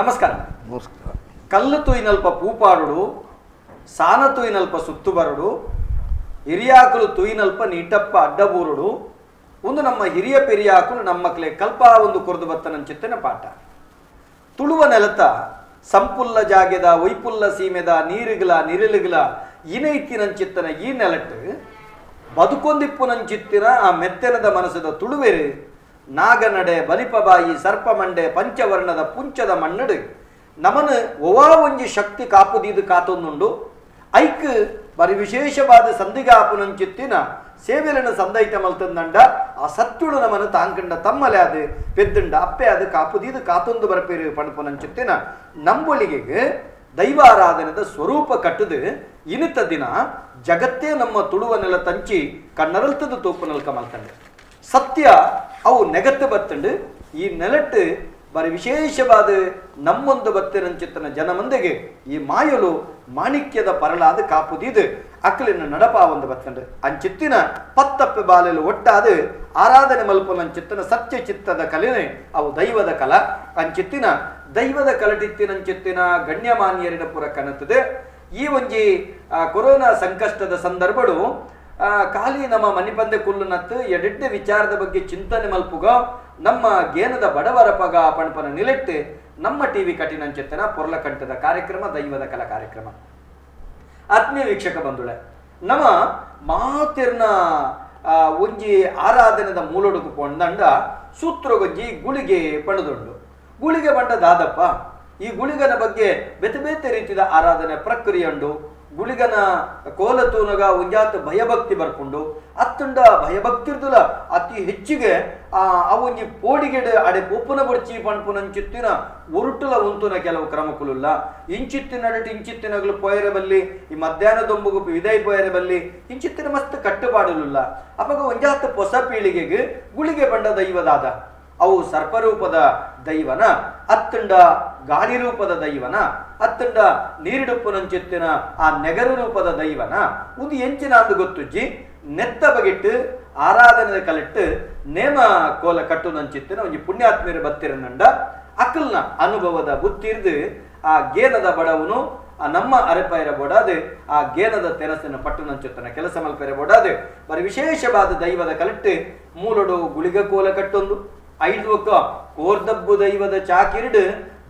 ನಮಸ್ಕಾರ. ನಮಸ್ಕಾರ. ಕಲ್ಲು ತೂಯಿನಲ್ಪ ಪೂಪಾಡುಡು, ಸಾನ ತೂಯಿನಲ್ಪ ಸುತ್ತು ಬರುಡು, ಹಿರಿಯಾಕುಲು ತೂಯಿನಲ್ಪ ನೀಟಪ್ಪ ಅಡ್ಡಬೂರುಡು, ಒಂದು ನಮ್ಮ ಹಿರಿಯ ಪೆರಿಯಾಕುಲು ನಮ್ಮಕ್ಲೆ ಕಲ್ಪ ಒಂದು ಕೊರದು ಬತ್ತನಂಚಿತ್ತಿನ ಪಾಠ. ತುಳುವ ನೆಲತ ಸಂಪುಲ್ಲ ಜಾಗೆದ ಒಯ್ಪುಲ್ಲ ಸೀಮೆದ ನೀರುಗಲ ನಿರಲುಗಲ ಇನೈತಿನಂಚಿತ್ತನ ಈ ನೆಲಟ್ಟು ಬದುಕೊಂದಿಪ್ಪುನಂಚಿತ್ತಿನ ಆ ಮೆತ್ತೆನದ ಮನಸ್ಸದ ತುಳುವೆರು ನಾಗನಡೆ ಬಲಿಪಬಾಯಿ ಸರ್ಪಮಂಡೆ ಪಂಚವರ್ಣದ ಪುಂಚದ ಮಣ್ಣಡು ನಮನ ಒವಾ ಒಂಜಿ ಶಕ್ತಿ ಕಾಪುದೀದು ಕಾತೊಂದುಂಡು. ಐಕ್ ಬರಿ ವಿಶೇಷವಾದ ಸಂಧಿಗಾಪುನಂಚಿತ್ತಿನ ಸೇವೆಲನ ಸಂದೈತ ಮಲ್ತಂದಂಡ ಆ ಸತ್ತುಳು ನಮನ ತಾಂಕಂಡ ತಮ್ಮಲೆ ಅದು ಪೆದ್ದುಂಡ ಅಪ್ಪೆ ಅದು ಕಾಪುದೀದು ಕಾತೊಂದು ಬರಪೇರು ಪಣಪುನಂಚಿತ್ತಿನ ನಂಬೊಳಿಗೆಗೆ ದೈವಾರಾಧನೆದ ಸ್ವರೂಪ ಕಟ್ಟುದು ಇನಿತ ದಿನ ಜಗತ್ತೇ ನಮ್ಮ ತುಳುವ ನೆಲ ತಂಚಿ ಕಣ್ಣರಲ್ತದ ತೋಪು ನಲ್ಕ ಮಲ್ತಂಡೆ ಸತ್ಯ ಅವು ನೆಗತ್ತು ಬತ್ತಂಡು. ಈ ನೆಲಟ್ಟು ಬರಿ ವಿಶೇಷವಾದ ನಮ್ಮೊಂದು ಬತ್ತಿರಂಚಿತ್ತನ ಜನಮಂದೆಗೆ ಈ ಮಾಯಲು ಮಾಣಿಕ್ಯದ ಪರಳಾದ ಕಾಪುದೀದು ಅಕ್ಕಲಿನ ನಡಪ ಒಂದು ಬತ್ತಂಡು ಅಂಚಿತ್ತಿನ ಪತ್ತಪ್ಪೆ ಬಾಲೆಲು ಒಟ್ಟಾದ ಆರಾಧನೆ ಮಲ್ಪುನಂಚಿತ್ತನ ಸತ್ಯ ಚಿತ್ತದ ಕಲೆನೆ ಅವು ದೈವದ ಕಲ. ಅಂಚಿತ್ತಿನ ದೈವದ ಕಲಟಿತ್ತಿನಂಚಿತ್ತಿನ ಗಣ್ಯಮಾನ್ಯರಿನ ಪುರ ಕನತದೆ. ಈ ಒಂಜಿ ಕೊರೋನಾ ಸಂಕಷ್ಟದ ಸಂದರ್ಭಡು ಖಾಲಿ ನಮ್ಮ ಮನಿಪಂದೆ ಕುಲ್ಲುನತ್ತು ಎಡೆಡ್ಡೆ ವಿಚಾರದ ಬಗ್ಗೆ ಚಿಂತನೆ ಮಲ್ಪುಗ ನಮ್ಮ ಗೇನದ ಬಡವರ ಪಗ ಪಣಪನ ನಿಲೆಟ್ಟು ನಮ್ಮ ಟಿವಿ ಕಠಿಣಂಚಿತ್ತನ ಪೊರ್ಲಕಂಠದ ಕಾರ್ಯಕ್ರಮ ದೈವದ ಕಲಾ ಕಾರ್ಯಕ್ರಮ. ಆತ್ಮೀಯ ವೀಕ್ಷಕ ಬಂಧುಳೆ, ನಮ್ಮ ಮಾತಿರ್ನ ಒಂಜಿ ಆರಾಧನೆದ ಮೂಲೊಡುಕು ಪೊಂದಂಡ ಸೂತ್ರಗೊಂಜಿ ಗುಳಿಗೆ ಪಣದುಂಡು. ಗುಳಿಗೆ ಬಂಡ ದಾದಪ್ಪ ಈ ಗುಳಿಗನ ಬಗ್ಗೆ ಬೇತೆ ಬೇತೆ ರೀತಿಯ ಆರಾಧನೆ ಪ್ರಕ್ರಿಯೆ ಉಂಡು. ಗುಳಿಗನ ಕೋಲತೂನಗ ಒಂಜಾತ ಭಯಭಕ್ತಿ ಬರ್ಪುಂಡು. ಅತ್ತುಂಡ ಭಯಭಕ್ತಿರ್ದುಲ ಅತಿ ಹೆಚ್ಚಿಗೆ ಆ ಒಂಜಿ ಪೋಡಿಗೆಡೆ ಅಡೆ ಪೊಪ್ಪುನ ಬೊಡ್ಚಿ ಪಣ್ಪುನಂಚಿತ್ತಿನ ಉರುಟುಲ ಉಂತುನ ಕೆಲವು ಕ್ರಮಕುಲುಲ್ಲ. ಇಂಚಿತ್ತಿನಡಟು ಇಂಚಿತ್ತಿನಗಲು ಪೋಯರೆ ಬಲ್ಲಿ, ಈ ಮಧ್ಯಾಹ್ನದೊಂಬುಗು ವಿದೈ ಪೋಯರೆ ಬಲ್ಲಿ, ಇಂಚಿತ್ತಿನ ಮಸ್ತ್ ಕಟ್ಟುಪಾಡಲುಲ್ಲ. ಅಪಗ ಒಂಜಾತ ಹೊಸ ಪೀಳಿಗೆಗೆ ಗುಳಿಗೆ ಬಂಡ ದೈವದಾದ ಅವು ಸರ್ಪರೂಪದ ದೈವನ, ಅತ್ತುಂಡ ಗಾಳಿ ರೂಪದ ದೈವನ, ಅತ್ತುಂಡ ನೀರಿಡುಪ್ಪುನಂಚಿತ್ತಿನ ಆ ನೆಗರು ರೂಪದ ದೈವನ ಒಂದು ಎಂಚಿನ ಅಂದು ಗೊತ್ತುಜ್ಜಿ ನೆತ್ತ ಬಗೆಟ್ಟು ಆರಾಧನೆ ಕಲಿಟ್ಟು ನೇಮ ಕೋಲ ಕಟ್ಟುನಂಚಿತ್ತಿನ ಒಂಜಿ ಪುಣ್ಯಾತ್ಮೀರ ಬತ್ತಿರನಂಡ ಅಕಲ್ನ ಅನುಭವದ ಬುತ್ತಿರ್ದು ಆ ಗೇನದ ಬಡವನು ಆ ನಮ್ಮ ಅರೆಪೈರ ಬೋಡಾದು ಆ ಗೇನದ ತೆನಸನ್ನು ಪಟ್ಟುನಂಚುತ್ತನ ಕೆಲಸ ಮಲ್ಪೆರೆ ಬೋಡಾದು ಬರಿ ವಿಶೇಷವಾದ ದೈವದ ಕಲಿಟ್ಟು ಮೂಲೊಡು ಗುಳಿಗ ಕೋಲ ಕಟ್ಟೊಂದು ಐದು ಒಕ್ಕ ಕೋರ್ದಬ್ಬು ದೈವದ ಚಾಕಿರಿಡು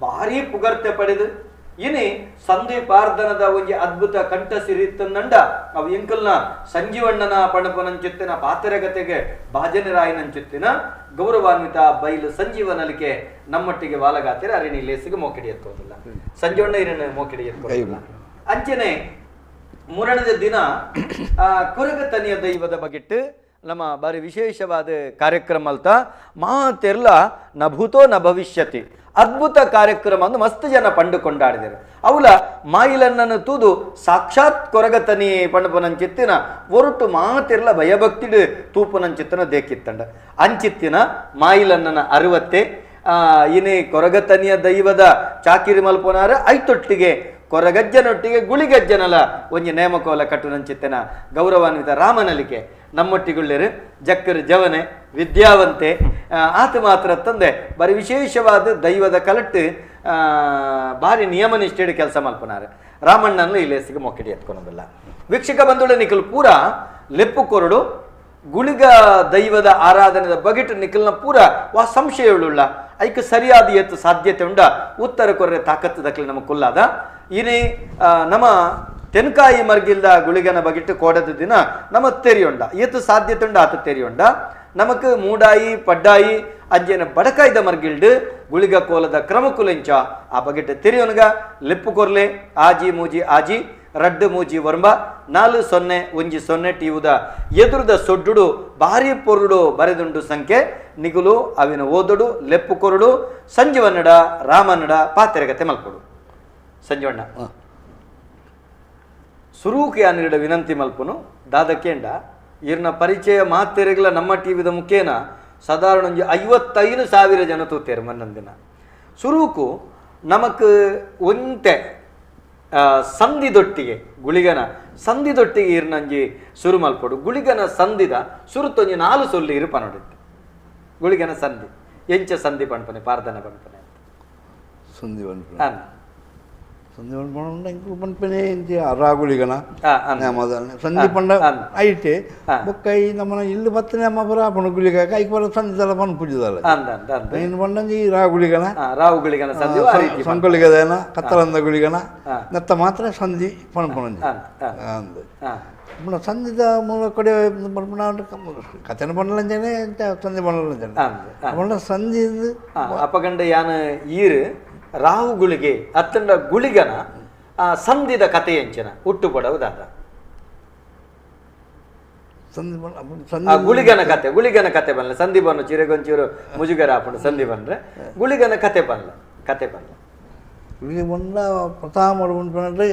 ಭಾರಿ ಪುಗರ್ತೆ ಪಡೆದು ಇನಿ ಸಂಧಿ ಪಾರ್ದನದ ಒಂಜಿ ಅದ್ಭುತ ಕಂಠ ಸಿರಿತ್ತಂದಂಡ ಅವು ಎಂಕಲ್ನ ಸಂಜೀವಣ್ಣನ ಪಣಪನಂಚಿತ್ತಿನ ಪಾತೆರಗತೆಗೆ ಭಾಜನರಾಯನಂಚಿತ್ತಿನ ಗೌರವಾನ್ವಿತ ಬೈಲು ಸಂಜೀವನಲಿಕೆ ನಮ್ಮೊಟ್ಟಿಗೆ ವಾಲಗಾತಿರ ಅರಿಣಿ ಲೇಸಿಗೆ ಮೋಕಿಡಿ ಎತ್ತೋದಿಲ್ಲ. ಸಂಜೀವಣ್ಣ ಇರಣ ಮೋಕಿಡಿ ಎತ್ತೋದಿಲ್ಲ. ಅಂಚನೆ ಮೂರನೇ ದಿನ ಕೊರಗತನಿಯ ದೈವದ ಬಗೆಟ್ಟು ನಮ್ಮ ಬಾರಿ ವಿಶೇಷವಾದ ಕಾರ್ಯಕ್ರಮ ಅಲ್ತ ಮಾತೆರ್ಲ ನ ಭೂತೋ ನ ಭವಿಷ್ಯತಿ ಅದ್ಭುತ ಕಾರ್ಯಕ್ರಮ ಅಂದು ಮಸ್ತ್ ಜನ ಪಂಡು ಕೊಂಡಾಡಿದರು. ಅವಲ ಮಾಯಿಲನ್ನನ್ನು ತೂದು ಸಾಕ್ಷಾತ್ ಕೊರಗತನಿ ಪಂಡುಪನಂಚಿತ್ತಿನ ಒರಟು ಮಾತಿರ್ಲ ಭಯಭಕ್ತಿಡು ತೂಪುನಂಚಿತ್ತನ ದೇಕಿತ್ತಂಡ ಅಂಚಿತ್ತಿನ ಮಾಯಿಲನ್ನನ ಅರುವತ್ತೆ ಇನಿ ಕೊರಗತನಿಯ ದೈವದ ಚಾಕಿರಿ ಮಲ್ಪನಾರ ಐತೊಟ್ಟಿಗೆ ಕೊರಗಜ್ಜನೊಟ್ಟಿಗೆ ಗುಳಿಗಜ್ಜನಲ ಒಂಜಿ ನೇಮಕೋಲ ಕಟ್ಟುನಂಚಿತ್ತನ ಗೌರವಾನ್ವಿತ ರಾಮನಲಿಕೆ ನಮ್ಮೊಟ್ಟಿಗುಳ್ಳರು ಜಕ್ಕರು ಜವನೆ ವಿದ್ಯಾವಂತೆ ಆತ ಮಾತ್ರ ತಂದೆ ಬಾರಿ ವಿಶೇಷವಾದ ದೈವದ ಕಲಟ್ಟು ಭಾರಿ ನಿಯಮ ನಿಷ್ಠೆಡು ಕೆಲಸ ಮಲ್ಪನಾರೆ ರಾಮಣ್ಣನ್ನು ಈ ಲೇಸಿಗೆ ಮೊಕ್ಕಿಡಿ ಎತ್ಕೊಳೋದಿಲ್ಲ. ವೀಕ್ಷಕ ಬಂಧುಳೆ ನಿಖಲ್ ಪೂರ ಲೆಪ್ಪು ಕೊರಡು ಗುಳಿಗ ದೈವದ ಆರಾಧನೆದ ಬಗೆಟು ನಿಖಲ್ನ ಪೂರ ವಾ ಸಂಶಯವುಳ್ಳ ಐಕ್ ಸರಿಯಾದ ಎತ್ತು ಸಾಧ್ಯತೆ ಉಂಡ ಉತ್ತರ ಕೊರ್ರೆ ತಾಕತ್ತು ದಕ್ಕಲಿ ನಮಗೆ ಕೊಲ್ಲಾದ. ಇನಿ ನಮ್ಮ ತೆನ್ಕಾಯಿ ಮರ್ಗಿಲ್ದ ಗುಳಿಗನ ಬಗೆಟ್ಟು ಕೋಡದ ದಿನ ನಮ್ಮ ತೆರಿಯುಂಡ ಏತು ಸಾಧ್ಯತೆ ಉಂಡ ಆತ ತೆರಿಯುಂಡ. ನಮಕ್ ಮೂಡಾಯಿ ಪಡ್ಡಾಯಿ ಅಜ್ಜನ ಬಡಕಾಯ್ದ ಮರ್ಗಿಲ್ಡು ಗುಳಿಗ ಕೋಲದ ಕ್ರಮಕುಲೆಂಚ ಆ ಬಗೆಟ್ಟು ತೆರಿಯೋನ್ಗ ಲೆಪ್ಪು ಕೊರ್ಲೆ ಆಜಿ ಮೂಜಿ ಆಜಿ ರಡ್ಡು ಮೂಜಿ ವರ್ಂಬ 4 0 1 0 ಟೀವುದ ಎದುರುದ ಸೊಡ್ಡುಡು ಭಾರಿ ಪೊರುಡು ಬರೆದುಂಡು ಸಂಖ್ಯೆ ನಿಗುಲು ಅವಿನ ಓದುಡು ಲೆಪ್ಪು ಕೊರುಡು ಸಂಜೀವನ್ನಡ ರಾಮನ್ನಡ ಪಾತೆರಗತೆ ಮಲ್ಕೊಡು. ಸಂಜೀವಣ್ಣ ಸುರೂಕೆ ಅನ್ನಿಡ ವಿನಂತಿ ಮಲ್ಪುನು ದಾದಕೇಂಡ ಇರ್ನ ಪರಿಚಯ ಮಾತೆರೆಗ್ಲ ನಮ್ಮ ಟಿವಿದ ಮುಖೇನ ಸಾಧಾರಣ ಒಂಜಿ 55,000 ಜನ ತೂತೇರು ಮನ್ನಂದಿನ. ಸುರೂಕು ನಮಕ್ ಒಂತೆ ಸಂಧಿದೊಟ್ಟಿಗೆ ಗುಳಿಗನ ಸಂಧಿದೊಟ್ಟಿಗೆ ಇರ್ನಂಜಿ ಸುರು ಮಲ್ಪೊಡು. ಗುಳಿಗನ ಸಂಧಿದ ಸುರುತೊಂಜಿ 4 ಸೊಲ್ಲು ಇರು ಪನೊಡಿತ್ತು. ಗುಳಿಗನ ಸಂಧಿ ಎಂಚ ಸಂಧಿ ಪಣ್ಪನೆ ಪಾರ್ದನ ಪಣ್ಪನೆ ಅಂತ. ಸಂಧಿ ಪನ್ಪುನ ಸಂಧಿ ಪನ್ಪುನ ಎಂಕುಲು ಪನ್ಪನೆ ಇಂಚ ರಾಗುಳಿಗನ ಸಂಧಿ ಪಂಡ ಐಟೆ ಬೊಕ್ಕ ಈ ನಮ್ಮನ ಇಲ್ಲು ಬತ್ತನೆ ಅಮ್ಮ ಪುರ ಆಪುಂಡು ಗುಳಿಗ ಐಕ್ ಪೂರ ಸಂಧಿದಲ ಪನ್ಪುಜಿದಲ್ಲ ಏನು ಪಂಡಂಜಿ ರಾಗುಳಿಗನ ರಾಹುಗಳಿಗನ ಸಂಧಿ ಸಂಕೊಳಿಗದೇನ ಕತ್ತಲಂದ ಗುಳಿಗನ ನೆತ್ತ ಮಾತ್ರ ಸಂಧಿ ಪನ್ಪುನಂಜಿ ಅಂದ್ ಪುನಃ ಸಂಧಿದ ಮೂಲ ಕಡೆ ಪನ್ಪುನ ಕಥೆನ ಪಂಡಲಂಜನೆ ಸಂಧಿ ಪಂಡಲಂಜನೆ ಪಂಡ ಸಂಧಿ ಅಪಗಂಡ ಯಾನ ಈರು ರಾಹುಗುಳಿಗೆ ಅತ್ತಂಡ ಗುಳಿಗನ ಆ ಸಂಧಿದ ಕಥೆ ಎಂಚಿನ ಹುಟ್ಟು ಪಡವುದಾದ ಸಂಧಿ ಗುಳಿಗನ ಕತೆ ಗುಳಿಗನ ಕತೆ ಬಲ್ಲ ಸಂಧಿ ಬನ್ನು ಚಿರೆಗೊಂಚೂರು ಮುಜುಗರ ಆಪುಂಡು ಸಂಧಿ ಬಂದ್ರೆ ಗುಳಿಗನ ಕತೆ ಬಲ್ಲ ಕತೆ ಬಲ್ಲ ಗುಳಿಗೆ ಬಂದ ಪ್ರಥಮ ಪಂಡ್ರೆ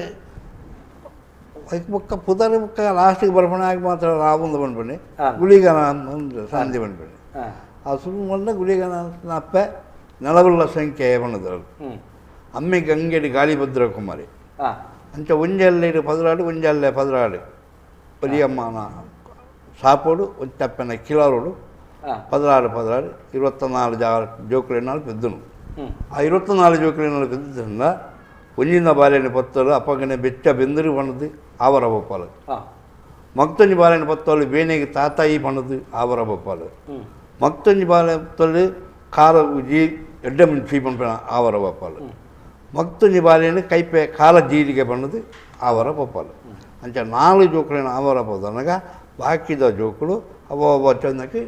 ಐಕ್ ಬೊಕ್ಕ ಪುದರ್ ಬೊಕ್ಕ ಲಾಸ್ಟಿಗೆ ಬರ್ಪಣೆ ಆಗಿ ಮಾತ್ರ ರಾವುಂದು ಪನ್ಪಣೆ ಗುಳಿಗನ ಸಂಧಿ ಪನ್ಪಣೆ ಆ ಸುರು ಬಂದ ಗುಳಿಗನ ಅಪ್ಪೆ ನೆಲವುಳ್ಳ ಸಂಖ್ಯೆ ಪಣ್ಣದರು ಅಮ್ಮೆ ಗಂಗೆಡಿ ಗಾಳಿಭದ್ರ ಕುಮಾರಿ ಅಂಚ ಒಂಜಲ್ಲೆ ಪದರಾಡು ಒಂಜಲ್ಲೆ ಪದರಾಡು ಒಲಿಯಮ್ಮನ ಸಾಪೋಡು ಒಂಚಪ್ಪನ ಕಿಲಾರೋಡು ಪದರಾಡು ಪದರಾಡು 24 ಜಾ ಜೋಕುಲೆನಾಳು ಪೆದ್ದನು. ಆ 24 ಜೋಕುಲೆನಾಳು ಪೆದ್ದರಿಂದ ಒಂಜಿನ ಬಾಲೆನ ಪತ್ತಲು ಅಪ್ಪಗನೆ ಬೆಚ್ಚ ಬೆಂದರು ಪಣ್ಣದು ಆವರ ಬೊಪ್ಪಾಲು. ಮಕ್ತೊಂಜಿ ಬಾಲೆನ ಪತ್ತಲು ಬೇನೆಗೆ ತಾತಾಯಿ ಪಣ್ಣದು ಆವರ ಬೊಪ್ಪಾಲು. ಮಕ್ತೊಂಜಿ ಬಾಲೆ ಪತ್ತಲು ಖಾರ ಜೀ ಎಡ್ಡೆ ಮುಂಚಿ ಪನ್ಪಿನ ಆವರ ಬೊಪ್ಪಾಲು. ಮಕ್ತೊಂಜಿ ಬಾಲೆನ ಕೈಪೆ ಕಾಲ ಜೀರಿಗೆ ಪಣ್ಣದು ಆವರ ಬೊಪ್ಪಾಲು. ಅಂಚ 4 ಜೋಕುಲೆನ ಆವರ ಪೋದನಗ ಬಾಕಿದ ಜೋಕುಲು ಅವ ಚಂದಕ್ಕೆ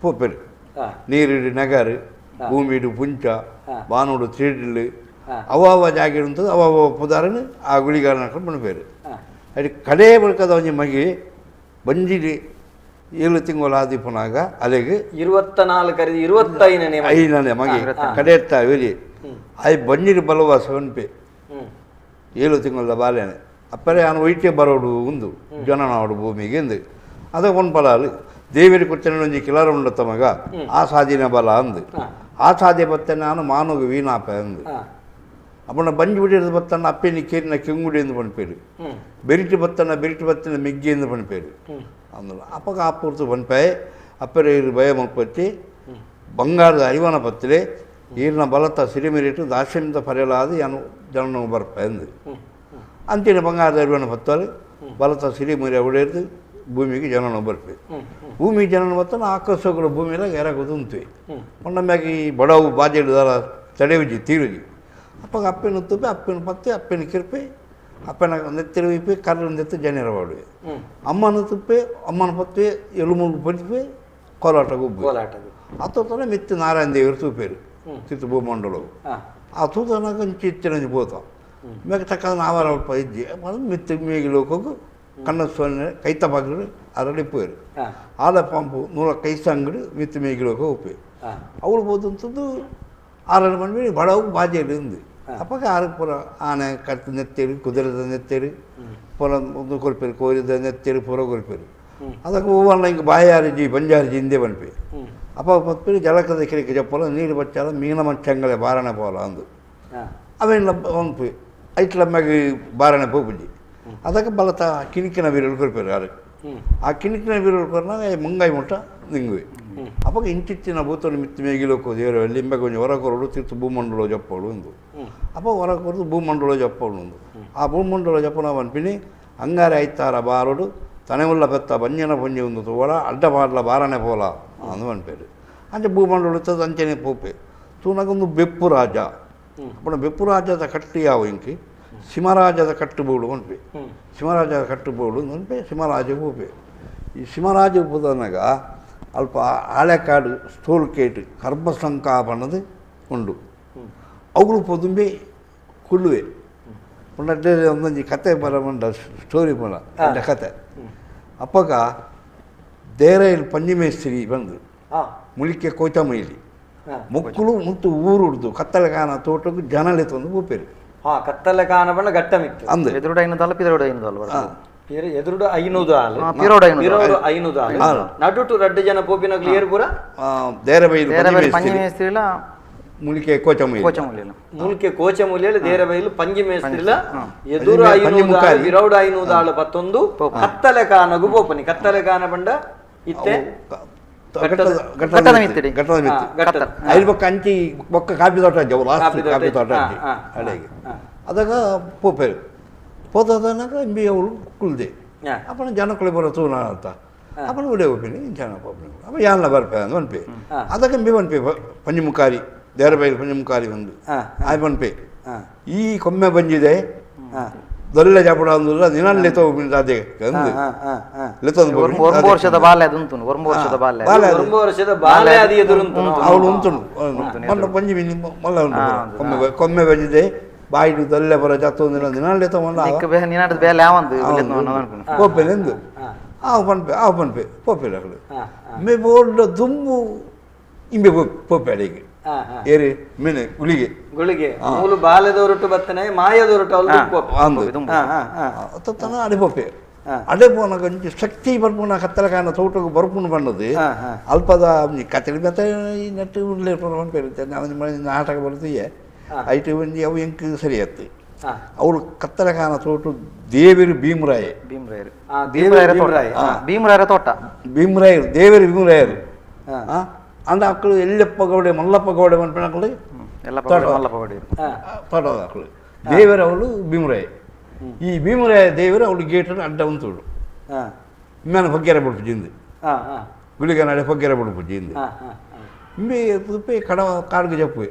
ಪೋಪೆರು. ನೀರಿಡು ನಗರು ಭೂಮಿಡು ಪುಂಚ ಬಾನುಡು ತ್ರೀಡಿಲು ಅವ ಜಾಗ ಉಂಟು ಅವ ಪುದಾರನು ಆ ಗುಳಿಗಾರನ ಪನ್ಪೇರು. ಅದು ಕಡೆ ಬಳ್ಕದ ಒಂಜಿ ಮಗಿ ಬಂಜಿಡಿ 7 ತಿಂಗಳು ಆದಿಪುನಾಗ ಅಲೆಗೆ 24 ಕರೆದು 25ನೇ ಐದನೇ ಮಗಿ ಕಡೆತ್ತ ವೆಲಿ I ಬಂಜಿಡಿ ಬಲವಾಸ ಪನ್ಪೆ 7 ತಿಂಗಳ ಬಾಲೆನೆ ಅಪ್ಪರೆ ಆನು ಒಯ್ಟೆ ಬರೋಡು ಉಂದು ಜನನಾಡು ಭೂಮಿಗೆ ಎಂದು ಅದ ಪನ್ಪಲಾಲು ದೇವರಿ ಕೊತ್ತನೆ ಒಂಜಿ ಕಿಲಾರ ಉಂಡತ್ತ ಮಗ ಆ ಸಾಧಿನ ಬಲ ಅಂದು ಆ ಸಾಧ್ಯ ಬತ್ತೆ ನಾನು ಮಾನುಗ ವೀಣಾಪ ಅಂದು ಅಪ್ಪನ ಬಂಜಿ ಬಿಡಿದ ಬತ್ತನ ಅಪ್ಪೆನಿ ಕೇರಿನ ಕೆಂಗುಡಿ ಎಂದು ಪನ್ಪೇರು. ಬೆರಿಟಿ ಬತ್ತನ ಬೆರಿಟಿ ಬತ್ತನ ಮೆಗ್ಗಿ ಎಂದು ಪನ್ಪೇರು. ಅಂದಲ್ಲ ಅಪ್ಪಗ ಆ ಪೂರ್ತು ಪನ್ಪೆ ಅಪ್ಪರೆ ಭಯ ಮಲ್ಪತ್ತಿ ಬಂಗಾರದ ಅರಿವನ ಪತ್ತಲೆ ಈರಿನ ಬಲತ್ತ ಸಿರಿಮಿರಿಟ್ಟು ದಾಸ್ಯಮಿಂದ ಪರೆಯಲಾದ ಯಾನು ಜನನ ಬರ್ಪ ಎಂದು ಅಂತಿನ ಬಂಗಾರದ ಅರಿವನ ಪತ್ತಲು ಬಲತ್ತ ಸಿರಿಮಿರಿ ಹೊಡೆದು ಭೂಮಿಗೆ ಜನನ ಬರ್ಪೆ. ಭೂಮಿಗೆ ಜನನ ಬತ್ತನ ಆಕರ್ಷಕರು ಭೂಮಿಯೆಲ್ಲ ಎರಗುದು ಪಂಡ ಮ್ಯಾಗ ಈ ಬಡವು ಬಾಜೆಡು ದಾರ ತಡೆಯುಜಿ ತೀರುಜಿ ಅಪ್ಪಗ ಅಪ್ಪನ ತುಪ್ಪೆ ಅಪ್ಪನ ಪತ್ತೆ ಅಪ್ಪನ ಕಿರ್ಪೆ ಅಪ್ಪನ ನೆತ್ತಿರುವಿಪೆ ಕರ್ರ ನೆತ್ತು ಜನರ ಬಾಡುವೆ. ಅಮ್ಮನ ತುಪ್ಪೆ ಅಮ್ಮನ ಪತ್ತೆ ಎಲುಮುಗು ಪಡಿಪೆ ಕೋಲಾಟ ಗುಬ್ಬು ಕೋಲಾಟ ಅತ್ತೋತನೆ ಮೆತ್ತು ನಾರಾಯಣ ದೇವರು ತೂಪೇರು ತಿತ್ತು ಭೂಮಂಡಲವು ಆ ತೂತನಾಗ ಚಿತ್ತಿರಂಜಿ ಪೋತ ಮೇಗ ತಕ್ಕ ನಾವರ ಅಲ್ಪ ಇಜ್ಜಿ ಮಿತ್ತು ಮೇಗಿ ಲೋಕಗು ಕಣ್ಣ ಸೊನ್ನೆ ಕೈತ ಬಾಗಿಲು ಅರಳಿ ಪೋಯರು. ಆಲ ಪಂಪು ನೂರ ಕೈಸಂಗಡು ಮಿತ್ತು ಮೇಗಿ ಲೋಕ ಉಪ್ಪೆ ಅವಳು పోతుంటుంది ಆರಡು ಮಂದಿ ಬಡವು ಬಾಜೆಡು ఉంది ಅಪ್ಪಗ ಆರು ಪುರ ಆನೆ ಕಟ್ಟು ನೆತ್ತೇರಿ ಕುದುರೆದ ನೆತ್ತೇರಿ ಪೊಲ ಒಂದು ಕೊಲ್ಪೇರು ಕೋರಿದ ನೆತ್ತೇರಿ ಪುರ ಕೊಲ್ಪೇರು ಅದಕ್ಕೆ ಹೂವನ್ನ ಹಿಂಗೆ ಬಾಯಾರಿಜಿ ಬಂಜಾರಿಜಿ ಹಿಂದೆ ಬನ್ಪಿ ಅಪ್ಪ ಪತ್ಪೇರು ಜಲಕದ ಕಿರಿಕೆ ಜಪ್ಪಲ ನೀರು ಬಚ್ಚಾಲ ಮೀನ ಮಂಚಂಗಳೆ ಬಾರಣೆ ಪೋಲ ಅಂದು ಅವೇನ ಪನ್ಪಿ ಐಟ್ಲ ಮ್ಯಾಗ ಬಾರಣೆ ಪೋಪುಜಿ ಅದಕ್ಕೆ ಬಲತ ಕಿಣಿಕಿನ ಬೀರಲು ಕೊಲ್ಪೇರು ಆರು ಆ ಕಿಣಿಕಿನ ಬೀರಲು ಕೊರ್ನಾಗ ಮುಂಗಾಯಿ ಮುಟ್ಟ ನಿಂಗುವೆ. ಅಪ್ಪಗ ಇಂಚಿತ್ತಿನ ಭೂತನ ಮಿತ್ತು ಮೇಗಿಲೋಕೋ ದೇವರು ಲಿಂಬೆ ಕೊಂಚ ಹೊರ ಕೊರಡು ತಿರ್ತು ಭೂಮಂಡಲ ಜಪ್ಪೋಡು ಒಂದು ಅಪ್ಪ ಹೊರ ಕೊರದು ಭೂಮಂಡಲ ಜಪ್ಪೋಡು ಒಂದು ಆ ಭೂಮಂಡಲ ಜಪ್ಪನ ಪನ್ಪಿನಿ ಅಂಗಾರೆ ಐತಾರ ಬಾರೋಡು ತನೆವುಳ್ಳ ಪೆತ್ತ ಬಂಜನ ಪಂಜೆ ಒಂದು ತೋಳ ಅಡ್ಡ ಪಾಡ್ಲ ಬಾರನೆ ಪೋಲ ಅಂದು ಪನ್ಪೇರು. ಅಂಚೆ ಭೂಮಂಡಲ ಇತ್ತದ ಅಂಚನೆ ಪೋಪೆ ತೂನಗೊಂದು ಬೆಪ್ಪು ರಾಜ ಅಪ್ಪಣ ಬೆಪ್ಪು ರಾಜದ ಕಟ್ಟು ಯಾವ ಇಂಕಿ ಸಿಂಹರಾಜದ ಕಟ್ಟುಬೋಡು ಪನ್ಪೆ ಸಿಂಹರಾಜದ ಕಟ್ಟುಬೋಡು ಪನ್ಪೆ ಸಿಂಹರಾಜ ಪೋಪೆ. ಈ ಸಿಂಹರಾಜ ಪೋದನಾಗ ಅಲ್ಪ ಆಳೆಕಾಡು ಸ್ಟೋಲ್ ಕೇಟ್ ಕರ್ಬಸಂಕ ಪನ್ನದು ಉಂಡು ಅವುಗಳು ಪೊದುಂಬೆ ಕುಳ್ಳುವೆ ಪಂಡ ಒಂದೊಂಜಿ ಕತೆ ಬರ ಸ್ಟೋರಿ ಬರ ಕತೆ ಅಪ್ಪಗ ದೇರೈಲ್ ಪಂಜಿಮೇಸ್ತ್ರಿ ಬಂದು ಮುಳಿಕೆ ಕೋಚಮೈಲಿ ಮೊಕ್ಕಳು ಮುತ್ತು ಊರುಡ್ದು ಕತ್ತಲೆಗಾನ ತೋಟಕ್ಕೆ ಜನಲೆ ತಂದು ಪೋಪೇರು. ಕತ್ತಲೆ ಕಾನ ಬಣ್ಣ ಗಟ್ಟ ಮಿತ್ತು ಅಂದು ಎದುರುಡು ಐನೂರು ಅಲ್ಲ ಪಿರೋಡು ಐನೂರು ಅಲ್ಲ ಎದುರುಡು 500 ಆಲು ಪಿರೋಡು 500 ಆಲು ನಡುಟು ರಡ್ಡು ಜನ ಪೋಪಿನಗ್ಲು ಏರು ಪೂರ ದೇರಬೈಲು ಪಂಜಿಮೇಸ್ತ್ರಿಲ ಮುಳಿಕೆ ಕೋಚಮೈಲಿ ಕೋಚಮೂಲಿಲ ಮುಲ್ಕೆ ಕೋಚಮೂಲಿಯಲ್ಲಿ ದೇರಬೈಲು ಪಂಜಿಮೇಸ್ತ್ರಿಲ ಎದುರು 500 ಆಲು ಪಿರೋಡು 500 ಆಲು ಪತ್ತೊಂದು ಕತ್ತಲೆ ಕಾನಗು ಪೋಪನಿ ಕತ್ತಲೆ ಕಾನ ಬಂಡ ಇತ್ತೆ ಘಟ್ಟದ ಮಿತ್ತು ಘಟ್ಟದ ಮಿತ್ತು ಐದು ಬೊಕ್ಕ ಅಂಚಿ ಬೊಕ್ಕ ಕಾಪಿ ತೋಟ ಅಜ್ಜಿ ಲಾಸ್ಟ್ ಕಾಪಿ ತೋಟ ಅಜ್ಜಿ ಅಡೆಗೆ ಅದಾಗ ಪೋಪೇರು ಪೋತದನಾಗ ಇಂಬಿ ಅವಳು ಕುಲ್ದೆ ಅಪ್ಪನ ಜನಕ್ಕಳು ಬರೋ ತೂನ ಅಂತ ಅಪ್ಪನ ಉಡೆ ಹೋಗ್ತೀನಿ ಜನ ಪೋಪಿನಿ ಅಪ್ಪ ಯಾನ್ಲ ಬರ್ಪೆ ಅಂದ್ ಪನ್ಪೆ ಅದಕ್ಕೆ ಇಂಬಿ ಪನ್ಪೆ ಪಂಜಮುಖಾರಿ ದೇರಬೈಲು ಪಂಜಮುಖಾರಿ ಒಂದು ಆಯ್ ಪನ್ಪೆ ಈ ಕೊಮ್ಮೆ ಬಂಜಿದೆ ದೊಲ್ಲೆ ಜಾಪಡ ಅಂದಿಲ್ಲ ನಿನ್ನ ಲೆತ ಹೋಗ್ಬಿಟ್ಟು ಅದೇ ಅಂದು ಒಂಬ ವರ್ಷದ ಬಾಲ್ಯ ಅದು ಉಂಟು ಒಂಬ ವರ್ಷದ ಬಾಲ್ಯ ಒಂಬ ವರ್ಷದ ಬಾಲ್ಯ ಅದು ಎದುರುಂಟು ಅವಳು ಉಂಟು ಮಲ್ಲ ಪಂಜಿ ಮಲ್ಲ ಉಂಟು ಕೊಮ್ಮೆ ಕೊಮ್ಮೆ ಬಂಜಿದೆ ಬಾಯಿಡು ದೊಲ್ಲೆ ಬರ ಜಾತೊಂದಿನ ದಿನ ಲೆತ ನಿನಾಡ ಬೇಲೆ ಯಾವಂದು ಪೋಪೆಲೆ ಎಂದು ಆವು ಪನ್ಪೆ ಆವು ಪನ್ಪೆ ಪೋಪೆಲೆ ಅಕಡು ಮೇ ಬೋರ್ಡ್ ದುಂಬು ಇಂಬೆ ಪೋಪೆ ಅಡಿಗೆ ಏರಿ ಮೀನು ಗುಳಿಗೆ ಗುಳಿಗೆ ಮೂಲು ಬಾಲ್ಯದವರೊಟ್ಟು ಬತ್ತನೆ ಮಾಯದವರೊಟ್ಟು ಅಂದು ತನ ಅಡೆ ಪೋಪೆ ಅಡೆ ಪೋನಾಗ ಒಂಜಿ ಶಕ್ತಿ ಬರ್ಪುನ ಕತ್ತಲ ಕಾರಣ ತೋಟಕ್ಕೆ ಬರ್ಪುನ ಬಣ್ಣದು ಅಲ್ಪದ ಕತ್ತಲಿ ಮತ್ತೆ ಈ ನೆಟ್ಟು ಉಳ್ಳೆ ಪನ್ಪೆ ನಾಟಕ ಬರ್ತೀಯ ಐಟು ಒಂಜಿ ಅವು ಎಂಕ್ ಸರಿ ಆಯ್ತು ಅವಳು ಕತ್ತಲ ಕಾನ ತೋಟ ದೇವರು ಭೀಮರಾಯ ಭೀಮರಾಯರು ಭೀಮರಾಯರ ಭೀಮರಾಯರ ತೋಟ ಭೀಮರಾಯರು ದೇವರು ಭೀಮರಾಯರು ಅಂದ ಅಕ್ಕಳು ಎಲ್ಲಪ್ಪ ಗೌಡೆ ಮಲ್ಲಪ್ಪ ಗೌಡೆ ಮನ್ಪಣಕ್ಕಳು ತೋಟದ ಅಕ್ಕಳು ದೇವರ ಅವಳು ಭೀಮರಾಯ ಈ ಭೀಮರಾಯ ದೇವರು ಅವಳು ಗೇಟನ್ನು ಅಡ್ಡ ಉಂತುಳು ಮೇನ ಹೊಗ್ಗೆರೆ ಬಿಡ್ಪು ಗುಳಿಗನಾಡೆ ಹೊಗ್ಗೆರೆ ಬಿಡ್ಪು ಜಿಂದು ಇಂಬೆ ತುಪ್ಪೆ ಕಡವ ಕಾಡ್ಗೆ ಜಪ್ಪುವೆ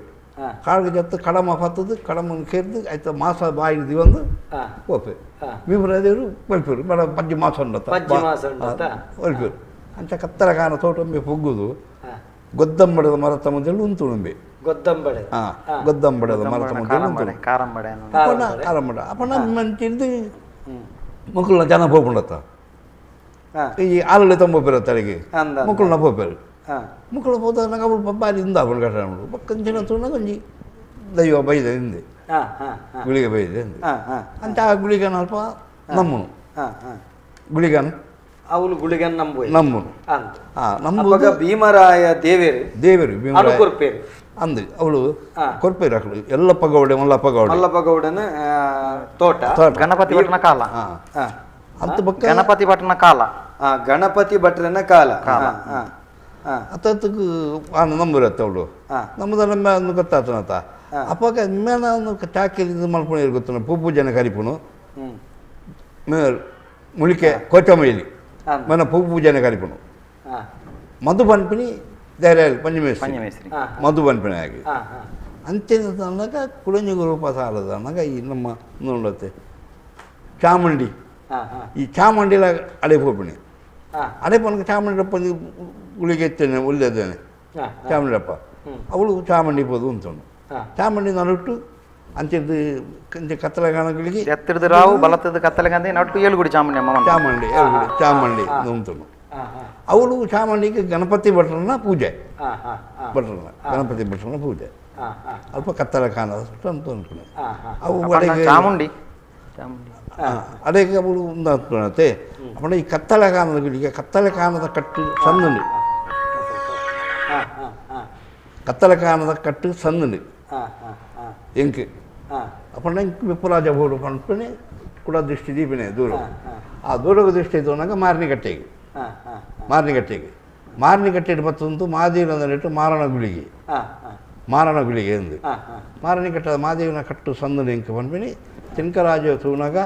ಕಾಡ್ಗೆ ಜತ್ತು ಕಡಮ ಪತ್ತದು ಕಡಮನ್ನು ಕೇರ್ದು ಆಯ್ತು ಮಾಸ ಬಾಯಿ ದಿವಂದು ಹೋಪೆ ಭೀಮರಾಯ ದೇವರು ಒಲ್ಪೇರು ಬಡ ಪಜ್ಜಿ ಮಾಸ ಉಂಡತ್ತ ಒಲ್ಪೇರು ಅಂಚ ಕತ್ತರ ಕಾನ ತೋಟೊಂಬೆ ಪೊಗ್ಗುದು ಗೊದ್ದಂಬಡದ ಮರತ ಮುಂದೆ ಉಂತುಣಂಬೆ ಗೊದ್ದಂಬಡೆ ಗೊದ್ದಂಬಡದ ಮರತ ಮುಂದೆ ಉಂತುಣು ಕಾರಂಬಡ ಅಪ್ಪನ ಮಂಚಿಂದು ಮಕ್ಕಳನ್ನ ಜನ ಪೋಪುಂಡತ್ತ ಈ ಆಲುಳೆ ತಂಬೋಪೇರು ತಲೆಗೆ ಮಕ್ಕಳನ್ನ ಪೋಪೇರು ಮಕ್ಕಳು ಹೋದಾಗ ಅವಳು ಬಾರಿ ಇಂದ ಅವಳು ಕಟ್ಟಣ ಪಕ್ಕಂಚಿನ ತೂಣ ಒಂಜಿ ದೈವ ಬೈದೆ ಹಿಂದೆ ಗುಳಿಗೆ ಬೈದೆ ಹಿಂದೆ ಅಂತ ಆ ಗುಳಿಗನ ಅಲ್ಪ ನಮ್ಮನು ಗುಳಿಗನ ಅವಳು ಗುಳಿಗನ್ ನಂಬು ನಂಬುನು ನಮ್ಮ ಭೀಮರಾಯ ದೇವೇರು ದೇವರು ಭೀಮರಾಯ ಕೊರ್ಪೇರು ಅಂದು ಅವಳು ಕೊರ್ಪೇರು ಅಕಳು ಎಲ್ಲಪ್ಪ ಗೌಡೆ ಮಲ್ಲಪ್ಪ ಗೌಡೆ ಮಲ್ಲಪ್ಪ ಗೌಡನ ತೋಟ ಗಣಪತಿ ಭಟ್ನ ಕಾಲ ಅಂತ ಬಕ್ಕ ಗಣಪತಿ ಭಟ್ನ ಕಾಲ ಗಣಪತಿ ಭಟ್ರನ ಕಾಲ ಅತ್ತಕ್ಕೆ ನಂಬುರತ್ತ ಅವಳು ನಮ್ಮದ ನಮ್ಮ ಗೊತ್ತಾತನತ್ತ ಅಪ್ಪಾಗ ಮೇನ ಚಾಕಿ ಇದು ಮಲ್ಪುಣ ಗೊತ್ತ ಪೂ ಪೂಜೆನ ಕರಿಪುನು ಮುಳಿಕೆ ಕೋಚಮೈಲಿ ಮನ ಪೂ ಪೂಜೆನ ಕರಿಪುನು ಮಧು ಪನ್ಪಿನಿ ಧೈರ್ಯ ಪಂಚಮೇಶ್ವರಿ ಮಧು ಪನ್ಪಿನಿ ಆಗಿ ಅಂಚಿನ ಅನ್ನಗ ಕುಳಂಜಿ ರೂಪ ಸಾಲದ ಅನ್ನಗ ಈ ನಮ್ಮ ನೋಡತ್ತೆ ಚಾಮುಂಡಿ ಈ ಚಾಮುಂಡಿಲ ಅಡೆ ಪೋಪಿಣಿ ಅಡೆ ಪೋನಕ ಚಾಮುಂಡಪ್ಪ ಗುಳಿಗೆ ಎತ್ತೇನೆ ಒಳ್ಳೆದೇನೆ ಚಾಮುಂಡಪ್ಪ ಅವಳು ಚಾಮುಂಡಿ ಪೋದು ಉಂಟು ಚಾಮುಂಡಿ ನಡುಟ್ಟು ಅಂಚಿದ್ದು ಕಂಚೆ ಕತ್ತಲಗಾನಗಳಿಗೆ ಎತ್ತಿಡ್ದು ರಾವು ಬಲತ್ತದ ಕತ್ತಲಗಂದೆ ನಟ್ಟು ಏಳುಗುಡಿ ಚಾಮುಂಡಿ ಅಮ್ಮ ಚಾಮುಂಡಿ ಏಳುಗುಡಿ ಚಾಮುಂಡಿ ಉಂಟು ಅವಳು ಚಾಮುಂಡಿಗೆ ಗಣಪತಿ ಭಟ್ರನ್ನ ಪೂಜೆ ಭಟ್ರನ್ನ ಗಣಪತಿ ಭಟ್ರನ್ನ ಪೂಜೆ ಅಲ್ಪ ಕತ್ತಲ ಕಾಣ ಅಂತ ಅನ್ಕೊಂಡು ಅವು ಚಾಮುಂಡಿ ಅದಕ್ಕೆ ಅವಳು ಉಂದಾತ್ಮತೆ ಅಪ್ಪಣ ಈ ಕತ್ತಲ ಕಾನದ ಗುಳಿಗೆ ಕತ್ತಲ ಕಾನದ ಕಟ್ಟು ಸಣ್ಣನು ಕತ್ತಲ ಕಾನದ ಕಟ್ಟು ಸಣ್ಣನು ಎಂಕ್ ಅಪ್ಪಣ ಎಂಕ್ ವಿಪುರಾಜ ಬೋಡು ಪನ್ಪನೆ ಕೂಡ ದೃಷ್ಟಿ ದೀಪಿನೇ ದೂರ ಆ ದೂರದ ದೃಷ್ಟಿ ಇದ್ದವನಾಗ ಮಾರನಿಕಟ್ಟೆಗೆ ಮಾರನಿಕಟ್ಟೆಗೆ ಮಾರನಿಕಟ್ಟೆ ಬತ್ತಂತು ಮಾದೇವನ ಮಾರಣ ಗುಳಿಗೆ ಮಾರಣ ಗುಳಿಗೆ ಎಂದು ಮಾರನಿಕಟ್ಟದ ಮಾದೇವನ ಕಟ್ಟು ಸಣ್ಣನು ಎಂಕ್ ಪನ್ಪಿನಿ ತಿನ್ಕರಾಜ ತೂನಾಗ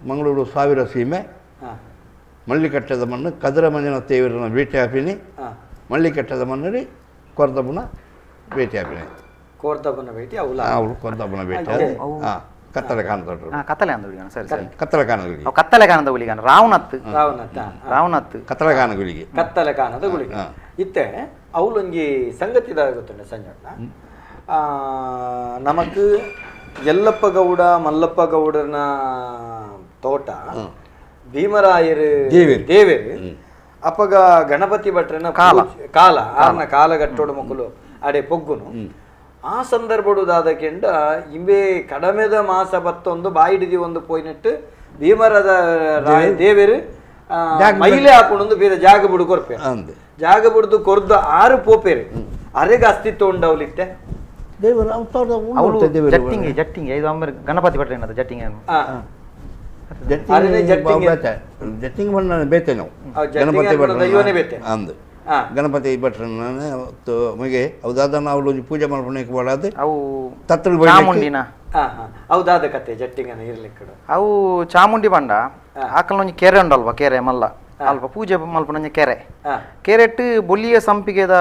ಮಂಗಳೂರು ಸಾವಿರ ಸೀಮೆ ಮಳ್ಳಿಕಟ್ಟದ ಮಣ್ಣು ಕದರ ಮಂಜನ ತೇವರನ್ನ ಭೇಟಿ ಹಾಪಿನಿ ಮಳ್ಳಿಕಟ್ಟದ ಮಣ್ಣಲ್ಲಿ ಕೊರ್ದಬ್ಬನ ಭೇಟಿ ಹಾಪಿನಿ ಕೋರ್ದಬ್ಬನ ಭೇಟಿ ಅವಳು ಕೊರ್ದಬ್ಬನ ಭೇಟಿ ಹಾಂ ಕತ್ತಲೆ ಕಾಣದ ಕತ್ತಲೆ ಅಂದ ಸರಿ ಸರಿ ಕತ್ತಲೆ ಕಾಣದ ಗುಳಿಗೆ ಕತ್ತಲೆ ಕಾಣದ ಗುಳಿಗೆ ರಾವಣತ್ ರಾವಣತ್ ಕತ್ತಲೆ ಕಾಣ ಗುಳಿಗೆ ಕತ್ತಲೆ ಕಾಣದ ಗುಳಿಗೆ ಇತ್ತೆ ಅವಳೊಂಜಿ ಸಂಗತಿದ ಗೊತ್ತುಂಡ ಸಂಜಣ್ಣ ನಮಕ್ ಎಲ್ಲಪ್ಪ ಗೌಡ ಮಲ್ಲಪ್ಪ ಗೌಡನ ತೋಟ ಭೀಮರಾಯರು ದೇವೇರು ಅಪ್ಪಗ ಗಣಪತಿ ಭಟ್ರನ ಕಾಲ ಕಾಲ ಆರ್ನ ಕಾಲಗಟ್ಟೋಡು ಮಕ್ಕಳು ಅಡೆ ಪೊಗ್ಗುನು ಆ ಸಂದರ್ಭಡು ದಾದಕೆಂಡ ಇಂಬೆ ಕಡಮೆದ ಮಾಸ ಬತ್ತೊಂದು ಬಾಯಿಡಿದಿ ಒಂದು ಪೋಯಿನೆಟ್ಟು ಭೀಮರದ ರಾಯ ದೇವೇರು ಮೈಲೆ ಹಾಕೊಂಡು ಬೀರ ಜಾಗ ಬುಡು ಕೊರ್ಪೆ ಜಾಗ ಬುಡ್ದು ಕೊರ್ದು ಆರು ಪೋಪೇರು ಅರೆಗೆ ಅಸ್ತಿತ್ವ ಉಂಡವಲಿತ್ತೆ ಗಣಪತಿ ಭಟ್ರ ಜಟ್ಟಿಂಗ್ ಜಟ್ಟಿಂಗ್ ಬಣ್ಣ ಬೇತೆ ನಾವು ಗಣಪತಿ ಭಟ್ರ ಅಂದು Ganapati ಭಟ್ರನ್ನ ಮಗೆ ಅವು ದಾದನ ಅವಳು ಒಂಜಿ ಪೂಜೆ ಮಲ್ಪುನಕ್ಕೆ ಬೋಡಾದ್ ಅವು ತತ್ತಲು ಚಾಮುಂಡಿನ ಹೌದಾದ ಕತೆ ಜಟ್ಟಿಂಗನ ಇರ್ಲಿಕ್ಕೆ ಅವು ಚಾಮುಂಡಿ ಬಂಡ ಆಕಲ್ನ ಒಂಜಿ ಕೆರೆ ಉಂಡಲ್ವ ಕೆರೆ ಮಲ್ಲ ಅಲ್ಪ ಪೂಜೆ ಮಲ್ಪುನ ಕೆರೆ ಕೆರೆಟ್ ಬೊಲ್ಲಿಯ ಸಂಪಿಗೆದ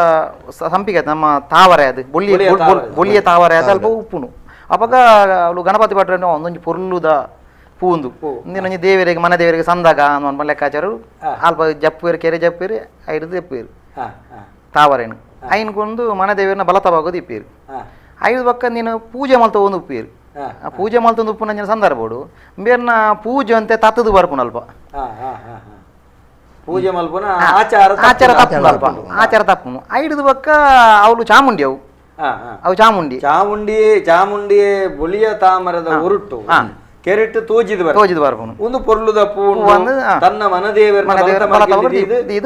ಸಂಪಿಗೆ ನಮ್ಮ ತಾವರೆ ಅದು ಬೊಲ್ಲಿಯ ಬೊಲ್ಲಿಯ ತಾವರೆ ಅದು ಅಲ್ಪ ಉಪ್ಪುನು ಅಪಗ ಅವಳು ಗಣಪತಿ ಭಟ್ರ ಒಂದೊಂಜಿ ಪೊರ್ಲುದ ಪೂಂದು ಒಂಜಿ ದೇವರಿಗೆ ಮನೆ ದೇವರಿಗೆ ಸಂದಾಗ ಅನ್ಪ ಲೆಕ್ಕಾಚಾರ ಅಲ್ಪ ಜಪ್ಪುವೇರು ಕೆರೆ ಜಪ್ಪುವೇರು ಐದು ಜಪ್ಪುವೇರು ತಾವರೇನು ಐನ್ಕೊಂದು ಮನೆ ದೇವರನ್ನ ಬಲ ತಗೋದು ಇಪ್ಪೀರು ಐದು ಪಕ್ಕ ನೀನು ಪೂಜೆ ಮಲ್ತ ಒಂದು ಉಪ್ಪೀರು ಪೂಜೆ ಮಲ್ತೊಂದು ಉಪ್ಪು ನಂಜಿನ ಸಂದರ್ಭಡು ಬೇರ್ನ ಪೂಜೆ ಅಂತೆ ತತ್ತದು ಬರ್ಪುನ ಅಲ್ಪ ಪೂಜೆ ಮಲ್ಪುನ ಆಚಾರ ಆಚಾರ ತಪ್ಪುನು ಅಲ್ಪ ಆಚಾರ ತಪ್ಪುನು ಐದು ಪಕ್ಕ ಅವಳು ಚಾಮುಂಡಿ ಅವು ಅವು ಚಾಮುಂಡಿ ಚಾಮುಂಡಿ ಚಾಮುಂಡಿ ಬೊಲಿಯ ತಾಮರದ ಉರುಟು ಕೆರೆಟ್ಟು ತೋಜಿದ ತೋಜಿದ ಬರ್ಪುನು ಒಂದು ಪೊರ್ಲುದ ಪೂ ತನ್ನ ಮನದೇವರ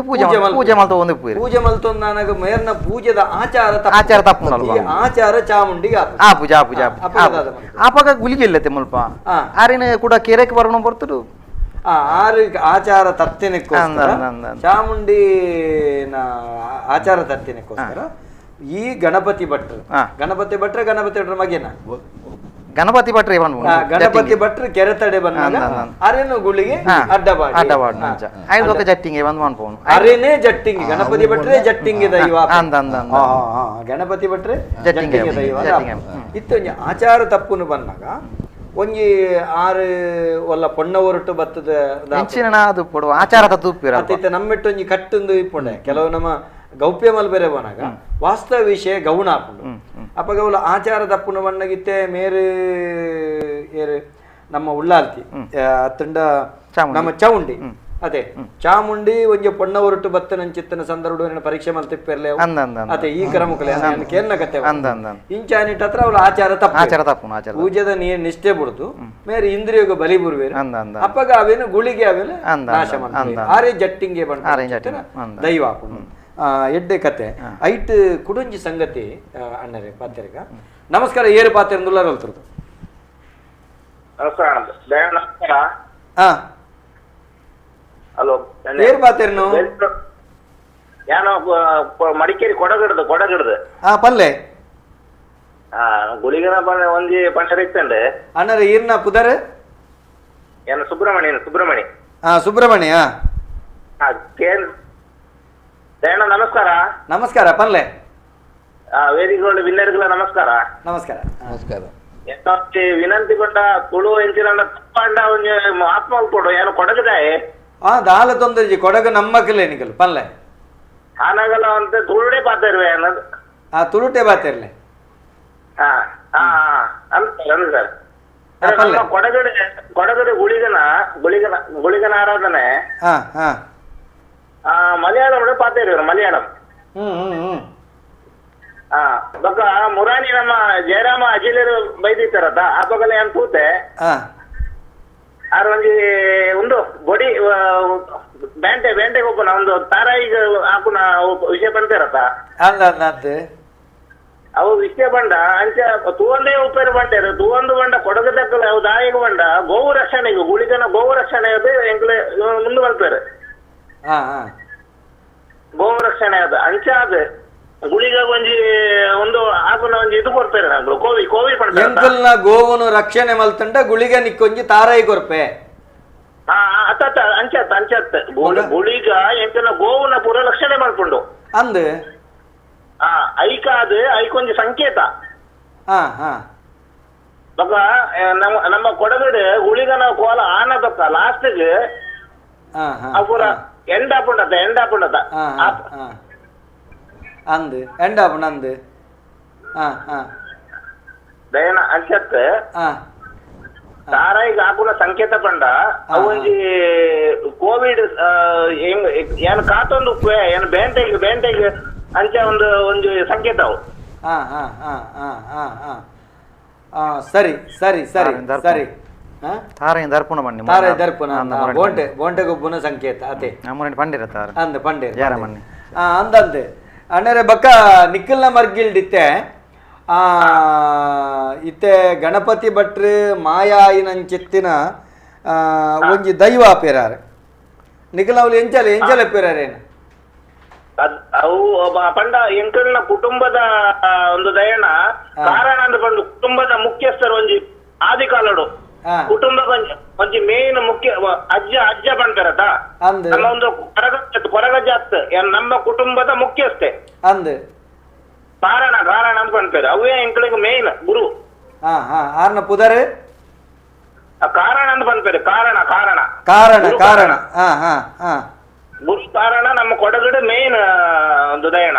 ಪೂಜೆ ಪೂಜೆ ಮಲ್ತ ಒಂದು ಪೂಜೆ ಮಲ್ತೊಂದು ಮೇರ್ನ ಪೂಜೆದ ಆಚಾರ ಆಚಾರ ತಪ್ಪುನಲ್ವ ಆಚಾರ ಚಾಮುಂಡಿಗೆ ಆ ಪೂಜೆ ಆ ಪೂಜೆ ಆಪಗ ಗುಲಿಗೆ ಇಲ್ಲತ್ತೆ ಮುಲ್ಪ ಆರಿನ ಕೂಡ ಕೆರೆಗೆ ಬರೋಣ ಬರ್ತಡು ಆರು ಆಚಾರ ತತ್ತಿನಕ್ಕೋಸ್ಕರ ಚಾಮುಂಡಿನ ಆಚಾರ ತತ್ತಿನಕ್ಕೋಸ್ಕರ ಈ ಗಣಪತಿ ಭಟ್ರು ಗಣಪತಿ ಭಟ್ರ ಗಣಪತಿ ಭಟ್ರ ಮಗೇನ ಗಣಪತಿ ಭಟ್ರೆ ಗಣಪತಿ ಭಟ್ರು ಕೆರೆ ತಡೆ ಬಂದ ಅರೇನು ಗುಳಿಗೆ ಅಡ್ಡಬಾಡಿ ಅಡ್ಡಬಾಡಿ ಜಟ್ಟಿಂಗೆ ಬಂದು ಅನ್ಪೋನು ಅರೇನೇ ಜಟ್ಟಿಂಗ್ ಗಣಪತಿ ಭಟ್ರೆ ಜಟ್ಟಿಂಗ್ ದೈವ ಗಣಪತಿ ಭಟ್ರೆ ಜಟ್ಟಿಂಗ್ ದೈವ ಇತ್ತು ಆಚಾರ ತಪ್ಪುನು ಬಂದಾಗ ಒಂಜಿ ಆರು ಒಲ್ಲ ಪೊಣ್ಣ ಒರಟು ಬತ್ತದ ಅದು ಪೊಡು ಆಚಾರ ತಪ್ಪು ನಮ್ಮೆಟ್ಟು ಒಂಜಿ ಕಟ್ಟೊಂದು ಇಪ್ಪುಂಡೆ ಕೆಲವು ನಮ್ಮ ಗೌಪ್ಯ ಮಲ್ ಬೇರೆ ಬನಾಗ ವಾಸ್ತವ ವಿಷಯ ಗೌಣ ಆಪುಂಡು ಅಪಗ ಅವಳು ಆಚಾರ ತಪ್ಪುನ ಬಣ್ಣಗಿತ್ತೆ ಮೇರು ಏರು ನಮ್ಮ ಉಳ್ಳಾಲ್ತಿ ಅತ್ತಂಡ ನಮ್ಮ ಚೌಂಡಿ ಅದೇ ಚಾಮುಂಡಿ ಒಂಜಿ ಪೊಣ್ಣ ಒರಟು ಬತ್ತನಂಚಿತ್ತನ ಸಂದರ್ಭ ಪರೀಕ್ಷೆ ಮಲ್ತಿಪ್ಪೆರ್ಲೆ ಅದೇ ಈ ಕ್ರಮಕಲೆ ಕೇರ್ನ ಕತೆ ಇಂಚಾನಿಟ್ ಹತ್ರ ಅವಳು ಆಚಾರ ತಪ್ಪು ಆಚಾರ ತಪ್ಪು ಆಚಾರ ಪೂಜೆದ ನೀರ್ ನಿಷ್ಠೆ ಬಿಡುದು ಮೇರೆ ಇಂದ್ರಿಯೋಗ ಬಲಿ ಬುರುವೇರು ಅಪ್ಪಗ ಅವೇನು ಗುಳಿಗೆ ಅವೇನು ನಾಶ ಮಾಡ್ತಾರೆ ಆರೇ ಜಟ್ಟಿಂಗೆ ಬಂಡ ದೈವ ಆಪುಂಡು ಎಡ್ಡೆ ಕತೆ ಐಟ್ ಕುಡುಂಜಿ ಸಂಗತಿ ಅಣ್ಣರೇ ಪಾತ್ರಿಗ ನಮಸ್ಕಾರ ಏರು ಪಾತ್ರೆ ನುಲ್ಲರಲ್ತರದು ನಮಸ್ಕಾರ ಹಾ ಹಲೋ ಏರು ಪಾತ್ರೆನು ನಾನು ಮಡಿಕೇರಿ ಕೊಡಗಡ್ದು ಕೊಡಗಡ್ದು ಹಾ ಪಲ್ಲೆ ಹಾ ಗುಳಿಗನ ಒಂಜಿ ಪಂಚರ್ ಇತ್ತಂಡೆ ಅಣ್ಣರೇ ಈರ್ನ ಪುದರ್ ಏನು ಸುಬ್ರಹ್ಮಣ್ಯ ಸುಬ್ರಹ್ಮಣಿ ಹಾ ಸುಬ್ರಹ್ಮಣ್ಯ ಹಾ ಕೇನ್ ದಯಣ್ಣ ನಮಸ್ಕಾರ ನಮಸ್ಕಾರ ಪಲ್ಲೆ ವೇದಿಕೆಗಳು ವಿನ್ನರ್ಗಳ ನಮಸ್ಕಾರ ನಮಸ್ಕಾರ ನಮಸ್ಕಾರ ವಿನಂತಿ ಕೊಂಡ ತುಳು ಎಂಚಿನ ತಪ್ಪಂಡ ಒಂಜಿ ಆತ್ಮ ಕೊಡು ಏನು ಕೊಡಗದಾಯೆ ಆ ದಾಲ ತೊಂದರೆ ಕೊಡಗು ನಮ್ಮಕ್ಕಲೇ ನಿಕಲ್ ಪಲ್ಲೆ ಆನಾಗಲ್ಲ ಅಂತ ತುಳುಡೆ ಪಾತಿರ್ವೆ ಅನ್ನೋದು ಆ ತುಳುಟೆ ಬಾತಿರ್ಲೆ ಹಾ ಹಾ ಅಲ್ಲ ಸರ್ ಅಲ್ಲ ಕೊಡಗಡೆ ಕೊಡಗಡೆ ಗುಳಿಗನ ಗುಳಿಗನ ಗುಳಿಗನ ಆರಾಧನೆ ಹಾ ಹಾ ಮಲಯಾಳಂ ಪಾತಿರ್ವೆ ಮಲಯಾಳಂ ಹಾ ಬೊಕ್ಕ ಮುರಾನಿ ನಮ್ಮ ಜಯರಾಮ ಅಜಿಲೇರು ಬೈದಿತ್ತಾರತ್ತ ಆ ಪಗಲ ಏನ್ ತೂತೆ ಆರ್ ಒಂಜಿ ಒಂದು ಬೊಡಿ ಬ್ಯಾಂಟೆ ಬ್ಯಾಂಟೆಗೆ ಒಪ್ಪನ ಒಂದು ತಾರಾಯಿಗ ಹಾಕುನ ವಿಷಯ ಬಂತಾರತ್ತ ಅವು ವಿಷಯ ಬಂಡ ಅಂಚ ತೂವಂದೇ ಉಪ್ಪೇರು ಬಂಡೇರು ತೂವಂದು ಬಂಡ ಕೊಡಗು ದಕ್ಕಲ ಅವು ದಾಯಿಗ ಬಂಡ ಗೋವು ರಕ್ಷಣೆಗೆ ಗುಳಿಗನ ಗೋವು ರಕ್ಷಣೆ ಅದು ಎಂಕ್ಲೆ ಮುಂದೆ ಬರ್ತಾರೆ ಗೋವು ರಕ್ಷಣೆ ಅದು ಅಂಚ ಅದು ಗುಳಿಗ ಒಂಜಿ ಒಂದು ಆಪುನ ಒಂಜಿ ಇದು ಕೊಡ್ತಾರೆ ನಂಗೆ ಕೋವಿ ಕೋವಿ ಪಡ್ತಾರೆ ಎಂಕಲ್ನ ಗೋವುನು ರಕ್ಷಣೆ ಮಲ್ತಂಡ ಗುಳಿಗ ನಿಕ್ಕೊಂಜಿ ತಾರಾಯಿ ಕೊರ್ಪೆ ಹಾ ಅತ್ತ ಅಂಚತ್ತ ಅಂಚತ್ತ ಗುಳಿಗ ಎಂಕಲ್ನ ಗೋವುನ ಪೂರ ರಕ್ಷಣೆ ಮಾಡ್ಕೊಂಡು ಅಂದ್ ಹಾ ಐಕ ಅದು ಐಕೊಂಜಿ ಸಂಕೇತ ಹಾ ಹಾ ಬೊಕ ನಮ್ಮ ನಮ್ಮ ಕೊಡಗಡೆ ಗುಳಿಗನ ಕೋಲ ಆನ ಬೊಕ್ಕ ಲಾಸ್ಟ್ಗೆ ಪೂರ ಎಂಡ್ ಆಪುಂಡತ್ತ ಎಂಡ್ ಆಪುಂಡತ್ತ ಅಂದ್ ಎಂಡ್ ಆಪುಂಡು ಅಂದ್ ಹಾ ಹಾ ದಯನ ಅಂಚತ್ ತಾರಾಯಿಗೆ ಹಾಕುನ ಸಂಕೇತ ಪಂಡ ಅವೊಂಜಿ ಕೋವಿಡ್ ಏನ್ ಕಾತೊಂದು ಉಪ್ಪೆ ಏನ್ ಬೇಂಟೆಗೆ ಬೇಂಟೆಗೆ ಅಂಚ ಒಂದು ಒಂಜಿ ಸಂಕೇತ ಅವು ಹಾ ಹಾ ಹಾ ಹಾ ಹಾ ಹಾ ಹಾ ಸರಿ ಸರಿ ಸರಿ ಸರಿ ತಾರಾಯಿ ದರ್ಪಣ ಬನ್ನಿ ತಾರಾಯಿ ದರ್ಪಣ ಬೋಂಟೆ ಬೋಂಟೆ ಗೊಬ್ಬನ ಸಂಕೇತ ಅದೇ ಪಂಡಿರ ತಾರ ಅಂದ ಪಂಡಿರ ಜಯರಾಮಣ್ಣಿ ಅಂದಂತೆ ಅಣ್ಣರೆ ಬಕ್ಕ ನಿಕ್ಕಲ್ನ ಮರ್ಗಿಲ್ಡಿತ್ತೆ ಇತ್ತೆ ಗಣಪತಿ ಭಟ್ರು ಮಾಯಾಯಿನಂಚಿತ್ತಿನ ಒಂಜಿ ದೈವ ಪೇರಾರೆ ನಿಖಲ್ ಅವ್ಲು ಎಂಚಲೆ ಎಂಚಲೆ ಪೇರಾರೇನು ಅವು ಪಂಡ ಎಂಕಲ್ನ ಕುಟುಂಬದ ಒಂದು ದಯಣ ಕಾರಣ ಅಂದ್ರೆ ಪಂಡ ಕುಟುಂಬದ ಮುಖ್ಯಸ್ಥರು ಒಂಜಿ ಆದಿಕಾಲಡು ಕುಟುಂಬ ಒಂಜಿ ಮೇನ್ ಮುಖ್ಯ ಅಜ್ಜ ಅಜ್ಜ ಪಂಡ್ಪೆರತ ನಮ್ಮ ಒಂದು ಕೊರಗಜ್ಜ ನಮ್ಮ ಕುಟುಂಬದ ಮುಖ್ಯಸ್ಥೆ ಅಂದ್ ಕಾರಣ ಕಾರಣ ಅಂತ ಪಂಡ್ಪೆರ್ ಅವೇ ಎಂಕಳಿಗೆ ಮೇನ್ ಗುರು. ಆರ್ನ ಪುದರ್ ಕಾರಣ ಅಂತ ಪಂಡ್ಪೆರ್ ಕಾರಣ ಕಾರಣ ಕಾರಣ ಕಾರಣ ಗುರು ಕಾರಣ ನಮ್ಮ ಕೊಡಗಡು ಮೇನ್ ಒಂದು ದಯಣ.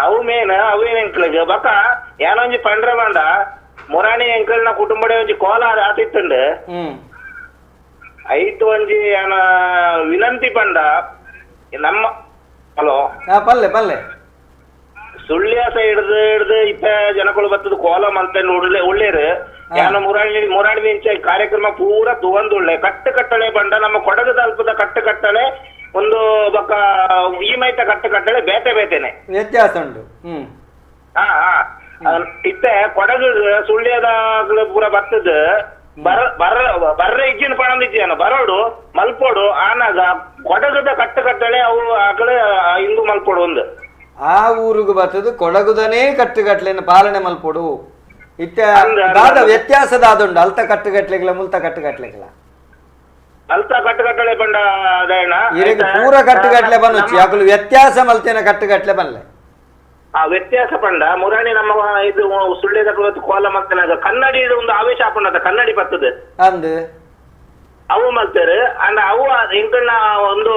ಅವು ಮೇನ್ ಅವೇ ಎಂಕಳಿಗೆ ಬಕ ಏನೊಂಜಿ ಪಂಡ್ರೆ ಬಂಡ ಮುರಾಣಿ ಎಂಕಲ್ನ ಕುಟುಂಬಡೆ ಒಂಜಿ ಕೋಲ ಆತಿತ್ತುಂಡು ಐತು ಒಂಜಿ ಏನ ವಿನಂತಿ ಪಂಡ ನಮ್ಮ ಹಲೋ ಪಲ್ಲೆ ಪಲ್ಲೆ ಸುಳ್ಯ ಹಿಡ್ದು ಹಿಡ್ದು ಇತ್ತ ಜನಗಳು ಬರ್ತದ ಕೋಲ ಮಂತ ಒಳ್ಳೆ ಒಳ್ಳೇರು ಯಾನ ಮುರಾಣಿ ಮುರಾಣಿ ಇಂಚ ಕಾರ್ಯಕ್ರಮ ಪೂರ ತುವಂದುಳ್ಳೆ ಕಟ್ಟು ಕಟ್ಟಳೆ ಬಂಡ ನಮ್ಮ ಕೊಡಗು ತಲುಪದ ಕಟ್ಟು ಕಟ್ಟಳೆ ಒಂದು ಬಕ್ಕ ಈ ಮೈತ ಕಟ್ಟು ಕಟ್ಟಳೆ ಬೇತೆ ಬೇತೆನೆ ವ್ಯತ್ಯಾಸ ಉಂಟು. ಹಾ ಹಾ ಇತ್ತೆ ಕೊಡಗು ಸುಳ್ಯದ ಪೂರ ಬರ್ತದ ಬರ ಬರ ಬರ್ರ ಇಜ್ಜಿನ ಪಣಂದಿಜ್ಜಿನ ಬರೋಡು ಮಲ್ಪೋಡು ಆನಾಗ ಕೊಡಗದ ಕಟ್ಟು ಕಟ್ಟಳೆ ಅವು ಆಕಡೆ ಹಿಂದೂ ಮಲ್ಪೋಡು ಒಂದು ಆ ಊರಿಗೆ ಬರ್ತದ ಕೊಡಗುದನೇ ಕಟ್ಟುಗಟ್ಲೆನ ಪಾಲನೆ ಮಲ್ಪೋಡು ಇತ್ತ ದಾದ ವ್ಯತ್ಯಾಸದಾದುಂಡು ಅಲ್ತ ಕಟ್ಟುಗಟ್ಲೆಗಳ ಮುಲ್ತ ಕಟ್ಟುಗಟ್ಲೆಗಳ ಅಲ್ತ ಕಟ್ಟುಗಟ್ಟಳೆ ಬಂಡ ಪೂರ ಕಟ್ಟುಗಟ್ಲೆ ಬನ್ನುಚ್ಚಿ ಯಾಕಲು ವ್ಯತ್ಯಾಸ ಮಲ್ತೇನ ಕಟ್ಟುಗಟ್ಲೆ ಬಲ್ಲೆ ಆ ವ್ಯತ್ಯಾಸ ಪಂಡ ಮುರಾಣಿ ನಮ್ಮ ಇದು ಸುಳ್ಳ್ಯದ ಕೋಲ ಮಲ್ತನಾಗ ಕನ್ನಡಿ ಒಂದು ಆವೇಶ ಹಾಕೊಂಡದ ಕನ್ನಡಿ ಬರ್ತದೆ ಅಂದ್ ಅವು ಮಲ್ತೇರು ಅಂಡ್ ಅವು ಎಂಕಲ್ನ ಒಂದು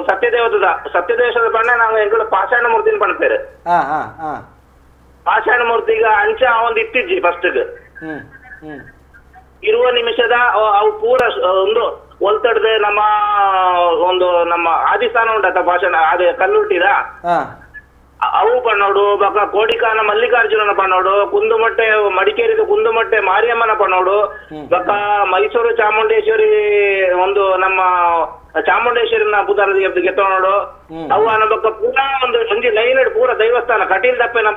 ಸತ್ಯದೇವತದ ಸತ್ಯದೇಶದ ಬಣ್ಣ ನಾವು ಎಂಕಲ್ ಪಾಷಾಣ ಮೂರ್ತಿನ ಪಣ್ತೇರು. ಪಾಷಾಣ ಮೂರ್ತಿಗ ಅಂಚ ಒಂದು ಇತ್ತಿಜ್ಜಿ ಫಸ್ಟ್ ಇರುವ ನಿಮಿಷದ ಅವು ಪೂರ ಒಂದು ಒಲ್ತಡ್ದೆ ನಮ್ಮ ಒಂದು ನಮ್ಮ ಆದಿಸ್ಥಾನ ಉಂಟತ್ತ ಪಾಷಾಣ ಅದೇ ಕಲ್ಲುಟ್ಟಿದ ಅವು ಪಣ್ಣೋಡು ಬಕ ಕೋಡಿಕಾನ ಮಲ್ಲಿಕಾರ್ಜುನನ ಪಣ್ಣೋಡು ಕುಂದುಮಟ್ಟೆ ಮಡಿಕೇರಿದ ಕುಂದುಮಟ್ಟೆ ಮಾರಿಯಮ್ಮನ ಪಣ್ಣೋಡು ಬಕ ಮೈಸೂರು ಚಾಮುಂಡೇಶ್ವರಿ ಒಂದು ನಮ್ಮ ಚಾಮುಂಡೇಶ್ವರಿನ ಪುದಾರ ಗೆತ್ತೋಡು ಅವು ಬಕ್ಕ ಪೂರಾ ಒಂದು ಒಂಜಿ ಲೈನ್ ಪೂರ ದೇವಸ್ಥಾನ ಕಟೀಲ್ ದಪ್ಪೆನ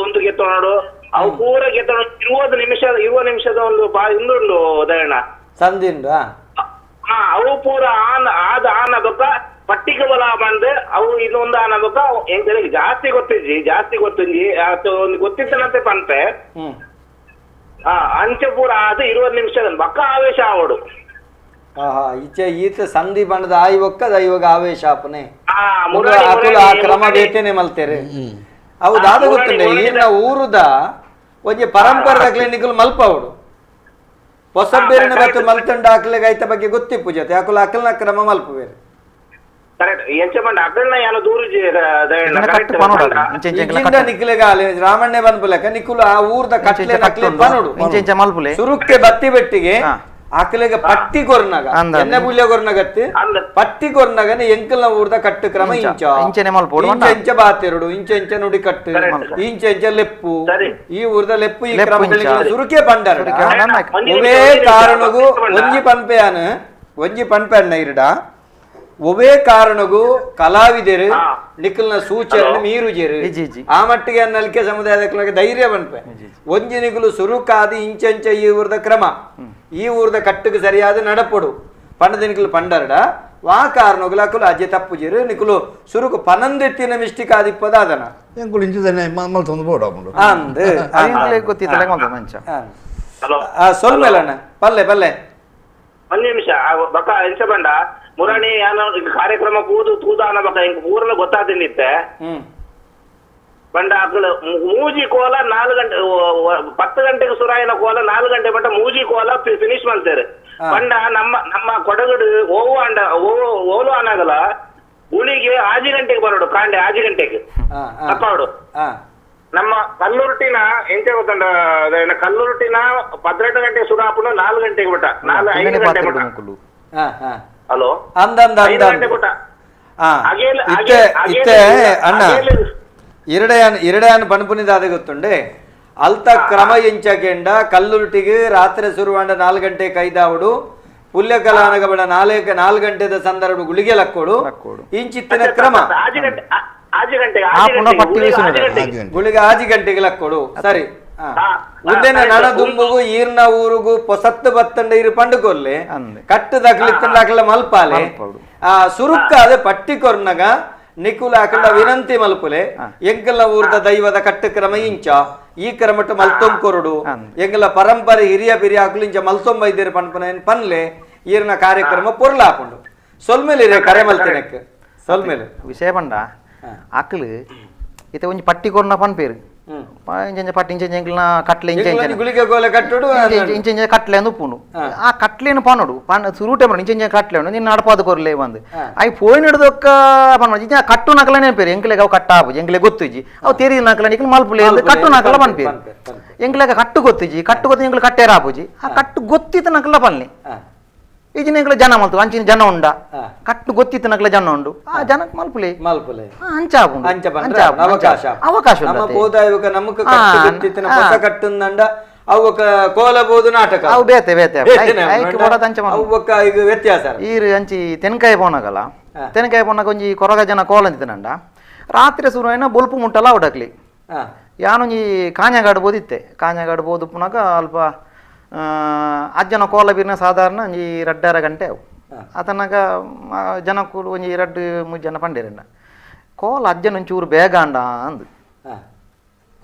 ಒಂದು ಗೆತ್ತೋಡು ಅವು ಪೂರ ಗೆತ್ತೋಡು 20 ನಿಮಿಷದ ಒಂದು ಇಂದುಂಡು ದಯಣ ಸಂದಿಂಡ ಹಾ ಅವು ಪೂರ ಆನ ಆದ ಆನ ಬಕ್ಕ ಪಟ್ಟಿಗೆ ಬಲ ಬಂದು ಅವು ಇನ್ನೊಂದು ಆನಬಕ್ಕ ಎಂಕಲಿಗೆ ಜಾಸ್ತಿ ಗೊತ್ತಿಜ್ಜಿ ಜಾಸ್ತಿ ಗೊತ್ತಿಂಜಿ ಒಂದು ಗೊತ್ತಿತ್ತನಂತೆ ಪಂಪೆ ಅಂಚೆ ಪೂರ ಅದು 20 ನಿಮಿಷದ ಬಕ್ಕ ಆವೇಶ ಆವಡು. ಈಚೆ ಈತ ಸಂಧಿ ಬಣ್ಣದ ಆಯಿ ಒಕ್ಕದ ಇವಾಗ ಆವೇಶ ಆಪನೆ ಆ ಕ್ರಮ ಬೇತೇನೆ ಮಲ್ತೇರೆ ಅವು ದಾದ ಗೊತ್ತುಂಡೆ ಈನ ಊರುದ ಒಂಜಿ ಪರಂಪರೆ ನಿಕುಲು ಮಲ್ಪವಡು ಹೊಸ ಬೇರೆ ಬತ್ತು ಮಲ್ತಂಡ ಹಾಕ್ಲಿಗೆ ಐತ ಬಗ್ಗೆ ಗೊತ್ತಿಪ್ಪು ಜೊತೆ ಯಾಕುಲ ಅಕಲ್ನ ಕ್ರಮ ಮಲ್ಪ ಬೇರೆ ರಾಮಣ್ಣೆ ಬನ್ಪುಲೆಕ ನಿಕುಲು ಆ ಊರ್ದ ಕಟ್ಲೆ ನಕ್ಲೆ ಪನೋಡು ಸುರುಕ್ಕೆ ಬತ್ತಿ ಬೆಟ್ಟಿಗೆ ಆಕಲೆಗೆ ಪಟ್ಟಿ ಕೊರ್ನಾಗ ಎಣ್ಣೆ ಬುಲ್ಯ ಕೊರ್ನಾಗತ್ತಿ ಪಟ್ಟಿ ಕೊರ್ನಾಗನೆ ಎಂಕಲ್ನ ಊರ್ದ ಕಟ್ಟು ಕ್ರಮ ಇಂಚ ಇಂಚ ಇಂಚ ಬಾತೆರಡು ಇಂಚ ಇಂಚ ನುಡಿ ಕಟ್ಟು ಇಂಚ ಇಂಚ ಲೆಪ್ಪು ಈ ಊರ್ದ ಲೆಪ್ಪು ಈ ಕ್ರಮ ಸುರುಕೆ ಪಂಡರ ಒವೇ ಕಾರಣಗೂ ಒಂಜಿ ಪನ್ಪೆಯಾನ ಒಂಜಿ ಪನ್ಪೆಯನ್ನ ಇರಡ ಒವೇ ಕಾರಣಗೂ ಕಲಾವಿದರು ನಿಖಲ್ನ ಸೂಚನೆ ಮೀರುಜೇರು ಆ ಮಟ್ಟಿಗೆ ನಲಿಕೆ ಸಮುದಾಯದ ಧೈರ್ಯ ಬನ್ಪೆ ಒಂಜಿ ನಿಗುಲು ಸುರುಕಾದಿ ಇಂಚಂಚ ಈ ಊರ್ದ ಕ್ರಮ ಈ ಊರ್ದ ಕಟ್ಟುಗೆ ಸರಿಯಾದ ನಡಪೊಡು ಪಂಡದ ನಿಕುಲು ಪಂಡರಡ ವಾ ಕಾರಣಗುಲ ಅಕುಲು ಅಜ್ಜೆ ತಪ್ಪುಜೇರು ನಿಕುಲು ಸುರುಕು ಪನಂದೆತ್ತಿನ ಮಿಸ್ಟಿಕ್ ಆದಿಪ್ಪದ ಅದನ ಸೊಲ್ಮೆಲಣ್ಣ ಪಲ್ಲೆ ಪಲ್ಲೆ ಒಂದ್ ನಿಮಿಷ ಬಕ್ಕ ಎಂಚ ಬಂಡ ಮುರಾಣಿ ಯಾನ ಕಾರ್ಯಕ್ರಮ ಕೂದು ತೂದಾನ ಬಕ್ಕ ಇಂಕ ಊರಲ್ಲ ಗೊತ್ತಾದಿಂದಿತ್ತೆ ಬಂಡ ಅಕಲು ಮೂಜಿ ಕೋಲ 4 ಗಂಟೆ 10 ಗಂಟೆಗೆ ಸುರಾಯಿನ ಕೋಲ 4 ಗಂಟೆ ಬಟ್ಟ ಮೂಜಿ ಕೋಲ ಫಿನಿಶ್ ಮಾಡ್ತಾರೆ. ಬಂಡ ನಮ್ಮ ನಮ್ಮ ಕೊಡಗಡು ಓವು ಅಂಡ ಓಲು ಅನಾಗಲ್ಲ ಗುಳಿಗೆ 5 ಗಂಟೆಗೆ ಬರೋಡು ಕಾಂಡೆ 5 ಗಂಟೆಗೆ ತಪ್ಪಾಡು. ನಮ್ಮ ಕಲ್ಲುರುಟಿನ ಎಂತ ಗೊತ್ತಂಡ ಕಲ್ಲುರುಟಿನ 18 ಗಂಟೆ ಸುರಾಪುನ 4 ಗಂಟೆಗೆ ಬಟ್ಟ 4 5 ಗಂಟೆ ಬಟ್ಟ. ಹಲೋ ಅಣ್ಣ ಎರಡೇ ಪಣಪುನಿದಾದ ಗೊತ್ತುಂಡೆ ಅಲ್ತ ಕ್ರಮ ಎಂಚಕೆಂಡ ಕಲ್ಲುರುಟಿಗೆ ರಾತ್ರಿ ಸುರುವಾಂಡ 4 ಗಂಟೆ ಕೈದಾವಡು ಪುಲ್ಯಕಲಾನಗ ಬಡ 4 ಗಂಟೆದ ಸಂದರ್ಭ ಗುಳಿಗೆ ಲಕ್ಕೋಡು ಇಂಚಿತ್ತಿನ ಕ್ರಮ ಗುಳಿಗೆ 5 ಗಂಟೆಗೆ ಲಕ್ಕೋಡು ಸರಿ. ಉದ್ದೇನ ನಡ ದುಂಬುಗು ಈರ್ನ ಊರುಗು ಪೊಸತ್ತು ಬತ್ತಂಡ ಇರು ಪಂಡುಕೊಲ್ಲೆ ಕಟ್ಟು ದಕ್ಲಿತ್ತಂಡ ಅಕಲ ಮಲ್ಪಾಲೆ ಆ ಸುರುಕ್ಕಾದ ಪಟ್ಟಿ ಕೊರ್ನಗ ನಿಕುಲ ಅಕಂಡ ವಿನಂತಿ ಮಲ್ಪುಲೆ ಎಂಕಲ್ನ ಊರ್ದ ದೈವದ ಕಟ್ಟು ಕ್ರಮ ಇಂಚ ಈ ಕ್ರಮಟ್ಟು ಮಲ್ತೊಂ ಕೊರಡು ಎಂಕಲ ಪರಂಪರೆ ಹಿರಿಯ ಪಿರಿಯ ಅಕುಲು ಇಂಚ ಮಲ್ತೊಂಬ ಇದ್ದೀರಿ ಪನ್ಪನ ಪನ್ಲೆ ಈರ್ನ ಕಾರ್ಯಕ್ರಮ ಪೊರ್ಲಾಪುಂಡು ಸೊಲ್ಮೇಲೆ ಇರೇ ಕರೆ ಮಲ್ತಿನಕ್ ಸೊಲ್ಮೇಲೆ ವಿಷಯ ಪಂಡ ಅಕ್ಲು ಇತ್ತೆ ಒಂಜಿ ಪಟ್ಟಿ ಕೊರ್ನ ಪನ್ಪೇರು ಇಂಚ ಪಟ್ಟಿ ಇಂಚ ಎಂಕ್ಲನ ಕಟ್ಲೆ ಇಂಚ ಇಂಚ ಗುಳಿಗೆ ಗೋಲೆ ಕಟ್ಟುಡು ಇಂಚ ಇಂಚ ಕಟ್ಲೆ ಅಂದ್ ಉಪ್ಪುಂಡು ಆ ಕಟ್ಲೇನು ಪನೋಡು ಪನ್ ಸುರು ಟೈಮ್ ಇಂಚ ಇಂಚ ಕಟ್ಲೆ ಉಂಡು ನಿನ್ನ ನಡಪಾದ ಕೊರ್ಲೆ ಬಂದು I ಪೋಯಿನಡ್ದೊಕ್ಕ ಪನ್ಪ ಇಂಚ ಕಟ್ಟು ನಕಲನೇ ಪೇರು ಎಂಕ್ಲೆಗ್ ಅವು ಕಟ್ಟಾಪುಜಿ ಎಂಕ್ಲೆ ಗೊತ್ತಿಜ್ಜಿ ಅವು ತೆರಿ ನಕಲ ನಿಕ್ಲು ಮಲ್ಪುಲೆ ಕಟ್ಟು ನಕಲ ಪನ್ಪೇರು ಎಂಕ್ಲೆಗ ಕಟ್ಟು ಗೊತ್ತಿಜ್ಜಿ ಕಟ್ಟು ಗೊತ್ತು ಎಂಕ್ಲು ಕಟ್ಟೇರ ಆಪುಜಿ ಆ ಕಟ್ಟು ಗೊತ್ತಿತ್ತು ನಕಲ ಪನ್ಲಿ ಈಜಿನ ಎಂಕ್ಲ ಜನ ಮಲ್ತು ಅಂಚಿನ ಜನ ಉಂಡ ಕಟ್ಟು ಗೊತ್ತಿತ್ತು ನಕಲ ಜನ ಉಂಡು ಆ ಜನಕ್ಕೆ ಮಲ್ಪುಲೆ ಮಲ್ಪುಲೆ ಅಂಚ ಅಂಚ ಅವಕಾಶ ಅವಕಾಶ ನಮ್ಮ ಬೋದಾಯುವಕ ನಮಕ್ ಕಟ್ಟು ಗೊತ್ತಿತ್ತಿನ ಹೊಸ ಕಟ್ಟುಂದಂಡ ಅವಕ ಕೋಲಬಹುದು ನಾಟಕ ಅವು ಬೇತೆ ಬೇತೆ ಅವಕ್ಕ ಈಗ ವ್ಯತ್ಯಾಸ ಈರು ಅಂಚಿ ತೆನ್ಕಾಯಿ ಪೋನಾಗಲ್ಲ ತೆನ್ಕಾಯಿ ಪೋನಾಗ ಒಂಜಿ ಕೊರಗ ಜನ ಕೋಲ ಅಂತಿತ್ತನಂಡ ರಾತ್ರಿ ಸುರುವಿನ ಬೊಲ್ಪು ಮುಟ್ಟಲ್ಲ ಅವಡಕ್ಲಿ ಯಾನೊಂಜಿ ಕಾಂಜಾಗಾಡು ಬೋದಿತ್ತೆ ಕಾಂಜಾಗಾಡು ಬೋದು ಪುನಗ ಅಲ್ಪ ಅಜ್ಜನ ಕೋಲ ಬೀರ್ನ ಸಾಧಾರಣ ಒಂಜಿ ರಡ್ಡರ ಗಂಟೆ ಅವು ಆತನಾಗ ಜನಕ್ಕೂ ಒಂಜಿ ರಡ್ಡು ಮೂಜಿ ಜನ ಪಂಡೇರಣ್ಣ ಕೋಲ ಅಜ್ಜನ ಒಂಚೂರು ಬೇಗ ಅಂಡ ಅಂದು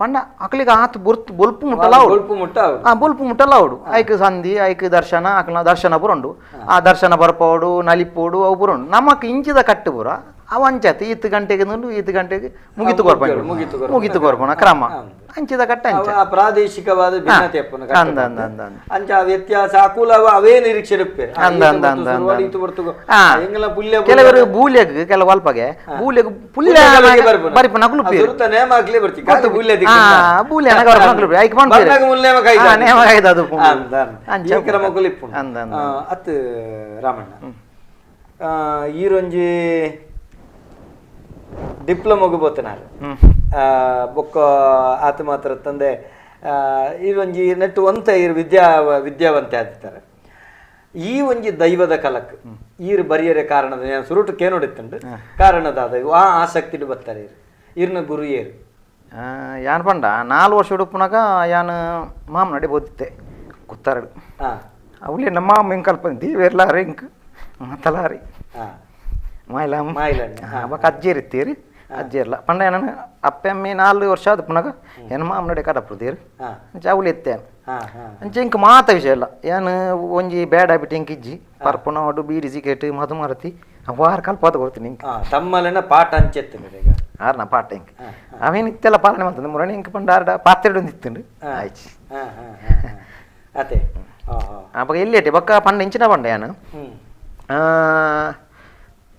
ಪಂಡ ಅಕ್ಲಿಗೆ ಆತು ಬೊರ್ತು ಬೊಲ್ಪು ಮುಟ್ಟಲ್ಲ ಬೊಲ್ಪು ಮುಟ್ಟ ಬೊಲ್ಪು ಮುಟ್ಟಲ್ಲ ಅವಡು ಐಕ್ ಸಂಧಿ ಐಕ್ ದರ್ಶನ ಅಕ್ಲ ದರ್ಶನ ಪುರಂಡು ಆ ದರ್ಶನ ಬರ್ಪೋಡು ನಲಿಪೋಡು ಅವು ಪುರಂಡು ನಮಕ್ ಇಂಚಿದ ಕಟ್ಟು ಪುರ ಅವು ಅಂಚಾತು ಈತ್ ಗಂಟೆಗೆ ನುಂಡು ಈತ್ ಗಂಟೆಗೆ ಮುಗಿತು ಕೊರ್ಪಣ ಮುಗಿತು ಕೊರ್ಪಣ ಕ್ರಮ ಅಂಚಿದ ಕಟ್ಟ ಅಂಚ ಪ್ರಾದೇಶಿಕವಾದ ಭಿನ್ನತೆ ಅಂದ ಅಂದ ಅಂದ ಅಂಚ ವ್ಯತ್ಯಾಸ ಅಕುಲ ಅವೇ ನಿರೀಕ್ಷೆ ಅಂದ ಅಂದ ಅಂದ ಕೆಲವರು ಬೂಲ್ಯಗ್ ಕೆಲವು ಅಲ್ಪಗೆ ಬೂಲ್ಯಗ್ ಪುಲ್ಯ ಬರಿಪನ ಅತ್ ರಾಮಣ್ಣ ಈರೊಂಜಿ ಡಿಪ್ಲೊಮೊಗು ಬೋತನಾರು ಬೊಕ್ಕ ಆತ ಮಾತ್ರ ತಂದೆ ಈರೊಂಜಿ ನೆಟ್ಟು ಒಂತ ಈರು ವಿದ್ಯಾವಂತೆ ಆದಿತ್ತಾರೆ ಈ ಒಂಜಿ ದೈವದ ಕಲಕ್ ಈರು ಬರಿಯರೆ ಕಾರಣದ ನಾನು ಸುರುಟು ಕೇನೋಡಿತ್ತಂಡು ಕಾರಣದಾದ ಆ ಆಸಕ್ತಿ ಬತ್ತಾರೆ ಇರು ಇರ್ನ ಗುರು ಏರು ಯಾನ್ ಪಂಡ 4 ವರ್ಷ ಉಡುಪುನಾಗ ಯಾನ್ ಮಾಮನಡೆ ಬೋದಿತ್ತೆ ಕುತ್ತಾರಡು ಅವಳೇ ನಮ್ಮ ಮಾಮ ಹೆಂಗೆ ಕಲ್ಪ ದೇವೇರ್ಲಾರಿ ಇಂಕ್ ಮತ್ತಲಾರಿ ಮಾಯಿಲ ಮಾಯಿಲ ಬೊಕ್ಕ ಅಜ್ಜೇರ್ ಇತ್ತೀರಿ ಅಜ್ಜೇರ್ಲ ಪಂಡ ಏನನ ಅಪ್ಪೆ ಅಮ್ಮೆ 4 ವರ್ಷ ಆದ ಪುನಗ ಏನ ಮಾಮನಡೆ ಕಡಪುದೇರು ಅಂಚ ಅವಳು ಎತ್ತೇನು ಅಂಚೆ ಇಂಕ್ ಮಾತ ವಿಷಯ ಇಲ್ಲ ಏನು ಒಂಜಿ ಬ್ಯಾಡ್ ಹ್ಯಾಬಿಟ್ ಇಂಕ್ ಇಜ್ಜಿ ಪರ್ಪುನ ಒಡು ಬೀಡಿ ಸಿಗರೇಟ್ ಮಧುಮಾರತಿ ವಾರ ಕಲ್ಪಾತ ಕೊಡ್ತೀನಿ ಇಂಕ್ ತಮ್ಮಲೆನ ಪಾಠ ಅಂಚೆತ್ತಿನ ಈಗ ಆರ್ನ ಪಾಠ ಇಂಕ್ ಅವೇನು ಇತ್ತೆಲ್ಲ ಪಾಲನೆ ಮಾಡ್ತದೆ ಮುರಣಿ ಇಂಕ್ ಪಂಡ ಆರ್ಡ ಪಾತ್ರೆಡು ಒಂದು ಇತ್ತುಂಡು ಆಯ್ತು ಅದೇ ಅವಾಗ ಎಲ್ಲಿ ಬೊಕ್ಕ ಪಂಡ ಇಂಚಿನ ಪಂಡ ಯಾನು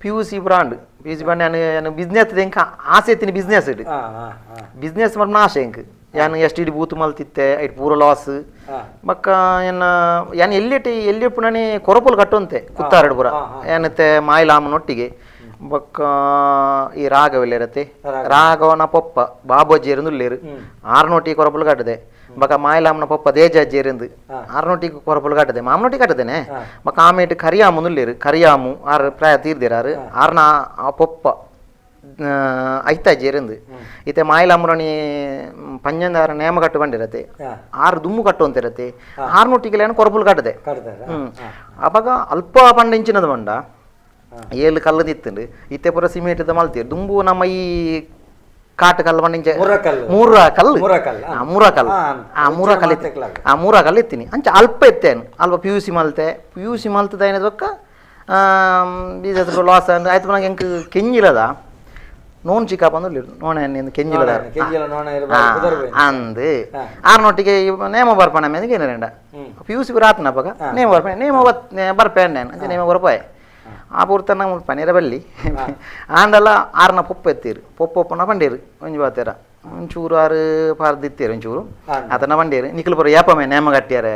P U C brand P U C brand ಯಾನು ಬಿಸ್ನೆಸ್ ಇಂಕ ಆಸೆ ಇತ್ತಿನ ಬಿಸ್ನೆಸ್ ಇಡು ಬಿಸ್ನೆಸ್ ಮಾಡ್ನ ಆಸೆ ಇಂಕ್ ಯಾನು ಎಷ್ಟು ಇಡಿ ಬೂತು ಮಲ್ತಿತ್ತೆ ಐಟ್ ಪೂರ ಲಾಸ್ ಬೊಕ್ಕ ಏನ ಯಾನು ಎಲ್ಲಿಟ್ಟು ಎಲ್ಲಿ ಪುಣನೆ ಕೊರಪುಲ್ ಕಟ್ಟುವಂತೆ ಕುತ್ತಾರಡು ಪೂರ ಏನತ್ತೆ ಮಾಯಿಲಾಮನೊಟ್ಟಿಗೆ ಬೊಕ್ಕ ಈ ರಾಘವೆಲ್ಲ ಇರತ್ತೆ ರಾಘವನ ಪೊಪ್ಪ ಬಾಬಾಜಿಯರಂದು ಉಲ್ಲೇರು ಆರ್ನೋಟಿ ಕೊರಪುಲ್ ಕಟ್ಟದೆ ಬೊಕ್ಕ ಮಾಯಿಲಾಮನ ಪೊಪ್ಪ ದೇಜಾಜಿಯರಂದು ಆರ್ನೋಟಿಗೆ ಕೊರಪುಲ್ ಕಟ್ಟದೆ ಮಾಮನೊಟ್ಟಿ ಕಟ್ಟದೇನೆ ಬೊಕ್ಕ ಆಮೇಟ್ ಕರಿಯಾಮು ಉಲ್ಲೇರು ಕರಿಯಾಮು ಆರು ಪ್ರಾಯ ತೀರ್ದಿರಾರು ಆರ್ನ ಆ ಪೊಪ್ಪ ಐತಾಜಿಯರಂದು ಇತ್ತೆ ಮಾಯಿಲಾಮುರಣಿ ಪಂಜಂದಾರ ನೇಮ ಕಟ್ಟು ಬಂದಿರತ್ತೆ ಆರು ದುಮ್ಮು ಕಟ್ಟು ಅಂತ ಇರತ್ತೆ ಆರ್ನೊಟ್ಟಿಗೆ ಕೊರಪುಲ್ ಕಟ್ಟದೆ ಅವಾಗ ಅಲ್ಪ ಪಂಡ ಇಂಚಿನದ ಬಂಡ ಏಳು ಕಲ್ಲು ತಿತ್ತುಂಡು ಇತ್ತೆ ಪೂರ ಸಿಮೆಂಟ್ ಮಲ್ತೀರು ದುಂಬು ನಮ್ಮ ಈ ಕಾಟು ಕಲ್ಲು ಬಂಡ ಇಂಚ ಮೂರ ಕಲ್ಲು ಮೂರ ಕಲ್ಲು ಆ ಮೂರ ಕಲ್ಲು ಆ ಮೂರ ಕಲ್ಲು ಇತ್ತೀನಿ ಅಂಚ ಅಲ್ಪ ಎತ್ತೇನು ಅಲ್ಪ P U C ಮಲ್ತೆ P U C ಮಲ್ತದ ಏನದಕ್ಕ ಬೀಜ ಲಾಸ್ ಆಯ್ತು ನಂಗೆ ಎಂಕ್ ಕೆಂಜಿಲದ ನೋನ್ ಚಿಕ್ಕಪ್ಪ ಅಂದ್ರೆ ನೋಣ ಕೆಂಜಿಲದ ಅಂದು ಆರ್ನೊಟ್ಟಿಗೆ ನೇಮ ಬರ್ಪಣ ಮೇಲೆ ಏನೇರಂಡ P U C ರಾತ್ನ ಅಪ್ಪಗ ನೇಮ ಬರ್ಪ ನೇಮ ಬರ್ಪೆ ಅಂಚ ನೇಮ ಬರ್ಪಾಯ ಆ ಪೂರ್ತನ ಪನೀರ ಬಲ್ಲಿ ಆಂಡಲ ಆರ್ನ ಪೊಪ್ಪ ಎತ್ತೀರು ಪೊಪ್ಪ ಒಪ್ಪನ ಬಂಡೇರು ಒಂಜಿ ಬಾತೇರ ಒಂಚೂರು ಆರು ಪಾರ್ದಿತ್ತೀರು ಒಂಚೂರು ಆತನ ಬಂಡೇರು ನಿಖಲ್ ಪುರ ಯಾಪಮೆ ನೇಮ ಕಟ್ಟಿಯಾರೆ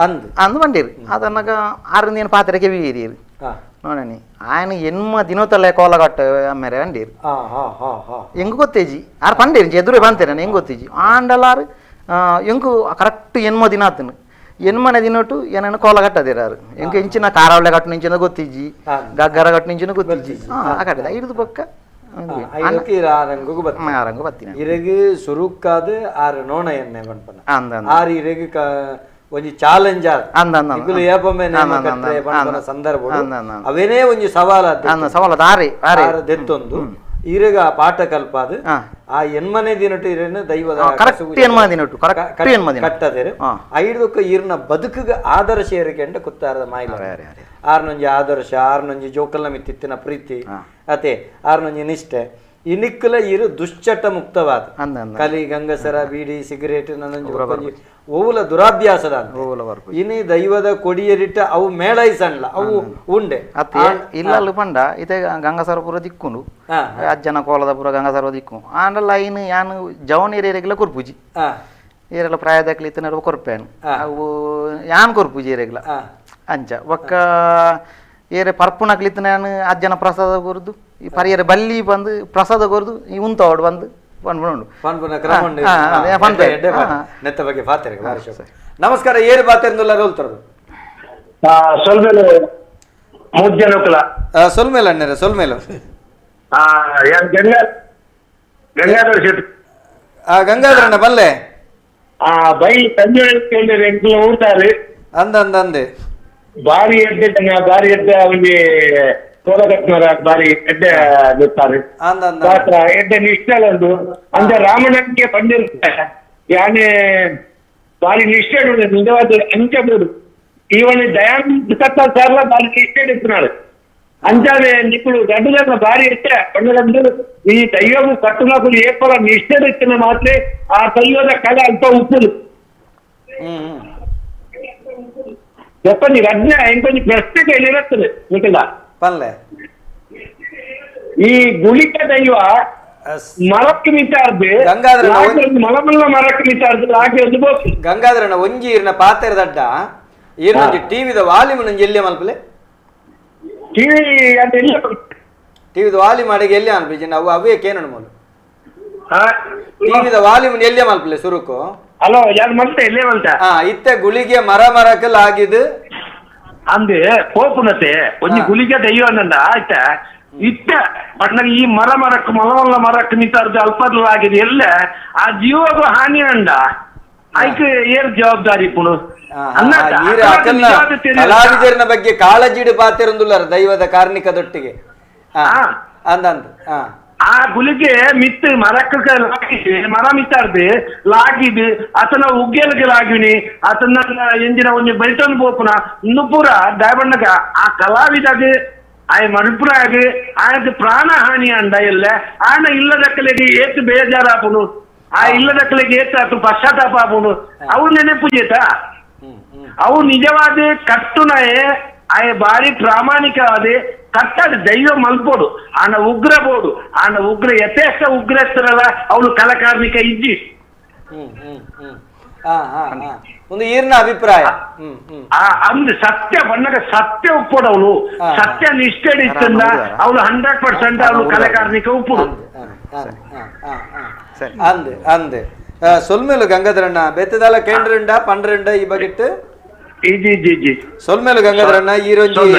ಅಂದು ಅಂದು ಬಂಡೇರು ಆತನಗ ಆರು ನೀನು ಪಾತ್ರೆ ಕೆವಿ ಏರಿಯರು ನೋಡಣಿ ఆయన ಎನ್ಮ ದಿನೋತಲ್ಲೇ ಕೋಲ ಕಟ್ಟ ಅಮ್ಮೇರೆ ಬಂಡೇರು ಹೆಂಗ್ ಗೊತ್ತೇಜಿ ಆರು ಪಂಡೇರು ಎದುರೇ ಬಂತೇನೆ ಹೆಂಗ್ ಗೊತ್ತೇಜಿ ಆಂಡಲಾರು ಎಂಕು ಕರೆಕ್ಟ್ ಎನ್ಮ ದಿನ ಆತನು ಎನ್ಮನೆ ದಿನೊಟ್ಟು ಏನೇನು ಕೋಲ ಕಟ್ಟದಿರಾರು ಎಂಕ ಇಂಚಿನ ಕಾರಾವಳೆ ಕಟ್ಟು ಇಂಚಿನ ಗೊತ್ತಿಜ್ಜಿ ಗಗ್ಗರ ಕಟ್ಟು ಇಂಚಿನ ಗೊತ್ತಿಜ್ಜಿ ಆ ಕಟ್ಟದ ಹಿಡಿದು ಪಕ್ಕ ಆರಂಗು ಬತ್ತೀನಿ ಇರಗು ಸುರುಕ್ಕಾದ ಆರು ನೋಣ ಎಣ್ಣೆ ಪನ್ಪನ ಆರು ಇರಗು ಒಂಜಿ ಚಾಲೆಂಜ್ ನಿಕುಲು ಏಪೊಮ್ಮೆ ನೇಮ ಕಟ್ರೆ ಪನ್ಪುನ ಸಂದರ್ಭ ಅವೇನೇ ಒಂಜಿ ಸವಾಲ ಸವಾಲ ಆರೆ ಆರೆ ದೆತ್ತೊಂದು ಈರೆಗ ಆ ಪಾಠ ಕಲ್ಪಾದ ಆ ಎನ್ಮನೆ ದಿನಟು ಇರೇನು ದೈವದ ಕರೆಕ್ಟ್ ಎನ್ಮನೆ ದಿನಟು ಕರೆಕ್ಟ್ ಎನ್ಮನೆ ಕಟ್ಟದೇರು ಐದಕ್ಕ ಈರ್ನ ಬದುಕುಗ ಆದರ್ಶ ಏರಿಕೆಂಡ ಕುತ್ತಾರದ ಮಾಯಿಲ ಆರ್ನೊಂಜಿ ಆದರ್ಶ ಆರ್ನೊಂಜಿ ಜೋಕಲ್ನ ಮಿತ್ತಿತ್ತಿನ ಪ್ರೀತಿ ಅತೆ ಆರ್ನೊಂಜಿ ನಿಷ್ಠೆ ಇನಿಕ್ಕಲ ಇರು ದುಶ್ಚಟ ಮುಕ್ತವಾದ ಕಲಿ ಗಂಗಸರ ಬೀಡಿ ಸಿಗರೇಟ್ ನನ್ನೊಂಜಿ ಓವುಲ ದುರಾಭ್ಯಾಸದ ಇನಿ ದೈವದ ಕೊಡಿಯರಿಟ್ಟ ಅವು ಮೇಳೈಸಣ್ಲ ಅವು ಉಂಡೆ ಅತ್ತೆ ಇಲ್ಲ ಪಂಡ ಇತ್ತೆ ಗಂಗಸರ ಪೂರ ದಿಕ್ಕುಂಡು ಅಜ್ಜನ ಕೋಲದ ಪೂರ ಗಂಗಸರ ದಿಕ್ಕು ಆಂಡಲ ಐನು ಯಾನು ಜವನ್ ಏರಿಯಾಗೆಲ್ಲ ಕೊರ್ಪುಜಿ ಏರೆಲ್ಲ ಪ್ರಾಯದಾಕ್ಲಿ ಇತ್ತನ ಕೊರ್ಪೇನು ಅವು ಯಾನ್ ಕೊರ್ಪುಜಿ ಏರೆಗ್ಲ ಅಂಚ ಒಕ್ಕ ಏರೆ ಪರ್ಪುನಕ್ಲಿತ್ತು ನಾನು ಅಜ್ಜನ ಪ್ರಸಾದ ಕೊರ್ದು ಈ ಪರಿಯರ ಬಲ್ಲಿ ಬಂದು ಪ್ರಸಾದ ಕೊರ್ದು ಈ ಉಂತವಡು ಬಂದು ಪನ್ಪುಂಡು ಪನ್ಪುನ ಕ್ರಮ ಉಂಡು ನೆತ್ತ ಬಗ್ಗೆ ಪಾತೆರೆ ನಮಸ್ಕಾರ ಏರು ಬಾತೆಂದುಲ್ಲ ರೋಲ್ತರದು ಸೊಲ್ಮೇಲೆ ಮೂರು ಜನಕ್ಕಲ ಸೊಲ್ಮೇಲೆ ಅಣ್ಣರ ಸೊಲ್ಮೇಲೆ ಗಂಗಾ ಗಂಗಾಧರ ಶೆಟ್ಟಿ ಗಂಗಾಧರಣ್ಣ ಬಲ್ಲೆ ಬೈ ತಂಜೆ ಎಂಕುಲ ಊರ್ತಾರೆ ಅಂದ ಅಂದ ಅಂದೆ ಬಾರಿ ಎಡ್ಡೆ ಬಾರಿ ಎಡ್ಡೆ ಅವನಿಗೆ ಕೋಲಕಟ್ನವರ ಬಾರಿ ಎಡ್ಡೆ ನಿತ್ತಾರೆ ಮಾತ್ರ ಎಡ್ಡೆ ನಿಷ್ಠೆ ಉಂಡು ಅಂದ ರಾಮಣ್ಣನಿಗೆ ಬಂದಿರ್ತಾರೆ ಯಾನೆ ಬಾರಿ ನಿಷ್ಠೆ ಉಂಡು ನಿಜವಾದ ಅಂಚ ಬೋಡು ಇವನು ದಯಾನಂದ ಕತ್ತ ಸರ್ಲ ಬಾರಿ ನಿಷ್ಠೆ ಇರ್ತಾಳೆ ಅಂಚಾನೆ ನಿಕ್ಕಳು ದೊಡ್ಡ ಜನ ಬಾರಿ ಎಡ್ಡೆ ಬಂದ್ರೆ ಈ ದೈವವು ಕಟ್ಟುನಕ್ಕಳು ಏಪಲ ನಿಷ್ಠೆ ಇತ್ತಿನ ಮಾತ್ರ ಆ ದೈವದ ಕಲೆ ಅಲ್ಪ ಉಪ್ಪುದು చెప్పండి అజ్ఞ ఇంకొంచెం ప్రశ్నకి వెళ్ళినట్టుంది మీకు పనిలే ఈ గుళిక దైవ ಮರಕ್ಕೆ ಮಿತ್ತಾರ್ದು ಗಂಗಾಧರ ಮಲಮಲ್ಲ ಮರಕ್ಕೆ ಮಿತ್ತಾರ್ದು ಲಾಗಿ ಒಂದು ಬೋಕು ಗಂಗಾಧರನ ಒಂಜಿ ಈರ್ನ ಪಾತೆರ ದಡ್ಡ ಈರ್ನ ಟಿವಿದ ವಾಲ್ಯೂಮ್ ನಂಜಿ ಎಲ್ಲಿ ಮಲ್ಪಲೆ ಟಿವಿ ಅದು ಎಲ್ಲ ಟಿವಿದ ವಾಲ್ಯೂಮ್ ಅಡಿಗೆ ಎಲ್ಲಿ ಅನ್ಪಿಜಿ ನಾವು ಅವೇ ಕೇನಣ ಮೂಲು ಟಿವಿದ ವಾಲ್ಯೂಮ್ ಎಲ್ಲಿ ಮಲ್ಪಲೆ ಸುರುಕು ಹಲೋ ಯಾರು ಮಲ್ತೆ ಎಲ್ಲೇ ಮಲ್ತ ಇತ್ತೆ ಗುಳಿಗೆ ಮರ ಮರಕಲ್ ಆಗಿದ್ದು ಅಂದೆ ಕೋಪುನತೆ ಒಂಜಿ ಗುಳಿಗೆ ದೈವ ಅನ್ನಂದ ಆಯ್ತಾ ಇತ್ತ ಪಟ್ನಾಗ ಈ ಮರ ಮರಕ್ ಮಲಮಲ್ಲ ಮರಕ್ ನಿಂತಾರ್ದು ಅಲ್ಪದ್ಲ ಆಗಿದೆ ಎಲ್ಲ ಆ ಜೀವಗೂ ಹಾನಿ ಅಂಡ ಆಯ್ಕೆ ಏರ್ ಜವಾಬ್ದಾರಿ ಪುಣು ಕಲಾವಿದರನ ಬಗ್ಗೆ ಕಾಳಜಿಡು ಪಾತಿರಂದುಲ್ಲಾರ ದೈವದ ಕಾರ್ಣಿಕದೊಟ್ಟಿಗೆ ಅಂದ ಆ ಗುಳಿಗೆ ಮಿತ್ತು ಮರಕ್ಕೆ ಮರ ಮಿತ್ತಾರ್ದು ಲಾಗಿದ್ದು ಆತನ ಉಗ್ಗೆಲ್ಗೆ ಲಾಗಿನಿ ಆತನ ಎಂಜಿನ ಒಂಜಿ ಬೆಲ್ಟನ್ ಪೋಪುನ ಇನ್ನು ಪೂರ ದಾಯಬಣ್ಣಗ ಆ ಕಲಾವಿದಾಗ ಆಯ ಮರುಪುರಾಗ ಆಯಕ್ಕೆ ಪ್ರಾಣ ಹಾನಿ ಅಂಡ ಇಲ್ಲ ಆನ ಇಲ್ಲದಕ್ಕಲಿಗೆ ಏತು ಬೇಜಾರಾಪುನು ಆ ಇಲ್ಲದಕ್ಕಲಿಗೆ ಏತಾತು ಪಶ್ಚಾತ್ತಾಪ ಆಪುನು ಅವು ನೆನಪು ಜೇತ ಅವು ನಿಜವಾದ ಕಟ್ಟುನಯೇ ಆಯ ಬಾರಿ ಪ್ರಾಮಾಣಿಕವಾದ ಕಟ್ಟದ ದೈವ ಮಲ್ಪೋಡು ಆನ ಉಗ್ರ ಬೋಡು ಆನ ಉಗ್ರ ಯಥೇಷ್ಟ ಉಗ್ರ ಇರ್ತಾರಲ್ಲ ಅವನು ಕಲಾಕಾರ್ಮಿಕ ಇಜ್ಜಿ ಒಂದು ಈರ್ನ ಅಭಿಪ್ರಾಯ ಅಂದ್ ಸತ್ಯ ಬಣ್ಣಗ ಸತ್ಯ ಉಪ್ಪೋಡು ಅವಳು ಸತ್ಯ ನಿಷ್ಠೆ ಇತ್ತಂದ ಅವಳು 100% ಅವಳು ಕಲಾಕಾರ್ಮಿಕ ಉಪ್ಪುಡು ಅಂದೆ ಅಂದೆ ಸೊಲ್ಮೇಲು ಗಂಗಾಧರಣ್ಣ ಬೆತ್ತದಾಲ ಕೇಂದ್ರಂಡ ಪಂಡ್ರಂಡ ಈ ಬಗೆಟ್ಟು ಸೊಲ್ಮೇಲು ಗಂಗಾಧರಣ್ಣ ಈರೊಂಜಿ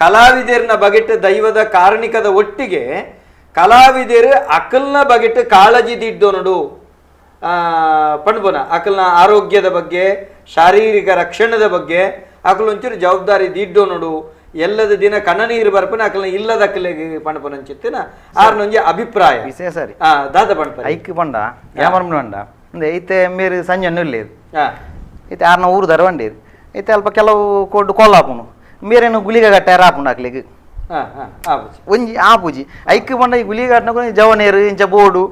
ಕಲಾವಿದರ್ನ ಬಗೆಟ್ಟು ದೈವದ ಕಾರ್ಣಿಕದ ಒಟ್ಟಿಗೆ ಕಲಾವಿದರು ಅಕಲ್ನ ಬಗೆಟ್ಟು ಕಾಳಜಿ ದಿಡ್ಡೋನಡು ಪಣ್ಬುನ ಅಕಲ್ನ ಆರೋಗ್ಯದ ಬಗ್ಗೆ ಶಾರೀರಿಕ ರಕ್ಷಣದ ಬಗ್ಗೆ ಅಕಲ್ ಒಂಚೂರು ಜವಾಬ್ದಾರಿ ದಿಡ್ಡೋನಡು ಎಲ್ಲದ ದಿನ ಕಣ್ಣ ನೀರು ಬರ್ಪನ ಅಕಲ್ನ ಇಲ್ಲದ ಅಕಲಿಗೆ ಪಣಪನಂಚಿತ್ತಿನ ಆರ್ನೊಂಜಿ ಅಭಿಪ್ರಾಯ ಸರಿ ದಾದ ಪಣ್ಪ ಐಕ್ ಪಂಡ ಯಾಮರ್ಮಂಡ ಐತೆ ಮೇರು ಸಂಜೆ ಇಲ್ಲೇದು ಐತೆ ಆರ್ನ ಊರು ದರವಂಡೇದು ಐತೆ ಅಲ್ಪ ಕೆಲವು ಕೊಡ್ಡು ಕೊಲ್ಲಾಪುನು ಮೇರೇನು ಗುಳಿಗೆ ಗಟ್ಟ ಆಪುಂಡು ಅಕ್ಲಿಗೆ ಒಂಜಿ ಆಪುಜಿ ಐಕ್ ಪಂಡ ಈ ಗುಳಿಗೆ ಗಟ್ಟನ ಜವನೇರು ಇಂಚ ಬೋಡು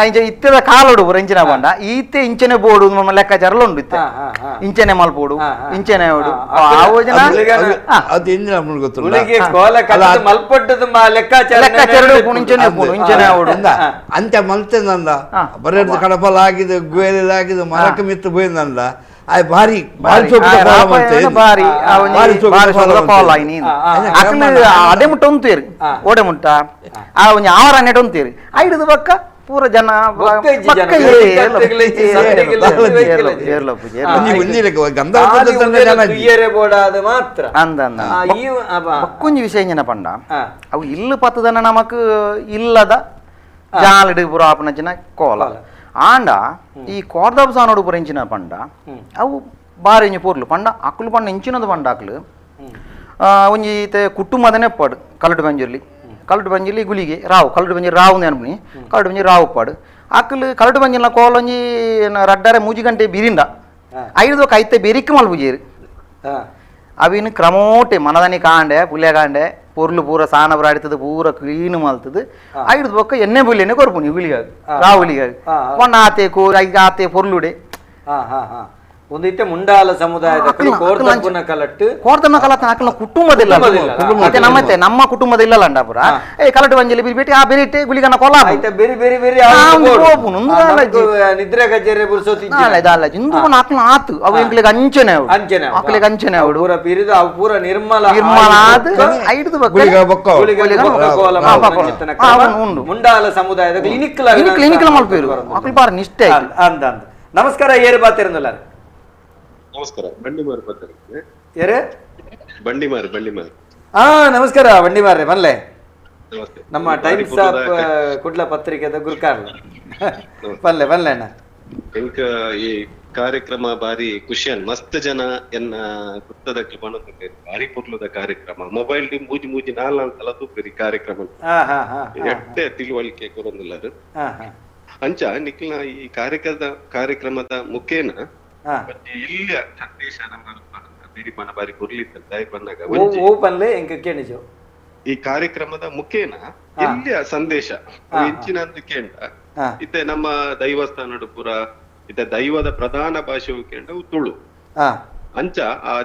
ಇಂಚ ಇತ್ತೆದ ಕಾಲೋಡು ಪೂರ ಇಂಚಿನ ಪಂಡ ಈತೆ ಇಂಚನೆ ಬೋಡು ನಮ್ಮ ಲೆಕ್ಕಾಚಾರಲ ಉಂಡು ಇತ್ತೆ ಇಂಚನೆ ಮಲ್ಪೋಡು ಇಂಚನೆ ಓಡು ಲೆಕ್ಕಾಚಾರ ಇಂಚನೆ ಇಂಚನೆ ಓಡು ಅಂಚ ಮಲ್ತೆಂದ ಬರೀ ಕಡಪಲ್ ಆಗಿದ್ದು ಗುವೇಲಿ ಆಗಿದ್ದು ಮರಕ್ಕೆ ಮಿತ್ತು ಬೋಯಿಂದಂದ ಭಾರಿ ಭಾರಿ ಅಡೆ ಮುಟ್ಟ ಉಂತೇರು ಓಡೆ ಮುಟ್ಟ ಆ ಒಂಜಿ ಆವರ ನೆಟ್ ಉಂತೇರು ಐಡುದು ಬಕ್ಕ ಪೂರ ಜನ ಮಾತ್ರ ಅಂದ ಬಕ್ಕೊಂಜಿ ವಿಷಯ ಇಂಜಿನ ಪಂಡ ಅವು ಇಲ್ಲು ಪತ್ತದನ ನಮಕ್ ಇಲ್ಲದ ಜಾಲಿಡು ಪೂರ ಆಪುನ ಕೋಲ ಆಂಡ ಈ ಕೋರ್ದಾಬ್ ಸಾನೋಡು ಪೂರ ಇಂಚಿನ ಪಂಡ ಅವು ಬಾರಿ ಒಂಜಿ ಪೊರ್ಲು ಪಂಡ ಅಕುಲು ಪಂಡ ಇಂಚಿನದು ಪಂಡ ಅಕುಲು ಒಂಜಿ ಇತ್ತೆ ಕುಟುಂಬದನೇ ಪಾಡು ಕಲ್ಲುಡು ಬಂಜುರ್ಲಿ ಕಲ್ಲುಡು ಬಂಜುರ್ಲಿ ಗುಳಿಗೆ ರಾವು ಕಲ್ಲುಡು ಬಂಜಿ ರಾವು ಅನ್ಪುನಿ ಕಲ್ಲುಡು ಬಂಜಿ ರಾವು ಪಾಡು ಅಕುಲು ಕಲ್ಲುಡು ಬಂಜಿನ ಕೋಲೊಂಜಿ ರಡ್ಡರೆ ಮೂಜಿ ಗಂಟೆ ಬಿರಿಂಡ ಐದು ಐತೆ ಬೆರಿಕ್ ಮಲ್ಪುಜೇರು ಅವಿನ ಕ್ರಮೋಟೆ ಮನದನಿ ಕಾಂಡೆ ಪುಲ್ಯ ಕಾಂಡೆ ಪೊರ್ಲು ಪೂರ ಸಾನ ಪೂರ ಅಡಿತದ ಪೂರ ಕ್ಲೀನ್ ಮಲ್ತದ ಐದು ಬೊಕ್ಕ ಎಣ್ಣೆ ಬುಲ್ಲೆನೆ ಕೊರ್ಪುನಿ ಗುಳಿಗಾಗ ರಾವು ಗುಳಿಗಾಗ ಪಂಡ ಆತೆ ಕೋರಿ ಐಗೆ ಆತೆ ಪೊರ್ಲುಡೆ. ಒಂದಿತ್ತೆ ಮುಂಡಾಲ ಸಮುದಾಯದ ಕೋರ್ದಪ್ಪನ ಕಲಟ್ಟು ಕೋರ್ದಮ್ಮನ ಕಲತ್ತ ಆಕಲ್ನ ಕುಟುಂಬದಿಲ್ಲ ಮತ್ತೆ ನಮ್ಮತ್ತೆ ನಮ್ಮ ಕುಟುಂಬದ ಇಲ್ಲಲ್ಲ ಅಂಡಪುರ ಏ ಕಲಟ್ಟು ಬಂಜಲಿ ಬಿರಿ ಆ ಬೆರಿಟೆ ಗುಳಿಗನ ಕೊಲ ಐತೆ ಬೇರೆ ಬೇರೆ ಬೇರೆ ನಿದ್ರೆ ಕಚೇರಿ ಬುರ್ಸೋತಿ ದಾಲ ಇಂದು ಆಕಲ್ನ ಆತು ಅವು ಎಂಕ್ಲೆಗ್ ಅಂಚನೆ ಅಂಚನೆ ಆಕಲೆಗ್ ಅಂಚನೆ ಅವಡು ಪೂರ ಪಿರಿದು ಅವು ಪೂರ ನಿರ್ಮಲ ನಿರ್ಮಲ ಆದ್ ಐದು ಮುಂಡಾಲ ಸಮುದಾಯದ ಕ್ಲಿನಿಕ್ ಕ್ಲಿನಿಕ್ ಮಲ್ಪೇರು ಆಕಲ್ ಬಾರ ನಿಷ್ಠೆ ಅಂದ ಅಂದ. ನಮಸ್ಕಾರ ಏರು ಬಾತಿರಂದಲ್ಲ. ನಮಸ್ಕಾರ ಬಂಡಿಮಾರು ಬರ್ತಾರೆ. ಯಾರು? ಬಂಡಿಮಾರು ಬಂಡಿಮಾರು. ಹಾ ನಮಸ್ಕಾರ ಬಂಡಿಮಾರ್ರೆ ಬನ್ಲೆ. ನಮ್ಮ ಟೈಮ್ಸ್ ಆಫ್ ಕುಡ್ಲ ಪತ್ರಿಕೆದ ಗುರುಕಾರ್ಲ ಬನ್ಲೆ ಬನ್ಲೆ ಅಣ್ಣ. ಎಂಕ ಈ ಕಾರ್ಯಕ್ರಮ ಬಾರಿ ಖುಷಿಯನ್ ಮಸ್ತ್ ಜನ ಎನ್ನ ಗುತ್ತದಕ್ಕೆ ಬಣ್ಣದ ಬಾರಿ ಪೊರ್ಲುದ ಕಾರ್ಯಕ್ರಮ ಮೊಬೈಲ್ ಮೂಜಿ ಮೂಜಿ ನಾಲ್ ನಾಲ್ ಸಲ ತೂಪೇರಿ ಕಾರ್ಯಕ್ರಮ ಎಟ್ಟೆ ತಿಳುವಳಿಕೆ ಕೊರೊಂದುಲ್ಲಾರು ಅಂಚ ನಿಕ್ಲ ಈ ಕಾರ್ಯಕ್ರಮದ ಮುಖೇನ ಇಲ್ಲ ಸಂದೇಶ ನಮ್ಮ ಬಾರಿ ಈ ಕಾರ್ಯಕ್ರಮದ ಮುಖೇನ ಎಲ್ಲಿಯ ಸಂದೇಶ ಹೆಚ್ಚಿನ ಕೇಂದ್ರ ಇತ್ತೆ ನಮ್ಮ ದೈವಸ್ಥಾನಡು ಪೂರ ಇತ್ತೆ ದೈವದ ಪ್ರಧಾನ ಭಾಷೆ ಕೇಂದ್ರ ತುಳು ಅಂಚ ಆ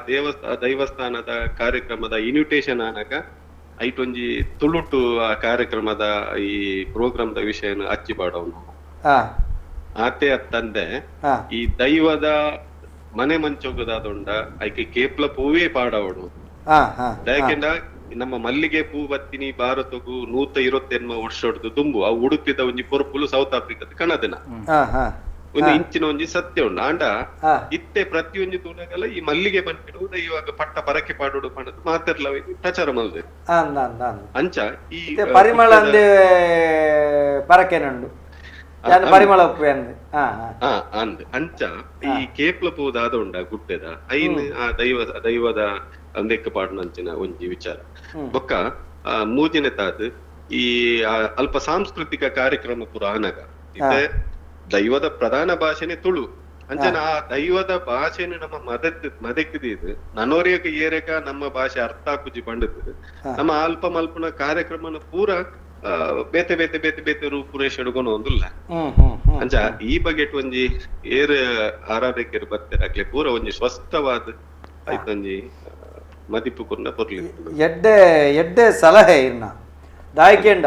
ದೈವಸ್ಥಾನದ ಕಾರ್ಯಕ್ರಮದ ಇನ್ವಿಟೇಷನ್ ಆನಾಗ ಐಟೊಂಜಿ ತುಳುಟು ಆ ಕಾರ್ಯಕ್ರಮದ ಈ ಪ್ರೋಗ್ರಾಮ್ದ ವಿಷಯನ ಅಚ್ಚಿ ಪಾಡವನು ಆತೆ ಅತ್ತಂದೆ ಈ ದೈವದ ಮನೆ ಮಂಚೋಗದಾದೊಂಡ ಐಕೆ ಕೇಪ್ಲ ಪೂವೇ ಪಾಡವಡು ಯಾಕೆಂದ ನಮ್ಮ ಮಲ್ಲಿಗೆ ಪೂ ಬತ್ತಿನಿ ಭಾರತಗೂ 128 ವರ್ಷ ತುಂಬು ಆ ಉಡುಪಿದ ಒಂಜಿ ಪೊರ್ಪುಲು ಸೌತ್ ಆಫ್ರಿಕಾದ ಕಣದಿನ ಒಂದು ಇಂಚಿನ ಒಂಜಿ ಸತ್ಯ ಉಂಡು ಆಂಡ ಇತ್ತೆ ಪ್ರತಿಯೊಂಜಿ ತೂನಗಲ ಈ ಮಲ್ಲಿಗೆ ಬಂದ್ಬಿಡು ಇವಾಗ ಪಟ್ಟ ಪರಕೆ ಪಾಡೋಡು ಪಂಡದು ಮಾತೆರ್ಲ ಪ್ರಚಾರ ಮಲ್ದೆ ಅಂಚ ಈ ಪರಿಮಳ ಪರಕೆ ನಂಡು ಪರಿಮಳ ಅಂದ್ ಅಂಚ ಈ ಕೇಪ್ಲ ಪೂದಾದ ಉಂಡ ಗುಡ್ಡೆದ ಐನ್ ಆ ದೈವದ ಅಂದೆಕ್ಕ ಪಾಡುನಂಚಿನ ಒಂಜಿ ವಿಚಾರ ಬೊಕ್ಕ ಮೂಜಿನ ತಾದ್ ಈ ಅಲ್ಪ ಸಾಂಸ್ಕೃತಿಕ ಕಾರ್ಯಕ್ರಮ ಪೂರ ಆನಗ ಇತ್ತೆ ದೈವದ ಪ್ರಧಾನ ಭಾಷೆನೆ ತುಳು ಅಂಚನ ಆ ದೈವದ ಭಾಷೆನ ನಮ್ಮ ಮದಕ್ಕಿದ್ ನನೋರಿಯಕ ಏರೇಕ ನಮ್ಮ ಭಾಷೆ ಅರ್ಥ ಆಪುಜಿ ಪಂಡದ್ ನಮ್ಮ ಅಲ್ಪ ಮಲ್ಪುನ ಕಾರ್ಯಕ್ರಮನ ಪೂರ ಬೇತೆ ಬೇತೆ ಬೇತೆ ಬೇತೆ ರೂಪುರೇಷ ಒಂದುಲ್ಲ ಅಂಚ ಈ ಬಗೆಟ್ ಒಂಜಿ ಏರ್ ಆರಾಧಕರು ಬರ್ತಾರೆ ಆಗ್ಲಿ ಪೂರ ಒಂಜಿ ಸ್ವಸ್ಥವಾದ ಆಯ್ತೊಂಜಿ ಮದಿಪು ಕೊರ್ನ ಪೊರ್ಲಿ ಎಡ್ಡೆ ಎಡ್ಡೆ ಸಲಹೆ ಇರ್ನ ದಾಯ್ಕೆಂಡ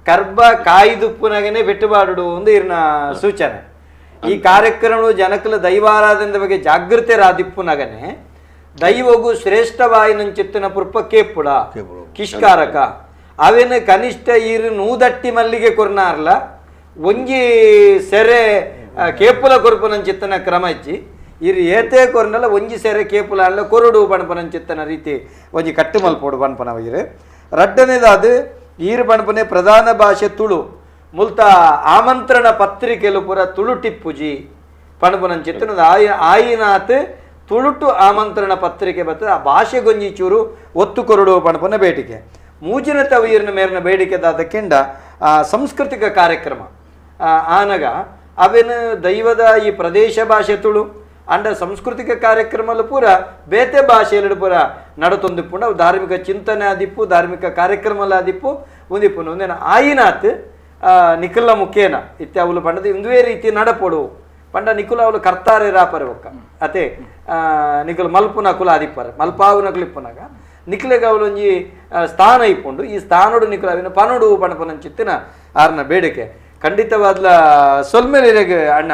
ಕರ್ಬ ಕಾಯ್ದುಪ್ಪುನಗನೆ ಬಿಟ್ಟುಬಾಡುಡು ಒಂದು ಇರ್ನ ಸೂಚನೆ. ಈ ಕಾರ್ಯಕ್ರಮ ಜನಕಲ ದೈವಾರಾಧನೆ ಬಗ್ಗೆ ಜಾಗೃತಿ ರಾದಿಪ್ಪುನಗನೆ ದೈವಗೂ ಶ್ರೇಷ್ಠವಾಯಿನಂಚಿತ್ತಿನ ಪುರ್ಪ ಕೇಪುಡ ಕಿಷ್ಕಾರಕ ಅವೇನು ಕನಿಷ್ಠ ಈರು ನೂದಟ್ಟಿ ಮಲ್ಲಿಗೆ ಕೊರ್ನಾರ್ಲ ಒಂಜಿ ಸೆರೆ ಕೇಪುಲ ಕೊರ್ಪುನಂಚಿತ್ತನ ಕ್ರಮ ಇಜ್ಜಿ ಇರು ಏತೇ ಕೊರ್ನಲ್ಲ ಒಂಜಿ ಸೆರೆ ಕೇಪುಲ ಅಲ್ಲ ಕೊರಡು ಪಣಪನಂಚಿತ್ತನ ರೀತಿ ಒಂಜಿ ಕಟ್ಟು ಮಲ್ಪೋಡು ಪಣಪನ ಇರು. ರಡ್ಡನೇದಾದ ಈರು ಪಣಪನೆ ಪ್ರಧಾನ ಭಾಷೆ ತುಳು ಮುಲ್ತ ಆಮಂತ್ರಣ ಪತ್ರಿಕೆಲು ಪೂರ ತುಳು ಟಿಪ್ಪುಜಿ ಪಣಪನಂಚಿತ್ತನ ಆಯಿನಾತ್ ತುಳುಟು ಆಮಂತ್ರಣ ಪತ್ರಿಕೆ ಬರ್ತದೆ ಆ ಭಾಷೆಗೊಂಜಿ ಚೂರು ಒತ್ತು ಕೊರಡು ಪಣಪನ ಬೇಡಿಕೆ. ಮೂಜಿನ ತವೀರಿನ ಮೇರಿನ ಬೇಡಿಕೆದಾದ ಕೆಂಡ ಸಾಂಸ್ಕೃತಿಕ ಕಾರ್ಯಕ್ರಮ ಆನಗ ಅವೇನು ದೈವದ ಈ ಪ್ರದೇಶ ಭಾಷೆ ತುಳು ಅಂಡ ಸಾಂಸ್ಕೃತಿಕ ಕಾರ್ಯಕ್ರಮಲು ಪೂರ ಬೇತೆ ಭಾಷೆಯಲ್ಲಿ ಪೂರ ನಡತೊಂದಿಪ್ಪುಂಡು ಅವು ಧಾರ್ಮಿಕ ಚಿಂತನೆ ಆದಿಪ್ಪು ಧಾರ್ಮಿಕ ಕಾರ್ಯಕ್ರಮಲ ಆದಿಪ್ಪು ಒಂದಿಪ್ಪುಂಡು ಒಂದೇನು ಆಯಿನಾತ್ ನಿಖಲ ಮುಖೇನ ಇತ್ತೆ ಅವಳು ಪಂಡದ ಇಂದುವೇ ರೀತಿ ನಡಪೊಡು ಪಂಡ ನಿಖುಲ ಅವಳು ಕರ್ತಾರೆ ರಾಪರೆ ಒಕ್ಕ ಅತೆ ನಿಖಲು ಮಲ್ಪುನ ಕುಲ ಆದಿಪ್ಪರೆ ಮಲ್ಪಾವುನ ಕುಲಿಪ್ಪುನಾಗ ನಿಖಲೆಗ ಅವಳೊಂಜಿ ಸ್ಥಾನ ಇಪ್ಪುಂಡು ಈ ಸ್ಥಾನೋಡು ನಿಖಲ ಅವಿನ ಪನೋಡು ಪಣಪನಂಚಿತ್ತಿನ ಆರ್ನ ಬೇಡಿಕೆ ಖಂಡಿತವಾದ್ಲ ಸೊಲ್ಮೇಲೆ ಅಣ್ಣ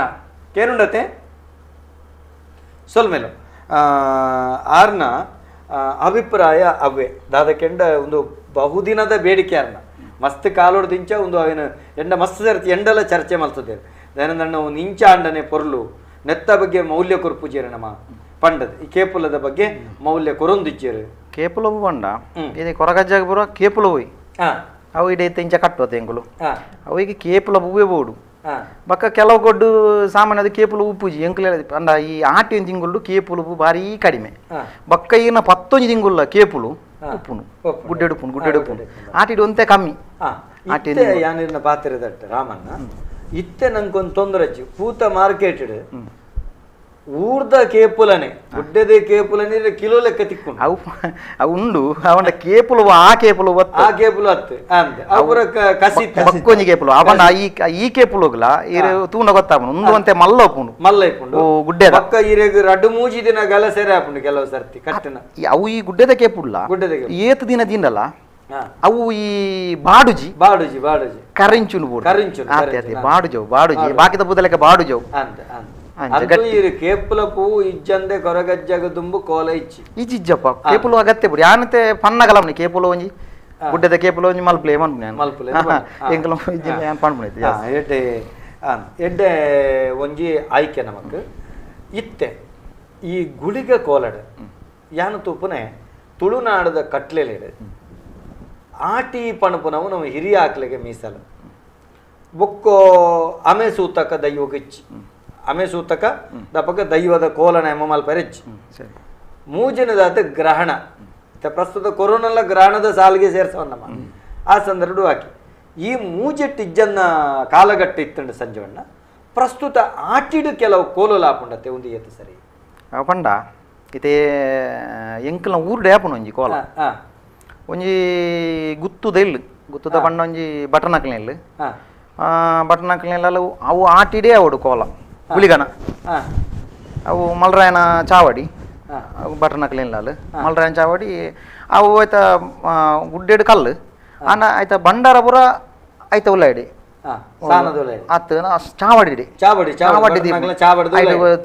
ಕೇನುಂಡತೆ ಸೊಲ್ಮೇಲು ಆರ್ನ ಅಭಿಪ್ರಾಯ ಅವೇ ದಾದಕೆಂಡ ಒಂದು ಬಹುದಿನದ ಬೇಡಿಕೆ ಆರ್ನ ಮಸ್ತ್ ಕಾಲೋಡು ದಿಂಚ ಒಂದು ಅವಿನ ಎಂಡ ಮಸ್ತ್ ಸರ್ತಿ ಎಂಡಲ ಚರ್ಚೆ ಮಲ್ತದೆ ದೈನಂದಣ್ಣ ಒಂದು ಇಂಚ ಅಂಡನೆ ಪೊರ್ಲು ನೆತ್ತ ಬಗ್ಗೆ ಮೌಲ್ಯ ಕೊರ್ಪುಜೇರು ನಮ್ಮ ಪಂಡದ ಈ ಕೇಪುಲದ ಬಗ್ಗೆ ಮೌಲ್ಯ ಕೊರೊಂದಿಚ್ಚೇರು ಕೇಪುಲವು ಪಂಡ ಇದು ಕೊರಗಜ್ಜಾಗ ಬರುವ ಕೇಪುಲ ಹೋಯ್ ಅವು ಇಡೀ ಇಂಚ ಕಟ್ಟುವ ತೆಂಗುಲು ಅವು ಈಗ ಕೇಪುಲ ಹೂವೇ ಬೋಡು ಬೊಕ್ಕ ಕೆಲವು ಗೊಡ್ಡು ಸಾಮಾನ್ಯದ ಕೇಪುಲು ಉಪ್ಪುಜಿ ಎಂಕುಲು ಪಂಡ ಈ ಆಟಿ ಒಂಜಿ ತಿಂಗುಲು ಕೇಪುಲು ಉಪ್ಪು ಭಾರಿ ಕಡಿಮೆ. ಬೊಕ್ಕ ಈನ 11 ತಿಂಗುಲ್ಲ ಕೇಪುಲು ಉಪ್ಪುನು ಗುಡ್ಡೆಡು ಉಪ್ಪುನು ಗುಡ್ಡೆಡು ಉಪ್ಪುನು ಆಟಿಡ್ ಒಂತೆ ಕಮ್ಮಿ. ಆಟಿ ಯಾನಿರ್ನ ಪಾತ್ರೆದಟ್ಟ ರಾಮಣ್ಣ ಇತ್ತೆ ನಂಗೊಂದು ತೊಂದರೆ ಪೂತ ಮಾರ್ಕೆಟ್ ಊರ್ದ ಕೇಪುಲನೆ ಗುಡ್ಡೆದೆ ಕೇಪುಲನೆ ಕಿಲೋ ಲೆಕ್ಕ ತಿಕ್ಕೊಂಡು ಅವು ಅವು ಉಂಡು ಅವನ ಕೇಪುಲು ಆ ಕೇಪುಲು ಆ ಕೇಪುಲು ಅತ್ತು ಅವರ ಕಸಿ ಬಕ್ಕೊಂಜಿ ಕೇಪುಲು ಅವನ ಈ ಈ ಕೇಪುಲುಗ್ಲ ಇರು ತೂನ ಗೊತ್ತಾಪುಂಡು ಉಂದು ಅಂತೆ ಮಲ್ಲ ಉಪ್ಪುಂಡು ಮಲ್ಲ ಇಪ್ಪುಂಡು ಗುಡ್ಡೆ ಬೊಕ್ಕ ಇರೆಗ್ ರಡ್ಡು ಮೂಜಿ ದಿನ ಗಲಸೆರೆ ಆಪುಂಡು ಕೆಲವು ಸರ್ತಿ ಕಟ್ಟನ ಅವು ಈ ಗುಡ್ಡೆದ ಕೇಪುಲ್ಲ ಗುಡ್ಡೆದ ಏತ್ ದಿನ ತಿನ್ನಲ್ಲ ಅವು ಈ ಬಾಡುಜಿ ಬಾಡುಜಿ ಬಾಡುಜಿ ಕರಿಂಚುನು ಕರಿಂಚುನು ಬಾಡುಜವು ಬಾಡುಜಿ ಬಾಕಿದ ಬುದಲೆಕ್ಕ ಬಾಡುಜವು ಅಂತ ಕೇಪುಲ ಪೂ ಇಜ್ಜಂದೆ ಕೊರಗಜ್ಜಗ ದುಂಬು ಕೋಲ ಇಚ್ಚಿ ಇಜ್ಜಿಜ್ಜಪ್ಪ ಕೇಪುಲು ಅಗತ್ಯ ಬಿಡಿ ಯಾನತೆ ಪನ್ನಗಲಮ್ನಿ ಕೇಪುಲು ಒಂಜಿ ಗುಡ್ಡೆದ ಕೇಪುಲು ಒಂಜಿ ಮಲ್ಪುಲೆ ಮನ್ಪುನೆ ಮಲ್ಪುಲೆ ಎಂಕಲ ಇಜ್ಜಿ ಪನ್ಪುನೆ ಎಡ್ಡೆ ಎಡ್ಡೆ ಒಂಜಿ ಆಯ್ಕೆ ನಮಕ್ ಇತ್ತೆ ಈ ಗುಳಿಗ ಕೋಲಡ ಯಾನು ತೂಪುನೆ ತುಳುನಾಡದ ಕಟ್ಲೆಲೇಡು ಆಟಿ ಪಣಪುನವು ನಮ್ಮ ಹಿರಿಯ ಆಕ್ಲೆಗೆ ಮೀಸಲು ಬೊಕ್ಕೋ ಅಮೆ ಸೂತಕ ದೈವಗಿಚ್ಚಿ ಅಮೆ ಸೂತಕ ದಪಕ ದೈವದ ಕೋಲನ ಎಮ್ಮ ಮಲ್ಪರೆಚ್ಚಿ ಮೂಜನದಾತ ಗ್ರಹಣ ಪ್ರಸ್ತುತ ಕೊರೋನೆಲ್ಲ ಗ್ರಹಣದ ಸಾಲಿಗೆ ಸೇರ್ಸವನ್ನಮ್ಮ ಆ ಸಂದರ್ಭ ಹಾಕಿ ಈ ಮೂಜೆಟ್ಟಿಜ್ಜನ್ನ ಕಾಲಗಟ್ಟೆ ಇತ್ತಂಡು ಸಂಜೀವಣ್ಣ ಪ್ರಸ್ತುತ ಆಟಿಡು ಕೆಲವು ಕೋಲಲಾಪುಂಡತ್ತೆ ಒಂದು ಏತು ಸರಿ ಪಂಡ ಇತ್ತೆ ಎಂಕಲ್ನ ಊರು ಡೇಪುನ ಒಂಜಿ ಕೋಲ ಒಂಜಿ ಗುತ್ತುದ ಇಲ್ಲು ಗುತ್ತುದ ಬಣ್ಣ ಒಂಜಿ ಬಟನಕ್ಲಿನ ಇಲ್ಲು ಬಟನಕ್ಲಿನ ಅವು ಆಟಿಡೇ ಅವಡು ಕೋಲ ಗುಳಿಗನ ಅವು ಮಲ್ರಾಯನ ಚಾವಡಿ ಅವು ಬಟನಕ್ಲಿನ ಮಲ್ರಾಯನ ಚಾವಡಿ ಅವು ಆಯ್ತ ಗುಡ್ಡೆಡು ಕಲ್ಲು ಆನ ಆಯ್ತ ಬಂಡಾರ ಪೂರ ಆಯ್ತ ಉಳ್ಳಾಡಿ ಅತ್ತು ಚಾವಡಿ ಚಾವಡಿ ಚಾವಡಿ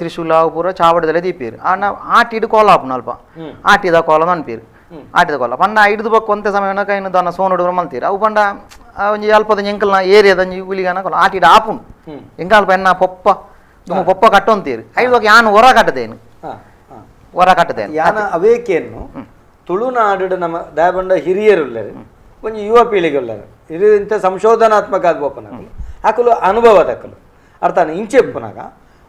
ತ್ರಿಶೂಲ ಅವು ಪೂರ ಚಾವಡಿದಲ್ಲೇ ದೀಪೀರು ಆನ ಆಟಿಡು ಕೋಲ ಆಪುನ ಅಲ್ಪ ಆಟಿದ ಕೋಲ ಅನ್ಪೀರು ಆಟಿದ ಕೋಲ ಪಂಡ ಹಿಡಿದು ಬೊಕ್ಕ ಒಂತೆ ಸಮಯ ಕೈನು ದನ ಸೋನುಡು ಮಲ್ತೀರು ಅವು ಪಂಡ ಒಂಜಿ ಅಲ್ಪದ ಎಂಕಲ್ನ ಏರಿಯಾದ ಒಂಜಿ ಗುಳಿಗನ ಕೋಲ ಆಟಿಡ ಆಪುಂಡು ಎಂಕ ಅಲ್ಪ ಎನ್ನ ಪೊಪ್ಪ ದುಮ್ಮ ಪೊಪ್ಪ ಕಟ್ಟೊಂತೀರು ಐದು ಬೊಕ್ಕ ಯಾನ್ ಹೊರ ಕಟ್ಟದೇನು ಹೊರ ಕಟ್ಟದೇನು ಯಾನ ಅವೇಕೇನು ತುಳುನಾಡು ನಮ್ಮ ದಾಯಬಂಡ ಹಿರಿಯರುಲ್ಲರು ಒಂಜಿ ಯುವ ಪೀಳಿಗೆ ಉಲ್ಲರು ಇದು ಇಂಥ ಸಂಶೋಧನಾತ್ಮಕ ಆದ ಬೋಪನಕಲು ಆಕಲು ಅನುಭವದಕಲು ಅರ್ಥಾನ ಇಂಚೆಪ್ಪುನಾಗ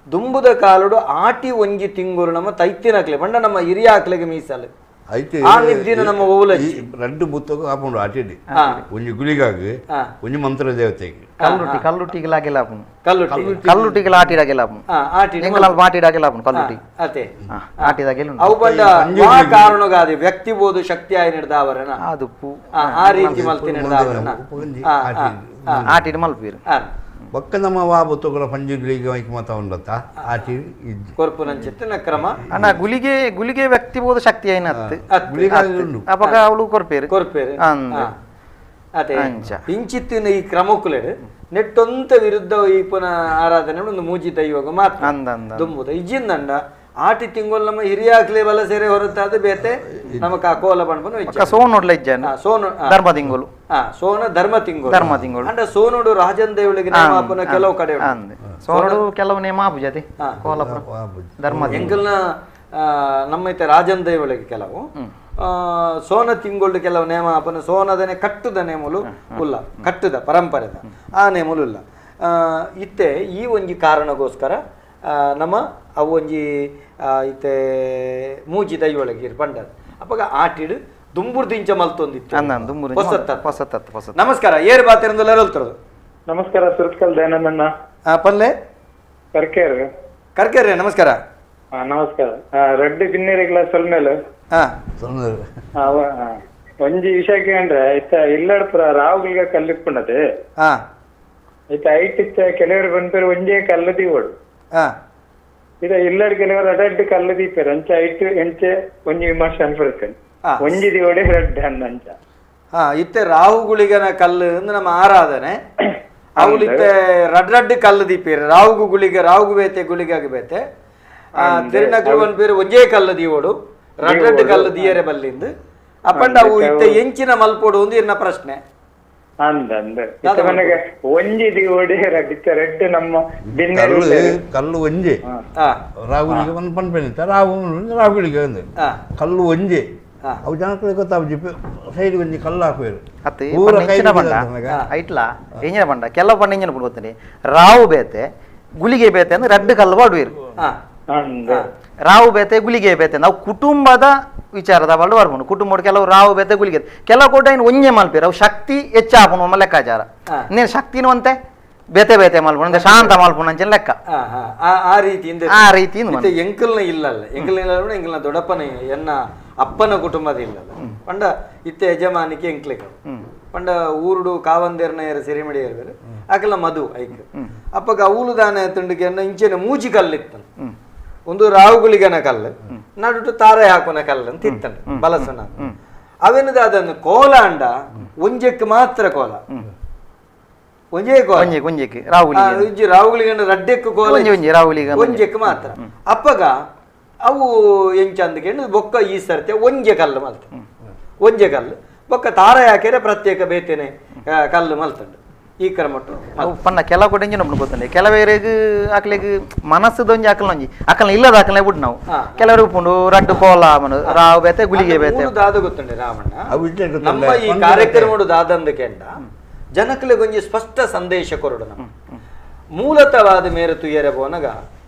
ದುಂಬುದ ಕಾಲುಡು ಆಟಿ ಒಂಜಿ ತಿಂಗುರು ನಮ್ಮ ತೈತಿನಕ್ಲೆ ಪಂಡ ನಮ್ಮ ಹಿರಿಯ ಆಕ್ಲೆಗೆ ಮೀಸಲು ರಡ್ಡು ಬುತ್ತಕು ಆಪುಂಡು ಆಟಿಡಿ ಒಂಜಿ ಗುಳಿಗಾಗಿ ಒಂಜಿ ಮಂತ್ರ ದೇವತೆಗೆ ಕಲ್ಲುಟ್ಟಿ ಕಲ್ಲುಟ್ಟಿಗೆ ಆಪುಂಡು ಕಲ್ಲುಟ್ಟಿಗೆ ಆಟಿಡಾಗೆಲ್ಲ ಆಪುಂಡು ಎಂಕಲ್ ಆಟಿಡಾಗೆಲ್ಲ ಆಪುಂಡು ಕಲ್ಲುಟ್ಟಿ ಅತೆ ಆಟಿದಾಗೆಲ್ಲ ಅವು ಬಂಡ ವಾ ಕಾರಣಗಾದಿ ವ್ಯಕ್ತಿ ಬೋದು ಶಕ್ತಿ ಆಯಿ ನಡೆದಾವರನ ಅದು ಆ ರೀತಿ ಮಲ್ತಿ ನಡೆದಾವರನ ಆಟಿಡ್ ಮಲ್ಪೀರು ಬೊಕ್ಕ ನಮ್ಮ ವಾ ಬುತ್ತುಗಳ ಪಂಜಿ ಗುಳಿಗೆ ಮೈಕ್ ಮಾತ ಉಂಡತ್ತ ಆಟಿ ಕೊರ್ಪುನಂಚಿತ್ತಿನ ಕ್ರಮ ಅಣ್ಣ ಗುಳಿಗೆ ಗುಳಿಗೆ ವ್ಯಕ್ತಿ ಬೋದು ಶಕ್ತಿ ಐನತ್ತು ಅಪಗ ಅವಳು ಕೊರ್ಪೇರು ಕೊರ್ಪೇರು ಅದೇ ಇಂಚಿತ್ತಿನ ಈ ಕ್ರಮಕ್ಕುಲೇಡು ನೆಟ್ಟೊಂತ ವಿರುದ್ಧ ಈ ಪುನಃ ಆರಾಧನೆ ಒಂದು ಮೂಜಿ ದೈವಾಗ ಮಾತ್ರ ದುಂಬುದ ಇಜ್ಜಿಂದಂಡ ಆಟಿ ತಿಂಗಳು ನಮ್ಮ ಹಿರಿಯಾಕ್ಲೆ ಬಲ ಸೇರೆ ಹೊರತಾದ ಬೇತೆ ನಮಕ ಕೋಲ ಪಣ್ಪುನ ಸೋನೋಡ್ಲ ಇಜ್ಜಾನ ಸೋನು ಧರ್ಮ ತಿಂಗಳು ಸೋನ ಧರ್ಮ ತಿಂಗಳು ಧರ್ಮ ತಿಂಗಳು ಅಂಡ ಸೋನುಡು ರಾಜನ್ ದೇವಳಿಗೆ ನೇಮಾಪನ ಕೆಲವು ಕಡೆ ಸೋನುಡು ಕೆಲವು ನೇಮಾಪು ಜತೆ ಕೋಲ ಧರ್ಮ ಎಂಕಲ್ನ ನಮ್ಮ ರಾಜನ್ ದೇವಳಿಗೆ ಕೆಲವು ಸೋನ ತಿಂಗಳು ಕೆಲವು ನೇಮಾಪನ ಸೋನದನೆ ಕಟ್ಟುದ ನೇಮಲು ಉಲ್ಲ ಕಟ್ಟುದ ಪರಂಪರೆದ ಆ ನೇಮಲು ಇಲ್ಲ ಇತ್ತೆ ಈ ಒಂಜಿ ಕಾರಣಗೋಸ್ಕರ ನಮ್ಮ ಅವು ಒಂಜಿ ಇತ್ತೆ ಮೂಜಿ ದೈವೊಳಗೆ ಪಂಡ ಅಪ್ಪಗ ಆಟಿಡು ದುಂಬುರ್ದು ಇಂಚ ಮಲ್ತೊಂದಿತ್ತು. ಹೊಸತ್ತ. ನಮಸ್ಕಾರ, ಏರ್ ಬಾತಿರಂದಲ್ಲ ಹೇಳ್ತಿರೋದು? ನಮಸ್ಕಾರ, ಸುರತ್ಕಲ್ ದಯಾನಂದಣ್ಣ. ಪಲ್ಲೆ ಕರ್ಕೇರ್. ಕರ್ಕೇರಿ, ನಮಸ್ಕಾರ. ನಮಸ್ಕಾರ. ರೆಡ್ಡಿ ಬಿನ್ನೇರಿಗಳ ಸೊಲ್ಮೇಲೆ ಒಂಜಿ ವಿಷಯಕ್ಕೆ ಅಂದ್ರೆ ಇತ್ತ ಇಲ್ಲಡ್ಪುರ ರಾವುಗಳಿಗೆ ಕಲ್ಲಿಪ್ಪುಂಡದೆ ಇತ್ತ ಐಟ್ ಇತ್ತ ಕೆಲವರು ಬಂದ್ಪೇರು ಒಂಜೇ ಕಲ್ಲು ದೀವಡು ಇದ ಇಲ್ಲಡ್ ಕೆಲವರು ಅಡಡ್ಡು ಕಲ್ಲು ದೀಪೇರು ಅಂಚ ಐಟ್ ಎಂಚೆ ಒಂಜಿ ವಿಮರ್ಶೆ ಅನ್ಪುರುತ್ತೆ ಒಂಜಿ ದಿವಡೆ ರೆಡ್ ಅಂಚ. ಇತ್ತೆ ರಾಹುಗುಳಿಗನ ಕಲ್ಲು ಅಂದ್ರೆ ನಮ್ಮ ಆರಾಧನೆ. ಅವಳು ಇತ್ತೆ ರಡ್ ರಡ್ಡು ಕಲ್ಲು ದೀಪೇರು ರಾಹುಗು ಗುಳಿಗೆ ರಾಹುಗು ಬೇತೆ ಗುಳಿಗಾಗಿ ಬೇತೆ ತಿರುನಕ್ಲು ಒಂದ್ ಒಂಜೇ ಕಲ್ಲು ದೀವೋಡು ರಡ್ ರಡ್ಡು ಕಲ್ಲು ದೀಯರೆ ಬಲ್ಲಿಂದು ಅಪ್ಪಂಡ ಅವು ಇತ್ತೆ ಎಂಚಿನ ಮಲ್ಪೋಡು ಒಂದು ಇನ್ನ ಪ್ರಶ್ನೆ. ಒಂಜಿ ದಿವಡೆ ರೆಡ್ ನಮ್ಮ ಕಲ್ಲು ಒಂಜಿ ರಾಹುಲಿಗೆ ಒಂದು ಪನ್ಪೆನಿತ್ತ ರಾಹು ರಾಹುಗಳಿಗೆ ಒಂದು ಕಲ್ಲು ಒಂಜಿ ಅವು ಜನಗಳಿಗೆ ಗೊತ್ತಾಪುಜಿ Side ಒಂಜಿ ಕಲ್ಲು ಹಾಕುವೆರು ಅತ್ತೆ ಇಂಚಿನ ಬಂಡ ಐಟ್ಲಾ ಎಂಜಿನ ಬಂಡ ಕೆಲವು ಬಂಡ ಇಂಜಿನ ಗೊತ್ತನೆ ರಾವು ಬೇತೆ ಗುಳಿಗೆ ಬೇತೆ ಅಂದ್ರೆ ರಡ್ಡು ಕಲ್ಲು ಬಾಡುವಿರು. ರಾವು ಬೇತೆ ಗುಳಿಗೆ ಬೇತೆ ನಾವು ಕುಟುಂಬದ ವಿಚಾರದ ಬಲ್ಡು ಬರ್ಬೋದು. ಕುಟುಂಬ ಕೆಲವು ರಾವು ಬೇತೆ ಗುಳಿಗೆ ಕೆಲವು ಕೋಟ ಇನ್ನು ಒಂಜೆ ಮಲ್ಪೇರು ಅವು ಶಕ್ತಿ ಹೆಚ್ಚಾಪುನು ಒಮ್ಮ ಲೆಕ್ಕಾಚಾರ. ಇನ್ನೇನು ಶಕ್ತಿನೂ ಅಂತೆ ಬೇತೆ ಬೇತೆ ಮಲ್ಪುಣ ಅಂದ್ರೆ ಶಾಂತ ಮಲ್ಪುಣ ಅಂಚಿನ ಲೆಕ್ಕ. ಆ ರೀತಿ ಆ ರೀತಿ ಎಂಕಲ್ನ ಇಲ್ಲಲ್ಲ, ಎಂಕಲ್ನ ಇಲ್ಲ ಎಂಕಲ್ನ ದೊಡ್ಡಪ್ಪನ ಎನ್ನ ಅಪ್ಪನ ಕುಟುಂಬದ ಇಲ್ಲಲ್ಲ ಪಂಡ ಇತ್ತೆ ಯಜಮಾನಿಕೆ ಎಂಕ್ಲೆಗ ಪಂಡ ಊರುಡು ಕಾವಂದೇರ್ನ ಏರ ಸಿರಿಮಡಿ ಏರ್ಬೇರು ಆಕಲ ಮಧು ಐಕ್ ಅಪ್ಪಗ ಅವಳು ದಾನ ತುಂಡಿಗೆ ಇಂಚೆನೆ ಮೂಜಿ ಕಲ್ಲಿತ್ತನು. ಒಂದು ರಾವುಗುಳಿಗನ ಕಲ್ಲು ನಡುಟು ತಾರೆ ಹಾಕುನ ಕಲ್ಲು ಅಂತ ಇತ್ತನು ಬಲಸನ. ಅವೇನದ ಅದನ್ನು ಕೋಲ ಅಂಡ ಒಂಜಕ್ಕೆ ಮಾತ್ರ ಕೋಲ, ಒಂಜೇ ಕೋಲ ರಾವುಗಳಿಗೆ ರಡ್ಡೆಕ್ಕು ಕೋಲ ಒಂಜಕ್ಕೆ ಮಾತ್ರ. ಅಪ್ಪಗ ಅವು ಎಂಚಂದಕ್ಕೆ ಬೊಕ್ಕ ಈ ಸರ್ತೆ ಒಂಜೆ ಕಲ್ಲು ಮಲ್ತ, ಒಂಜೆ ಕಲ್ಲು ಬೊಕ್ಕ ತಾರ ಹಾಕಿದ್ರೆ ಪ್ರತ್ಯೇಕ ಬೇತೇನೆ ಕಲ್ಲು ಮಲ್ತಂಡು ಈ ಕ್ರಮಟ್ಟು ಅವು ಪನ್ನ ಕೆಲವು ಕೂಡ ಇಂಜಿನ ಗೊತ್ತಂಡೆ ಕೆಲವೇರಿಗೆ ಆಕಲಿಗೆ ಮನಸ್ಸದೊಂಜಿ ಅಕಲ್ ಒಂಜಿ ಅಕಲ್ ಇಲ್ಲದ ಅಕಲ್ನೇ ಬಿಟ್ಟು ನಾವು ಕೆಲವರು ಉಪ್ಪುಂಡು ರಡ್ಡು ಕೋಲ ಮನು ರಾವು ಬೇತೆ ಗುಳಿಗೆ ಬೇತೆ ದಾದ ಗೊತ್ತುಂಡೆ ರಾಮಣ್ಣ. ನಮ್ಮ ಈ ಕಾರ್ಯಕ್ರಮ ದಾದಂದ ಕೆಂಡ ಜನಕಲಿಗೆ ಒಂಜಿ ಸ್ಪಷ್ಟ ಸಂದೇಶ ಕೊರಡು. ನಮ್ಮ ಮೂಲತವಾದ ಮೇರೆ ತುಯ್ಯರೆ ಬೋನಗ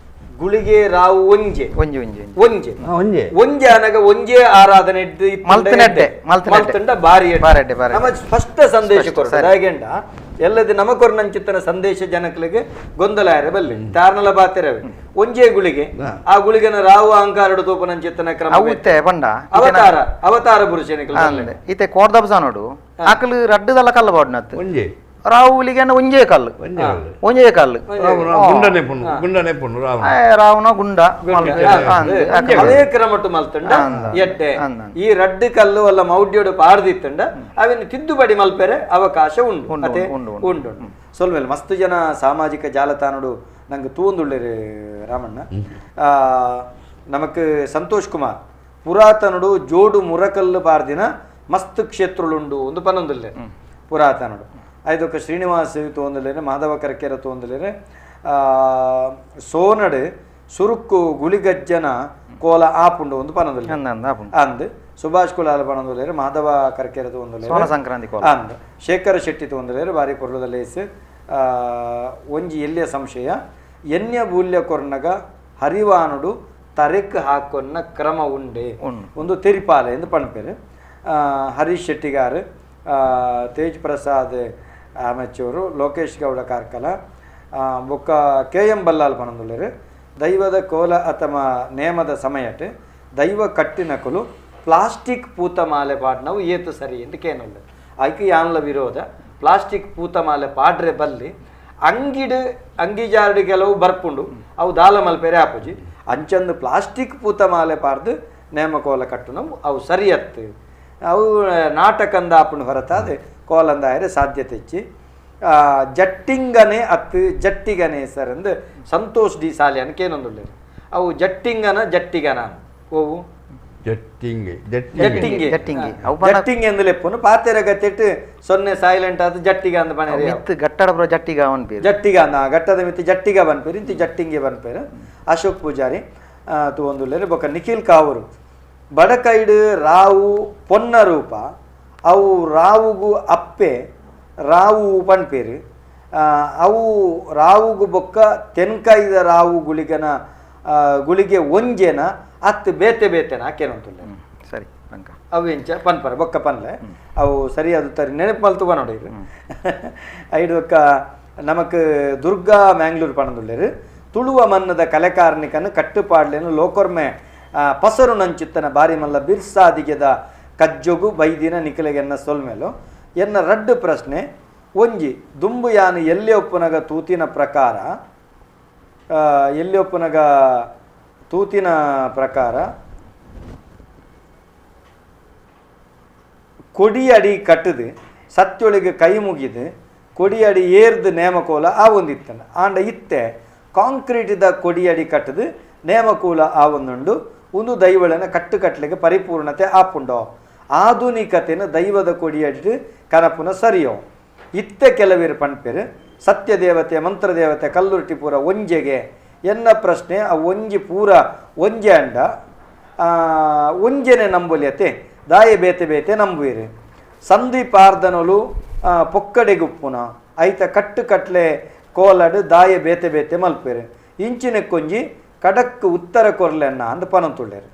ಗುಳಿಗೆ ರಾವು ಒಂಜೆ ಒಂಜೆ ಒಂಜೆ ಒಂಜೆ ಒಂಜೆ ಒಂಜೆ ಅನಗ ಒಂಜೆ ಆರಾಧನೆ ಮಲ್ತಂಡ ಬಾರಿ ನಮ್ಮ ಸ್ಪಷ್ಟ ಸಂದೇಶ ಕೊರಡು. ಹಾಗೆಂಡ ಎಲ್ಲದ ನಮ ಕೊರ್ನಂಚಿತ್ತನ ಸಂದೇಶ ಜನಕಲಿಗೆ ಗೊಂದಲ ಬಲ್ಲಿ ತಾರ್ನಲ ಬಾತಿರವೆ ಒಂಜೇ ಗುಳಿಗೆ ಆ ಗುಳಿಗನ ರಾವು ಅಹಂಕಾರಡು ತೋಪನಂಚಿತ್ತನ ಕ್ರಮ ಪಂಡ ಅವತಾರ ಅವತಾರ ಪುರುಷನ ಇತ್ತೆ ಕೋರ್ದಬ್ಸ ನೋಡು ಆಕಲು ರಡ್ಡುದಲ್ಲ ಕಲ್ಲ ಬಾಡ್ನತ್ತು ಒಂಜೆ ರಾವು ಗುಳಿಗೆನ ಒಂಜೇ ಕಲ್ಲು ಒಂಜೇ ಕಲ್ಲು ರಾವಣ ಗುಂಡ ಅದೇ ಕ್ರಮಟ್ಟು ಮಲ್ತಂಡ ಎಟ್ಟೆ ಈ ರಡ್ಡು ಕಲ್ಲು ಅಲ್ಲ ಮೌಡ್ಯೋಡು ಪಾಡ್ದಿತ್ತಂಡ ಅವಿನ ತಿದ್ದುಪಡಿ ಮಲ್ಪೆರೆ ಅವಕಾಶ ಉಂಡು ಅದೇ ಉಂಡು ಉಂಡು. ಸೊಲ್ಮೇಲೆ ಮಸ್ತ್ ಜನ ಸಾಮಾಜಿಕ ಜಾಲತಾಣಡು ನಂಗೆ ತೂಂದುಳ್ಳಿರಿ ರಾಮಣ್ಣ. ನಮಕ್ ಸಂತೋಷ್ ಕುಮಾರ್ ಪುರಾತನುಡು ಜೋಡು ಮುರಕಲ್ಲು ಪಾರ್ದಿನ ಮಸ್ತ್ ಕ್ಷೇತ್ರಳುಂಡು ಒಂದು ಪನ್ನೊಂದುಲ್ಲೆ ಪುರಾತನುಡು. ಐದೊಕ್ಕ ಶ್ರೀನಿವಾಸ ತೋಂದಲೇನೆ ಮಾಧವ ಕರಕೆರ ತೋಂದಲೇನೆ ಸೋನಡು ಸುರುಕ್ಕು ಗುಳಿಗಜ್ಜನ ಕೋಲ ಆಪುಂಡು ಒಂದು ಪನ್ನೊಂದುಲ್ಲೆ ಅಂದ್ ಸುಭಾಷ್ ಕುಲಾಲ ಪನ್ನೊಂದುಲ್ಲೇರು ಮಾಧವ ಕರಕೆರ ತೋಂದಲೇರು ಸಂಕ್ರಾಂತಿ ಅಂದ್ ಶೇಖರ ಶೆಟ್ಟಿ ತೋಂದಲೇರು ಬಾರಿ ಪೊರ್ಲದ ಲೇಸ್. ಒಂಜಿ ಎಲ್ಲಿಯ ಸಂಶಯ ಎನ್ಯ ಬೂಲ್ಯ ಕೊರ್ನಗ ಹರಿವಾನುಡು ತರೆಕ್ ಹಾಕೊನ್ನ ಕ್ರಮ ಉಂಡೆ ಒಂದು ತೆರಿಪಾಲೆ ಎಂದು ಪಣಪೇರು. ಹರೀಶ್ ಶೆಟ್ಟಿಗಾರ್, ತೇಜ್ ಪ್ರಸಾದ್ ಆಮೆಚೂರು, ಲೋಕೇಶ್ ಗೌಡ ಕಾರ್ಕಲ, ಬೊಕ್ಕ ಕೆ ಎಂ ಬಲ್ಲಾಲ್ ಪನಂದುಲ್ಲೇರು. ದೈವದ ಕೋಲ ಅಥವಾ ನೇಮದ ಸಮಯಟ್ ದೈವ ಕಟ್ಟಿನಕುಲು ಪ್ಲಾಸ್ಟಿಕ್ ಪೂತಮಾಲೆ ಪಾಡ್ನವು ಏತು ಸರಿ ಎಂದು ಕೇನಲ್ಲ ಐಕೆ ಯಾನ್ಲ ವಿರೋಧ. ಪ್ಲಾಸ್ಟಿಕ್ ಪೂತಮಾಲೆ ಪಾಡ್ರೆ ಬಲ್ಲಿ ಅಂಗಿಡು ಅಂಗಿಜಾರಡು ಕೆಲವು ಬರ್ಪುಂಡು ಅವು ದಾಲ ಮಲ್ಪೇರೆ ಆಪುಜಿ ಅಂಚಂದು ಪ್ಲಾಸ್ಟಿಕ್ ಪೂತಮಾಲೆ ಪಾಡ್ದು ನೇಮ ಕೋಲ ಕಟ್ಟುನವು ಅವು ಸರಿಯತ್ತು ಅವು ನಾಟಕಂದ ಆಪುಂಡು ಹೊರತಾದ ಕೋಲಂದಾಯರೆ ಸಾಧ್ಯತೆ ಹೆಚ್ಚಿ. ಜಟ್ಟಿಂಗನೆ ಅತ್ತು ಜಟ್ಟಿಗನೆ ಸರ್ ಅಂದು ಸಂತೋಷ್ ಡಿ ಸಾಲಿಯನ್ ಕೇನೊಂದುಳ್ಳೇರು. ಅವು ಜಟ್ಟಿಂಗನ ಜಟ್ಟಿಗನ ಓವು ಜಟ್ಟಿಂಗೆ ಜಟ್ಟಿಂಗೆ ಜಟ್ಟಿಂಗೆ ಎಂದು ಲೆಪ್ಪುನು ಪಾತೆರ ಗತ್ತೆಟ್ಟು ಸೊನ್ನೆ ಸೈಲೆಂಟ್ ಆದ ಜಟ್ಟಿಗ ಅಂದ ಬನೆ ಮಿತ್ತು ಗಟ್ಟಡ ಬ್ರೋ ಜಟ್ಟಿಗ ಅನ್ಪೇರು ಜಟ್ಟಿಗ ಅಂದ ಗಟ್ಟದ ಮಿತ್ತು ಜಟ್ಟಿಗ ಬನ್ಪೇರು ಇಂತಿ ಜಟ್ಟಿಂಗೆ ಬನ್ಪೇರು. ಅಶೋಕ್ ಪೂಜಾರಿ ತೂವೊಂದುಲ್ಲೇರು. ಬೊಕ್ಕ ನಿಖಿಲ್ ಕಾವರು ಬಡಕೈಡು ರಾವು ಪೊನ್ನ ರೂಪ ಅವು ರಾವುಗು ಅಪ್ಪೆ ರಾವು ಪನ್ಪೇರು ಅವು ರಾವುಗು ಬೊಕ್ಕ ತೆನ್ಕಾಯ್ದ ರಾವು ಗುಳಿಗನ ಗುಳಿಗೆ ಒಂಜೆನ ಅತ್ತು ಬೇತೆ ಬೇತೆನ ಆಕೇನಂತುಲ್ಲ ಸರಿ ಅವು ಎಂಚ ಪನ್ಪರ ಬೊಕ್ಕ ಪನ್ಲೆ ಅವು ಸರಿಯಾದ ತರಿ ನೆನಪು ಮಲ್ತು ನೋಡಿ ಐದು ಬೊಕ್ಕ ನಮಕ್ ದುರ್ಗಾ ಮ್ಯಾಂಗ್ಳೂರು ಪಣದುಳ್ಳೇರು. ತುಳುವ ಮನ್ನದ ಕಲೆಕಾರ್ನಿಕನು ಕಟ್ಟುಪಾಡ್ಲೇನು ಲೋಕೊರ್ಮೆ ಪಸರು ನಂಚಿತ್ತನ ಬಾರಿ ಮಲ್ಲ ಬಿರ್ಸಾದಿಗೆದ ಕಜ್ಜೊಗು ಬೈದಿನ ನಿಖಲೆಗೆನ್ನ ಸೊಲ್ಮೇಲು ಎನ್ನ ರಡ್ಡು ಪ್ರಶ್ನೆ. ಒಂಜಿ ದುಂಬು ಯಾನು ಎಲ್ಲಿ ಒಪ್ಪುನಗ ತೂತಿನ ಪ್ರಕಾರ ಎಲ್ಲಿ ಒಪ್ಪುನಗ ತೂತಿನ ಪ್ರಕಾರ ಕೊಡಿಯಡಿ ಕಟ್ಟದು ಸತ್ಯೊಳಿಗೆ ಕೈ ಮುಗಿದು ಕೊಡಿಯಡಿ ಏರ್ದು ನೇಮಕೋಲ ಆ ಒಂದಿತ್ತನ ಆಂಡ ಇತ್ತೆ ಕಾಂಕ್ರೀಟಿದ ಕೊಡಿಯಡಿ ಕಟ್ಟದು ನೇಮಕೂಲ ಆ ಒಂದುಂಡು ಒಂದು ದೈವಳನ ಕಟ್ಟುಕಟ್ಲಿಗೆ ಪರಿಪೂರ್ಣತೆ ಆಪುಂಡೋ ಆಧುನಿಕತೆನ ದೈವದ ಕೊಡಿಯಡಿ ಕನಪುನ ಸರಿಯೋ. ಇತ್ತೆ ಕೆಲವರು ಪಣ್ಪೇರು ಸತ್ಯದೇವತೆ ಮಂತ್ರದೇವತೆ ಕಲ್ಲುರ್ಟಿ ಪೂರ ಒಂಜೆಗೆ ಎನ್ನ ಪ್ರಶ್ನೆ ಆ ಒಂಜಿ ಪೂರ ಒಂಜೆ ಅಂಡ ಒಂಜೆನೆ ನಂಬುಲಿಯತೆ ದಾಯೆ ಬೇತೆ ಬೇತೆ ನಂಬುವಿರಿ. ಸಂಧಿ ಪಾರ್ದನಲು ಪೊಕ್ಕಡೆಗುಪ್ಪುನ ಐತ ಕಟ್ಟು ಕಟ್ಲೆ ಕೋಲಡು ದಾಯ ಬೇತೆ ಬೇತೆ ಮಲ್ಪೇರು ಇಂಚಿನ ಕೊಂಜಿ ಕಡಕ್ ಉತ್ತರ ಕೊರ್ಲೆನ್ನ ಅಂದ್ ಪನಂತುಳ್ಳೇರು.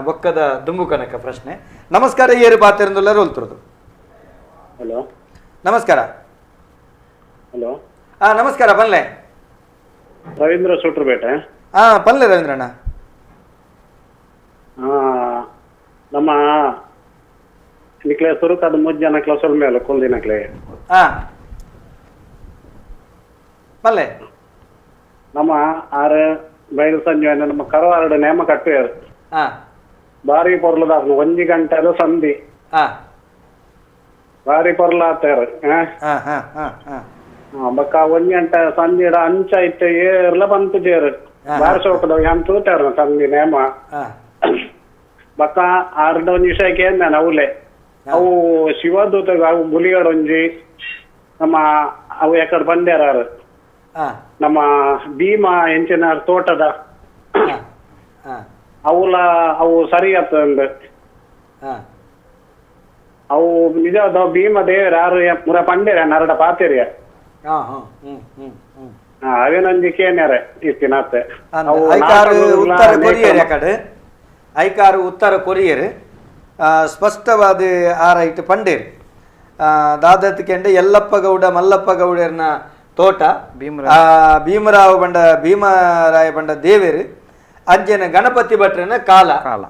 ಬೊಕ್ಕದ ದುಂಬು ಕನಕ ಪ್ರಶ್ನೆ. ನಮಸ್ಕಾರ, ಏರು ಪಾತೆರಂದುಲ್ಲರು ಹೋಲ್ತಿರೋದು. ಹಲೋ, ನಮಸ್ಕಾರ. ಹಲೋ, ಹಾ ನಮಸ್ಕಾರ. ಪನ್ಲೆ ರವೀಂದ್ರ ಸೂಟ್ರಪೇಟೆ. ಹಾ ಪನ್ಲೆ ರವೀಂದ್ರಣ್ಣ. ನಮ್ಮ ನಿಕ್ಲೆ ಸುರುಕಾದ ಮೂರು ಜನ ಕ್ಲಾಸ್ ಮೇಲೆ ಕುಲ್ದಿನಕ್ಲೆ. ಹಾ ಪಲ್ಲೆ ನಮ್ಮ ಆರು ಬಯಲು ಸಂಜೆ ನಮ್ಮ ಕರವಾರಡು ನೇಮ ಕಟ್ಟುವರು. ಬಾರಿ ಪೊರ್ಲದ ಒಂಜಿ ಗಂಟೆ ಸಂಧಿ ಬಾರಿ ಪೊರ್ಲ ಆತಾರ. ಬೊಕ್ಕ ಒಂಜಿ ಗಂಟೆ ಸಂಧಿ ಅಂಚ ಇತ್ತೆ ಏರ್ಲ ಬಂತು ಜೇರು ಬಾರಿ ಸೋಕದ ಏನ್ ತೂತಾರ ಸಂಧಿ ನೇಮ. ಬೊಕ್ಕ ಆರ್ಡ ಒಂಜಿ ವಿಷಯಕ್ಕೆ ಏನ್ ಅವಲೆ ಅವು ಶಿವದೂತ ಅವು ಗುಲಿಗಡೊಂಜಿ ನಮ್ಮ ಅವು ಎಕಡೆ ಬಂದ್ಯಾರ ನಮ್ಮ ಭೀಮ ಎಂಚಿನ ತೋಟದ ಅವುಲ ಅವು ಸರಿ ಆತಂದು ಅವು ನಿಜ ಭೀಮ ದೇವರ ಯಾರು ಮುರ ಪಂಡೇರ ನರಡ ಪಾತೇರಿಯ ಅವೇನೊಂಜಿ ಕೇನ್ಯಾರ ಇತ್ತಿನಾತೆ. ಉತ್ತರ ಕೊರಿಯರ್ ಯಾಕಡೆ ಐಕಾರು ಉತ್ತರ ಕೊರಿಯರ್ ಸ್ಪಷ್ಟವಾದ ಆರೈಟ್ ಪಂಡೇರ್ ದಾದತ್ ಕೆಂಡೆ ಯಲ್ಲಪ್ಪ ಗೌಡ ಮಲ್ಲಪ್ಪ ಗೌಡರ್ನ ತೋಟ ಭೀಮರಾವ ಬಂಡ ಭೀಮರಾಯ ಬಂಡ ದೇವೇರು ಅಂಜನ ಗಣಪತಿ ಭಟ್ರನ ಕಾಲ ಕಾಲ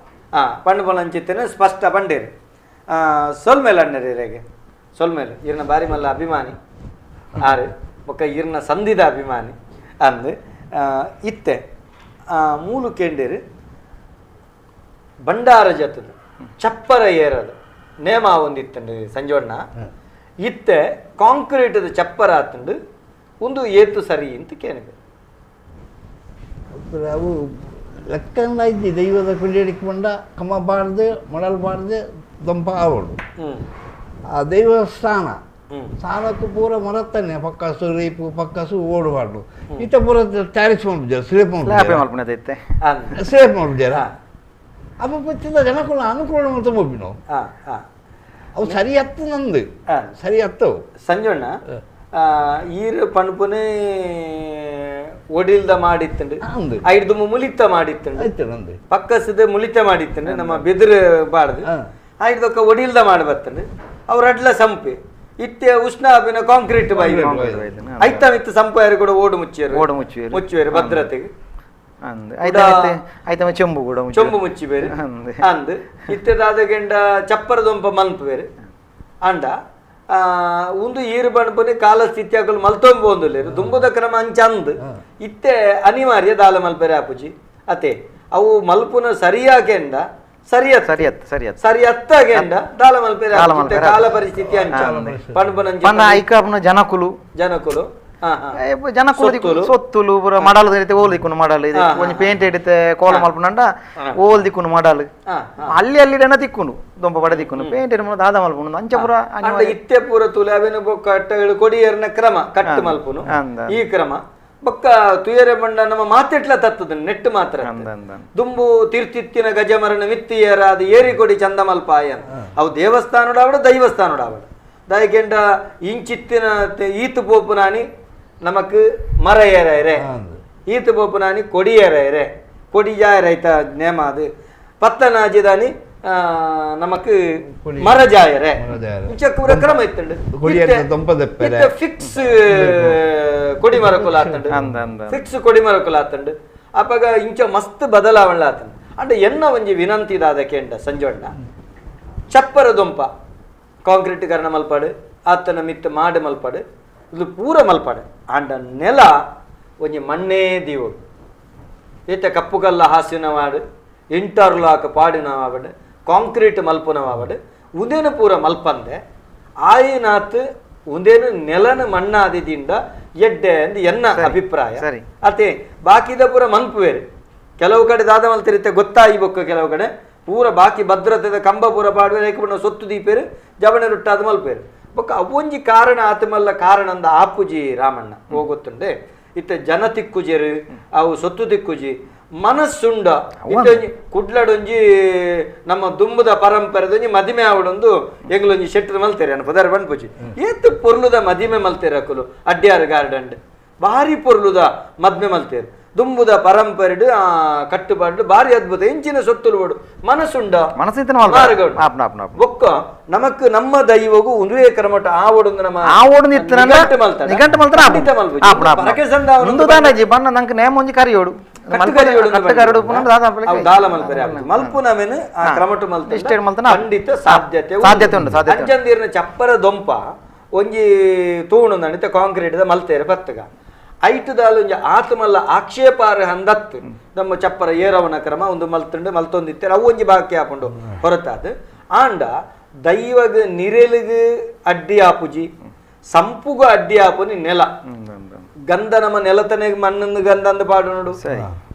ಪಂಡು ಪೊಲಂಚಿತ್ತನ ಸ್ಪಷ್ಟ ಪಂಡೇರು. ಸೊಲ್ಮೇಲೆ ಅಣ್ಣರೇಗೆ ಸೊಲ್ಮೇಲೆ ಇರ್ನ ಬಾರಿ ಮಲ್ಲ ಅಭಿಮಾನಿ ಆರು ಬೊಕ್ಕ ಇರ್ನ ಸಂಧಿದ ಅಭಿಮಾನಿ ಅಂದು ಇತ್ತೆ ಮೂಲು ಕೇಂಡೇರು ಭಂಡಾರ ಜತದ ಚಪ್ಪರ ಏರದು ನೇಮ ಒಂದಿತ್ತಂಡು ಸಂಜೋಣ್ಣ ಇತ್ತೆ ಕಾಂಕ್ರೀಟದ ಚಪ್ಪರ ಆತಂಡು ಒಂದು ಏತು ಸರಿ ಅಂತ ಕೇಳಿದೆ. ಅವು ಲೆಕ್ಕಂಡ ಇದ್ದಿ ದೈವದ ಪಿಳಿಯಡಿಗೆ ಬಂಡ ಕಮ್ಮ ಬಾರ್ದು ಮಡಲ್ ಬಾರ್ದು ದೊಂಪ ಆವಡು. ಆ ದೈವಸ್ಥಾನ ಸ್ಥಾನಕ್ಕೂ ಪೂರ ಮರತ್ತಾನೆ ಪಕ್ಕಸು ರೇಪು ಪಕ್ಕಸು ಓಡಬಾರ್ದು. ಇತ್ತ ಪೂರ ಟ್ಯಾರಿಸ್ ಮಾಡ್ಬಿಡ್ತಾರೆ, ಸ್ಲೇಪ್ ಮಾಡ್ಬಿಡ್ತಾರೆ, ಸ್ಲೇಪ್ ಮಾಡ್ಬಿಡ್ತಾರ. ಅಪ್ಪ ಪಚ್ಚಿದ ಜನಕ್ಕೂ ಅನುಕೂಲ ಮಾಡ್ತಾ ಹೋಗ್ಬಿ ನಾವು. ಅವು ಸರಿ ಹತ್ತು ನಂದು ಸರಿ ಹತ್ತವು. ಸಂಜಣ್ಣ ಈರು ಪಣಪುನೆ ಒಡಿಲ್ದ ಮಾಡಿತ್ತಂಡು ಐದು ಮುಲಿತ ಮಾಡಿತ್ತಂಡು ಪಕ್ಕಸದ ಮುಲಿತ ಮಾಡಿತ್ತಂಡು ನಮ್ಮ ಬೆದರು ಬಾಡ್ದು ಐದಕ್ಕ ಒಡಿಲ್ದ ಮಾಡಿ ಬತ್ತಂಡು ಅವ್ರ ಅಡ್ಲ ಸಂಪೆ ಇತ್ತೆ ಉಷ್ಣ ಅಭಿನ ಕಾಂಕ್ರೀಟ್ ಬೈ ಐತ ಮಿತ್ತ ಸಂಪಾಯರು ಕೂಡ ಓಡು ಮುಚ್ಚಿಯರು ಓಡು ಮುಚ್ಚುವರು ಮುಚ್ಚುವರು ಭದ್ರತೆಗೆ ಐತಮ ಚೆಂಬು ಕೂಡ ಚೆಂಬು ಮುಚ್ಚಿ ಬೇರೆ ಅಂದ್ ಇತ್ತೆದಾದ ಗೆಂಡ ಚಪ್ಪರದೊಂಪ ಮನ್ಪು ಬೇರೆ ಅಂಡ ಒಂದು ಈರು ಬಣ್ಪನೆ ಕಾಲ ಸ್ಥಿತಿಯಾಗಲು ಮಲ್ತೊಂಬೊಂದುಲ್ಲೇರು ದುಂಬುದ ಕ್ರಮ ಅಂಚಂದ್ ಇತ್ತೆ ಅನಿವಾರ್ಯ ದಾಲ ಮಲ್ಪೆರೆ ಆಪುಜಿ ಅತೆ ಅವು ಮಲ್ಪುನ ಸರಿಯಾಗೆಂಡ ಸರಿಯ ಸರಿಯತ್ ಸರಿಯತ್ ಸರಿ ಅತ್ತಗೆಂಡ ದಾಲ ಮಲ್ಪೆರೆ ಕಾಲ ಪರಿಸ್ಥಿತಿ ಅಂಚ ಪಣ್ಪುನ ಐಕಾಪುನ ಜನಕುಲು ಜನಕುಲು ಜನಕುಲು ಸೊತ್ತುಲು ಪೂರ ಮಡಲ್ ಓಲ್ ದಿಕ್ಕುನು ಮಡಲ್ ಇದು ಒಂಜಿ ಪೇಂಟ್ ಹಿಡಿತೆ ಕೋಲ ಮಲ್ಪುನಂಡ ಓಲ್ ದಿಕ್ಕುನು ಮಡಲ್ ಅಲ್ಲಿ ಅಲ್ಲಿ ಡಣ ದಿಕ್ಕುನು ದೊಂಪ ಬಡ ದಿಕ್ಕುನು ಪೇಂಟ್ ದಾದ ಮಲ್ಪುನು ಅಂಚ ಪೂರ ಇತ್ತೆ ಪೂರ ತುಲೆ ಅವೇನು ಕಟ್ಟಗಳು ಕೊಡಿಯರ್ನ ಕ್ರಮ ಕಟ್ಟು ಮಲ್ಪುನು ಈ ಕ್ರಮ ಬೊಕ್ಕ ತುಯರೆ ಬಂಡ ನಮ್ಮ ಮಾತೆಟ್ಲ ತತ್ತದ ನೆಟ್ಟು ಮಾತ್ರ ದುಂಬು ತೀರ್ತಿತ್ತಿನ ಗಜಮರಣ ಮಿತ್ತಿಯರ ಅದು ಏರಿ ಕೊಡಿ ಚಂದ ಮಲ್ಪಾಯ ಅವು ದೇವಸ್ಥಾನಡಾವಡ ದೈವಸ್ಥಾನಡಾವಡ ದಯಕೆಂಡ ಇಂಚಿತ್ತಿನ ಈತು ಪೋಪುನಾನಿ ನಮಕ್ ಮರ ಏರೇ ಈತು ಪೋಪುನಾನಿ ಕೊಡಿ ಏರೇ ಕೊಡಿ ಜಾಯರೈತ ನೇಮ ಅದು ಪತ್ತನಾಜಿದಾನಿ ನಮಕ್ ಮರ ಜಾಯರೆ ಇಂಚಕ್ಕೂರ ಕ್ರಮ ಇತ್ತಂಡು ಫಿಕ್ಸ್ ಕೊಡಿ ಮರಕುಲ ಆತಂಡು ಫಿಕ್ಸ್ ಕೊಡಿ ಮರಕುಲ ಆತಂಡು ಅಪಗ ಇಂಚ ಮಸ್ತ್ ಬದಲಾವಣೆ ಆತಂಡು. ಅಂಡ ಎನ್ನ ಒಂಜಿ ವಿನಂತಿ ದಾದ ಕೇಂಡ ಸಂಜೋಣ್ಣ ಚಪ್ಪರ ದೊಂಪ ಕಾಂಕ್ರೀಟ್ ಕರಣ ಮಲ್ಪಾಡು ಆತನ ಮಿತ್ತ ಮಾಡು ಮಲ್ಪಾಡು ಇದು ಪೂರ ಮಲ್ಪಾಡು ಆಂಡ ನೆಲ ಒಂಜಿ ಮಣ್ಣೇ ದೀವೋಡು ಏತ ಕಪ್ಪುಗಲ್ಲ ಹಾಸಿನ ಮಾಡು ಇಂಟರ್ಲಾಕ್ ಪಾಡಿನ ಆವಡು ಕಾಂಕ್ರೀಟ್ ಮಲ್ಪುನವಾವಡು ಉದೇನು ಪೂರ ಮಲ್ಪಂದೆ ಆಯಿನಾತ್ ಉದೇನು ನೆಲನ ಮಣ್ಣಾದಿದಿಂದ ಎಡ್ಡೆ ಅಂದ್ ಎನ್ನ ಅಭಿಪ್ರಾಯ. ಅತೆ ಬಾಕಿದ ಪೂರ ಮನ್ಪುವೇರು ಕೆಲವು ಕಡೆ ದಾದ ಮಲ್ತಿರುತ್ತೆ ಗೊತ್ತಾಯಿ ಬೊಕ್ಕ ಕೆಲವು ಕಡೆ ಪೂರ ಬಾಕಿ ಭದ್ರತೆದ ಕಂಬ ಪೂರ ಪಾಡುವೆ ಏಕಬಣ್ಣ ಸೊತ್ತು ದೀಪೇರು ಜವಣೆ ರೊಟ್ಟಾದ ಮಲ್ಪೇರು ಬೊಕ್ಕ ಅವೊಂಜಿ ಕಾರಣ ಆತಮಲ್ಲ ಕಾರಣ ಅಂದ ಆಪುಜಿ ರಾಮಣ್ಣ ಹೋಗೊತ್ತುಂಡೆ ಇತ್ತ ಜನ ತಿಕ್ಕುಜೆರು ಅವು ಸೊತ್ತು ತಿಕ್ಕುಜಿ ಮನಸ್ಸುಂಡ ಕುಡ್ಲಡೊಂಜಿ ನಮ್ಮ ದುಂಬುದ ಪರಂಪರೆದೊಂಜಿ ಮದಿಮೆ ಆವಡೊಂದು ಎಂಗ್ಲೊಂಜಿ ಶೆಟ್ರು ಮಲ್ತೇರೆ ಅನ್ನ ಪದಾರ ಪನ್ಪುಜಿ ಏತ್ ಪೊರ್ಲುದ ಮದಿಮೆ ಮಲ್ತೇರೆ ಅಕುಲು ಅಡ್ಯಾರು ಗಾರ್ಡನ್ ಭಾರಿ ಪೊರ್ಲುದ ಮದ್ಮೆ ಮಲ್ತೇರು ದುಂಬುದ ಪರಂಪರೆಡು ಆ ಕಟ್ಟುಪಾಡು ಭಾರಿ ಅದ್ಭುತ ಎಂಚಿನ ಸೊತ್ತುಲು ಮನಸ್ಸುಂಡ ಬೊಕ್ಕ ನಮಕ್ ನಮ್ಮ ದೈವಗೂ ಒಂದುವೇ ಕ್ರಮಟ ಆವಡೊಂದು ನಮ್ಮ ಖಂಡಿತ ಸಾಧ್ಯತೆ ಸಾಧ್ಯತೆ ಉಂಟು. ಅಂಚಂದಿರ್ನ ಚಪ್ಪರ ದೊಂಪ ಒಂಜಿ ತೂಣು ಕಾಂಕ್ರೀಟ್ ಮಲ್ತೇರೆ ಪತ್ತಗ ಐಟುದಾಲೊಂಜಿ ಆತ್ಮಲ್ಲ ಆಕ್ಷೇಪಾರ ಹಂದತ್ತು ನಮ್ಮ ಚಪ್ಪರ ಏರವನ ಕ್ರಮ ಒಂದು ಮಲ್ತುಂಡು ಮಲ್ತೊಂದಿತ್ತಾರೆ ಅವು ಒಂಜಿ ಬಾಕಿ ಆಪುಂಡು ಹೊರತಾದ ಆಂಡ ದೈವಗ ನಿರೆಲಿಗೆ ಅಡ್ಡಿ ಆಪುಜಿ ಸಂಪುಗ ಅಡ್ಡಿ ಆಪುನಿ ನೆಲ ಗಂಧ ನಮ್ಮ ನೆಲತನೆ ಮಣ್ಣನ್ನು ಗಂಧ ಅಂದ ಪಾಡು ನೋಡು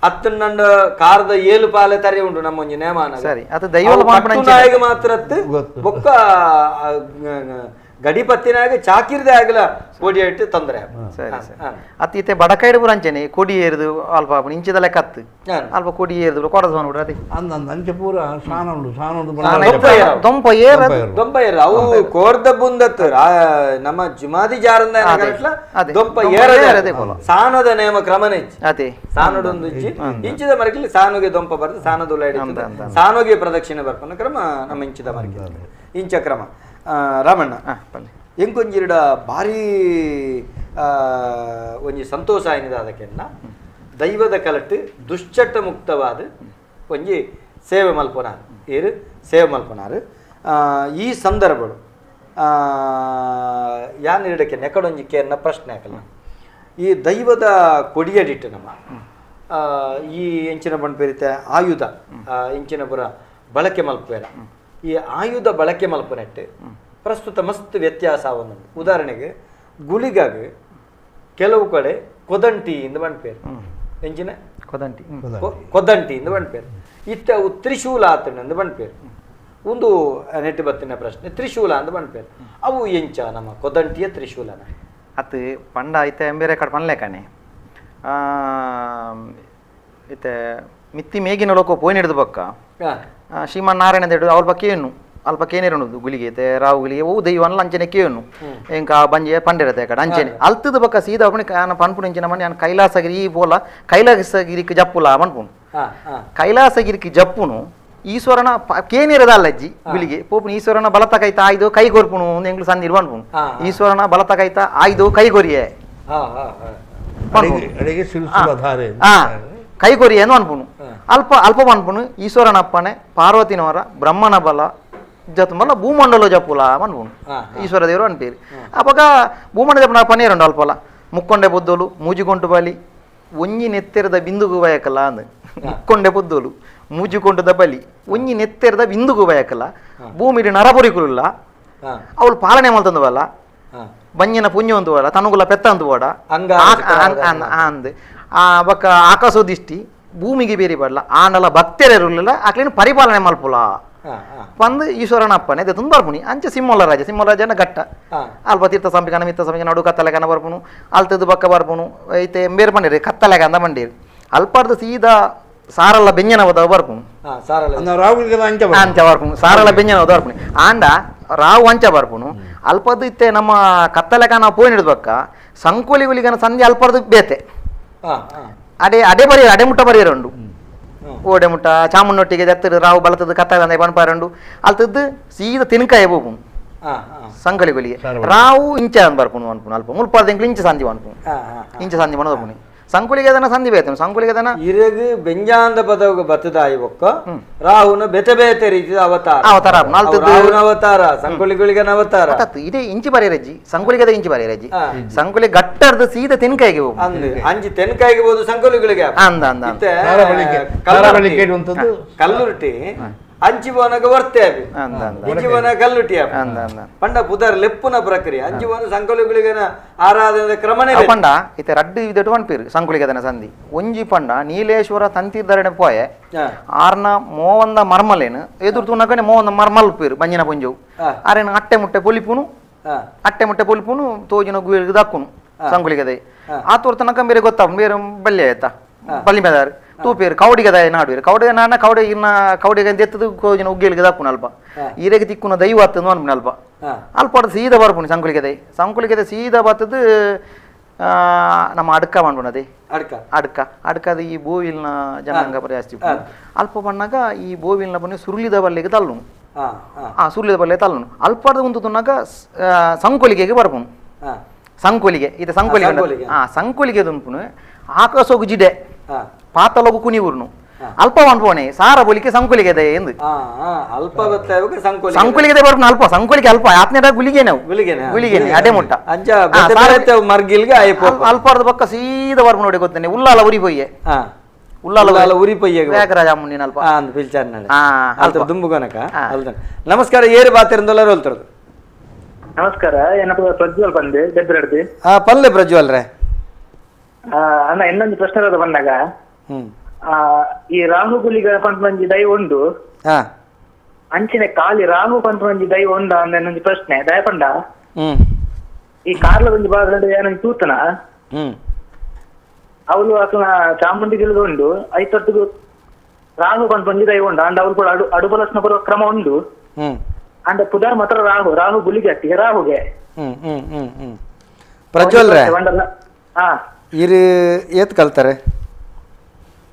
ಅತ್ತಂಡ ಕಾರದ ಏಳು ಪಾಲೆ ತರೆ ಉಂಟು ನಮ್ಮ ಒಂಜಿ ನೇಮಾನ ದೈವ ಮಾತ್ರ ಬೊಕ್ಕ ಗಡಿಪತ್ತಿನಾಗ ಚಾಕಿರ್ದೆ ಆಗಲ ಕೊಡಿ ಇಟ್ಟು ತೊಂದರೆ. ಸರಿ ಸರಿ. ಅತ್ತ ಇತ್ತೆ ಬಡಕೈಡು ಪೂರ ಅಂಚನೆ ಕೊಡಿ ಏರಿದು ಅಲ್ಪ ಇಂಚಿದ ಲೆಕ್ಕ ಅತ್ತು ಅಲ್ಪ ಕೊಡಿ ಏರಿದು ಕೊಡದು ನೋಡು ಅದೇ ಅಂಚೆ ಪೂರ ಸಾನ ಉಂಡು ಸಾನ ಉಂಡು ದೊಂಪ ಏರ ದೊಂಪ ಏರ ಅವು ಕೋರ್ದ ಬುಂದತ್ತು ನಮ್ಮ ಜುಮಾದಿ ಜಾರಂದ ದೊಂಪ ಏರದೆ ಸಾನದ ನೇಮ ಕ್ರಮನೇ ಅದೇ ಸಾನುಡೊಂದು ಇಂಚಿ ಇಂಚಿದ ಮರಕಲ್ಲಿ ಸಾನುಗೆ ದೊಂಪ ಬರ್ತದೆ ಸಾನದ ಸಾನುಗೆ ಪ್ರದಕ್ಷಿಣೆ ಬರ್ಪನ ಕ್ರಮ ನಮ್ಮ ಇಂಚಿದ ಮರಕೆ ಇಂಚ ಕ್ರಮ. ರಾಮಣ್ಣ ಎಂಕೊಂಜಿರಡ ಭಾರಿ ಒಂಜಿ ಸಂತೋಷ ಆಯ್ನದ ಅದಕ್ಕೆನ್ನ ದೈವದ ಕಲಟ್ಟು ದುಶ್ಚಟ ಮುಕ್ತವಾದ ಒಂಜಿ ಸೇವೆ ಮಲ್ಪನಾರು ಏರು ಸೇವೆ ಮಲ್ಪನಾರು. ಈ ಸಂದರ್ಭಗಳು ಯಾನಿರಡಕ್ಕೆ ನೆಕಡೊಂಜಿ ಕೇರ್ನ ಪ್ರಶ್ನೆ ಹಾಕಲ್ಲ ಈ ದೈವದ ಕೊಡಿಯಡಿಟ್ಟು ನಮ್ಮ ಈ ಎಂಚಿನ ಪಣ್ಪೇರಿತ ಆಯುಧ ಎಂಚಿನ ಪುರ ಬಳಕೆ ಮಲ್ಪೇರ ಈ ಆಯುಧ ಬಳಕೆ ಮಲ್ಪನೆಟ್ಟು ಪ್ರಸ್ತುತ ಮಸ್ತ್ ವ್ಯತ್ಯಾಸ ಒಂದು. ಉದಾಹರಣೆಗೆ ಗುಳಿಗಾಗ ಕೆಲವು ಕಡೆ ಕೊದಂಟಿ ಇಂದ ಪಣ್ಪೇರು ಎಂಚಿನ ಕೊದಂಟಿ ಕೊದಂಟಿ ಇಂದ ಪಣ್ಪೇರು ಇತ್ತ ಅವು ತ್ರಿಶೂಲ ಆತಂದು ಪಣ್ಪೇರು. ಒಂದು ನೆಟ್ಟು ಬತ್ತಿನ ಪ್ರಶ್ನೆ ತ್ರಿಶೂಲ ಅಂದ ಪಣ್ಪೇರು ಅವು ಎಂಚ ನಮ್ಮ ಕೊದಂಟಿಯ ತ್ರಿಶೂಲನ ಅತ್ತು ಪಂಡ ಐತೆ ಎಂಬೇರೆ ಕಡೆ ಪನ್ಲೇಕಾನೆ ಇತ್ತೆ ಮಿತ್ತಿ ಮೇಗಿನ ಲೋಕ ಪೋಯಿನ ಹಿಡಿದು ಬಕ್ಕ ಶ್ರೀಮಾನ್ ನಾರಾಯಣ ದೇಡು ಅಲ್ಪ ಕೇನು ಅಲ್ಪ ಕೇನೇರುಣದು ಗುಳಿಗೆ ರಾವು ಗುಳಿಗೆ ಓ ದೈವ ಅಂಚನೆ ಕೇನು ಎಂಕ ಬಂಜೆ ಪಂಡಿರತೆ ಕಡೆ ಅಂಚನೆ ಅಲ್ತದ ಬಕ್ಕ ಸೀದಾ ಪಣಿ ಪನ್ಪುಣ ಇಂಚಿನ ಮನೆ ಕೈಲಾಸಗಿರಿ ಈ ಪೋಲ ಕೈಲಾಸಗಿರಿಕ್ ಜಪ್ಪುಲ ಪನ್ಪುನು ಕೈಲಾಸಗಿರಿಕ್ ಜಪ್ಪುನು ಈಶ್ವರನ ಕೇನಿರದ ಅಲ್ಲಜ್ಜಿ ಗುಳಿಗೆ ಪೋಪುನ ಈಶ್ವರನ ಬಲತ ಕೈತ ಆಯ್ದು ಕೈ ಕೊರ್ಪುನು ಎಂಗ್ಲು ಸಂದಿರು ಪನ್ಪುನು ಈಶ್ವರನ ಬಲತ ಕೈತ ಆಯ್ದು ಕೈ ಕೊರಿಯೆ ಕೈ ಕೊರಿಯೇನು ಅನ್ಪುನು ಅಲ್ಪ ಅಲ್ಪ ಪನ್ಪುನು ಈಶ್ವರನಪ್ಪನೆ ಪಾರ್ವತಿನವರ ಬ್ರಹ್ಮನ ಬಲ ಜತುಮಲ್ಲ ಭೂಮಂಡಲ ಜಪ್ಪುಲ ಪನ್ಪುನು ಈಶ್ವರ ದೇವರು ಅನ್ಪೇರು. ಅಪಗ ಭೂಮಂಡ ಜಪ್ಪುನ ಪನೇರುಂಡು ಅಲ್ಪಲ ಮುಕ್ಕೊಂಡೆ ಬೊದ್ದೋಲು ಮೂಜಿಗೊಂಟು ಬಲಿ ಒಂಜಿ ನೆತ್ತೆರದ ಬಿಂದುಗು ಬಯಕಲ್ಲ ಅಂದ್ ಮುಕ್ಕೊಂಡೆ ಬೊದ್ದೋಲು ಮೂಜಿಗೊಂಟದ ಬಲಿ ಒಂಜಿ ನೆತ್ತೆರದ ಬಿಂದುಗು ಬಯಕಲ್ಲ ಭೂಮಿಡಿ ನರಪುರಿಕುಲ್ಲ ಅವಳು ಪಾಲನೆ ಮಲ್ತಂದು ಬಲ್ಲ ಬಂಜಿನ ಪುಣ್ಯ ಒಂದು ಬೇಡ ತನುಗುಲ ಪೆತ್ತ ಅಂದು ಬೇಡ ಅಂದ್ ಆ ಬೊಕ್ಕ ಆಕಾಶೋ ದಿಷ್ಟಿ ಭೂಮಿಗೆ ಬೇರೆ ಬರಲ್ಲ ಆಂಡಲ ಭಕ್ತರಿರಲಿಲ್ಲ ಆಕ್ಲೇನು ಪರಿಪಾಲನೆ ಮಲ್ಪುಲ ಪಂದ್ ಈಶ್ವರನ ಅಪ್ಪನೆ ತುಂಬ ಬರ್ಪುನಿ ಅಂಚೆ ಸಿಂಹಲ ರಾಜ ಸಿಂಹಲ ರಾಜನ ಘಟ್ಟ ಅಲ್ಪ ತೀರ್ಥ ಸಂಪಿಕನ ಮಿತ್ತ ಸಂಪಿಕನ ನಡು ಕತ್ತಲೆಗನ ಬರ್ಪುನು ಅಲ್ತದ್ದು ಬಕ್ಕ ಬರ್ಪುನು ಐತೆ ಬೇರೆ ಬಂಡೀರಿ ಕತ್ತಲೆಗಂದ ಬಂಡೀರಿ ಅಲ್ಪಾರ್ದು ಸೀದಾ ಸಾರಲ್ಲ ಬೆಂಜನ ಹೋದ ಬರ್ಪುನು ಅಂಚ ಬರ್ಪುನು ಸಾರಲ್ಲ ಬೆಂಜನ ಹೋದ ಬರ್ಪುನಿ ಆಂಡ ರಾವು ಅಂಚ ಬರ್ಪುನು ಅಲ್ಪದ್ದು ಇತ್ತೆ ನಮ್ಮ ಕತ್ತಲೆಕನ ಪೋಯಿನ ಹಿಡಿದು ಬಕ್ಕ ಸಂಕೋಲಿ ಗುಲಿಗನ ಸಂಧಿ ಅಲ್ಪರ್ದು ಬೇತೆ ಅಡೆ ಅಡೆ ಬರಿಯ ಅಡೆ ಮುಟ್ಟ ಬರಿಯರುಂಡು ಓಡೆ ಮುಟ್ಟ ಚಾಮುಂಡೊಟ್ಟಿಗೆ ದತ್ತರು ರಾವು ಬಲತದ ಕತ್ತಗಂದ ಪನ್ಪಾರುಂಡು ಅಲ್ತದ್ದು ಸೀದಾ ತಿನ್ಕಾಯ ಹೋಗುನು ಸಂಕಲಿಗಳಿಗೆ ರಾವು ಇಂಚ ಬರ್ಪುನು ಅನ್ಪುನು ಅಲ್ಪ ಮುಲ್ಪಾರ್ದ ಇಂಚ ಸಂಧಿ ಅನ್ಪುನು ಇಂಚ ಸಂಧಿ ಮನೋಪುನಿ ಸಂಕುಲಿಗೆ ಅದನ್ನ ಸಂಧಿ ಬೇಕು ಸಂಕುಲಿಗೆ ಅದನ್ನ ಇರಗು ಬೆಂಜಾಂದ ಪದವು ಬತ್ತದಾಯಿ ಬೊಕ್ಕ ರಾಹುನ ಬೇತೆ ಬೇತೆ ರೀತಿಯ ಅವತಾರ ಅವತಾರ ರಾಹುನ ಅವತಾರ ಸಂಕುಲಿಗಳಿಗೆ ಅವತಾರ ಇದೇ ಇಂಚಿ ಬರೆಯರಜ್ಜಿ ಸಂಕುಲಿಗೆ ಇಂಚಿ ಬರೆಯರಜ್ಜಿ ಸಂಕುಲಿ ಗಟ್ಟರ್ದು ಸೀದಾ ತೆನ್ಕಾಯಿಗೆ ಹೋಗು ಅಂಜಿ ತೆನ್ಕಾಯಿಗೆ ಹೋದು ಸಂಕುಲಿಗಳಿಗೆ ಅಂದ ಅಂದ ಕಲ್ಲುರ್ಟಿ ಅಂಚಿಬೋನಗ ವರ್ತೆ ಅವಿ ಅಂಚಿಬೋನ ಕಲ್ಲುಟಿ ಪಂಡ ಪುದರ್ ಲೆಪ್ಪುನ ಪ್ರಕ್ರಿಯೆ ಅಂಚಿಬೋನ ಸಂಕುಲಿಗಳಿಗೆ ಆರಾಧನೆ ಕ್ರಮನೇ ಪಂಡ ಇತ್ತೆ ರಡ್ಡು ವಿಧಟು ಪನ್ಪೇರು ಸಂಕುಲಿಗದನ ಸಂಧಿ ಒಂಜಿ ಪಂಡ ನೀಲೇಶ್ವರ ತಂತಿದ್ದರನೆ ಪೋಯೆ ಆರ್ನ ಮೋವಂದ ಮರ್ಮಲೇನು ಎದುರು ತುನಕನೆ ಮೋವಂದ ಮರ್ಮಲ್ ಪೇರು ಬಂಜಿನ ಪುಂಜವು ಆರೇನು ಅಟ್ಟೆ ಮುಟ್ಟೆ ಪೊಲಿಪುನು ಅಟ್ಟೆ ಮುಟ್ಟೆ ಪೊಲಿಪುನು ತೋಜಿನ ಗುವೆಲ್ಗೆ ದಕ್ಕುನು ಸಂಕುಲಿಗದೆ ಆ ತೋರ್ ತನಕ ಬೇರೆ ಗೊತ್ತಾಪುನು ಬೇರೆ ಬಲ್ಯ ಆಯ್ತಾ ಬಲ್ಲಿ ಮೇದಾರು ತೂಪೇರು ಕೌಡಿಗದ ನಾಡುವೇರು ಕೌಡಿಗ ನಾಡ ಕೌಡಿ ಇನ್ನ ಕೌಡಿಗ ಎತ್ತದು ಕೋಜಿನ ಉಗ್ಗೇಲಿಗೆ ದಾಪುನ ಅಲ್ಪ ಈರೆಗೆ ತಿಕ್ಕುನ ದೈವ ಅತ್ತಂದು ಅನ್ಪುನ ಅಲ್ಪ ಅಲ್ಪ ಸೀದಾ ಬರ್ಪುನಿ ಸಂಕುಲಿಗೆದೆ ಸಂಕುಲಿಗೆದೆ ಸೀದಾ ಬತ್ತದು ನಮ್ಮ ಅಡ್ಕ ಮಾಡ್ಬಣದೆ ಅಡ್ಕ ಅಡ್ಕ ಅಡ್ಕದ ಈ ಬೋವಿಲ್ನ ಜನಾಂಗ ಜಾಸ್ತಿ ಅಲ್ಪ ಬಣ್ಣಾಗ ಈ ಬೋವಿಲ್ನ ಬನ್ನಿ ಸುರುಳಿದ ಬಲ್ಲೆಗೆ ತಲ್ಲುನು ಆ ಸುರುಳಿದ ಬಲ್ಲೆ ತಲ್ಲುನು ಅಲ್ಪದ ಒಂದು ತುನ್ನಾಗ ಸಂಕೊಲಿಗೆಗೆ ಬರ್ಪುನು ಸಂಕೊಲಿಗೆ ಇದು ಸಂಕೊಲಿಗೆ ಆ ಸಂಕೊಲಿಗೆ ದುಂಪುನು ಆಕಾಶೋಗು ಜಿಡೆ ಪಾತಲೋಗು ಕುನಿವುರ್ನು ಅಲ್ಪ ಅನ್ಪೋಣೆ ಸಾರ ಬೊಲಿಕೆ ಸಂಕೊಲಿಗೆ ಎಂದು ಅಲ್ಪ ಸಂಕೊಲಿಗೆ ಬರ್ಪುನು ಅಲ್ಪ ಸಂಕೊಲಿಗೆ ಅಲ್ಪ ಆತ್ನೇಟ ಗುಲಿಗೆ ನಾವು ಗುಲಿಗೆ ಅಡೆ ಮುಟ್ಟ ಅಲ್ಪಾರ್ದ ಪಕ್ಕ ಸೀದಾ ಬರ್ಪು ನೋಡಿ ಗೊತ್ತೇನೆ ಉಲ್ಲಾಲ ಉರಿ ಪೊಯ್ಯೆ ಉಲ್ಲಾಲ ಉರಿ ಪೊಯ್ಯೆ ವ್ಯಾಕರಾಜ ಅಮ್ಮನಿನ ಅಲ್ಪ ದುಂಬುಗೊನಕ ನಮಸ್ಕಾರ ಏರು ಬಾತಿರಂದೊಲ್ಲ ಹೋಲ್ತರದು ನಮಸ್ಕಾರ ಏನಪ್ಪ ಪ್ರಜ್ವಲ್ ಬಂದೆ ಬೆದ್ರಡ್ದು ಪಲ್ಲೆ ಪ್ರಜ್ವಲ್ ರೇ ಅಣ್ಣ ಇನ್ನೊಂದು ಪ್ರಶ್ನೆ ಬಂದಾಗ ಈ ರಾಹು ಗುಲಿಗ ಪಂಪಂಜಿ ದೈವ ಉಂಡು ಅಂಚಿನ ಖಾಲಿ ರಾಹು ಪಂಪಂಜಿ ದೈವ ಉಂಡ ಅನ್ನೊಂದು ಪ್ರಶ್ನೆ ದಯಪಂಡ ಈ ಕಾರ್ಲಗೊಂಜಿ ಭಾಗದಲ್ಲಿ ಏನೊಂದು ತೂತನ ಅವಳು ಅಕನ ಚಾಮುಂಡಿ ಗಿಳಿದು ಉಂಡು ಐತೊಟ್ಟಿಗೂ ರಾಹು ಪಂಪಂಜಿ ದೈವ ಉಂಡು ಅಂಡ್ ಅವಳು ಕೂಡ ಅಡುಬಲಸ್ನ ಬರುವ ಕ್ರಮ ಉಂಡು ಅಂಡ ಪುದಾರ್ ಮಾತ್ರ ರಾಹು ರಾಹು ಗುಲಿಗೆ ಅಟ್ಟಿಗೆ ರಾಹುಗೆ ಪ್ರಜ್ವಲ್ ರೇ ಇರು ಏತ್ ಕಲ್ತಾರೆ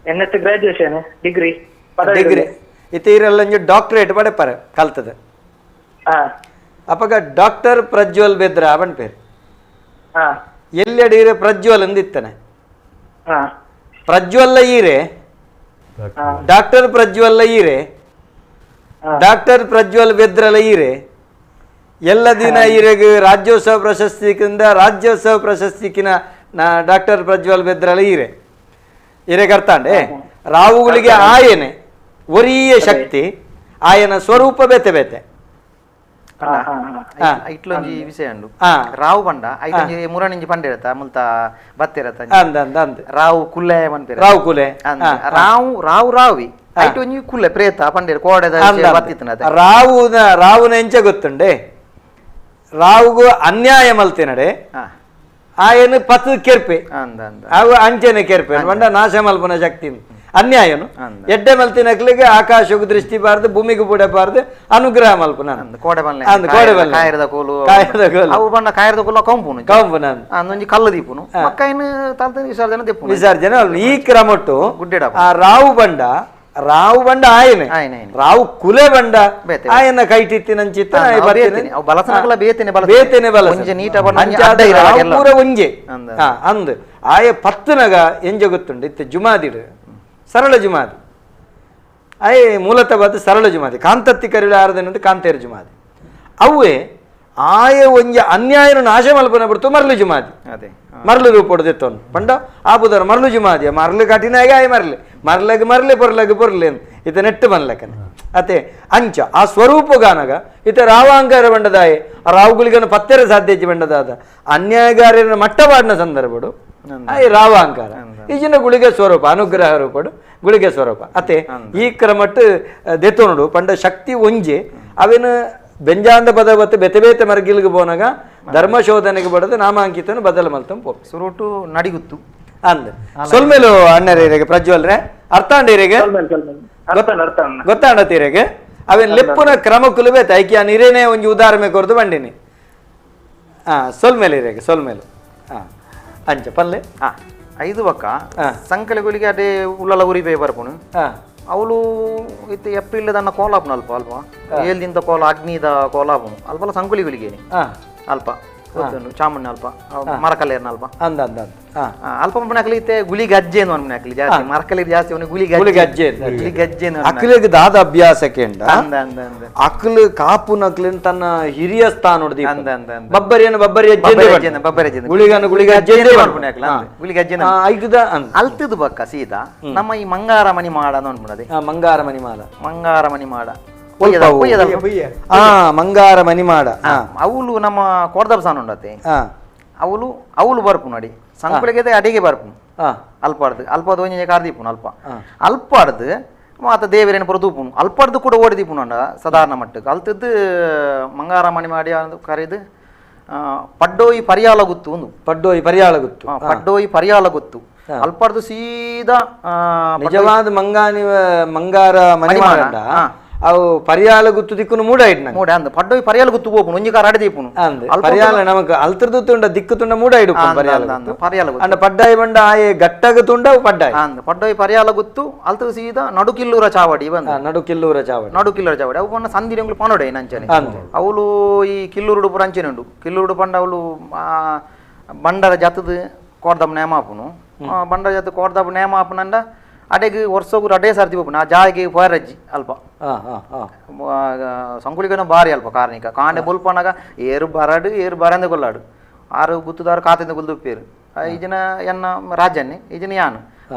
N S graduation degree degree ಇತ್ತ ಇರಲ್ಲ ಡಾಕ್ಟರೇಟ್ ಪಡೆಪಾರೆ ಕಲ್ತದೆ ಅಪಗ ಡಾಕ್ಟರ್ ಪ್ರಜ್ವಲ್ ಬೆದ್ರ ಅವನ್ ಪೇರು ಎಲ್ಲೆಡೆ ಪ್ರಜ್ವಲ್ ಅಂದಿತ್ತಾನೆ ಪ್ರಜ್ವಲ್ಲ ಈರೆ ಡಾಕ್ಟರ್ ಪ್ರಜ್ವಲ್ಲ ಈರೆ ಡಾಕ್ಟರ್ ಪ್ರಜ್ವಲ್ ಬೆದ್ರಲ ಈರೆ ಎಲ್ಲ ದಿನ ಈರೆಗೆ ರಾಜ್ಯೋತ್ಸವ ಪ್ರಶಸ್ತಿಕಿಂದ ರಾಜ್ಯೋತ್ಸವ ಪ್ರಶಸ್ತಿಕಿನ ಡಾಕ್ಟರ್ ಪ್ರಜ್ವಲ್ ಬೆದ್ರಲ ಈರೆ ಇರೆ ಕರ್ತಾಂಡೆ ರಾವುಗಳಿಗೆ ಆಯನೆ ಒರಿಯ ಶಕ್ತಿ ಆಯನ ಸ್ವರೂಪ ಬೇತೆ ಬೇತೆ ಇಟ್ಲೊಂಜಿ ವಿಷಯ ಉಂಡು ರಾವು ಬಂಡ ಐಟೊಂಜಿ ಮುರಣಿಂಜಿ ಪಂಡೆ ಇರತ್ತ ಮುಲ್ತ ಬತ್ತಿರತ್ತ ರಾವು ಕುಲೆ ಪನ್ಪೇರು ರಾವು ಕುಲೆ ರಾವು ರಾವು ರಾವಿ ಐಟೊಂಜಿ ಕುಲೆ ಪ್ರೇತ ಪಂಡೇರು ಕೋಡೆದ ಬತ್ತಿತ್ತನ ರಾವುನ ರಾವುನ ಎಂಚ ಗೊತ್ತುಂಡೆ ರಾವುಗು ಅನ್ಯಾಯ ಮಲ್ತಿನಡೆ ಆಯನು ಪತ್ತು ಕೆರ್ಪೆ ಅವು ಅಂಚನೆ ಕೆರ್ಪೆ ಬಂಡ ನಾಶ ಮಲ್ಪನ ಶಕ್ತಿ ಅನ್ಯಾಯನು ಎಡ್ಡೆ ಮಲ್ತಿನಕ್ಲಿಗೆ ಆಕಾಶಕ್ಕೆ ದೃಷ್ಟಿ ಬಾರದು ಭೂಮಿಗೆ ಬುಡಬಾರದು ಅನುಗ್ರಹ ಮಲ್ಪನ ಕೋಡೆ ಬಲ್ಲೆ ಕಾಯರದ ಕೋಲು ಅವು ಬಣ್ಣ ಕಾಯರದ ಕೋಲು ಕಂಪುನು ಕಂಪುನ ಅಂದೊಂಜಿ ಕಲ್ಲು ದೀಪುನು ಮಕ್ಕೈನು ತಾಲ್ತ ವಿಸರ್ಜನೆ ದೀಪುನು ವಿಸರ್ಜನೆ ಈ ಕ್ರಮಟ್ಟು ಆ ರಾವು ಬಂಡ ರಾವು ಬಂಡ ಆಯನೆ ರಾವು ಕುಲೆ ಬಂಡ ಆಯನ ಕೈಟಿತ್ತಿನಂಚಿತ್ತ ಬೇತೇನೆ ಬಲ ಒಂಜೆ ಅಂದ್ ಆಯ ಪತ್ತನಗ ಎಂಜ ಗೊತ್ತುಂಡು ಇತ್ತ ಜುಮಾದಿಡು ಸರಳ ಜುಮಾದಿ ಆಯ್ ಮೂಲತಃ ಬಾದ ಸರಳ ಜುಮಾದಿ ಕಾಂತತ್ತಿ ಕರಿಳ ಆರದನಂತ ಕಾಂತೇರು ಜುಮಾದಿ ಅವೇ ಆಯ ಒಂಜೆ ಅನ್ಯಾಯನ ನಾಶ ಮಲ್ಪನ ಬಿಡ್ತು ಮರಳು ಜುಮಾದಿ ಅದೇ ಮರಳು ರೂಪ ಹೊಡೆದಿತ್ತವನು ಪಂಡ ಆ ಬುಧರ ಮರಳು ಜುಮಾದಿಯ ಮರಳು ಕಠಿಣಾಗಿ ಆಯ್ ಮರಲಿ ಮರಲಗ್ ಮರಲೆ ಪೊರ್ಲಗ್ ಪೊರ್ಲೆ ಇತ ನೆಟ್ಟು ಬನ್ಲಕನೆ ಅತೆ ಅಂಚ ಆ ಸ್ವರೂಪಗಾನಗ ಇತ ರಾವಾಂಕಾರ ಬಂಡದಾಯೆ ಆ ರಾವುಗಳಿಗನ ಪತ್ತೆರ ಸಾಧ್ಯತೆ ಬಂಡದಾದ ಅನ್ಯಾಯಗಾರನ ಮಟ್ಟವಾಡಿನ ಸಂದರ್ಭಡು ಆಯ್ ರಾವಾಂಕಾರ ಈಜಿನ ಗುಳಿಗೆ ಸ್ವರೂಪ ಅನುಗ್ರಹ ರೂಪಡು ಗುಳಿಗೆ ಸ್ವರೂಪ ಅತೆ ಈ ಕ್ರಮಟ್ಟು ದೆತ್ತೋನುಡು ಪಂಡ ಶಕ್ತಿ ಒಂಜೆ ಅವೇನು ಬೆಂಜಾಂದ ಪದ ಬತ್ತು ಬೆತೆ ಬೇತೆ ಮರ್ಗಿಲ್ಗೆ ಪೋನಾಗ ಧರ್ಮಶೋಧನೆಗೆ ಬಡದು ನಾಮಾಂಕಿತನು ಬದಲು ಮಲ್ತಂ ಪೋ ಸುರುಟು ನಡಿಗುತ್ತು ಅಂದ ಸೊಲ್ಮೇಲು ಅಣ್ಣರೇರಿಗೆ ಪ್ರಜ್ವಲ್ರೆ ಅರ್ಥಾಂಡೀರಿಗೆ ಗೊತ್ತಾಂಡತೀರಿಗೆ ಅವೇನು ಲೆಪ್ಪುನ ಕ್ರಮಕ್ಕುಲು ಬೇತ ಐಕೆ ನೀರೇನೆ ಒಂಜಿ ಉದಾಹರಣೆ ಕೊರ್ದು ಬಂಡಿನಿ ಹಾ ಸೊಲ್ಮೇಲೆ ಇರೇಗೆ ಸೊಲ್ಮೇಲು ಹಾ ಅಂಚ ಪಲ್ಲೆ ಹಾ ಐದು ಬಕ್ಕ ಸಂಕಲೆಗಳಿಗೆ ಅದೇ ಉಲ್ಲಲ ಉರಿ ಬೇ ಬರ್ಪುನು ಅವಳು ಇತ್ತು ಏಪ್ರಿಲ್ ದನ್ನ ಕೋಲಾಪುನು ಅಲ್ಪ ಅಲ್ಪ ಏಲ್ದಿಂದ ಕೋಲ ಅಗ್ನಿದ ಕೋಲಾಪುನು ಅಲ್ಪಲ ಸಂಕುಲಿಗಳಿಗೆ ಅಲ್ಪ ಗೊತ್ತುಂಡು ಚಾಮುಂಡಿ ಅಲ್ಪ ಮರಕಲ್ಲೇರ್ನ ಅಲ್ಪ ಅಂದ ಅಂದ ಅಲ್ಪ ಮನೆಕಲಿ ಇತ್ತೆ ಗುಳಿ ಗಜ್ಜೆ ಅಂತ ಮನೆಕಲಿ ಜಾಸ್ತಿ ಮರಕಲ್ಲಿ ಜಾಸ್ತಿ ಅವನಿಗೆ ಗುಳಿ ಗಜ್ಜೆ ಗುಳಿ ಗಜ್ಜೆ ಅಕ್ಲಿಗೆ ದಾದ ಅಭ್ಯಾಸಕ್ಕೆ ಅಂದ ಅಂದ ಅಂದ ಅಕ್ಲು ಕಾಪುನಕ್ಲಿನ ತನ್ನ ಹಿರಿಯ ಸ್ಥಾನ ಅಂದ ಅಂದ ಬಬ್ಬರಿಯನ್ನು ಬಬ್ಬರಿ ಅಜ್ಜೆ ಬಬ್ಬರಿ ಅಜ್ಜೆ ಗುಳಿಗನ್ನು ಗುಳಿಗ ಅಜ್ಜೆ ಗುಳಿ ಗಜ್ಜೆ ಐಕದ ಅಲ್ತದ ಬಕ್ಕ ಸೀದಾ ನಮ್ಮ ಈ ಮಂಗಾರ ಮಣಿ ಮಾಡ ಅಂತ ಮಂಗಾರ ಮಣಿ ಮಾಡ ಮಂಗಾರ ಮಣಿ ಮಾಡ ಮಂಗಾರ ಮನಿ ಮಾಡ ಅವಳು ನಮ್ಮ ಕೋಡ್ದಬ್ಸಾನ ಉಂಡತೆ ಅವಳು ಅವಳು ಬರ್ಪು ನೋಡಿ ಸಂಕುಳಿಗೆ ಅಡಿಗೆ ಬರ್ಪು ಅಲ್ಪಾಡ್ದು ಅಲ್ಪದ ಒಂಜಿ ಕಾರ್ದೀಪುನು ಅಲ್ಪ ಅಲ್ಪಾಡ್ದು ಮಾತ ದೇವರೇನು ಪುರ ತೂಪುನು ಅಲ್ಪಾಡ್ದು ಕೂಡ ಓಡಿ ದೀಪುನು ಅಂಡ ಸಾಧಾರಣ ಮಟ್ಟಕ್ಕೆ ಅಲ್ತದ್ದು ಮಂಗಾರ ಮಣಿ ಮಾಡಿ ಕರೆದು ಪಡ್ಡೋಯಿ ಪರ್ಯಾಲ ಗುತ್ತು ಒಂದು ಪಡ್ಡೋಯಿ ಪರ್ಯಾಲ ಗುತ್ತು ಪಡ್ಡೋಯಿ ಪರ್ಯಾಲ ಗುತ್ತು ಅಲ್ಪರ್ದು ಸೀದಾ ನಿಜವಾದ ಮಂಗಾನಿ ಮಂಗಾರ ಮಣಿಮಾಡ ಅವು ಪರಿಯಾಲ ಗುತ್ತು ದಿಕ್ಕುನು ಮೂಡ ಇಡ್ನ ಮೂಡ ಅಂದ್ ಪಡ್ಡೋಯಿ ಪರಿಯಾಲ ಗುತ್ತು ಹೋಪುನು ಒಂಜಿ ಕಾರ್ ಅಡೆ ದೀಪುನು ಅಂದ್ ಪರಿಯಾಲ ನಮಕ್ ಅಲ್ತರ್ದು ತುಂಡ ದಿಕ್ಕು ತುಂಡ ಮೂಡ ಇಡು ಪರಿಯಾಲ ಪರಿಯಾಲ ಅಂಡ ಪಡ್ಡಾಯಿ ಬಂಡ ಆಯೆ ಗಟ್ಟಗ ತುಂಡ ಪಡ್ಡಾಯಿ ಅಂದ್ ಪಡ್ಡೋಯಿ ಪರಿಯಾಲ ಗುತ್ತು ಅಲ್ತದ ಸೀದಾ ನಡುಕಿಲ್ಲೂರ ಚಾವಡಿ ಬಂದ ನಡುಕಿಲ್ಲೂರ ಚಾವಡಿ ನಡುಕಿಲ್ಲೂರ ಚಾವಡಿ ಅವು ಪಂಡ ಸಂದಿರಂಗುಲು ಪನೊಡೆ ನಂಚನೆ ಅವಳು ಈ ಕಿಲ್ಲೂರುಡು ಪುರ ಅಂಚನೆ ಉಂಡು ಕಿಲ್ಲೂರುಡು ಪಂಡ ಅವಳು ಬಂಡರ ಜಾತದ ಕೋರ್ದಪ್ಪ ನೇಮ ಆಪುನು ಬಂಡರ ಜಾತ ಕೋರ್ದಪ್ಪ ನೇಮ ಆಪುನಂಡ ಅಡೆಗೆ ವರ್ಷಗೂ ಅಡೇ ಸರ್ತಿ ಹೋಪುನು ಆ ಜಾಗೆ ಫೋರಜ್ಜಿ ಅಲ್ಪ ಸಂಕುಲಿಗನ ಭಾರಿ ಅಲ್ಪ ಕಾರ್ಣಿಕ ಕಾಂಡೆ ಬೊಲ್ಪನಾಗ ಏರು ಬರಡು ಏರು ಬರಂದೆ ಕೊಲ್ಲಾಡು ಆರು ಗುತ್ತುದಾರು ಕಾತಿಂದ ಗುಲ್ದುಪ್ಪೇರು ಈ ಜನ ಎನ್ನ ರಾಜನ್ನೇ ಈ ಜನ ಯಾನು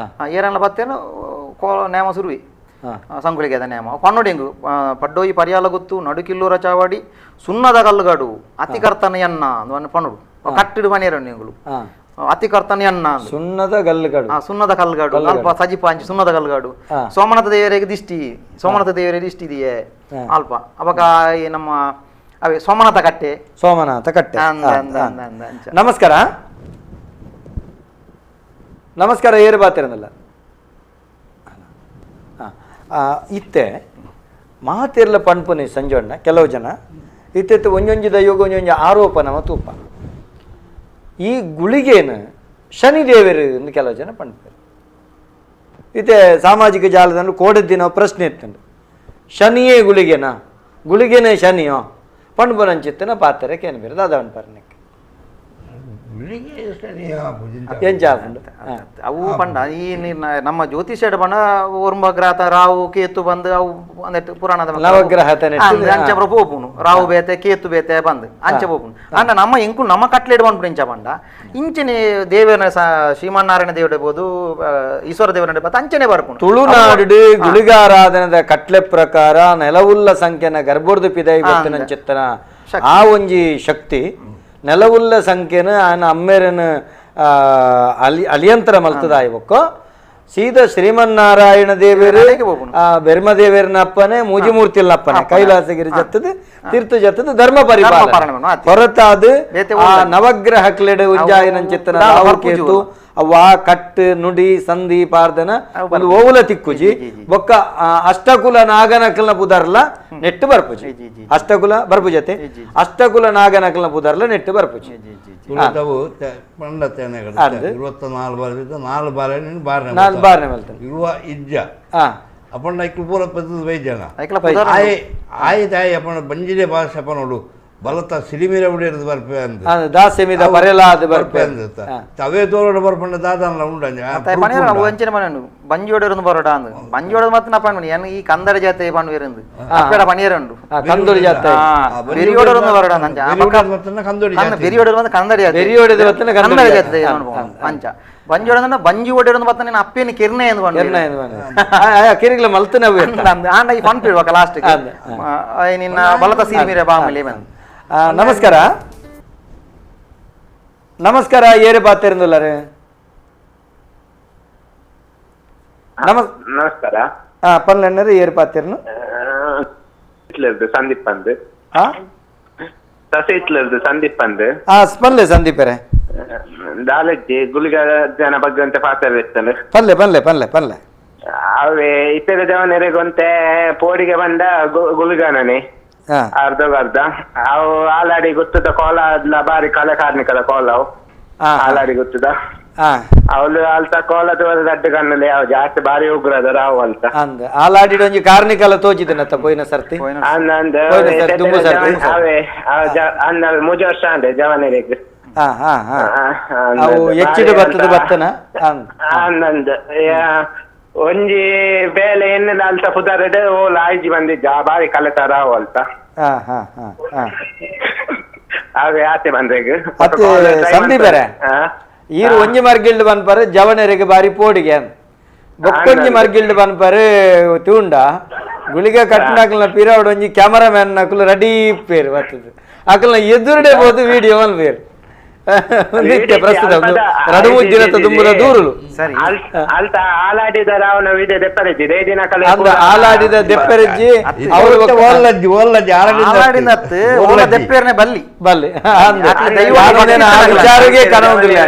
ಏರನ್ನ ಬತ್ತೇನು ಕೋ ನೇಮ ಸುರುವಿ ಸಂಕುಲಿಗೆ ಅದ ನೇಮ ಪನ್ನೊಡೆಂಗು ಪಡ್ಡೋಯಿ ಪರಿಯಾಲ ಗುತ್ತು ನಡುಕಿಲ್ಲೂರ ಚಾವಾಡಿ ಸುಣ್ಣದ ಕಲ್ಲುಗಾಡು ಅತಿಕರ್ತನ ಎನ್ನ ಪನ್ನೊಡು ಕಟ್ಟಿಡು ಮನೆಯರನ್ನು ಎಂಗುಲು ಅತಿಕರ್ತನ ಎನ್ನ ಸುಣ್ಣದ ಗಲ್ಲುಗಾಡು ಸುಣ್ಣದ ಕಲ್ಲುಗಾಡು ಅಲ್ಪ ಸಜಿಪ ಅಂಚಿ ಸುಣ್ಣದ ಕಲ್ಲುಗಾಡು ಸೋಮನಾಥ ದೇವರಿಗೆ ದಿಷ್ಟಿ ಸೋಮನಾಥ ದೇವರಿಗೆ ದಿಷ್ಟಿ ಇದೆಯೇ ಅಲ್ಪ ಅವಾಗ ಈ ನಮ್ಮ ಅವೇ ಸೋಮನಾಥ ಕಟ್ಟೆ ಸೋಮನಾಥ ಕಟ್ಟೆ. ನಮಸ್ಕಾರ ನಮಸ್ಕಾರ ಏರು ಬಾತಿರನಲ್ಲ ಇತ್ತೆ ಮಾತಿರ್ಲ ಪಣ್ಪುನಿ ಸಂಜೋಣ್ಣ ಕೆಲವು ಜನ ಇತ್ತೆ ಒಂಜೊಂಜಿ ದೈವಗ ಒಂಜೊಂಜಿ ಆರೋಪ ನಮ್ಮ ತೂಪ ಈ ಗುಳಿಗೇನು ಶನಿದೇವರು ಎಂದು ಕೆಲವು ಜನ ಪಣ್ಪೇರು ಇತ್ತೆ ಸಾಮಾಜಿಕ ಜಾಲದಲ್ಲಿ ಕೋಡದ್ದಿನ ಪ್ರಶ್ನೆ ಇತ್ತಂಡು ಶನಿಯೇ ಗುಳಿಗೆನಾ ಗುಳಿಗೆನೇ ಶನಿಯೋ ಪಣ್ಪುನಂಚಿತ್ತನ ಪಾತ್ರೆ ಕೇನು ಬೇರೆ ದಾದವನ್ ಪರ್ನಕ್ಕೆ ಅವು ಪಂಡ ಈ ನಮ್ಮ ಜ್ಯೋತಿಷ್ಯಡ ಪಂಡ ಒರ್ಂಬ ಗ್ರಹ ರಾವು ಕೇತು ಬಂದು ಅವು ಪುರಾಣದ ನವಗ್ರಹ ಅಂಚ ಪೋಪುನು ರಾವು ಬೇತೆ ಕೇತು ಬೇತೆ ಬಂದು ಅಂಚ ಪೋಪುನು ಅಂಡ ನಮ್ಮ ಇಂಕು ನಮ್ಮ ಕಟ್ಲೆಡ್ ಬಂದ್ಬಿಡು ಇಂಚ ಪಂಡ ಇಂಚನೆ ದೇವರ ಶ್ರೀಮನ್ನಾರಾಯಣ ದೇವರು ಇರ್ಬೋದು ಈಶ್ವರ ದೇವರ ಇರ್ಬೋದು ಅಂಚನೆ ಬರ್ಪುನು. ತುಳುನಾಡು ಗುಳಿಗಾರಾಧನದ ಕಟ್ಲೆ ಪ್ರಕಾರ ನೆಲವುಲ್ಲ ಸಂಖ್ಯೆನ ಗರ್ಭೋರ್ದು ಪಿದೈ ಬತ್ತಿನಂಚಿತ್ತನ ಆ ಒಂಜಿ ಶಕ್ತಿ ನೆಲವುಲ್ಲ ಸಂಖ್ಯೆನ ಆನ ಅಮ್ಮೇರನ ಅಲಿ ಅಲಿಯಂತರ ಮಲ್ತದಾಯ್ಬಕ್ಕು ಸೀದಾ ಶ್ರೀಮನ್ನಾರಾಯಣ ದೇವರು ಬೆರ್ಮದೇವರನ ಅಪ್ಪನೆ ಮೂಜಿಮೂರ್ತಿಲ್ನಪ್ಪನೆ ಕೈಲಾಸಗಿರಿ ಜತ್ತದ ತೀರ್ಥ ಜತ್ತದ ಧರ್ಮ ಪರಿಪಾಲನೆ ಹೊರತಾದ ಆ ನವಗ್ರಹ ಕ್ಲೆಡೆ ಉಜ್ಜಾಯನಂಚಿತ್ತನ ರಾಹು ಕೇತು ಅವ್ವ ಕಟ್ ನುಡಿ ಸಂಧಿ ಪಾರ್ದನ ಒಂದು ಓವುಲ ತಿಕ್ಕುಜಿ ಬೊಕ್ಕ ಅಷ್ಟಕುಲ ನಾಗನಕಲ್ನ ಪುದರ್ಲ ನೆಟ್ಟು ಬರ್ಪುಜಿ ಅಷ್ಟಕುಲ ಬರ್ಪುಜತೆ ಅಷ್ಟಕುಲ ನಾಗನಕಲ್ನ ಪುದರ್ಲ ನೆಟ್ಟು ಬರ್ಪುಜಿ. ಬಂಜಿದೆ ಭಾಷೆ ಪನೋಡು ಬಲತ ಸಿರಿಮೀರ ಉಡಿಯರ್ದು ಬರ್ಪೆ ಅಂದ್ ದಾಸೆಮಿದ ಬರೆಲಾದ ಬರ್ಪೆ ಅಂದ್ ತವೇ ತೋರೋಡು ಬರ್ಪಂಡ ದಾದನ್ಲ ಉಂಡು ಅವು ಅಂಚನೆ ಪಣ್ಣು ಬಂಜೋಡರು ಬರೋಡ ಅಂದ್ ಬಂಜೋಡ ಮತ್ತೆ ನಾ ಪಣ್ಣು ಏನ್ ಈ ಕಂದರ ಜಾತೆ ಪಣ್ಣು ಅಪ್ಪಡ ಪಣಿಯರುಂಡು ಕಂದೋಡಿ ಜಾತೆ ಬೆರಿಯೋಡರು ಬರೋಡ ಅಂಚ ಬೆರಿಯೋಡರು ಬಂದು ಕಂದರ ಜಾತೆ ಬೆರಿಯೋಡದ ಬತ್ತನ ಕಂದರ ಜಾತೆ ಅಂಚ ಬಂಜೋಡ ಅಂದ್ರೆ ಬಂಜಿ ಓಡಿರೋದು ಮತ್ತೆ ನೀನು ಅಪ್ಪೇನು ಕಿರ್ನೆ ಎಂದು ಕಿರಿಗ್ಲ ಮಲ್ತನ ಆಂಡ ಈ ಪಂಪ್ ಇಡುವಾಗ ಲಾಸ್ಟ್ ನಿನ್ನ ಬಲತ ಸೀಮೀರೆ ಬಾಮಲಿ ಬಂದು. ನಮಸ್ಕಾರ ನಮಸ್ಕಾರ ಏರೆ ಬಾತಿರುಂದುಲ್ಲಾರೆ ನಮಸ್ಕಾರ ಪನ್ಲೆಣ್ಣರು ಏರು ಪಾತಿರ್ನು ಸಂದೀಪ್ ಅಂದ್ ಸಸಿತ್ಲರ್ದು ಸಂದೀಪ್ ಅಂದ್ ಪನ್ಲೆ ಸಂದೀಪರೇ ದಾಲಜ್ಜಿ ಗುಳಿಗ ಜನ ಬಗ್ಗೆ ಅಂತ ಪಾತ್ರ ಇರ್ತಾನೆ ಪಲ್ಲೆ ಪಲ್ಲೆ ಪಲ್ಲೆ ಪಲ್ಲೆ ಅವೇ ಇತರ ಜವನರಿಗೊಂತೆ ಪೋಡಿಗೆ ಬಂದ ಗುಳಿಗನೇ ಅರ್ಧಗರ್ಧ ಅವು ಆಲಾಡಿ ಗೊತ್ತದ ಕೋಲ ಅದ್ಲ ಬಾರಿ ಕಲೆ ಕಾರ್ಣಿಕದ ಕೋಲ ಅವು ಆಲಾಡಿ ಗೊತ್ತದ ಅವಳು ಅಲ್ತ ಕೋಲ ದೊಡ್ಡ ಕಣ್ಣಲ್ಲಿ ಯಾವ ಜಾಸ್ತಿ ಬಾರಿ ಉಗ್ರದ ರಾವು ಅಲ್ತ ಅಂದ್ ಆಲಾಡಿ ಒಂಜಿ ಕಾರ್ಣಿಕಲ ತೋಜಿದನತ್ತ ಪೋಯಿನ ಸರ್ತಿ ಅಂದ್ ಅವೇ ಅಂದ ಮೂಜು ವರ್ಷ ಅಂದೆ ಜವನರಿಗೆ ಅವು ಹೆಚ್ಚಿಡು ಬರ್ತದ ಬತ್ತನ ಅಂದಂದ ಒಂಜಿ ಬೇಲೆ ಎಣ್ಣೆ ಅಲ್ತ ಪುದರ್ಡ್ ಓಲ್ ಆಯ್ಜಿ ಬಂದಿದ್ದ ಬಾರಿ ಕಲೆತಾರ ಅಲ್ತ ಅವೇ ಆತೆ ಬಂದ್ರೆಗ್ ಸಂಧಿ ಬೇರೆ ಈರು ಒಂಜಿ ಮರ್ಗಿಲ್ಡ್ ಬನ್ಪಾರೆ ಜವನರಿಗೆ ಬಾರಿ ಪೋಡಿಗೆ ಬೊಕ್ಕೊಂಜಿ ಮರ್ಗಿಲ್ಡ್ ಬನ್ಪಾರೆ ತೂಂಡ ಗುಳಿಗೆ ಕಟ್ಟನಾಕಲ್ನ ಪಿರಾವಡ್ ಒಂಜಿ ಕ್ಯಾಮರಾಮ್ಯಾನ್ ನಕಲು ರೆಡಿ ಪೇರು ಬರ್ತದೆ ಅಕಲ್ನ ಎದುರುಡೆ ಬೋದು ವಿಡಿಯೋ ಅಲ್ ಬೇರು ನಿತ್ಯ ಪ್ರಸ್ತುತ ರಡು ದಿನದ ದುಂಬುದ ದೂರುಲು ಸರಿ. ಅಲ್ತ ಆಲಾಡಿದ ರಾವಣ ವಿದೆ ದೆಪ್ಪರೆಜ್ಜಿ ದಿನ ಕಲೆ ಆಲಾಡಿದ ದೆಪ್ಪರೆಜ್ಜಿ ಅವರು ಓಲ್ಲಜ್ಜಿ ಓಲ್ಲಜ್ಜಿ ಆಲಾಡಿನ ಓಲ ದೆಪ್ಪೇರ್ನೆ ಬಲ್ಲಿ ಬಲ್ಲಿ ವಿಚಾರಗೆ ಕನವುದಿಲ್ಲ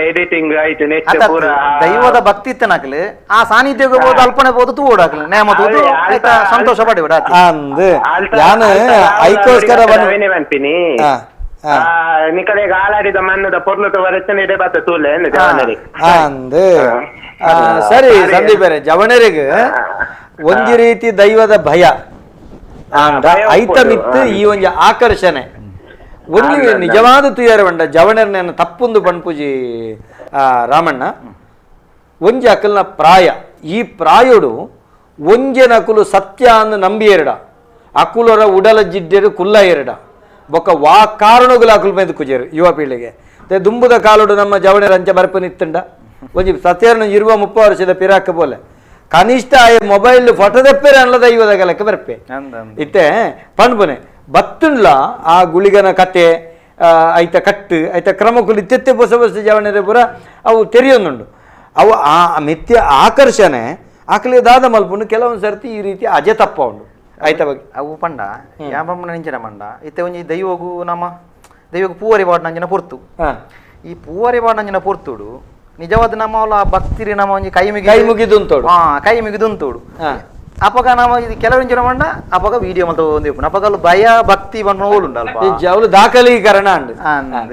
ಎಡಿಟಿಂಗ್ ಆಯ್ತು ನೆಟ್ ಪೂರ ದೈವದ ಭಕ್ತಿ ಇತ್ತನಾಕಲೆ ಆ ಸಾನ್ನಿಧ್ಯಕ್ಕೆ ಹೋದ ಅಲ್ಪನೆ ಹೋದ ತೂಡಾಕಲೆ ನೇಮ ತೂದು ಆಯ್ತಾ ಸಂತೋಷ ಪಡಿಬಿಡ ಅಂದ್ ಯಾನು ಐಕೋಸ್ಕರ ಬಂದು ಅನ್ಪಿನಿ ನಿಕಲೆಗ್ ಆಲಾಡಿದ ಮಣ್ಣದ ಪೊರ್ಲುಟ ವರಚನೆ ಇದೆ ಬಾತ ತೂಲೆ ಅಂದ್ ಸರಿ ಸಂದೀಪ್ ಬೇರೆ ಜವಣರಿಗೆ ಒಂಜಿ ರೀತಿ ದೈವದ ಭಯ ಐತ ಮಿತ್ತು ಈ ಒಂಜಿ ಆಕರ್ಷಣೆ ಒಂಜಿ ನಿಜವಾದ ತುಯಾರ ಬಂಡ ಜವಣರ್ನ ತಪ್ಪೊಂದು ಪಣ್ಪುಜಿ ರಾಮಣ್ಣ ಒಂಜಿ ಅಕಲ್ನ ಪ್ರಾಯ ಈ ಪ್ರಾಯುಡು ಒಂಜೆನ ಅಕುಲು ಸತ್ಯ ಅಂದು ನಂಬಿ ಎರಡ ಅಕುಲರ ಉಡಲ ಜಿಡ್ಡೆರು ಕುಲ್ಲ ಎರಡ ಬೊಕ್ಕ ವಾ ಕಾರಣಗಳು ಅಕುಲು ಮೇಲೆ ಕುಜೇರು ಯುವ ಪೀಳಿಗೆ ದುಂಬುದ ಕಾಲುಡು ನಮ್ಮ ಜವಣರ ಅಂಚೆ ಬರ್ಪು ನಿತ್ತಂಡ ಒಂಜಿ ಸತ್ಯರನ್ನು ಇರುವ 30 ವರ್ಷದ ಪಿರಾಕ ಬೋಲೆ ಕನಿಷ್ಠ ಆಯ ಮೊಬೈಲ್ ಫೋಟೋ ದೆಪ್ಪೇರೆ ಅನ್ಲ ದೈವದ ಗಲಕ್ಕೆ ಬರ್ಪೆ ಇತ್ತೆ ಪಣ್ಪುನೆ ಬತ್ತುಂಡ್ಲ ಆ ಗುಳಿಗನ ಕತೆ ಐತ ಕಟ್ಟು ಐತ ಕ್ರಮಕ್ಕುಲು ಇತ್ತೆತ್ತೆ ಹೊಸ ಹೊಸ ಜವಣರ ಪೂರ ಅವು ತೆರೆಯೊಂದುಂಡು ಅವು ಆ ಮಿಥ್ಯ ಆಕರ್ಷಣೆ ಆಕಲಿ ದಾದ ಮಲ್ಪುಂಡು ಕೆಲವೊಂದು ಸರ್ತಿ ಈ ರೀತಿ ಅಜೆ ತಪ್ಪ ಉಂಡು ಆಯ್ತಾ ಬಗ್ಗೆ ಅವು ಪಂಡ ಯಾವ ನಿಂಚಿನ ಪಂಡ ಇತ್ತೆ ಒಂಜಿ ದೈವಗು ನಮ್ಮ ದೈವಗು ಪೂವರಿ ಬಾಡ್ ನಂಜಿನ ಪೊರ್ತು ಈ ಪೂವರಿ ಬಾಡ್ ನಂಜಿನ ಪೊರ್ತುಡು ನಿಜವಾದ ನಮ್ಮ ಅವಲ ಭಕ್ತಿರಿ ನಮ್ಮ ಒಂಜಿ ಕೈ ಮುಗಿ ಕೈ ಮುಗಿದುಂತೋಡು ಕೈ ಮುಗಿದುಂತೋಡು ಅಪಗ ನಮ್ಮ ಇದು ಕೆಲವೊಂದು ಮಂಡ ಅಪಗ ವಿಡಿಯೋ ಮಲ್ತ ಒಂದು ಅಪಗ ಭಯ ಭಕ್ತಿ ಬಂದ ಓಲುಂಡು ಅಲ್ಪ ಅವಳು ದಾಖಲೀಕರಣ ಅಂದ್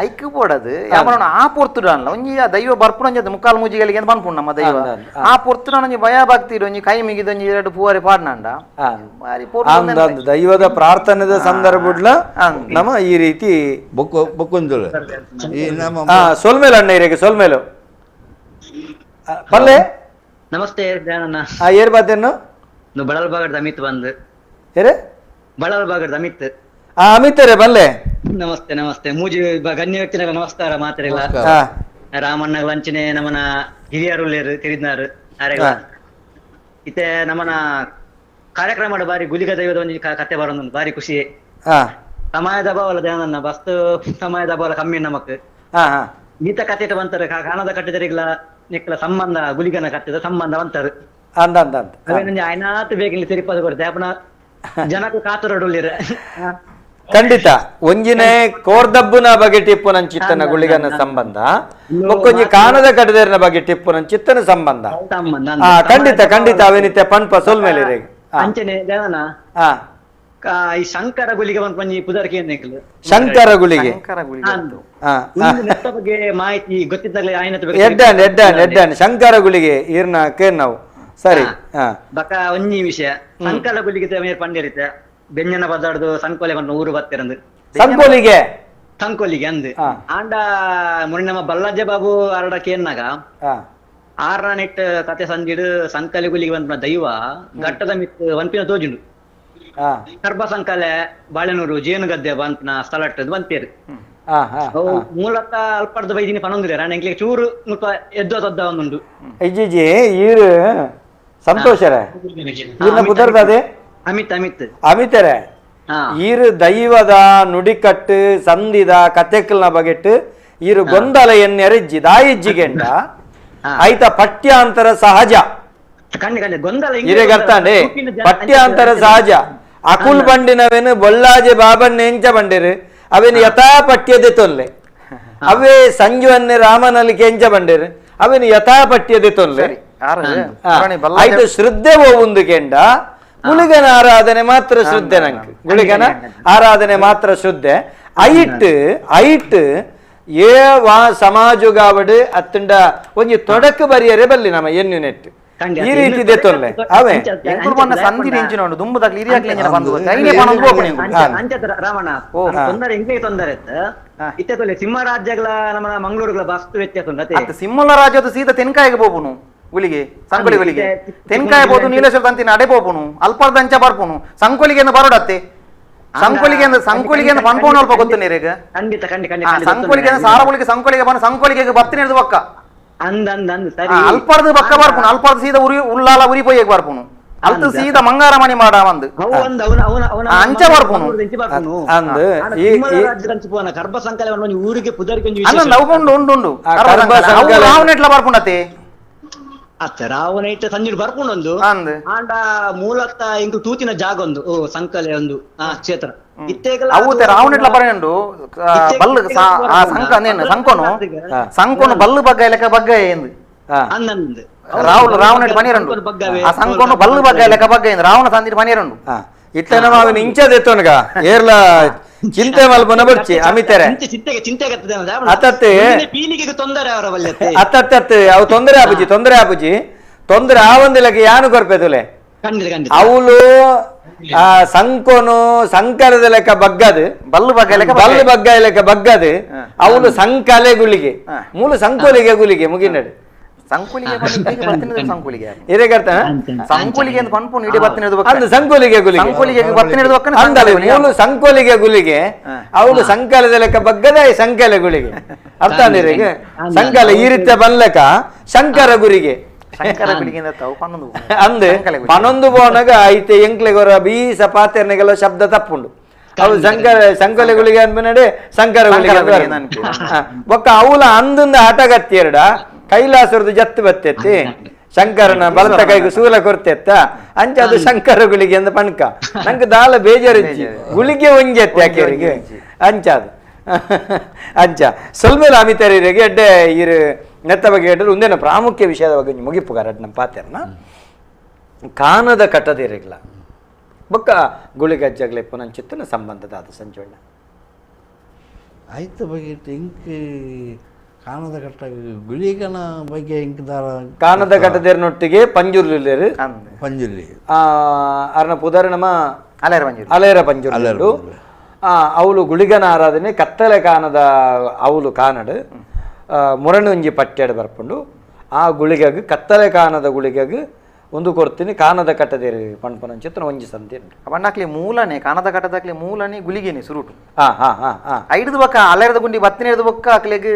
ಐಕ್ ಬೋಡದು ಯಾವ ಆ ಪೊರ್ತುಡು ಅಲ್ಲ ಒಂಜಿ ಆ ದೈವ ಬರ್ಪುಣ ಒಂಜಿ ಮುಕ್ಕಾಲು ಮೂಜಿಗಳಿಗೆ ಅಂತ ಪನ್ಪುಂಡು ನಮ್ಮ ದೈವ ಆ ಪೊರ್ತುಡ ಒಂಜಿ ಭಯ ಭಕ್ತಿ ಒಂಜಿ ಕೈ ಮಿಗಿದ ಒಂಜಿ ಎರಡು ಪೂವರಿ ಪಾಡ್ನಂಡ ಬಾರಿ ಪೊರ್ತು ದೈವದ ಪ್ರಾರ್ಥನೆದ ಸಂದರ್ಭಡ್ಲ ನಮ್ಮ ಈ ರೀತಿ ಬೊಕ್ಕೊಂದು ಸೊಲ್ಮೇಲು ಅಣ್ಣ ಇರೇಗೆ ಸೊಲ್ಮೇಲು ಪಲ್ಲೆ ನಮಸ್ತೆ ದಯಾನಣ್ಣ. ಏರ್ ಬಾತೇನು ಬಳಲ್ ಬಾಗಡ್ದ ಅಮಿತ್ ಬಂದು ಏರೆ ಬಳಲ್ ಬಾಗಡ್ದ ಅಮಿತ್ ಅಮಿತ್ ರೇ ಬಲ್ಲೆ ನಮಸ್ತೆ ನಮಸ್ತೆ ಮೂಜಿ ಗಣ್ಯ ವ್ಯಕ್ತಿಗಳ ನಮಸ್ಕಾರ ಮಾತ್ರೆಲ್ಲ ರಾಮಣ್ಣ ಲಂಚನೆ ನಮ್ಮನ ಹಿರಿಯರು ತೆರಿದ್ನಾರು ಆರೆಲ್ಲ ಇತ್ತೆ ನಮ್ಮನ ಕಾರ್ಯಕ್ರಮ ಬಾರಿ ಗುಲಿಗ ದೈವದ ಒಂಜಿ ಕತೆ ಬರೋದು ಬಾರಿ ಖುಷಿ ಸಮಯದ ಅಭಾವಲ್ಲ ದಯಾನಣ್ಣ ಬಸ್ತು ಸಮಯದ ಅಭಾವ ಕಮ್ಮಿ ನಮಕ್ ಈತ ಕತೆ ಬಂತಾರೆ ಕಾಣದ ಕಟ್ಟಿದರಿಗ್ಲ ನಿಕ್ಕಲ ಸಂಬಂಧ ಗುಲಿಗನ ಕಟ್ಟಿದ ಸಂಬಂಧ ಅಂತಾರೆ ಅಂದ ಅಂದ ಅಂತ ಅವೇನೊಂಜಿ ಆಯ್ನಾತ್ ಬೇಕಿಲ್ಲ ತಿರುಪತಿ ಕೊಡ್ತೆ ಅಪನ ಜನಕ್ಕೆ ಕಾತುರಡುಳ್ಳಿರ ಖಂಡಿತ ಒಂಜಿನೇ ಕೋರ್ದಬ್ಬುನ ಬಗ್ಗೆ ಟಿಪ್ಪು ನನ್ ಚಿತ್ತನ ಗುಳಿಗನ ಸಂಬಂಧ ಒಕ್ಕೊಂಜಿ ಕಾಣದ ಕಡದೇರಿನ ಬಗ್ಗೆ ಟಿಪ್ಪು ನನ್ ಚಿತ್ತನ ಸಂಬಂಧ ಖಂಡಿತ ಖಂಡಿತ ಅವೇನಿತ್ತೆ ಪನ್ಪ ಸೊಲ್ಮೇಲೆ ಅಂಚನೆ ಜನನ ಈ ಶಂಕರ ಗುಳಿಗೆ ಒಂದ್ ಪುದರ್ಕೆ ಶಂಕರ ಗುಳಿಗೆ ಬಗ್ಗೆ ಮಾಹಿತಿ ಗೊತ್ತಿದ್ದಾಗಲೇ ಎಡ್ಡಾನ್ ಎಡ್ಡಾನ್ ಎಡ್ಡಾನ್ ಶಂಕರ ಗುಳಿಗೆ ಈರ್ನ ಕೇರ್ ನಾವು ಸರಿ ಬಕ ಒಂಜಿ ವಿಷಯ ಶಂಕರ ಗುಳಿಗೆ ಪಂಡಿರಿತ ಬೆಂಜನ ಪದಾರ್ದು ಸಂಕೋಲೆ ಬಂದು ಊರು ಬತ್ತಿರಂದು ಸಂಕೋಲಿಗೆ ಸಂಕೋಲಿಗೆ ಅಂದ್ ಆಂಡ ಮೊನ್ನೆ ನಮ್ಮ ಬಲ್ಲಾಜೆ ಬಾಬು ಅರಡ ಕೇನ್ನಾಗ ಆರ್ನ ನೆಟ್ ಕತೆ ಸಂಜಿಡು ಸಂಕಲೆ ಗುಳಿಗೆ ಬಂದ ದೈವ ಘಟ್ಟದ ಮಿತ್ ಒಂಪಿನ ತೋಜುಂಡು ಕರ್ಬ ಸಂಕಲೆ ಬಾಳೆನೂರು ಜೇನುಗದ್ದೆ ಬಂತನ ಸ್ಥಳ ಬಂತೇರು ಮೂಲತಃ ಅಲ್ಪರ್ದ ಬೈದಿನಿ ಪನೊಂದಿಲ್ಲ ರಾಣ ಎಂಕ್ಲೆ ಚೂರು ಮುಲ್ಪ ಎದ್ದೋ ತದ್ದ ಒಂದುಂಡು ಇಜ್ಜಿಜಿ ಈರು ಸಂತೋಷರೇ ಈರ್ನ ಪುದರ್ದದೆ ಅಮಿತ್ ಅಮಿತ್ ಅಮಿತರೇ ಈರು ದೈವದ ನುಡಿಕಟ್ಟು ಸಂದಿದ ಕತೆಕಲ್ನ ಬಗೆಟ್ಟು ಈರು ಗೊಂದಲ ಎನ್ನೆರ ಇಜ್ಜಿ ದಾಯಿಜ್ಜಿಗೆಂಡ ಆಯ್ತ ಪಠ್ಯಾಂತರ ಸಹಜ ಇರೆಗರ್ತಾಂಡೆ ಪಠ್ಯಾಂತರ ಸಹಜ ಅಕುಲ್ ಬಂಡಿನವೇನು ಬೊಲ್ಲಾಜೆ ಬಾಬಣ್ಣ ಎಂಚ ಬಂಡಿರು ಅವೇನು ಯಥಾ ಪಠ್ಯದೆ ತೊಲ್ಲೆ ಅವೇ ಸಂಜುವನ್ನೇ ರಾಮನಲ್ಲಿ ಕೆಂಚ ಬಂಡಿರು ಅವೇನು ಯಥಾ ಪಠ್ಯದೆ ತೊಲ್ಲೆ ಆಯ್ತು ಶ್ರದ್ಧೆ ಹೋಗುಂದು ಕೆಂಡ ಗುಳಿಗನ ಆರಾಧನೆ ಮಾತ್ರ ಶ್ರದ್ಧೆ ನಂಗೆ ಗುಳಿಗನ ಆರಾಧನೆ ಮಾತ್ರ ಶ್ರದ್ಧೆ ಐಟ್ ಐಟ್ ಏ ವಾ ಸಮಾಜುಗಾವಡು ಅತ್ತಂಡ ಒಂಜಿ ತೊಡಕು ಬರಿಯರೆ ಬಲ್ಲಿ ನಮ್ಮ ಎನ್ನು ನೆಟ್ ಈ ರೀತಿ ಇದೆ ತೊಲ್ಲೆ ಅವೇ ಸಂಧಿ ಇಂಚಿನ ಉಂಟು ದುಂಬುದಾಗ್ಲಿ ಹಿರಿಯಾಗ್ಲಿ ಬಂದು ರಾಮಣ್ಣ ತೊಂದರೆ ಇಂಗ್ಲಿಗೆ ತೊಂದರೆ ಇತ್ತೆ ತೊಲೆ ಸಿಂಹರಾಜ್ಯಗಳ ನಮ್ಮ ಮಂಗಳೂರುಗಳ ಬಸ್ತು ವ್ಯತ್ಯಾಸ ಉಂಟು ಸಿಂಹಲ ರಾಜ್ಯದ ಸೀದಾ ತೆನ್ಕಾಯಿಗೆ ಹೋಗುನು ಗುಳಿಗೆ ಸಂಕೊಲಿ ಗುಳಿಗೆ ತೆನ್ಕಾಯ ಬೋದು ನೀಲೇಶ್ವರ ತಂತಿನ ಅಡೆ ಪೋಪುನು ಅಲ್ಪರ್ದಂಚ ಬರ್ಪುನು ಸಂಕೊಲಿಗೆ ಬರೋಡತ್ತೆ ಸಂಕೊಲಿಗೆ ಸಂಕೊಲಿಗೆ ಪನ್ಪೋಣ ಅಲ್ಪ ಗೊತ್ತು ನೀರಿಗೆ ಖಂಡಿತ ಖಂಡಿತ ಸಂಕೊಲಿಗೆ ಸಾರಗುಳಿಗೆ ಸಂಕೊಲಿಗೆ ಬಂದು ಸಂಕೊಲಿಗೆ ಬರ್ತೀನಿ ಹಿಡಿದು ಬಕ್ಕ ಅಂದ ಅಂದ ಅಂದ ಸರಿ ಅಲ್ಪರ್ದು ಬಕ್ಕ ಬರ್ಪುನು ಅಲ್ಪರ್ದು ಸೀದಾ ಉರಿ ಉಳ್ಳಾಲ ಉರಿ ಪೊಯ್ಯಕ್ಕೆ ಬರ್ಪುನು ಅಲ್ತು ಸೀದಾ ಮಂಗಾರಮಣಿ ಮಾಡ ಒಂದು ಅಂಚ ಬರ್ಪುನು ಅಂದ್ ಈ ಕರ್ಬ ಸಂಕಲೆ ಊರಿಗೆ ಪುದರ್ಗೆ ಅಲ್ಲ ಉಂಡು ಉಂಡು ಉಂಡು ರಾವಣೆಟ್ಲ ಬರ್ಪುಂಡತೆ ಅತ್ತ ರಾವಣ ಇಟ್ಟ ಸಂಜೆ ಬರ್ಪುಂಡೊಂದು ಆಂಡ ಮೂಲತ್ತ ಇಂಕು ತೂತಿನ ಜಾಗ ಒಂದು ಓ ಸಂಕಲೆ ಒಂದು ಆ ಕ್ಷೇತ್ರ ರಾವಣೆಟ್ಲ ಬರೆಯುಂಡು ಬಲ್ಲು ಆ ಸಂಕ ಸಂಕೋನು ಸಂಕೋನು ಬಲ್ಲು ಬಗ್ಗ ಲೆಕ್ಕ ಬಗ್ಗ ಎಂದು ರಾಹುಲ್ ರಾವಣ ಪನೀರಂಡು ಆ ಸಂಕೋನು ಬಲ್ಲು ಬಗ್ಗ ಲೆಕ್ಕ ಬಗ್ಗ ಎಂದು ರಾವಣ ಸಂದಿರ ಪನೀರಂಡು ಇತ್ತನ ಮಾವಿನ ಇಂಚದೆತ್ತೋನ್ಗ ಏರ್ಲ ಚಿಂತೆ ಮಲ್ಪನ ಬರ್ಚಿ ಅಮಿತರೆ ಅತ್ತತ್ತೆ ಅತ್ತತ್ತೆ ಅವು ತೊಂದರೆ ಆಪುಜಿ ತೊಂದರೆ ಆಪುಜಿ ತೊಂದರೆ ಆವಂದಿಲಕ್ಕೆ ಯಾನು ಕೊರ್ಪೆದುಲೆ ಅವಳು ಆ ಸಂಕೋನು ಸಂಕರದ ಲೆಕ್ಕ ಬಗ್ಗದು ಬಲ್ಲು ಬಗ್ಗ ಲೆಕ್ಕ ಬಲ್ಲು ಬಗ್ಗ ಲೆಕ್ಕ ಬಗ್ಗದು ಅವಳು ಸಂಕಲೆ ಗುಳಿಗೆ ಮೂಲ ಸಂಕೋಲಿಗೆ ಗುಳಿಗೆ ಮುಗಿನಡು ಸಂಕುಲಿಗೆ ಸಂಕುಲಿಗೆ ಸಂಕುಲಿಗೆ ಅಂತ ಪನ್ಪುನು ಇಡೀ ಬತ್ತಿನ ಅಂದು ಸಂಕೋಲಿಗೆ ಗುಲಿಗೆ ಸಂಕುಲಿಗೆ ಬತ್ತಿನ ಅಂದಲ್ಲ ಮೂಲ ಸಂಕೋಲಿಗೆ ಗುಲಿಗೆ ಅವಳು ಸಂಕಲದ ಲೆಕ್ಕ ಬಗ್ಗದ ಸಂಕಲೆ ಗುಳಿಗೆ ಅರ್ಥ ಅಂದ್ರೆ ಸಂಕಲ ಈ ರೀತಿಯ ಬನ್ಲೆಕ್ಕ ಶಂಕರ ಗುರಿಗೆ ಶಂಕರ ಗುಳಿಗೆ ಅಂದೆ ಪನ್ನೊಂದು ಬೋನಗ ಐತೆ ಎಂಕ್ಲೆಗೊರ ಬೀಸ ಪಾತೆರ್ನೆಗೆಲ್ಲ ಶಬ್ದ ತಪ್ಪುಂಡು ಅವಳು ಶಂಕರ ಸಂಕೋಲೆ ಗುಳಿಗೆ ಅನ್ಬಿನಡೆ ಶಂಕರ ಗುಳಿಗೆ ಬೊಕ್ಕ ಅವಳ ಅಂದಿಂದ ಹಠಗತ್ತಿಯರಡ ಕೈಲಾಸರದು ಜತ್ತು ಬತ್ತೆತ್ತಿ ಶಂಕರನ ಬಲತ ಕೈಗೆ ಸೂಲ ಕೊರ್ತೆತ್ತ ಅಂಚ ಅದು ಶಂಕರ ಗುಳಿಗೆ ಅಂದ ಪಣ್ಕ ನಂಗೆ ದಾಲ ಬೇಜಾರಿಜ್ಜಿ ಗುಳಿಗೆ ಒಂಜೆತ್ತೆ ಯಾಕೆಯವರಿಗೆ ಅಂಚ ಅದು ಅಂಚ ಸೊಲ್ಮೇಲೆ ಅಮಿತರಿಗೆ ಎಡ್ಡೆ ಇರು ನೆತ್ತ ಬಗ್ಗೆ ಎಡ್ಡರು ಒಂದೇನ ಪ್ರಾಮುಖ್ಯ ವಿಷಯದ ಬಗ್ಗೆ ಮುಗಿಪುಗಾರ ನಮ್ಮ ಪಾತೆರ್ನ ಕಾನದ ಕಟ್ಟದಿರಗಿಲ್ಲ ಬೊಕ್ಕ ಗುಳಿಗಜ್ಜಗ್ಲೆ ಪುನಂಚಿತ್ತನ ಸಂಬಂಧದ ಅದು ಸಂಜೋಣ ಆಯ್ತು ಬಗ್ಗೆ ಇಂಕ್ ಕಾನದ ಕಟ್ಟ ಗುಳಿಗನ ಬಗ್ಗೆ ಇಂಕದಾರ ಕಾನದ ಕಟ್ಟದೇರ್ನೊಟ್ಟಿಗೆ ಪಂಜುರ್ಲಿರು ಪಂಜುರ್ಲಿ ಅರ್ನ ಪುದರ್ ನಮ್ಮ ಅಲೇರ ಪಂಜುರ್ಲಿ ಅಲೇರ ಪಂಜುರ್ಲಿ ಅವಳು ಗುಳಿಗನ ಆರಾಧನೆ ಕತ್ತಲೆ ಕಾನದ ಅವಳು ಕಾನಡು ಮುರಣುಂಜಿ ಪಟ್ಯಾಡು ಬರ್ಪುಂಡು ಆ ಗುಳಿಗಗ್ ಕತ್ತಲೆ ಕಾನದ ಗುಳಿಗಗ್ ಒಂದು ಕೊರ್ತೀನಿ ಕಾನದ ಕಟ್ಟದೇರಿ ಪಣ್ಪನ ಚಿತ್ರ ಒಂಜಿ ಸಂತಿ ಬಣ್ಣಾಕ್ಲಿ ಮೂಲನೆ ಕಾನದ ಕಟ್ಟದಾಕ್ಲಿ ಮೂಲನೆ ಗುಳಿಗೆನೆ ಸುರುಟು ಹಾ ಹಾ ಹಾ ಹಾ ಐದು ಬಕ್ಕ ಅಲೆರದ ಗುಂಡಿ ಬತ್ತಿನ ಬೊಕ್ಕ ಅಕ್ಲೆಗ್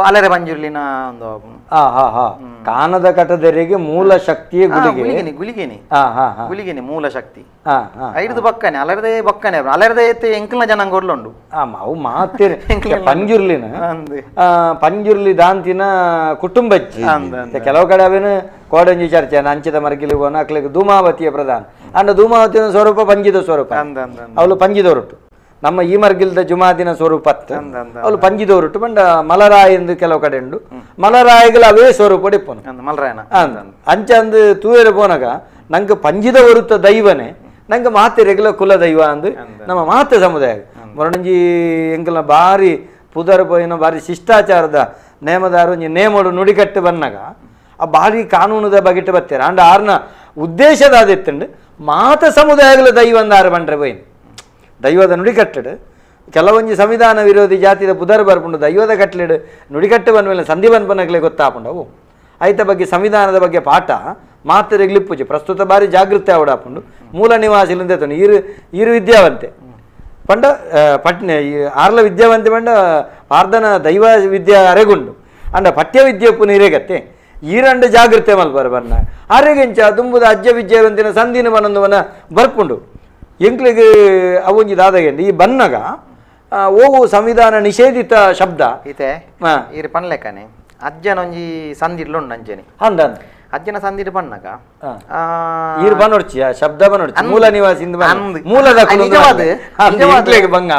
ಅಲೆರೆ ಪಂಜುರ್ಲಿನ ಒಂದು ಹಾ ಹಾ ಹಾ ಕಾನದ ಕಟ್ಟದೆರಿಗೆ ಮೂಲ ಶಕ್ತಿಯೇ ಗುಳಿಗೆ ಗುಳಿಗೆನೆ ಗುಳಿಗೆನೆ ಹಾ ಹಾ ಹಾ ಗುಳಿಗೆನೆ ಮೂಲ ಶಕ್ತಿ ಹಾ ಹಾ ಐದು ಬಕ್ಕನೆ ಅಲೆರದೇ ಬಕ್ಕನೆ ಅಲೆರದೇ ಎಂಕಲ್ನ ಜನಾಂಗ ಒರ್ಲುಂಡು ಅವು ಮಾತೇನೆ ಪಂಜುರ್ಲಿನ ಪಂಜುರ್ಲಿ ದಾಂತಿನ ಕುಟುಂಬ ಕೆಲವು ಕಡೆ ಅವೇನು ಕೋಡಂಜಿ ಚರ್ಚೆ ಅಂಚಿದ ಮರಗಿಲಿ ಹೋನ ಅಕ್ಲೆಗ್ ಧೂಮಾವತಿಯ ಪ್ರಧಾನ ಅಂಡ ಧೂಮಾವತಿಯ ಸ್ವರೂಪ ಪಂಜಿದ ಸ್ವರೂಪ ಅವಳು ಪಂಜಿದವರುಟು ನಮ್ಮ ಈ ಮರ್ಗಿಲ್ದ ಜುಮಾದಿನ ಸ್ವರೂಪ ಅವಳು ಪಂಜಿದವರುಟು ಬಂಡ ಮಲರಾಯ ಎಂದು ಕೆಲವು ಕಡೆ ಉಂಡು ಮಲರಾಯಿಗಳ ಅವೇ ಸ್ವರೂಪ ಇಪ್ಪನು ಮಲರಾಯನ ಅಂಚಂದು ತೂಯರು ಪೋನಾಗ ನಂಗೆ ಪಂಜಿದ ಒರುತ್ತ ದೈವನೇ ನಂಗೆ ಮಾತೆ ರೆಗ್ಯುಲರ್ ಕುಲ ದೈವ ಅಂದು ನಮ್ಮ ಮಾತೆ ಸಮುದಾಯ ಮೊರಣಂಜಿ ಎಂಕಲ್ನ ಬಾರಿ ಪುದರ್ ಪೋಯಿನ ಬಾರಿ ಶಿಷ್ಟಾಚಾರದ ನೇಮದಾರು ಒಂಜಿ ನೇಮೋಡು ನುಡಿಕಟ್ಟು ಬನ್ನಾಗ ಆ ಬಾರಿ ಕಾನೂನುದ ಬಗೆಟ್ಟು ಬತ್ತಾರೆ ಅಂಡ ಆರ್ನ ಉದ್ದೇಶದ ಅದಿತ್ತುಂಡು ಮಾತ ಸಮುದಾಯಗಳ ದೈವ ಅಂದ ಆರು ಬಂಡ್ರೆ ಪೋಯಿನ ದೈವದ ನುಡಿಕಟ್ಟಡು ಕೆಲವೊಂಜಿ ಸಂವಿಧಾನ ವಿರೋಧಿ ಜಾತಿದ ಪುದರ್ ಬರ್ಪುಂಡು ದೈವದ ಕಟ್ಲೆಡು ನುಡಿಕಟ್ಟು ಬಂದ ಮೇಲೆ ಸಂಧಿ ಬಂದ್ಪನಗಲೇ ಗೊತ್ತಾಪುಂಡವು ಐತ ಬಗ್ಗೆ ಸಂವಿಧಾನದ ಬಗ್ಗೆ ಪಾಠ ಮಾತೆರೆಗ್ಲಿಪ್ಪುಜಿ ಪ್ರಸ್ತುತ ಬಾರಿ ಜಾಗೃತಿ ಆವಡಾಪುಂಡು ಮೂಲ ನಿವಾಸಿಲಿಂದ ಈರು ಈರು ವಿದ್ಯಾವಂತೆ ಪಂಡ ಪಟ್ನೆ ಆರ್ಲ ವಿದ್ಯಾವಂತೆ ಪಂಡ ಪಾರ್ದನ ದೈವ ವಿದ್ಯೆ ಅರೆಗುಂಡು ಅಂಡ ಪಠ್ಯ ವಿದ್ಯೆ ಪುನ ಇರೇಗತ್ತೆ ಈರಂಡ ಜಾಗೃತಿ ಮಲ್ಪರ ಬನ್ನ ಅರೆಗೆಂಚ ದುಂಬುದ ಅಜ್ಜ ವಿದ್ಯಾವಂತಿನ ಸಂಧಿನ ಬನಂದುವನ ಬರ್ಪುಂಡು ಎಂಕ್ಲಿಗೆ ಅವೊಂಜಿ ದಾದಗೆಂಡು ಈ ಬನ್ನಗ ಓವು ಸಂವಿಧಾನ ನಿಷೇಧಿತ ಶಬ್ದ ಈತೆ ಈರು ಪನ್ಲೆಕ್ಕನೆ ಅಜ್ಜನೊಂಜಿ ಸಂದಿಡ್ಲುಂಡು ಅಂಚನೆ ಅಂದ ಅಜ್ಜನ ಸಂದಿಡ್ ಪಣ್ಣಗ ಈರು ಬನ್ನೊಡ್ಚಿ ಆ ಶಬ್ದ ಬನ್ನೊಡ್ಚಿ ಮೂಲ ನಿವಾಸಿ ಮೂಲದ ನಿಜವಾದ ಬಂಗ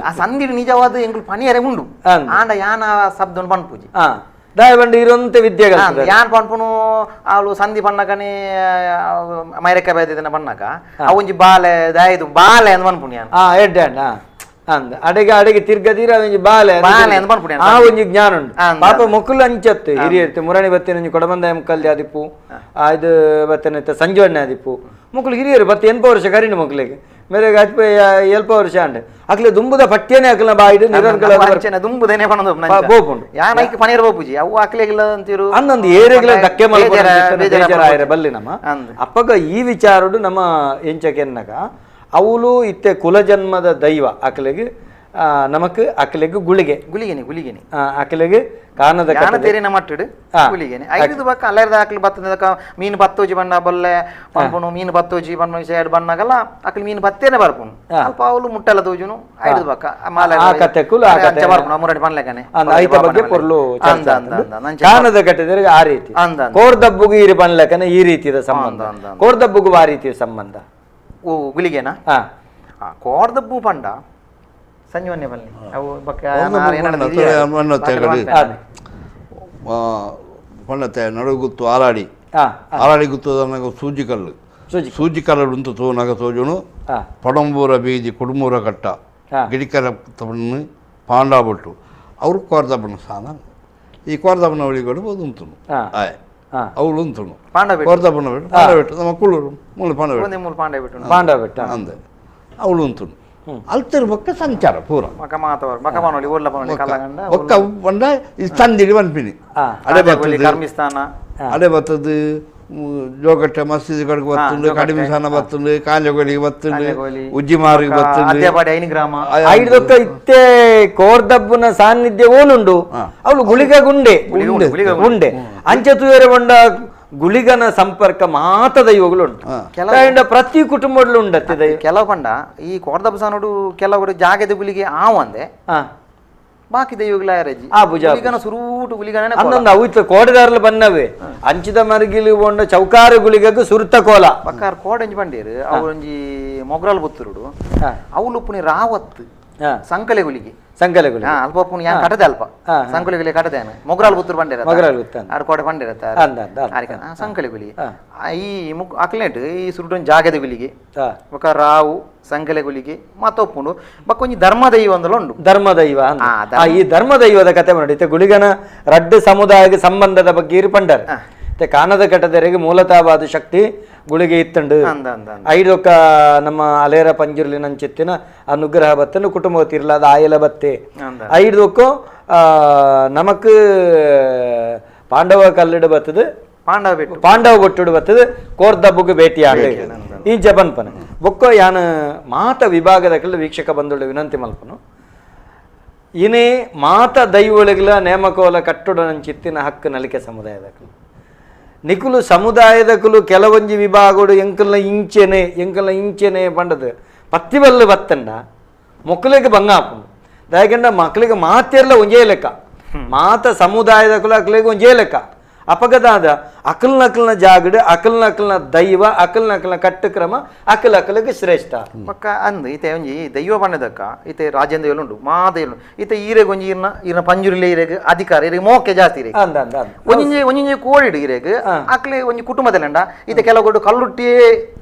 ಆ ಸಂದಿಡ್ ನಿಜವಾದ ಎಂಗ್ಲು ಪನಿಯರೆ ಉಂಡು ಆಂಡ ಯಾನ ಶಬ್ದ ಪನ್ಪುಜಿ ದಾಯ ಬಂಡು ಇರುವಂತೆ ವಿದ್ಯೆ ಯಾನ್ ಪನ್ಪುನು ಅವಳು ಸಂಧಿ ಪಣ್ಣಕನೆ ಮೈರೆಕ್ಕ ಬೇದಿನ ಪಣ್ಣಕ ಅವೊಂಜಿ ಬಾಲೆ ದಾಯದು ಬಾಲೆ ಅಂದ್ ಪನ್ಪುಣಿ ಯಾನ್ ಎಡ್ಡೆ ಅಣ್ಣ ಅಂದ ಅಡೆಗೆ ಅಡೆಗೆ ತಿರ್ಗದೀರ ಒಂಜಿ ಬಾಲೆ ಬಾಲೆ ಅಂದ್ ಪನ್ಪುಣಿ ಆ ಒಂಜಿ ಜ್ಞಾನ ಉಂಡು ಪಾಪ ಮೊಕ್ಕಲು ಅಂಚತ್ತು ಹಿರಿಯರ್ತೆ ಮುರಣಿ ಬತ್ತಿನ ಒಂಜಿ ಕೊಡಬಂದಾಯ ಮುಕ್ಕಲ್ದಿ ಆದಿಪ್ಪು ಇದು ಬತ್ತನ ಸಂಜೋಣ್ಣೆ ಆದಿಪ್ಪು ಮೊಕ್ಕಲು ಹಿರಿಯರು ಬತ್ತೆ ಎನ್ಪ ವರ್ಷ ಕರಿಣ ಮೊಕ್ಕಲಿಗೆ ಮೇರೆಗೆ ಅಜ್ಪ ಎಲ್ಪ ವರ್ಷ ಅಂಡ್ ಅಕ್ಲೆ ದುಂಬುದ ಪಠ್ಯನೇ ಅಕ್ಲ ಬಾಯಿಡು ನಿರರ್ಗಳ ದುಂಬುದೇನೆ ಪಣದು ಬೋಪುಂಡು ಯಾನ್ ಐಕ್ ಪನೀರ್ ಬೋಪುಜಿ ಅವು ಅಕ್ಲೆಗಿಲ್ಲ ಅಂತಿರು ಅಂದೊಂದು ಏರೆಗ್ಲ ಧಕ್ಕೆ ಮಲ್ಪುನ ಬಲ್ಲಿ ನಮ್ಮ ಅಪ್ಪಗ ಈ ವಿಚಾರಡು ನಮ್ಮ ಎಂಚಕೆನ್ನಗ ಅವಳು ಇತ್ತೆ ಕುಲಜನ್ಮದ ದೈವ ಅಕ್ಲೆಗೆ ನಮಕ್ ಅಕಲೆಗ್ ಗುಳಿಗೆ ಗುಳಿಗೆನೆ ಗುಳಿಗೆನೆ ಅಕಲೆಗ್ ಕಾನದ ತೇರಿನ ಮಟ್ಟಿಡು ಗುಳಿಗೆನೆ ಐದು ಬಕ್ಕ ಅಲ್ಲೇರ್ದ ಅಕ್ಲು ಬತ್ತದ ಮೀನು ಬತ್ತೋಜಿ ಬಣ್ಣ ಬಲ್ಲೆ ಪನ್ಪುನು ಮೀನು ಬತ್ತೋಜಿ ಬಣ್ಣ ಸೈಡ್ ಬಣ್ಣಗಲ್ಲ ಅಕ್ಲು ಮೀನು ಬತ್ತೇನೆ ಬರ್ಪುನು ಅಲ್ಪ ಅವಳು ಮುಟ್ಟೆಲ್ಲ ತೋಜುನು ಐದು ಬಕ್ಕ ಮಾಲೆ ಆ ಕತೆ ಕುಲು ಆ ಕತೆ ಬರ್ಪುನು ಮುರಡಿ ಪನ್ಲೆಕನೆ ಐತ ಬಗ್ಗೆ ಪೊರ್ಲು ಕಾನದ ಕಟ್ಟೆದರಿಗೆ ಆ ರೀತಿ ಕೋರ್ದಬ್ಬುಗು ಈ ಪನ್ಲೆಕನೆ ಈ ರೀತಿಯ ಸಂಬಂಧ ಕೋರ್ದಬ್ಬುಗು ಆ ರೀತಿಯ ಸಂಬಂಧ ಓ ಗುಳಿಗೆನಾ ಕೋರ್ದಬ್ಬು ಪಂಡ ಸಂಜೀವನ್ಯ ಬನ್ನಿ ಅವು ಪಣ್ಣತೆ ನಡುಗುತ್ತು ಆಲಾಡಿ ಆಲಾಡಿ ಗುತ್ತು ಸೂಜಿ ಕಲ್ಲು ಸೂಜಿ ಕಲ್ಲು ಉಂಟು ತೋನಾಗ ತೋಜುನು ಪಡಂಬೂರ ಬೀದಿ ಕುಡುಮೂರ ಕಟ್ಟ ಗಿಡಿಕರ ತಪ್ಪಣ್ಣು ಪಾಂಡಾಬೊಟ್ಟು ಅವರು ಕೋರ್ದಬ್ಬನ ಸ್ಥಾನ ಈ ಕೋರ್ದಬ್ಬನ ಒಳಿಗಳು ಉಂಟು ಆಯ್ ಅವಳು ಉಂಟು ಕೋರ್ದಬ್ಬನ ಬಿಟ್ಟು ಪಾಂಡಬೆಟ್ಟು ನಮ್ಮ ಕುಳ್ಳೂರು ಮೂಲ ಪಾಂಡಬೆಟ್ಟು ಪಾಂಡಬೆಟ್ಟ ಅಂದೆ ಅವಳು ಉಂಟು ಅಲ್ತರ ಬೊಕ್ಕ ಸಂಚಾರ ಪೂರ ಬೊಕ್ಕ ಪಂಡ ಈ ತಂದಿಡಿ ಪನ್ಪಿನಿ ಅಡೆ ಬರ್ತದೆ ಅಡೆ ಬರ್ತದೆ ಜೋಗಟ್ಟೆ ಮಸೀದಿ ಕಡೆಗೆ ಬರ್ತುಂಡು ಕಡಿಮೆ ಸಾನ ಬರ್ತುಂಡು ಕಾಂಜಗೋಲಿಗೆ ಬರ್ತುಂಡು ಉಜ್ಜಿಮಾರಿಗೆ ಬರ್ತುಂಡು ಐದೊಕ್ಕ ಇತ್ತೆ ಕೋರ್ದಬ್ಬನ ಸಾನ್ನಿಧ್ಯ ಓಲುಂಡು ಅವಳು ಗುಳಿಗ ಗುಂಡೆ ಗುಂಡೆ ಅಂಚೆ ತುಯರೆ ಬಂಡ ಗುಳಿಗನ ಸಂಪರ್ಕ ಮಾತ ದೈವಗಳು ಉಂಟು ಪ್ರತಿ ಕುಟುಂಬದಲ್ಲೂ ಉಂಡತ್ತೆ ದೈವ ಕೆಲವು ಪಂಡ ಈ ಕೋರ್ದಬ್ಬ ಸಾನೋಡು ಕೆಲವರು ಜಾಗದ ಗುಳಿಗೆ ಆವಂದೆ ಬಾಕಿ ದೈವಗಳ ಆ ಭುಜ ಗುಳಿಗನ ಸುರೂಟು ಗುಳಿಗನ ಅನ್ನೊಂದು ಅವು ಇತ್ತು ಕೋಡೆದಾರಲು ಬನ್ನವೇ ಅಂಚಿದ ಮರಗಿಲಿ ಬೋಂಡ ಚೌಕಾರ ಗುಳಿಗಕ್ಕೆ ಸುರುತ ಕೋಲ ಪಕ್ಕಾರ ಕೋಡಂಜಿ ಬಂಡೇರು ಅವರೊಂಜಿ ಮೊಗ್ರಾಲ್ ಬುತ್ತರುಡು ಅವಳು ಪುನಿ ರಾವತ್ ಸಂಕಲೆ ಗುಳಿಗೆ ಸಂಕಲೆ ಗುಳಿ ಅಲ್ಪ ಪುನಿ ಯಾನ್ ಕಟದೆ ಅಲ್ಪ ಸಂಕಲೆ ಗುಳಿ ಕಟದೆ ಮೊಗ್ರಾಲ್ ಪುತ್ತೂರು ಬಂಡೇರ ಮೊಗ್ರಾಲ್ ಪುತ್ತ ಆರ್ ಕೋಡೆ ಬಂಡೇರ ಸಂಕಲೆ ಗುಳಿಗೆ ಈ ಮುಕ್ ಅಕ್ಲೇಟ್ ಈ ಸುರುಟೊಂಜಿ ಜಾಗದ ಗುಳಿಗೆ ಬೊಕ ರಾವು ಸಂಕಲೆ ಗುಳಿಗೆ ಮತ್ತೊಪ್ಪುಂಡು ಬೊಕ ಒಂಜಿ ಧರ್ಮದೈವ ಅಂದಲ ಉಂಡು ಧರ್ಮದೈವ ಈ ಧರ್ಮದೈವದ ಕತೆ ನೋಡಿ ಗುಳಿಗನ ರಡ್ಡು ಸಮುದಾಯಕ್ಕೆ ಸಂಬಂಧದ ಬಗ್ಗೆ ಇರು ಪಂಡರ್ ಕಾನದ ಕಟ್ಟದೆರೆಗೆ ಮೂಲತಃವಾದ ಶಕ್ತಿ ಗುಳಿಗೆ ಇತ್ತಂಡು ಐದೊಕ್ಕ ನಮ್ಮ ಅಲೇರ ಪಂಜುರ್ಲಿ ನಂಚಿತ್ತಿನ ಅನುಗ್ರಹ ಬತ್ತನು ಕುಟುಂಬ ತಿರ್ಲಾದ ಆಯಲ ಬತ್ತೆ ಐದೊಕ್ಕ ನಮಕ್ ಪಾಂಡವ ಕಲ್ಲಿಡು ಬತ್ತದು ಪಾಂಡವ ಬೊಟ್ಟುಡು ಬತ್ತದು ಕೋರ್ದಬ್ಬುಗೆ ಭೇಟಿ ಆಗ ಈ ಜಬನ್ಪನ ಬೊಕ್ಕ ಯಾನ ಮಾತ ವಿಭಾಗದ ಕಲ್ಲ ವೀಕ್ಷಕ ಬಂಧುಗಳು ವಿನಂತಿ ಮಲ್ಪನು ಇನೇ ಮಾತ ದೈವೊಳಗಿಲ ನೇಮಕೋಲ ಕಟ್ಟುಡ ನಂಚಿತ್ತಿನ ಹಕ್ಕು ನಲಿಕೆ ಸಮುದಾಯದ ನಿಕುಲು ಸಮುದಾಯದ ಕುಲು ಕೆಲವೊಂಜಿ ವಿಭಾಗಡು ಎಂಕಲ್ನ ಇಂಚೆನೆ ಎಂಕಲ್ನ ಇಂಚೆನೆ ಪಂಡದು ಪತ್ತಿ ಬಲ್ಲು ಬತ್ತಂಡ ಮೊಕ್ಕಲಿಗೆ ಬಂಗ ಆಪುಂಡು ದಾಯಕಂಡ ಮಕ್ಕಳಿಗೆ ಮಾತೆಲ್ಲ ಒಂಜೇ ಲೆಕ್ಕ ಮಾತ ಸಮುದಾಯದ ಕುಲ ಅಕ್ಲಿಗೆ ಒಂಜೇ ಲೆಕ್ಕ ಅಪಗದಾದ ಅಕಲ್ನ ಅಕಲ್ನ ಜಾಗಡು ಅಕಲ್ನ ಅಕಲ್ನ ದೈವ ಅಕಲ್ನ ಅಕಲ್ನ ಕಟ್ಟುಕ್ರಮ ಅಕಲ್ ಅಕಲಿಗೆ ಶ್ರೇಷ್ಠ ಪಕ್ಕ ಅಂದ್ ಇತ್ತೆ ಒಂಜಿ ದೈವ ಪಂಡದಕ್ಕ ಇತ್ತೆ ರಾಜೇಂದ್ರ ಉಂಡು ಮಾ ದೈವ ಇತ್ತೆ ಈರೆಗ್ ಒಂಜಿ ಈರ್ನ ಈರ್ನ ಪಂಜುರ್ಲಿ ಈರೆಗ್ ಅಧಿಕಾರ ಈರೆಗ್ ಮೋಕೆ ಜಾಸ್ತಿ ಇರೆಗ್ ಅಂದ ಅಂದ ಒಂಜಿ ಒಂಜಿ ಕೋಡಿಡು ಈರೆಗ್ ಅಕ್ಲೆ ಒಂಜಿ ಕುಟುಂಬದಲ್ಲಂಡ ಇತ್ತೆ ಕೆಲವು ಕಲ್ಲುಟ್ಟಿಯೇ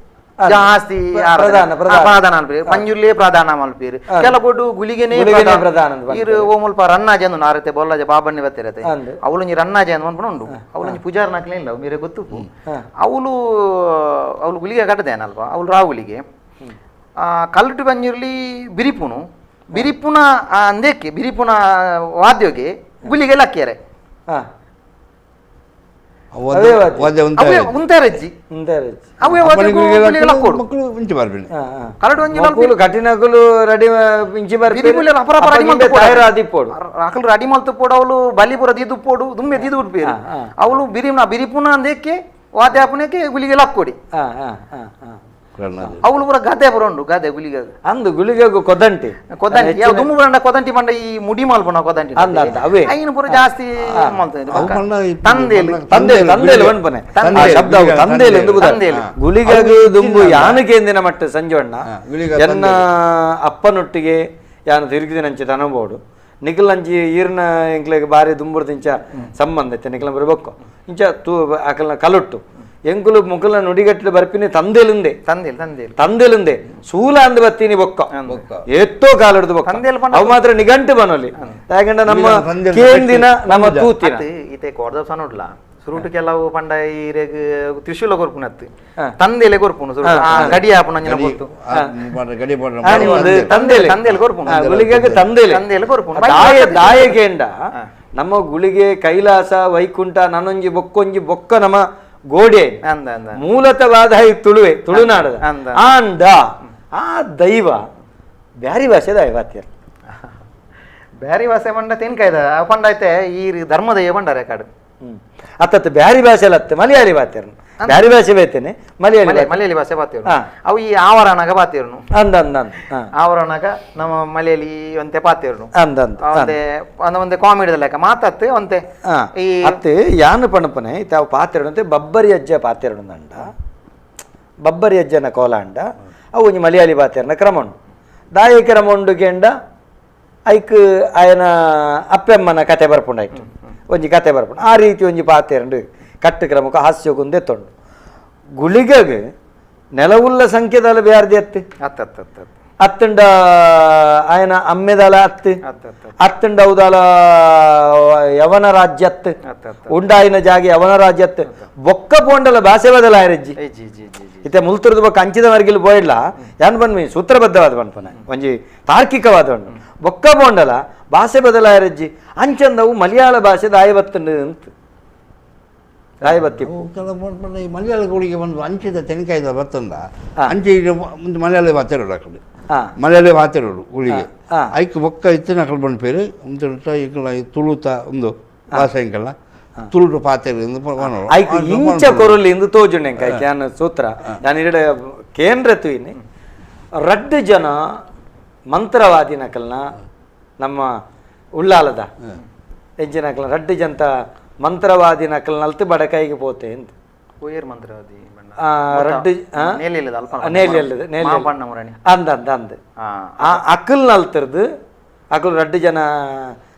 ಜಾಸ್ತಿ ಪ್ರಧಾನ ಪ್ರಧಾನ ಅನ್ಪೇರು ಪಂಜುರ್ಲೇ ಪ್ರಧಾನ ಮಲ್ಪೇರು ಕೆಲವು ಗುಳಿಗೆನೆ ಪ್ರಧಾನ ಇರು ಓ ಮುಲ್ಪ ರನ್ನಾಜೆ ಅಂದು ನಾರತೆ ಬೊಲ್ಲಾಜೆ ಬಾಬಣ್ಣೆ ಬತ್ತಿರತೆ ಅವಳೊಂಜಿ ರನ್ನಾಜೆ ಅಂದ್ ಪನ್ಪುನ ಉಂಡು ಅವಳೊಂಜಿ ಪೂಜಾರ ನಾಕ್ಲೆ ಇಲ್ಲ ಮೇರೆ ಗೊತ್ತು ಅವಳು ಅವಳು ಗುಳಿಗೆ ಕಟ್ಟದೇನಲ್ವಾ ಅವಳು ರಾವುಲಿಗೆ ಕಲ್ಲುಟ್ಟು ಪಂಜುರ್ಲಿ ಬಿರಿಪುನು ಬಿರಿಪುನ ಅಂದೇಕೆ ಬಿರಿಪುನ ವಾದ್ಯೋಗೆ ಗುಳಿಗೆ ಲಕ್ಕಿಯರೆ ರೆಡಿ ಮಲ್ತು ಪೋಡು ಅವಳು ಬಲಿಪುರ ದೀದು ಪೋಡು ದುಮ್ಮೆ ದೀದು ಉಡ್ಪೇರು ಅವಳು ಬಿರಿನ ಬಿರಿಪುನ ಅಂದೇಕೆ ವಾದ್ಯಾಪುನಕ್ಕೆ ಗುಳಿಗೆ ಲಕ್ಕೊಡಿ ಅವಳು ಪೂರ ಗದೆ ಪೂರ ಉಂಡು ಗದೆ ಗುಳಿಗೆ ಅಂದು ಗುಳಿಗೆಗೂ ಕೊದಂಟಿ ಕೊದಂಟಿ ಯಾವ ದುಮ್ಮು ಪಂಡ ಕೊದಂಟಿ ಪಂಡ ಈ ಮುಡಿ ಮಲ್ಪುನ ಕೊದಂಟಿ ಅಂದ ಅಂದ ಅವೇ ಐನು ಪೂರ ಜಾಸ್ತಿ ತಂದೆಲು ತಂದೆ ತಂದೆಲು ಪನ್ಪನೆ ಶಬ್ದ ತಂದೆಲು ಎಂದು ತಂದೆಲು ಗುಳಿಗೆಗೂ ದುಂಬು ಯಾನಕೇಂದಿನ ಮಟ್ಟ ಸಂಜೋಣ್ಣ ಎನ್ನ ಅಪ್ಪನೊಟ್ಟಿಗೆ ಯಾನು ತಿರುಗಿದಿನಂಚೆ ತನಬೋಡು ನಿಖಲಂಚಿ ಈರ್ನ ಎಂಕ್ಲೆಗ್ ಬಾರಿ ದುಂಬುರ್ದಿಂಚ ಸಂಬಂಧ ಇತ್ತೆ ನಿಖಲ ಬರಬೇಕು ಇಂಚ ತೂ ಅಕಲ್ನ ಕಲೊಟ್ಟು ಎಂಕುಲು ಮುಕುಲ ನುಡಿಗಟ್ಟಲೆ ಬರ್ಪಿನಿ ತಂದೆಲುಂದೆ ತಂದೆಲ್ ತಂದೆಲ್ ತಂದೆಲುಂದೆ ಸೂಲ ಅಂದ್ ಬತ್ತೀನಿ ಬೊಕ್ಕ ಎತ್ತೋ ಕಾಲಡ್ದು ಬೊಕ್ಕ ಅವು ಮಾತ್ರ ನಿಘಂಟು ಬನೋಲಿ ಯಾಕಂದ್ರೆ ನಮ್ಮ ಕೇಂದಿನ ನಮ್ಮ ತೂತಿನ ಇತ್ತೆ ಕೋರ್ದಪ್ಪ ನೋಡ್ಲ ಸುರುಟು ಕೆಲವು ಪಂಡ ಈರೆಗ್ ತ್ರಿಶೂಲ ಕೊರ್ಪುನತ್ತು ತಂದೆಲೆ ಕೊರ್ಪುನು ಗಡಿ ಆಪುನ ಗೊತ್ತು ತಂದೆಲೆ ತಂದೆಲೆ ಕೊರ್ಪುನು ಗುಳಿಗೆಗೆ ತಂದೆಲೆ ತಂದೆಲೆ ಕೊರ್ಪುನು ದಾಯ ದಾಯಕೇಂಡ ನಮ್ಮ ಗುಳಿಗೆ ಕೈಲಾಸ ವೈಕುಂಠ ನನೊಂಜಿ ಬೊಕ್ಕೊಂಜಿ ಬೊಕ್ಕ ನಮ್ಮ ಗೋಡೆ ಮೂಲತವಾದ ತುಳುವೆ ತುಳುನಾಡದ ಆಂಡ ಆ ದೈವ ಬ್ಯಾರಿ ಭಾಷೆದ ಐವಾತ್ಯರ್ Beary ಭಾಷೆ ಪಂಡ ತೆನ್ಕಾಯ್ದ ಪಂಡ ಐತೆ ಈ ಧರ್ಮದ ಪಂಡಾರೆ ಕಾಡು ಅತ್ತ ಬ್ಯಾರಿ ಭಾಷೆ ಅಲ್ಲತ್ತೆ ಮಲಯಾಳಿ ಬಾತೇರ್ನು ಬ್ಯಾರಿ ಭಾಷೆ ಬೇತೇನೆ ಮಲಯಾಳಿ ಮಲಯಾಳಿ ಭಾಷೆ ಬಾತೇರು ಅವು ಈ ಆವರಣಗ ಬಾತೇರ್ನು ಅಂದ ಅಂದ ಆವರಣಗ ನಮ್ಮ ಮಲಯಾಳಿ ಒಂತೆ ಪಾತೇರ್ನು ಅಂದ ಅಂದ ಒಂದೆ ಕಾಮಿಡಿ ಲೆಕ್ಕ ಮಾತತ್ತು ಒಂತೆ ಈ ಅತ್ತೆ ಯಾನು ಪಣಪನೆ ತಾವು ಪಾತೆರಡಂತೆ ಬಬ್ಬರಿ ಅಜ್ಜ ಪಾತೆರಡುಂಡ ಬಬ್ಬರಿ ಅಜ್ಜನ ಕೋಲಾಂಡ ಅವು ಒಂಜಿ ಮಲಯಾಳಿ ಬಾತೇರ್ನ ಕ್ರಮ ಉಂಡು ದಾಯ ಕ್ರಮ ಉಂಡು ಕೇಂಡ ಐಕ್ ಆಯನ ಅಪ್ಪೆಮ್ಮನ ಕತೆ ಬರ್ಪುಂಡಾಯ್ತು ಒಂಜಿ ಕತೆ ಬರ್ಪುಂಡು ಆ ರೀತಿ ಒಂಜಿ ಪಾತೆರಂಡು ಕಟ್ಟು ಕ್ರಮಕ್ಕೆ ಹಾಸ್ಯಗೊಂದೇ ತೊಂಡು ಗುಳಿಗಗ್ ನೆಲವುಲ್ಲ ಸಂಖ್ಯೆದಲ್ಲ ಬ್ಯಾರ್ದಿ ಅತ್ತೆ ಅತ್ತಂಡ ಆಯನ ಅಮ್ಮೆದಲ ಅತ್ತು ಅತ್ತಂಡ ಉದಾಲ ಯವನ ರಾಜ್ಯತ್ ಉಂಡಾಯಿನ ಜಾಗೆ ಯವನ ರಾಜ್ಯತ್ ಬೊಕ್ಕ ಪೋಂಡಲ ಭಾಷೆ ಬದಲಾಯರಜ್ಜಿ ಇತ್ತೆ ಮುಲ್ತುರದ ಬೊಕ್ಕ ಅಂಚಿದ ಮರ್ಗಿಲ್ ಪೋಯಿಡ್ಲ ಯಾನ್ ಬನ್ಮಿ ಸೂತ್ರಬದ್ಧವಾದ ಪನ್ಪನ ಒಂಜಿ ತಾರ್ಕಿಕವಾದ ಉಂಡು ಬೊಕ್ಕ ಪೋಂಡಲ ಭಾಷೆ ಬದಲಾಯರಜ್ಜಿ ಅಂಚಂದವು ಮಲಯಾಳ ಭಾಷೆ ದಾಯಬತ್ತಂಡು ಅಂತ ದಾಯಬತ್ತಿ ಮಲಯಾಳ ಗುಳಿಗೆ ಬಂದು ಅಂಚಿದ ತೆನಕಾಯ್ದ ಬತ್ತಂದ ಅಂಚೆ ಮುಂದೆ ಮಲಯಾಳ ಬಾತೆರೋಡು ಆ ಕಡೆ ಮಲಯಾಳಿ ಬಾತೆರೋಡು ಗುಳಿಗೆ ಐಕ್ ಬೊಕ್ಕ ಇತ್ತಿನ ಅಕಲ್ ಬಂದು ಪೇರು ಇಂಕಲ ತುಳುತ ಒಂದು ಭಾಷೆ ಇಂಕಲ್ಲ ತುಳುಟು ಪಾತೆರು ಐಕ್ ಇಂಚ ಕೊರಲಿ ಇಂದು ತೋಜುಂಡೆ ಯಾನ್ ಸೂತ್ರ ಯಾನ್ ಇರಡೆ ಕೇಂದ್ರ ತೂಯಿನಿ ರಡ್ಡು ಜನ ಮಂತ್ರವಾದಿ ನಕಲ್ನ ನಮ್ಮ ಉಳ್ಳಾಲದ ಹೆಜ್ಜೆ ನಕಲ್ನ ರಡ್ಡು ಜಂತ ಮಂತ್ರವಾದಿ ನಕಲ್ ನಲ್ತು ಬಡಕಾಯಿಗೆ ಪೋತೆ ಅಂತ ಮಂತ್ರವಾದಿ ರಡ್ಡು ಅಂದ ಅಂದ ಅಂದ ಆ ಅಕಲ್ ನಲ್ತಿರ್ದು ಅಕಲ್ ರಡ್ಡು ಜನ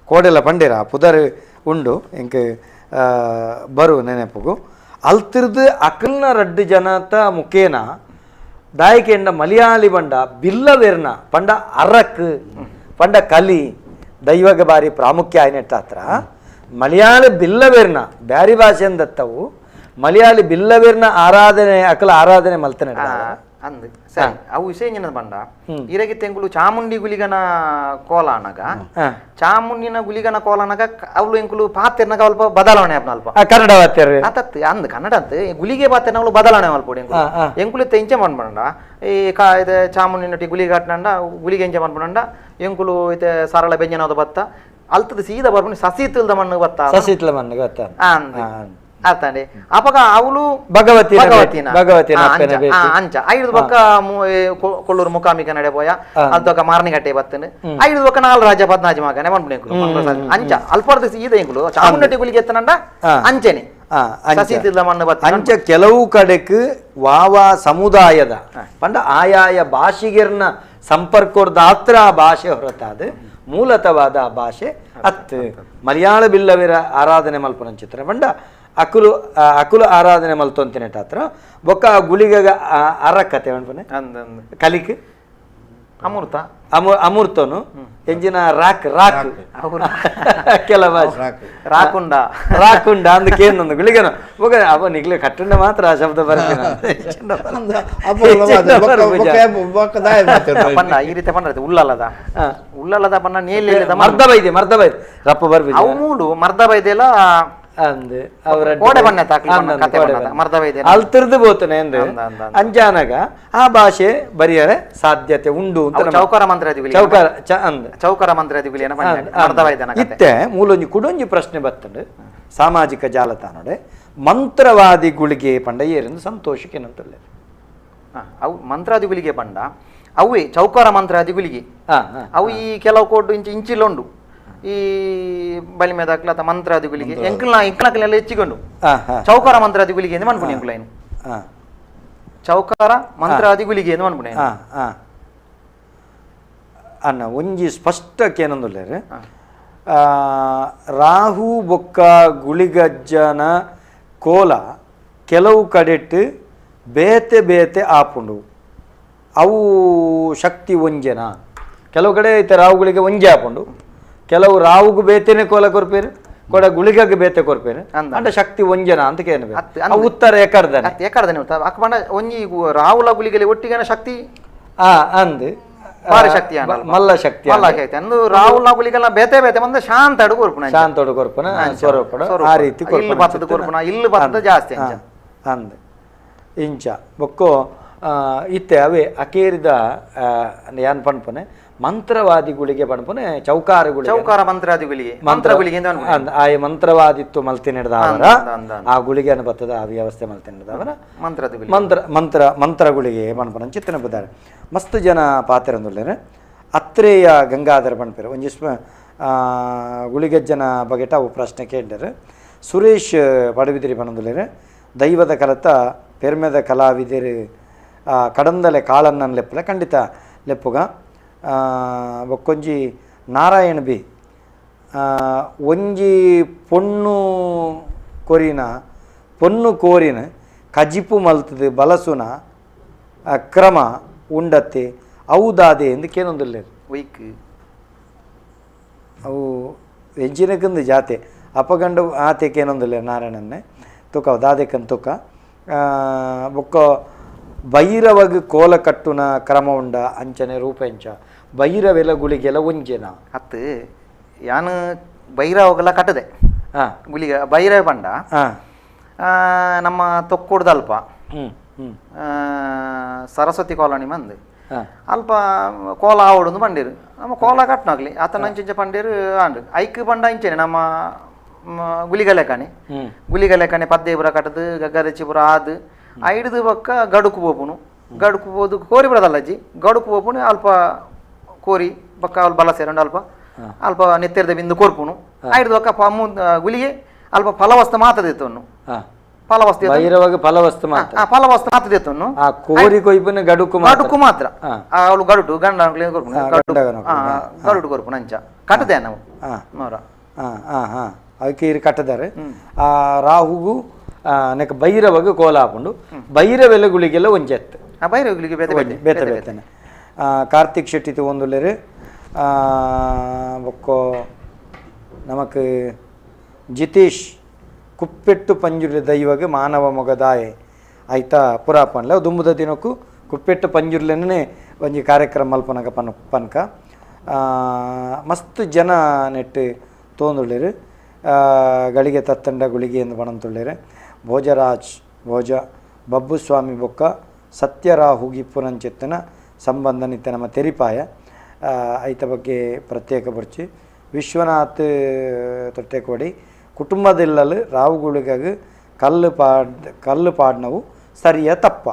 ಕೋಡೆಲ್ಲ ಪಂಡೇರ ಪುದರ್ ಉಂಡು ಇಂಕ್ ಬರು ನೆನಪುಗು ಅಲ್ತಿರ್ದು ಅಕಲ್ನ ರಡ್ಡು ಜನತ ಮುಖೇನ ದಾಯಕೆಂಡ ಮಲಯಾಳಿ ಬಂಡ ಬಿಲ್ಲವೆರ್ನ ಪಂಡ ಅರಕ್ ಪಂಡ ಕಲಿ ದೈವಗ ಬಾರಿ ಪ್ರಾಮುಖ್ಯ ಆಯ್ನೆಟ್ಟ ಹತ್ರ ಮಲಯಾಳ ಬಿಲ್ಲವೆರ್ನ ಬ್ಯಾರಿ ಭಾಷೆ ಅಂದತ್ತವು ಮಲಯಾಳಿ ಬಿಲ್ಲವೆರ್ನ ಆರಾಧನೆ ಅಕಲ ಆರಾಧನೆ ಮಲ್ತನೆ ಅಂದ್ ಸರಿ ಅವು ವಿಷಯ ಏನದ ಬಂಡ ಇರಗಿ ತೆಂಗುಲು ಚಾಮುಂಡಿ ಗುಲಿಗನ ಕೋಲಾನಗ ಚಾಮುಂಡಿನ ಗುಲಿಗನ ಕೋಲಾನಗ ಅವಳು ಎಂಕುಲು ಪಾತೆರ್ನಗ ಅಲ್ಪ ಬದಲಾವಣೆ ಅಲ್ಪ ಕನ್ನಡ ಬಾತೆರ್ ಆತತ್ ಅಂದ್ ಕನ್ನಡ ಅಂತ ಗುಲಿಗೆ ಪಾತೆರ್ನ ಅವಳು ಬದಲಾವಣೆ ಮಲ್ಪೊಡಿ ಎಂಕುಲು ಇಂಚೆ ಮನ್ಪಂಡ ಈ ಕಾ ಇದು ಚಾಮುಂಡಿನೊಟ್ಟಿ ಗುಲಿಗೆ ಕಟ್ನಂಡ ಗುಲಿಗೆ ಎಂಚೆ ಮನ್ಪಂಡ ಎಂಕುಲು ಇತ್ತೆ ಸರಳ ಬೆಂಜನದ ಬತ್ತ ಅಲ್ತದ ಸೀದಾ ಬರ್ಪುನಿ ಸಸಿತಲ್ದ ಮಣ್ಣು ಬತ್ತ ಸಸಿತಲ ಮಣ್ಣು ಗೊತ್ತ ಅರ್ಥಂడి ಅಪಗ ಅವಳು ಭಗವತಿ ಭಗವತಿ ಅಂಚ ಐದು ಪಕ್ಕ ಕೊಳ್ಳೂರು ಮುಖಾಮಿಕ ನಡೆ ಪೋಯ ಅಲ್ತೊಕ ಮಾರ್ನಿಗಟ್ಟೆ ಬತ್ತನು ಐದು ಪಕ್ಕ ನಾಲ್ ರಾಜ ಪದ್ನಾಜಿ ಮಗನೆ ಪನ್ಪುಣಿ ಅಂಚ ಅಲ್ಪರ್ದ ಸೀದ ಎಂಕುಲು ಚಾಮುಂಡಿ ಗುಲಿಗೆ ಎತ್ತನಂಡ ಅಂಚೆನೆ ಅಂಚ ಕೆಲವು ಕಡೆಕ್ ವಾವಾ ಸಮುದಾಯದ ಪಂಡ ಆಯಾಯ ಭಾಷಿಗರ್ನ ಸಂಪರ್ಕದ ಆ ಭಾಷೆ ಹೊರತಾದ ಮೂಲತವಾದ ಆ ಭಾಷೆ ಅತ್ ಮಲಯಾಳ ಬಿಲ್ಲವಿರ ಆರಾಧನೆ ಮಲ್ಪುನ ಚಿತ್ರ ಪಂಡ ಅಕುಲು ಅಕುಲು ಆರಾಧನೆ ಮಲ್ತೊಂತಿನೆಟ್ ಹತ್ರ ಬೊಕ್ಕ ಗುಳಿಗ ಅರಕತೆ ಪನ್ಪನೆ ಕಲಿಕ್ ಅಮೃತ ಅಮೃತನು ಎಂಜಿನ ರಾಕ್ ರಾಕ್ ಕೆಲ ಭಾಷೆ ರಾಕುಂಡ ರಾಕುಂಡ ಅಂದ ಕೇಂದ್ರ ಗುಳಿಗನ ಬೊಕ ಅವ ನಿಗ್ಲೆ ಕಟ್ಟುಂಡ ಮಾತ್ರ ಆ ಶಬ್ದ ಬರ್ತೀನಿ ಈ ರೀತಿ ಪಂಡ ಉಳ್ಳಲ್ಲದ ಉಳ್ಳಲ್ಲದ ಪನ್ನ ನೇಲಿ ಮರ್ದ ಬೈದೆ ಮರ್ದ ಬೈದೆ ರಪ್ಪ ಬರ್ಬಿ ಅವು ಮೂಲು ಮರ್ದ ಬೈದೆಲ್ಲ ಅಲ್ತಿರ್ದು ಬೋತನೆ ಅಂದ್ರೆ ಅಂಜಾನಗ ಆ ಭಾಷೆ ಬರೆಯರೆ ಸಾಧ್ಯತೆ ಉಂಡು ಅಂತ ಚೌಕರ ಮಂತ್ರ ಚೌಕರ ಚೌಕರ ಮಂತ್ರ ಇತ್ತೆ ಮೂಲೊಂಜಿ ಕುಡೊಂಜಿ ಪ್ರಶ್ನೆ ಬರ್ತಂಡು ಸಾಮಾಜಿಕ ಜಾಲತಾಣಡೆ ಮಂತ್ರವಾದಿ ಗುಳಿಗೆ ಪಂಡ ಏರೆಂದು ಸಂತೋಷಕ್ಕೆ ನಂತಲ್ಲ ಅವು ಮಂತ್ರಾದಿ ಗುಳಿಗೆ ಪಂಡ ಅವೇ ಚೌಕರ ಮಂತ್ರಾದಿ ಗುಳಿಗೆ ಅವು ಈ ಕೆಲವು ಕೋಟು ಇಂಚು ಇಂಚಿಲ್ಲ ಉಂಡು ಈ ಬಲಿಮೆ ದಾಖಲಾತ ಮಂತ್ರಾದಿ ಗುಳಿಗೆ ಎಂಕಲ್ನ ಎಂಕಲ್ನಕಲೆಲ್ಲ ಹೆಚ್ಚಿಕೊಂಡು ಚೌಕಾರ ಮಂತ್ರಾದಿ ಗುಳಿಗೆ ಎಂದು ಮನ್ಪುಣಿ ಎಂಕುಲೈನ್ ಚೌಕಾರ ಮಂತ್ರಾದಿ ಗುಳಿಗೆ ಎಂದು ಮನ್ಪುಣಿ ಅನ್ನ ಒಂಜಿ ಸ್ಪಷ್ಟಕ್ಕೆ ಏನಂದುಲ್ಲೇರು ರಾಹು ಬೊಕ್ಕ ಗುಳಿಗಜ್ಜನ ಕೋಲ ಕೆಲವು ಕಡೆಟ್ ಬೇತೆ ಬೇತೆ ಆಪುಂಡು ಅವು ಶಕ್ತಿ ಒಂಜೆನ ಕೆಲವು ಕಡೆ ಐತೆ ರಾಹುಗಳಿಗೆ ಒಂಜೆ ಆಪುಂಡು ಕೆಲವು ರಾವುಗು ಬೇತೆನೆ ಕೋಲ ಕೊರ್ಪೇರು ಕೊಡ ಗುಳಿಗಗೆ ಬೇತೆ ಕೊರ್ಪೇರು ಅಂಡ ಶಕ್ತಿ ಒಂಜನ ಅಂತ ಕೇನ ಉತ್ತರ ಏಕರ್ದನೆ ಏಕರ್ದನೆ ಅಕ್ಕಬಂಡ ಒಂಜಿ ರಾಹುಲ ಗುಳಿಗಲಿ ಒಟ್ಟಿಗೆನ ಶಕ್ತಿ ಅಂದ್ ಶಕ್ತಿ ಮಲ್ಲ ಶಕ್ತಿ ಮಲ್ಲ ಶಕ್ತಿ ಅಂದು ರಾಹುಲ ಗುಳಿಗಲ ಬೇತೆ ಬೇತೆ ಬಂದ ಶಾಂತ ಅಡುಗು ಕೊರ್ಪುನ ಶಾಂತ ಅಡುಗು ಕೊರ್ಪುನ ಸ್ವರೂಪಡು ಆ ರೀತಿ ಇಲ್ಲಿ ಬತ್ತದ ಕೊರ್ಪುನ ಇಲ್ಲಿ ಬತ್ತದ ಜಾಸ್ತಿ ಅಂದ್ ಇಂಚ ಬೊಕ್ಕೋ ಇತ್ತೆ ಅವೇ ಅಕೇರಿದ ಯಾನ್ ಪನ್ಪನೆ ಮಂತ್ರವಾದಿ ಗುಳಿಗೆ ಪಣಪುನೆ ಚೌಕಾರ ಗುಳಿಗೆ ಚೌಕಾರ ಮಂತ್ರಾದಿ ಗುಳಿಗೆ ಮಂತ್ರ ಗುಳಿಗೆ ಆ ಮಂತ್ರವಾದಿತ್ತು ಮಲ್ತಿನೆಡ್ದವರ ಆ ಗುಳಿಗೆ ಬರ್ತದ ಆ ವ್ಯವಸ್ಥೆ ಮಲ್ತಿನೆಡ್ದವರ ಮಂತ್ರದ ಮಂತ್ರ ಮಂತ್ರ ಮಂತ್ರ ಗುಳಿಗೆ ಪಣಪುನ ಚಿತ್ತನ ಬುದಾರೆ ಮಸ್ತ್ ಜನ ಪಾತಿರಂದುಲ್ಲೇರು ಅತ್ರೇಯ ಗಂಗಾಧರ ಪಣಪೇರು ಒಂಜಿ ಗುಳಿಗೆಜ್ಜನ ಬಗೆಟ ಅವು ಪ್ರಶ್ನೆ ಕೇಳಿದರು. ಸುರೇಶ್ ಪಡುಬಿದಿರಿ ಪಣಂದುಲ್ಲೇರು ದೈವದ ಕಲತ ಪೆರ್ಮೆದ ಕಲಾವಿದರು ಕಡಂದಲೆ ಕಾಳನ್ನನ್ ಲೆಪ್ಪಲೆ ಖಂಡಿತ ಲೆಪ್ಪುಗ. ಬೊಕ್ಕೊಂಜಿ ನಾರಾಯಣ ಬಿ ಒಂಜಿ ಪೊಣ್ಣು ಕೊರಿನ ಪೊಣ್ಣು ಕೋರಿನ ಕಜಿಪು ಮಲ್ತದು ಬಲಸುನ ಕ್ರಮ ಉಂಡತ್ತೆ ಅವುದಾದೆ ಎಂದು ಕೇನೊಂದುಲ್ಲೇರು ವೈಕ್ ಅವು ಎಂಜಿನಕ್ಕಿಂದು ಜಾತೆ ಅಪಗಂಡ ಆತೆಗೆ ಏನೊಂದಿಲ್ಲ ನಾರಾಯಣನ್ನೇ ತುಕ ದಾದೆಕನ್ ತುಕ. ಬೊಕ್ಕ ಭೈರವಗ್ ಕೋಲ ಕಟ್ಟುನ ಕ್ರಮ ಉಂಡ ಅಂಚನೆ ರೂಪೆಂಚ ಭೈರವೆಲ ಗುಳಿಗೆಲ ಒಂಜೆನ ಅತ್ತು ಯಾನು ಭೈರವಗೆಲ್ಲ ಕಟ್ಟದೆ ಗುಳಿಗೆ ಭೈರವ ಪಂಡ ನಮ್ಮ ತೊಕ್ಕೊಡ್ದಲ್ಪ ಸರಸ್ವತಿ ಕಾಲೋನಿ ಮಂದು ಅಲ್ಪ ಕೋಲ ಆವಡೊಂದು ಪಂಡೀರು ನಮ್ಮ ಕೋಲ ಕಟ್ಟನಾಗ್ಲಿ ಆತನ ಅಂಚಿಂಚ ಪಂಡೀರು ಆಂಡು ಐಕ್ ಪಂಡ ಇಂಚೆನೆ ನಮ್ಮ ಗುಲಿಗಲೆಕಣೆ ಗುಲಿಗಲೆಕಣೆ ಪದ್ದೆ ಪೂರ ಕಟ್ಟದು ಗಗ್ಗರಚಿ ಪೂರ ಆದು ಐಡ್ದು ಬೊಕ್ಕ ಗಡುಕು ಪೋಪುನು ಗಡುಕು ಪೋದು ಕೋರಿ ಬರದಲ್ಲಜ್ಜಿ ಗಡುಕು ಪೋಪುನು ಅಲ್ಪ ಕೋರಿ ಬೊಕ್ಕ ಅಲ್ಪ ಬಲ ಸೇರಂಡು ಅಲ್ಪ ಅಲ್ಪ ನೆತ್ತೆರ್ದ ಬಿಂದು ಕೋರ್ಪುನು ಐಡ್ದು ಬೊಕ್ಕ ಗುಲಿಗೆ ಅಲ್ಪ ಫಲವಸ್ತು ಮಾತ್ರ ದಿತ್ತವನ್ನು ಫಲವಸ್ತು ಭೈರವಾಗ ಫಲವಸ್ತು ಮಾತ್ರ ಫಲವಸ್ತು ಮಾತ್ರ ದಿತ್ತನ್ನು ಆ ಕೋರಿ ಕೊಯ್ಪುನ ಗಡುಕು ಗಡುಕು ಮಾತ್ರ ಅವಳು ಗಡುಟು ಗಂಡ ಗಡುಟು ಕೊರ್ಪುನು ಅಂಚ ಕಟ್ಟದೆ ನಾವು ಮರ ಅದಕ್ಕೆ ಇರು ಕಟ್ಟದಾರೆ ಆ ರಾಹುಗು ನೆಕ್ ಭೈರವಾಗ ಕೋಲ ಹಾಕೊಂಡು ಭೈರವೆಲ್ಲ ಗುಳಿಗೆಲ್ಲ ಒಂಜೆತ್ತು ಭೈರವ ಗುಳಿಗೆ ಬೇತೆ ಬೇತೆ ಬೇತನೆ. ಕಾರ್ತಿಕ್ ಶೆಟ್ಟಿ ಒಂದುಲ್ಲೇರು ಬೊಕ್ಕೋ ನಮಕ್ ಜಿತೇಶ್ ಕುಪ್ಪೆಟ್ಟು ಪಂಜುರ್ಲಿ ದೈವಗೆ ಮಾನವ ಮೊಗದಾಯೆ ಆಯ್ತಾ ಪುರಾಪನ್ಲೆ ದುಂಬುದ ದಿನಕ್ಕೂ ಕುಪ್ಪೆಟ್ಟು ಪಂಜುರ್ಲೆನೇ ಒಂಜಿ ಕಾರ್ಯಕ್ರಮ ಮಲ್ಪನಗ ಪನ್ ಪನ್ಕ ಮಸ್ತ್ ಜನ ನೆಟ್ಟು ತೋಂದುಳ್ಳೇರು ಗಳಿಗೆ ತತ್ತಂಡ ಗುಳಿಗೆ ಎಂದು ಪಣಂತುಳ್ಳೇರು ಭೋಜರಾಜ್ ಭೋಜ ಬಬ್ಬುಸ್ವಾಮಿ ಬೊಕ್ಕ ಸತ್ಯರಾಹು ಗಿಪ್ಪುನಂಚಿತ್ತನ ಸಂಬಂಧ ನಿತ್ಯ ನಮ್ಮ ತೆರಿಪಾಯ ಐತ ಬಗ್ಗೆ ಪ್ರತ್ಯೇಕ ಬರ್ಚಿ ವಿಶ್ವನಾಥ್ ತೊಟ್ಟೆಕೋಡಿ ಕುಟುಂಬದಿಲ್ಲಲು ರಾವುಗುಳಿಗಾಗಿ ಕಲ್ಲು ಪಾಡ್ನವು ಸರಿಯ ತಪ್ಪ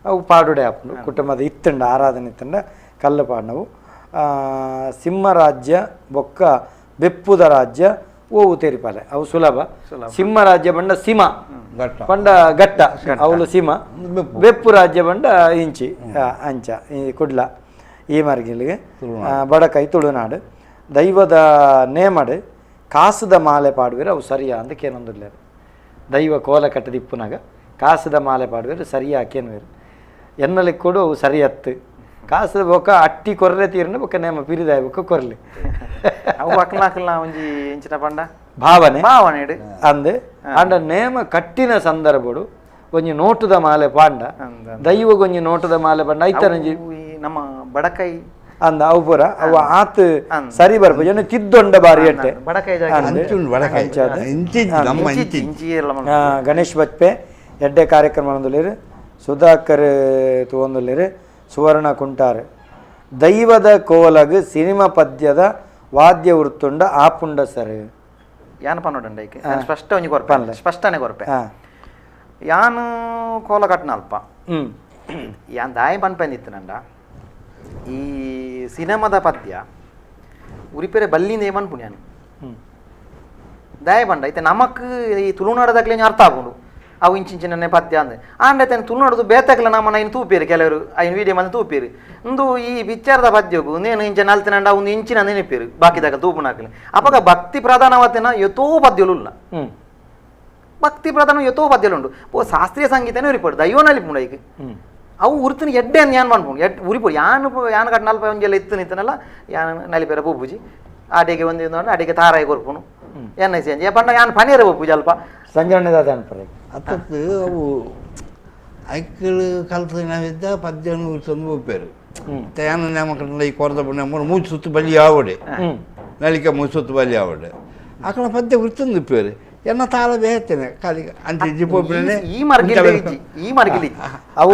ಅವು ಪಾಡುಡೆ ಆಪುಂಡು ಕುಟುಂಬದ ಇತ್ತಂಡ ಆರಾಧನೆ ಇತ್ತಂಡ ಕಲ್ಲು ಪಾಡ್ನವು ಸಿಂಹರಾಜ್ಯ ಬೊಕ್ಕ ಬೆಪ್ಪುದ ರಾಜ್ಯ ಓವು ತೆರಿಪಾಲೆ ಅವು ಸುಲಭ ಸಿಂಹರಾಜ್ಯ ಬಂಡ ಸಿಮ ಬಂಡ ಘಟ್ಟ ಅವಳು ಸಿಮ ಬೆಪ್ಪು ರಾಜ್ಯ ಬಂಡ ಇಂಚಿ ಅಂಚ ಈ ಕುಡ್ಲ ಈ ಮಾರ್ಗಿಲಿಗೆ ಬಡಕೈ ತುಳುನಾಡು ದೈವದ ನೇಮಡು ಕಾಸುದ ಮಾಲೆ ಪಾಡುವೆರು ಅವು ಸರಿಯಾ ಅಂತ ಕೇನೊಂದುಲ್ಲೇರು ದೈವ ಕೋಲ ಕಟ್ಟದಿಪ್ಪುನಾಗ ಕಾಸುದ ಮಾಲೆ ಪಾಡುವೆರು ಸರಿಯಾ ಕೇನುವೇರು ಎನ್ನಲಿಕ್ಕೆ ಕೂಡ ಅವು ಸರಿಯತ್ತು ಕಾಸು ಬೊಕ್ಕ ಅಟ್ಟಿ ಕೊರ್ರೆ ತೀರ್ನ ಬೊಕ್ಕ ನೇಮ ಪಿರಿದಾಯ ಬೊಕ್ಕ ಕೊರ್ಲಿ ಅವು ಅಕ್ಲಾಕ್ಲ ಒಂಜಿ ಇಂಚಿನ ಪಂಡ ಭಾವನೆ ಭಾವನೆ ಅಂದೆ ಅಂಡ ನೇಮ ಕಟ್ಟಿನ ಸಂದರ್ಭಡು ಒಂಜಿ ನೋಟುದ ಮಾಲೆ ಪಾಂಡ ದೈವಗೊಂಜಿ ನೋಟದ ಮಾಲೆ ಪಾಂಡ ಐತನಂಜಿ ನಮ್ಮ ಬಡಕೈ ಅಂದ ಅವು ಪೂರ ಅವು ಆತ್ ಸರಿ ಬರ್ಪ ಜನ ತಿದ್ದೊಂಡ ಬಾರಿ ಎಟ್ಟೆ ಗಣೇಶ್ ಬಜ್ಪೆ ಎಡ್ಡೆ ಕಾರ್ಯಕ್ರಮ ಒಂದುಲೇರು ಸುಧಾಕರ್ ತೂವೊಂದುಲ್ಲೇರು ಸುವರ್ಣ ಕುಂಟಾರ್ ದೈವದ ಕೋಲಗ್ ಸಿನಿಮಾ ಪದ್ಯದ ವಾದ್ಯ ವೃತ್ತುಂಡ ಆಪುಂಡ ಸರ್ ಯಾನ್ ಪನ್ನೊಡಂಡ ಐಕೆ ಸ್ಪಷ್ಟ ಒಂಜಿ ಕೊರ್ಪೆ ಸ್ಪಷ್ಟನೆ ಕೊರ್ಪೆ ಯಾನ್ ಕೋಲ ಕಟ್ನ ಅಲ್ಪ ಯಾನ್ ದಾಯಿ ಪನ್ಪೆಂದಿತ್ತನಂಡ ಈ ಸಿನಿಮಾದ ಪದ್ಯ ಉರಿಪೆರೆ ಬಲ್ಲಿಂದ ಏಮನ್ಪುಣಿ ಯಾನು ದಾಯ ಪಂಡ ಐತೆ ನಮಕ್ ಈ ತುಳುನಾಡದಾಗ್ಲಿ ಅರ್ಥ ಆಪುಂಡು ಅವು ಇಂಚಿಂಚಿನ ಪದ್ಯ ಅಂದೆ ಆಂಡ ಐತೆ ತುಳುನಾಡದು ಬೇತಕ್ಲ ನಮ್ಮನ ಐನು ತೂಪೇರು ಕೆಲವರು ಐನು ವೀಡಿಯೋ ಮಂದಿ ತೂಪೇರು ಒಂದು ಈ ಪಿಕ್ಚರ್ದ ಪದ್ಯಗು ನೇನು ಇಂಚ ನಲ್ತಿನಂಡ ಒಂದು ಇಂಚಿನ ನೆನಪೇರು ಬಾಕಿದಾಗ ತೂಪುನಾಕಲಿ ಅಪಗ ಭಕ್ತಿ ಪ್ರಧಾನವತೆನ ಯಥೋ ಪದ್ಯಲು ಭಕ್ತಿ ಪ್ರಧಾನ ಯಥೋ ಪದ್ಯಲು ಉಂಡು ಓ ಶಾಸ್ತ್ರೀಯ ಸಂಗೀತನೇ ಉರಿಪಡು ದೈವ ನಲಿಪುಂಡು ಐಕ್ ಅವು ಉರ್ತನ ಎಡ್ಡೆ ಅಂದ್ ಯಾನ್ ಪನ್ಪುಂಡು ಎಡ್ ಉರಿಪುಡು ಯಾನ್ ಯಾನ್ ಕಟ್ ನಲ್ಪ ಒಂಜೆಲ್ಲ ಇತ್ತು ನಿತ್ತನಲ್ಲ ಯಾನ್ ನಲಿಪೇರ ಪೂಪುಜಿ ಆಡೆಗೆ ಒಂದು ಅಡಿಗೆ ತಾರಾಯಿ ಕೊರ್ಪುನು ಎನ್ I C ಪಂಡ ಯಾನ್ ಪನೀರ ಪೂಪುಜಿ ಅಲ್ಪ ಸಂಜಣ್ಣ ದಾದ ಅನ್ಪರೆ ಅತ್ತತ್ತು ಅವು ಐಕ್ಳು ಕಲ್ತಿನ ಪದ್ಯನು ಉರ್ತಂದು ಪೋಪೇರು ಯಾನ ನೇಮಕಂಡ ಈ ಕೊರದ ನೇಮ ಮೂಜಿ ಸುತ್ತು ಬಲಿ ಆವಡೆ ನಲಿಕೆ ಮೂಜಿ ಸುತ್ತು ಬಲಿ ಆವಡೆ ಆಕಳ ಪದ್ಯ ಉರ್ತಂದು ಇಪ್ಪೇರು ಎನ್ನ ತಾಳ ಬೇತೇನೆ ಖಾಲಿ ಅಂಚೆ ಪೋಪಿನೇ ಈ ಮರ್ಗಿಲಿ ಈ ಮರ್ಗಿಲಿ ಅವು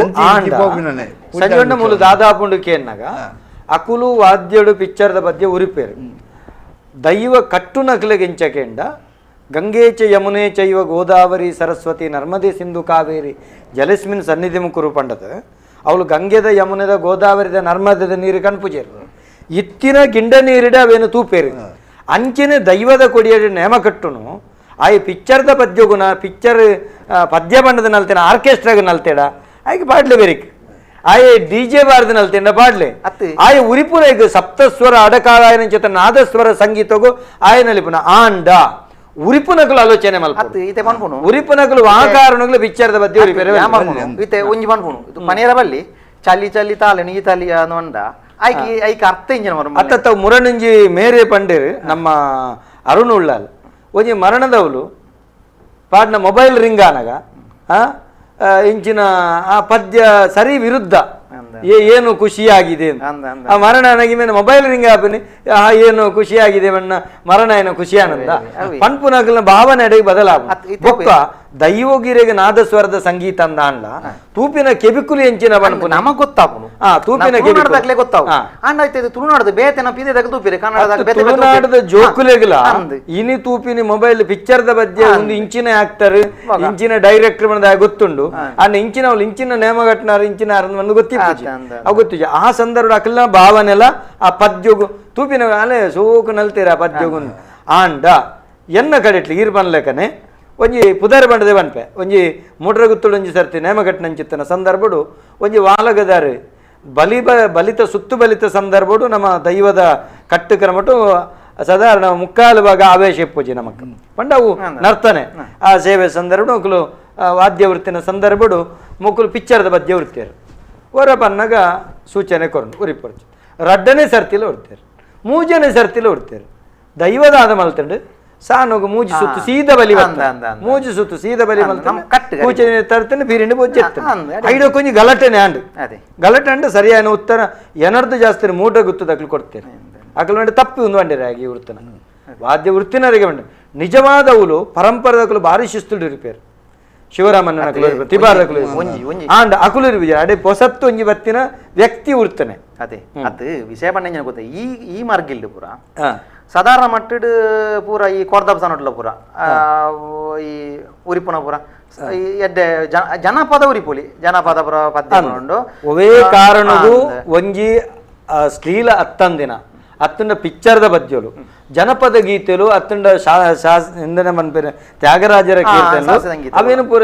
ಸಂಜಣ್ಣ ಮೂಲು ದಾದಾಪುಂಡು ಕೇನ್ನಾಗ ಅಕುಲು ವಾದ್ಯಡು ಪಿಕ್ಚರ್ದ ಪದ್ಯ ಉರಿಪೇರು ದೈವ ಕಟ್ಟುನಕ್ಲೆಗೆ ಇಂಚಕೆಂಡ ಗಂಗೆ ಚ ಯಮುನೆ ಚೈವ ಗೋದಾವರಿ ಸರಸ್ವತಿ ನರ್ಮದೆ ಸಿಂಧು ಕಾವೇರಿ ಜಲಸ್ಮಿನ್ ಸನ್ನಿಧಿ ಮುಕುರು ಪಂಡದ ಅವಳು ಗಂಗೆದ ಯಮುನೆದ ಗೋದಾವರಿದ ನರ್ಮದೆದ ನೀರು ಕಣ್ಪುಜೇರು ಇತ್ತಿನ ಗಿಂಡ ನೀರಿಡ ಅವೇನು ತೂಪೇರು ಅಂಚಿನ ದೈವದ ಕೊಡಿಯ ನೇಮ ಕಟ್ಟುನು ಆಯ್ ಪಿಕ್ಚರ್ದ ಪದ್ಯಗುಣ ಪಿಕ್ಚರ್ ಪದ್ಯ ಬಣ್ಣದ ನಲ್ತೇನ ಆರ್ಕೆಸ್ಟ್ರಾಗ ನಲ್ತೇಡ ಆಯ್ಕೆ ಪಾಡ್ಲೆ ಬೇರಿಕ್ ಆಯೆ ಡಿ ಜೆ ಬಾರ್ದ ನಲ್ತೇನ ಪಾಡ್ಲೆ ಆಯೆ ಉರಿಪುನ ಸಪ್ತಸ್ವರ ಅಡಕಾಳಾಯನ చేత ನಾದಸ್ವರ ಸಂಗೀತಗು ಆಯನಲಿಪುನ ಆಂಡ ಉರಿಪುನಕುಲು ಆಲೋಚನೆ ಮಲ್ಪು ಇತ್ತೆ ಪನ್ಪುನು ಉರಿಪುನಕುಲು ವಾಕಾರಣಗಳು ಪಿಕ್ಚರ್ದ ಪದ್ಯ ಉರಿಪೇರೆ ಇತ್ತೆ ಒಂಜಿ ಪನ್ಪುನು ಇದು ಪನೇರ ಬಲ್ಲಿ ಚಲಿ ಚಲಿ ತಾಲೆನು ಈ ತಾಲಿ ಅಂಡ ಐಕೆ ಐಕೆ ಅರ್ಥ ಇಂಜಿನ ಅತ್ತ ಮುರಣಿಂಜಿ ಮೇರೆ ಪಂಡೇರು ನಮ್ಮ ಅರುಣ್ ಉಳ್ಳಾಲ್ ಒಂಜಿ ಮರಣದವಳು ಪಾಡ್ನ ಮೊಬೈಲ್ ರಿಂಗ್ ಆನಗ ಇಂಚಿನ ಆ ಪದ್ಯ ಸರಿ ವಿರುದ್ಧ ಏನು ಖುಷಿಯಾಗಿದೆ ಆ ಮರಣ ಮೇಲೆ ಮೊಬೈಲ್ ರಿಂಗ್ ಆಪನಿ ಏನು ಖುಷಿಯಾಗಿದೆ ಮಣ್ಣ ಮರಣ ಏನೋ ಖುಷಿ ಆನಂದ ಪನ್ಪುನಕಲ್ನ ಭಾವನೆ ಅಡಿಗೆ ಬದಲಾಗ ಬೊಕ್ಕ ದೈವಗಿರಿಗೆ ನಾದಸ್ವರದ ಸಂಗೀತ ಅಂದ ಅಂಡ ತೂಪಿನ ಕೆಬಿಕುಲು ಎಂಚಿನ ಪನ್ಪು ನಮಗ್ ಗೊತ್ತಾಪುನು ತೂಪಿನ ಕೆಬಿಕುಲು ಗೊತ್ತಾವು ಅಂಡ ಆಯ್ತು ತುಳುನಾಡದ ಬೇತೆನ ಪೀದೆ ತೂಪಿರೆ ಕನ್ನಡದ ತುಳುನಾಡದ ಜೋಕುಲೆಗ್ಲ ಇನಿ ತೂಪಿನಿ ಮೊಬೈಲ್ ಪಿಕ್ಚರ್ದ ಬಗ್ಗೆ ಒಂದು ಇಂಚಿನ ಆಕ್ಟರ್ ಇಂಚಿನ ಡೈರೆಕ್ಟರ್ ಬಂದ ಗೊತ್ತುಂಡು ಅಂಡ್ ಇಂಚಿನ ಅವ್ಳು ಇಂಚಿನ ನೇಮಗಟ್ಟನಾರು ಇಂಚಿನ ಒಂದು ಗೊತ್ತಿಪ್ಪುಜಿ ಅವು ಗೊತ್ತಿಜಿ ಆ ಸಂದರ್ಭ ಅಕಲ್ನ ಭಾವನೆಲ್ಲ ಆ ಪದ್ಯಗು ತೂಪಿನ ಅಲೆ ಸೋಕು ನಲ್ತೀರ ಆ ಪದ್ಯಗು ಆಂಡ ಎನ್ನ ಕಡೆಟ್ಲಿ ಈರ್ ಬನ್ಲೆಕನೆ ಒಂಜಿ ಪುದರ್ ಬಂಡದೆ ಬನ್ಪೆ ಒಂಜಿ ಮೂಡ್ರಗುತ್ತುಡು ಒಂಜಿ ಸರ್ತಿ ನೇಮಗಟ್ಟನಂಚಿತ್ತನ ಸಂದರ್ಭಡು ಒಂಜಿ ವಾಲಗದಾರು ಬಲಿ ಬಲಿತ ಸುತ್ತು ಬಲಿತ ಸಂದರ್ಭಡು ನಮ್ಮ ದೈವದ ಕಟ್ಟು ಕ್ರಮಟು ಸಾಧಾರಣ ಮುಕ್ಕಾಲು ಭಾಗ ಆವೇಶ ಇಪ್ಪುಜಿ ನಮಕ್ ಪಂಡ ಅವು ನರ್ತನೆ ಆ ಸೇವೆ ಸಂದರ್ಭಡು ಮುಕ್ಕಲು ವಾದ್ಯ ವೃತ್ತಿನ ಸಂದರ್ಭಡು ಮುಕ್ಕಲು ಪಿಕ್ಚರ್ದ ಪದ್ಯ ವೃತ್ತಿಯರು ಹೊರ ಬನ್ನಾಗ ಸೂಚನೆ ಕೊರಂಡು ಉರಿಪೊರ್ಚು ರಡ್ಡನೇ ಸರ್ತಿಲ ಹೊಡ್ತೇರು ಮೂಜನೇ ಸರ್ತಿಲ ಹೊಡ್ತೇರು ದೈವದ ಆದ ಮಲ್ತಂಡು ಸಾನೋಗು ಮೂಜಿ ಸುತ್ತು ಸೀದ ಬಲಿ ಮೂಜಿ ಸುತ್ತು ಸೀದ ಬಲಿ ಕೂಚನೆ ತರ್ತನೆ ಬೀರಿಂಡು ಬೊಜ್ಜೆತ್ತನೆ ಐಡೋ ಕೊಂಚ ಗಲಾಟೆನೆ ಆಂಡು ಗಲಾಟೆ ಅಂಡು ಸರಿಯಾದ ಉತ್ತರ ಎನರ್ದು ಜಾಸ್ತಿ ಮೂಟ ಗುತ್ತು ದಕ್ಲು ಕೊಡ್ತೇನೆ ಅಕಲು ಮಂಡೆ ತಪ್ಪಿ ಒಂದು వండిರ ಆಗಿ ವೃತ್ತನ ವಾದ್ಯ ವೃತ್ತಿನರಿಗೆ ಮಂಡೆ ನಿಜವಾದವುಲು ಪರಂಪರೆದಕಲು ಭಾರಿ ಶಿಸ್ತುಡು ಇರುಪೇರು ಶಿವರಾಮಣ್ಣ ತಿಬಾರಕಲು ಆಂಡ ಅಕುಲು ಇರುವಿಜ ಅಡೆ ಪೊಸತ್ತು ಒಂಜಿ ಬತ್ತಿನ ವ್ಯಕ್ತಿ ವೃತ್ತನೆ ಅದೇ ಅದು ವಿಷಯ ಪಂಡ ಗೊತ್ತ ಈ ಈ ಮಾರ್ಗಿಲ್ಡು ಪೂರ ಸಾಧಾರಣ ಮಟ್ಟಡ್ ಪೂರ ಈ ಕೊರ್ದಬ್ ಸನೊಟ್ಲ ಪೂರ ಈ ಉರಿಪುನ ಪೂರ ಈ ಎಡ್ಡೆ ಜನಪದ ಉರಿಪುಲಿ ಜನಪದ ಪೂರ ಪದ್ಯ ಉಂಡು ಒವೇ ಕಾರಣಗೂ ಒಂಜಿ ಶ್ಲೀಲ ಅತ್ತಂದಿನ ಅತ್ತಂಡ ಪಿಕ್ಚರ್ದ ಪದ್ಯಲು ಜನಪದ ಗೀತೆಲು ಅತ್ತಂಡ ಎಂದನೆ ಮನ್ಪೇರೆ ತ್ಯಾಗರಾಜರ ಕೀರ್ತನೆ ಅವೇನು ಪೂರ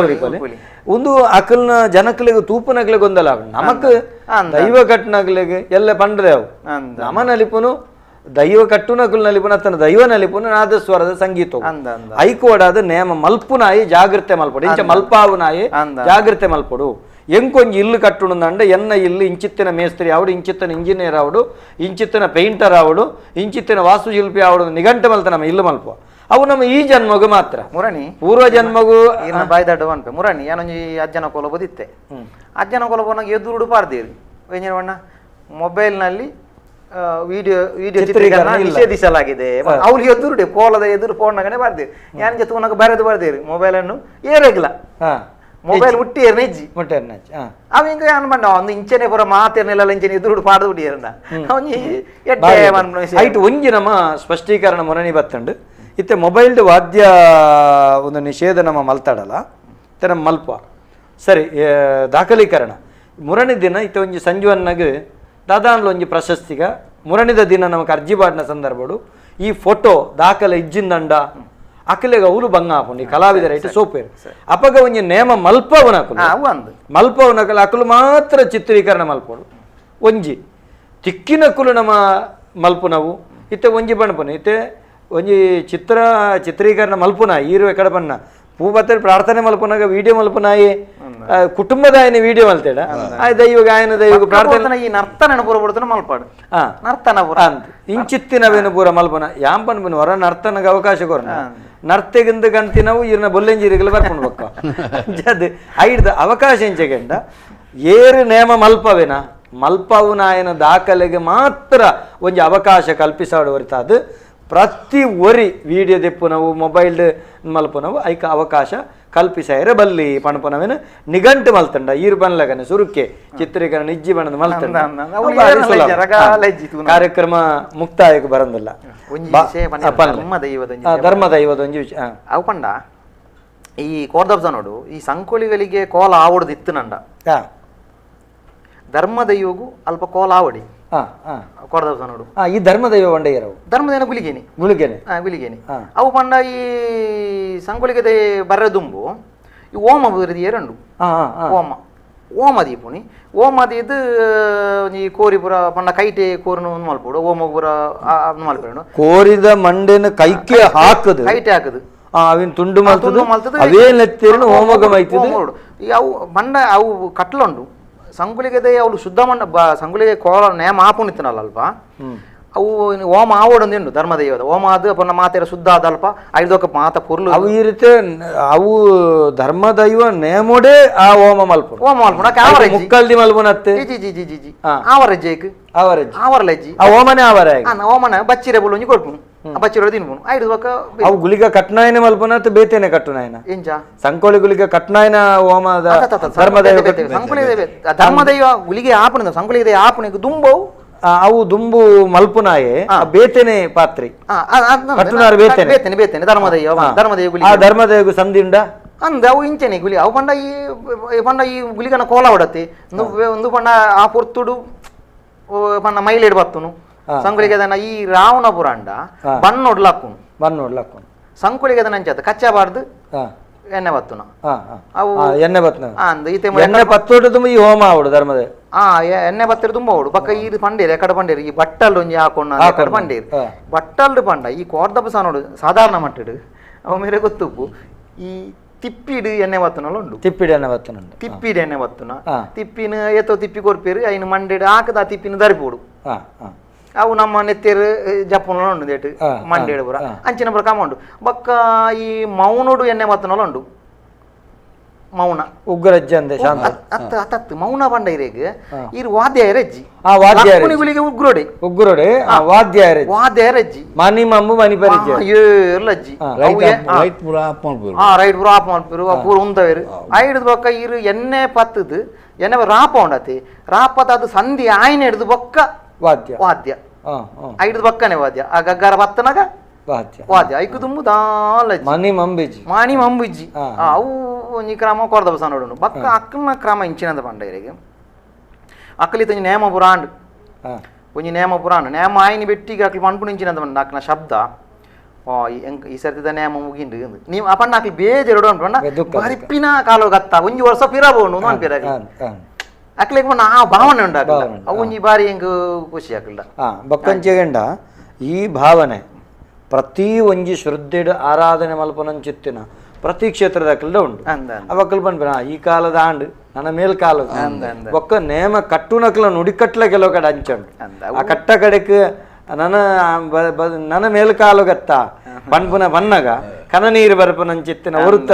ಉರಿಪೊಲಿ ಒಂದು ಅಕಲ್ನ ಜನಕಲಿಗೆ ತೂಪುನಕ್ಲೆ ಗೊಂದಲ ನಮಕ್ ದೈವ ಕಟ್ಟನಕ್ಲೆಗೆ ಎಲ್ಲ ಪಂಡ್ರೆ ಅವು ನಮ ನಲಿಪುನು ದೈವ ಕಟ್ಟುನಕುಲ್ ನಲಿಪುನ ಅತ್ತನ ದೈವ ನಲಿಪುನ ನಾದಸ್ವರದ ಸಂಗೀತ ಐಕೋಡಾದ ನೇಮ ಮಲ್ಪುನಾಯಿ ಜಾಗೃತೆ ಮಲ್ಪಡು ಇಂಚ ಮಲ್ಪಾವುನಾಯಿ ಜಾಗೃತೆ ಮಲ್ಪಡು ಎಂಕೊಂಜಿ ಇಲ್ಲು ಕಟ್ಟುಂದಂಡ ಎನ್ನ ಇಲ್ಲು ಇಂಚಿತ್ತಿನ ಮೇಸ್ತ್ರಿ ಆವಡು ಇಂಚಿತ್ತಿನ ಇಂಜಿನಿಯರ್ ಆವಡು ಇಂಚಿತ್ತಿನ ಪೇಂಟರ್ ಆವಡು ಇಂಚಿತ್ತಿನ ವಾಸ್ತುಶಿಲ್ಪಿ ಆವಡು ನಿಘಂಟು ಮಲ್ತ ನಮ್ಮ ಇಲ್ಲು ಮಲ್ಪ ಅವು ನಮ್ಮ ಈ ಜನ್ಮಗು ಮಾತ್ರ ಮುರಣಿ ಪೂರ್ವ ಜನ್ಮಗು ಬಾಯ್ದಾಡು ಅನ್ಪೆ ಮುರಣಿ ಏನೊಂಜಿ ಅಜ್ಜನ ಕೋಲ ಬದಿತ್ತೆ ಅಜ್ಜನ ಕೋಲ ಪೋನಾಗ ಎದುರುಡು ಪಾರ್ದೇರಿ ಎಂಜಿನ ಮೊಬೈಲ್ನಲ್ಲಿ ವಿಡಿಯೋ ವಿಡಿಯೋ ಚಿತ್ರೀಕರಣ ನಿಷೇಧಿಸಲಾಗಿದೆ ಅವ್ರು ಎದುರುಡೆ ಕೋಲದ ಎದುರು ಫೋನ್ ಬರ್ದೇರಿ ಯಾನ್ ಜೊತೆ ಬರೆದು ಬರ್ದೇರಿ ಮೊಬೈಲ್ ಅನ್ನು ಏರೆಗ್ಲ ಮೊಬೈಲ್ ಮುಟ್ಟಿ ಎರ್ನೆಜ್ಜಿ ಮುಟ್ಟಿ ಎರ್ನೆಜ್ಜಿ ಅವ ಹಿಂಗ ಏನ್ ಬಂಡ ಒಂದು ಇಂಚನೆ ಪೂರ ಮಾತೇರ್ನೆಲ್ಲ ಇಂಚನೆ ಎದುರುಡು ಪಾಡ್ದು ಬಿಟ್ಟಿಯರ್ನ ಒಂಜಿ ಎಡ್ಡೆ ಐಟ್ ಒಂಜಿ ನಮ್ಮ ಸ್ಪಷ್ಟೀಕರಣ ಮೊರನಿ ಬತ್ತಂಡು ಇತ್ತೆ ಮೊಬೈಲ್ಡ್ ವಾದ್ಯ ಒಂದು ನಿಷೇಧ ನಮ್ಮ ಮಲ್ತಾಡಲ್ಲ ಇತ್ತೆ ನಮ್ಮ ಮಲ್ಪ ಸರಿ ದಾಖಲೀಕರಣ ಮುರಣಿ ದಿನ ಇತ್ತೆ ಒಂಜಿ ಸಂಜುವನ್ನಾಗ ದಾದಾನ್ಲ ಒಂಜಿ ಪ್ರಶಸ್ತಿಗ ಮುರಣಿದ ದಿನ ನಮಕ್ ಅರ್ಜಿ ಬಾಡಿನ ಸಂದರ್ಭಡು ಈ ಫೋಟೋ ದಾಖಲೆ ಇಜ್ಜಿಂದಂಡ ಅಕಲೆಗ ಅವಳು ಬಂಗ ಆಪುಂಡು ಈ ಕಲಾವಿದರ ಇಟ್ಟು ಸೋಪೇರು ಅಪಗ ಒಂಜಿ ನೇಮ ಮಲ್ಪವನಕುಲು ಮಲ್ಪವನಕಲು ಅಕಲು ಮಾತ್ರ ಚಿತ್ರೀಕರಣ ಮಲ್ಪಡು ಒಂಜಿ ತಿಕ್ಕಿನಕುಲು ನಮ್ಮ ಮಲ್ಪುನವು ಇತ್ತೆ ಒಂಜಿ ಬಣ್ಪುನ ಇತ್ತೆ ಒಂಜಿ ಚಿತ್ರೀಕರಣ ಮಲ್ಪುನ ಈರು ಎಕಡ ಬಣ್ಣ ಪೂ ಬತ್ತಡಿ ಪ್ರಾರ್ಥನೆ ಮಲ್ಪುನಾಗ ವಿಡಿಯೋ ಮಲ್ಪುನಾಯಿ ಕುಟುಂಬದ ఆయన ವಿಡಿಯೋ ಮಲ್ತೇಡ ಆ ದೈವಗ ఆయన ದೈವಗ ಪ್ರಾರ್ಥನೆ ಈ ನರ್ತನ ಪೂರ ಬಿಡ್ತಾನೆ ಮಲ್ಪಾಡು ನರ್ತನ ಪೂರ ಅಂತ ಇಂಚಿತ್ತಿನವೇನು ಪೂರ ಮಲ್ಪನ ಯಾಂ ಪನ್ಪುನ ಹೊರ ನರ್ತನಗ ಅವಕಾಶ ಕೊರನ ನರ್ತೆಗಿಂದ ಗಂತಿನವು ಇರ್ನ ಬೊಲ್ಲೆಂಜಿರಿಗಲ ಬರ್ಕೊಂಡು ಬಕ್ಕ ಅದು ಐಡ್ದ ಅವಕಾಶ ಇಂಚೆಗೆಂಡ ಏರು ನೇಮ ಮಲ್ಪವೇನ ಮಲ್ಪವು ನಾಯನ ದಾಖಲೆಗೆ ಮಾತ್ರ ಒಂಜಿ ಅವಕಾಶ ಕಲ್ಪಿಸಾಡು ಹೊರತಾದು ಪ್ರತಿ ಒರಿ ವಿಡಿಯೋ ದೆಪ್ಪುನವು ಮೊಬೈಲ್ ಮಲ್ಪುನವು ಐಕ ಅವಕಾಶ ಕಲ್ಪಿಸಾಯರೆ ಬಲ್ಲಿ ಪಣಪನವೇನು ನಿಘಂಟು ಮಲ್ತಂಡ ಈರು ಬನ್ಲಗನೆ ಸುರುಕೆ ಚಿತ್ರೀಕರಣ ಇಜ್ಜಿ ಬಣ್ಣದ ಮಲ್ತಂಡ ಕಾರ್ಯಕ್ರಮ ಮುಕ್ತಾಯಕ್ಕೆ ಬರಂದಿಲ್ಲ. ಧರ್ಮ ದೈವದ ಒಂಜಿ ವಿಷಯ ಅವು ಪಂಡ ಈ ಕೋರ್ದಬ್ಸ ನೋಡು ಈ ಸಂಕೊಳಿಗಳಿಗೆ ಕೋಲ ಆವಡ್ದು ಇತ್ತು ನಂಡ ಧರ್ಮ ದೈವಗೂ ಅಲ್ಪ ಕೋಲ ಆವಡಿ ಕೋರ್ದಬ್ಸ ನೋಡು ಈ ಧರ್ಮದೈವ ಬಂಡೆಯರವು ಧರ್ಮದೈನ ಗುಲಿಗೇನಿ ಗುಲಿಗೇನೆ ಗುಲಿಗೇನಿ ಅವು ಪಂಡ ಈ ಸಂಕೊಳಿಗೆ ಬರ್ರೆ ದುಂಬು ಈ ಓಮ ಎರಡು ಓಮ ಓಮ ದೀಪುನಿ ಓಮ ದೀದ್ ಈ ಕೋರಿ ಪುರ ಪಂಡ ಕೈಟೆ ಕೋರಿನ ಮಲ್ಪೋಡು ಓಮ ಪುರ ಮಲ್ಪೇಡು ಕೋರಿದ ಮಂಡೆನ ಕೈಕೆ ಹಾಕದು ಕೈಟೆ ಹಾಕದು ಅವಿನ ತುಂಡು ಮಲ್ತದು ಅವೇ ನೆತ್ತಿರನು ಓಮಗ ಮೈತದು ಅವು ಬಂಡ ಅವು ಕಟ್ಲುಂಡು ಸಂಗುಲಿಗೆ ಅವಳು ಶುದ್ಧ ಮಂಡ ಸಂಗುಲಿಗೆ ಕೋಲ ನೇಮ ಆಪುಣಿತನಲ್ಲ ಅಲ್ಪ ಅವು ಓಮ ಆವಡೊಂದು ಧರ್ಮದೈವದ ಓಮ ಅದು ಅಪ್ಪ ಮಾತೆರ ಶುದ್ಧ ಆದಲ್ಪ ಐದೊಕ್ಕ ಮಾತ ಪೊರ್ಲು ಅವು ಈ ರೀತಿ ಅವು ಧರ್ಮದೈವ ನೇಮೋಡೆ ಆ ಓಮ ಮಲ್ಪು ಓಮ ಮಲ್ಪುಣ ಮುಕ್ಕಲ್ದಿ ಮಲ್ಪುನತ್ತೆ G G G G G ಆವರಜ್ಜೇಕ್ ಆವರಜ್ಜಿ ಆವರಲಜ್ಜಿ ಆ ಓಮನೆ ಆವರ ಓಮನ ಬಚ್ಚಿರೆ ಬುಲೊಂಜಿ ಕೊಡ್ಪುನು ಬಚ್ಚಿರೋ ತಿನ್ಪುನು ಐದು ಬೊಕ್ಕ ಅವು ಗುಳಿಗ ಕಟ್ನಾಯನ ಮಲ್ಪುನ ಅಥವಾ ಬೇತೇನೆ ಕಟ್ಟುನಾಯನ ಎಂಚ ಸಂಕೋಳಿ ಗುಳಿಗ ಕಟ್ನಾಯನ ಓಮದ ಧರ್ಮದೈವ ಸಂಕುಳಿಗೆ ಧರ್ಮದೈವ ಗುಳಿಗೆ ಆಪುನ ಸಂಕುಳಿಗೆ ಆಪುನಿಗೆ ದುಂಬವು ಅವು ದುಂಬು ಮಲ್ಪುನಾಯೆ ಬೇತೇನೆ ಪಾತ್ರಿ ಕಟ್ಟುನಾರು ಬೇತೇನೆ ಬೇತೇನೆ ಬೇತೇನೆ ಧರ್ಮದೈವ ಧರ್ಮದೈವ ಆ ಧರ್ಮದೈವ ಸಂಧಿಂಡ ಅಂದ ಅವು ಇಂಚನೆ ಗುಲಿ ಅವು ಪಂಡ ಈ ಪಂಡ ಈ ಗುಲಿಗನ ಕೋಲ ಹೊಡತ್ತೆ ಒಂದು ಪಂಡ ಆ ಪೊರ್ತುಡು ಪಂಡ ಮೈಲೇಡ್ ಬತ್ತುನು ಸಂಕುಳಿಗೆ ಅದನ್ನ ಈ ರಾವಣ ಪುರಾಂಡ ಬಣ್ಣೊಡ್ಲಾಕುನು ಬಣ್ಣೊಡ್ಲಾಕುನು ಸಂಕುಳಿಗೆ ಅದನ್ನ ಅಂಚತ್ತ ಕಚ್ಚಬಾರ್ದು ಎಣ್ಣೆ ಬತ್ತುನ ಅವು ಎಣ್ಣೆ ಬತ್ತನ ಎಣ್ಣೆ ಪತ್ತೋಡು ಈ ಹೋಮ ಆವಡು ಧರ್ಮದ ಎಣ್ಣೆ ಬತ್ತಿರ ತುಂಬ ಅವಡು ಬಕ್ಕ ಈ ಪಂಡೇರಿ ಎಕಡೆ ಪಂಡೇರಿ ಈ ಬಟ್ಟಲ್ಡು ಒಂಜಿ ಹಾಕೊಂಡು ಎಕಡೆ ಪಂಡೇರಿ ಬಟ್ಟಲ್ಡು ಪಂಡ ಈ ಕೋರ್ದಪ್ಪ ನೋಡು ಸಾಧಾರಣ ಮಟ್ಟಡು ಅವ ಮೇರೆ ಗೊತ್ತುಪ್ಪು ಈ ತಿಪ್ಪಿಡು ಎಣ್ಣೆ ಬತ್ತನಲ್ಲ ಉಂಡು ತಿಪ್ಪಿಡು ಎಣ್ಣೆ ಬತ್ತನ ತಿಪ್ಪಿಡು ಎಣ್ಣೆ ಬತ್ತುನ ತಿಪ್ಪಿನ ಏತೋ ತಿಪ್ಪಿ ಕೊರ್ಪೇರು ಐನು ಮಂಡೇಡು ಹಾಕದ ಆ ತಿಪ್ಪಿನ ದರಿಪೋಡು ಅವು ನಮ್ಮ ನೆತ್ತೇರು ಜಪ್ಪುನ ಉಂಡು ದೇಟು ಮಂಡೇಡು ಪೂರ ಅಂಚಿನ ಪೂರ ಕಮ ಉಂಡು ಬಕ್ಕ ಈ ಮೌನೋಡು ಎಣ್ಣೆ ಬತ್ತನಲ್ಲ ಉಂಡು ಮೌನ ಉಗ್ರಜ್ಜಿ ಅಂದೆ ಶಾಂತ ಅತ್ತ ಅತ್ತತ್ತು ಮೌನ ಪಂಡ ಇರೇಗ್ ಇರು ವಾದ್ಯ ಎರಜ್ಜಿ ಆ ವಾದ್ಯ ಗುಳಿಗೆ ಉಗ್ರೋಡೆ ಉಗ್ರೋಡೆ ಆ ವಾದ್ಯ ಎರಜ್ಜಿ ವಾದ್ಯ ಎರಜ್ಜಿ ಮನಿ ಮಂಬು ಮನಿ ಪರಿಜ್ಜಿ ಏರ್ಲಜ್ಜಿ ರೈಟ್ ಪೂರ ಆಪ್ ಮಲ್ಪೇರು ಆ ರೈಟ್ ಪೂರ ಆಪ್ ಮಲ್ಪೇರು ಪೂರ ಉಂದವೇರು ಐಡ್ದು ಬೊಕ್ಕ ಇರು ಎಣ್ಣೆ ಪತ್ತದು ಎಣ್ಣೆ ರಾಪ ಉಂಡತಿ ರಾಪದ ಅದು ಸಂಧಿ ಆಯ್ನ ಹಿಡ್ದು ಬೊಕ್ಕ ವಾದ್ಯ ವಾದ್ಯ ಐಡ್ದು ಬೊಕ್ಕನೆ ವಾದ್ಯ ಆ ಗಗ್ಗರ ಪತ್ತನಾಗ ವಾದ್ಯ ವಾದ್ಯ ಐಕು ದುಂಬು ದಾಲಜ್ಜಿ ಮನಿ ಮಂಬಿಜಿ ಮಾಣಿ ಮಂಬುಜ್ಜಿ ಅವು ಒಂಜಿ ಕ್ರಮ ಕೊರ್ದ ನೋಡು ಬಕ್ಕ ಅಕ್ಕನ ಕ್ರಮ ಇಂಚಿನದ ಪಂಡ ಇರೆಗ್ ಅಕ್ಕಲಿ ಒಂಜಿ ನೇಮ ಪುರಾಂಡ್ ಒಂಜಿ ನೇಮ ಪುರಾಣ ನೇಮ ಆಯ್ನಿ ಬೆಟ್ಟಿಗೆ ಅಕ್ಲಿ ಪನ್ಪುನ ಇಂಚಿನದ ಪಂಡ ಅಕ್ಕನ ಶಬ್ದ ಈ ಸರ್ತಿದ ನೇಮ ಮುಗಿಂಡು ನೀವು ಆ ಪಂಡ ಅಕ್ಲಿ ಬೇಜಾರು ಪಂಡ ಬರಿಪಿನ ಕಾಲ ಗತ್ತ ಒಂಜಿ ವರ್ಷ ಪಿರಬೋಣು ಅನ್ಪಿರ ಅಕ್ಲಿಗೆ ಪಂಡ ಆ ಭಾವನೆ ಉಂಡು ಅವು ಒಂಜಿ ಬಾರಿ ಹೆಂಗ್ ಖುಷಿ ಆಕಲ್ಡ ಬೊಕ್ಕಂಚೆಗಂಡ ಈ ಭಾವನೆ ಪ್ರತಿ ಒಂಜಿ ಶ್ರದ್ಧೆಡು ಆರಾಧನೆ ಮಲ್ಪನಂಚಿತ್ತಿನ ಪ್ರತಿ ಕ್ಷೇತ್ರದ ಅಕ್ಕಲ್ಡ ಉಂಟು ಅವಕ್ಕಲ್ ಪನ್ಪಿನ ಈ ಕಾಲದ ಆಂಡು ನನ್ನ ಮೇಲ್ ಕಾಲದ ಒಕ್ಕ ನೇಮ ಕಟ್ಟುನಕ್ಲ ನುಡಿಕಟ್ಲ ಕೆಲವು ಕಡೆ ಅಂಚುಂಡು ಆ ಕಟ್ಟ ಕಡೆಕ್ ನನ್ನ ನನ್ನ ಮೇಲ್ ಕಾಲುಗತ್ತ ಪನ್ಪುನ ಬನ್ನಗ ಕನ ನೀರು ಬರಪನಂಚಿತ್ತಿನ ಒರುತ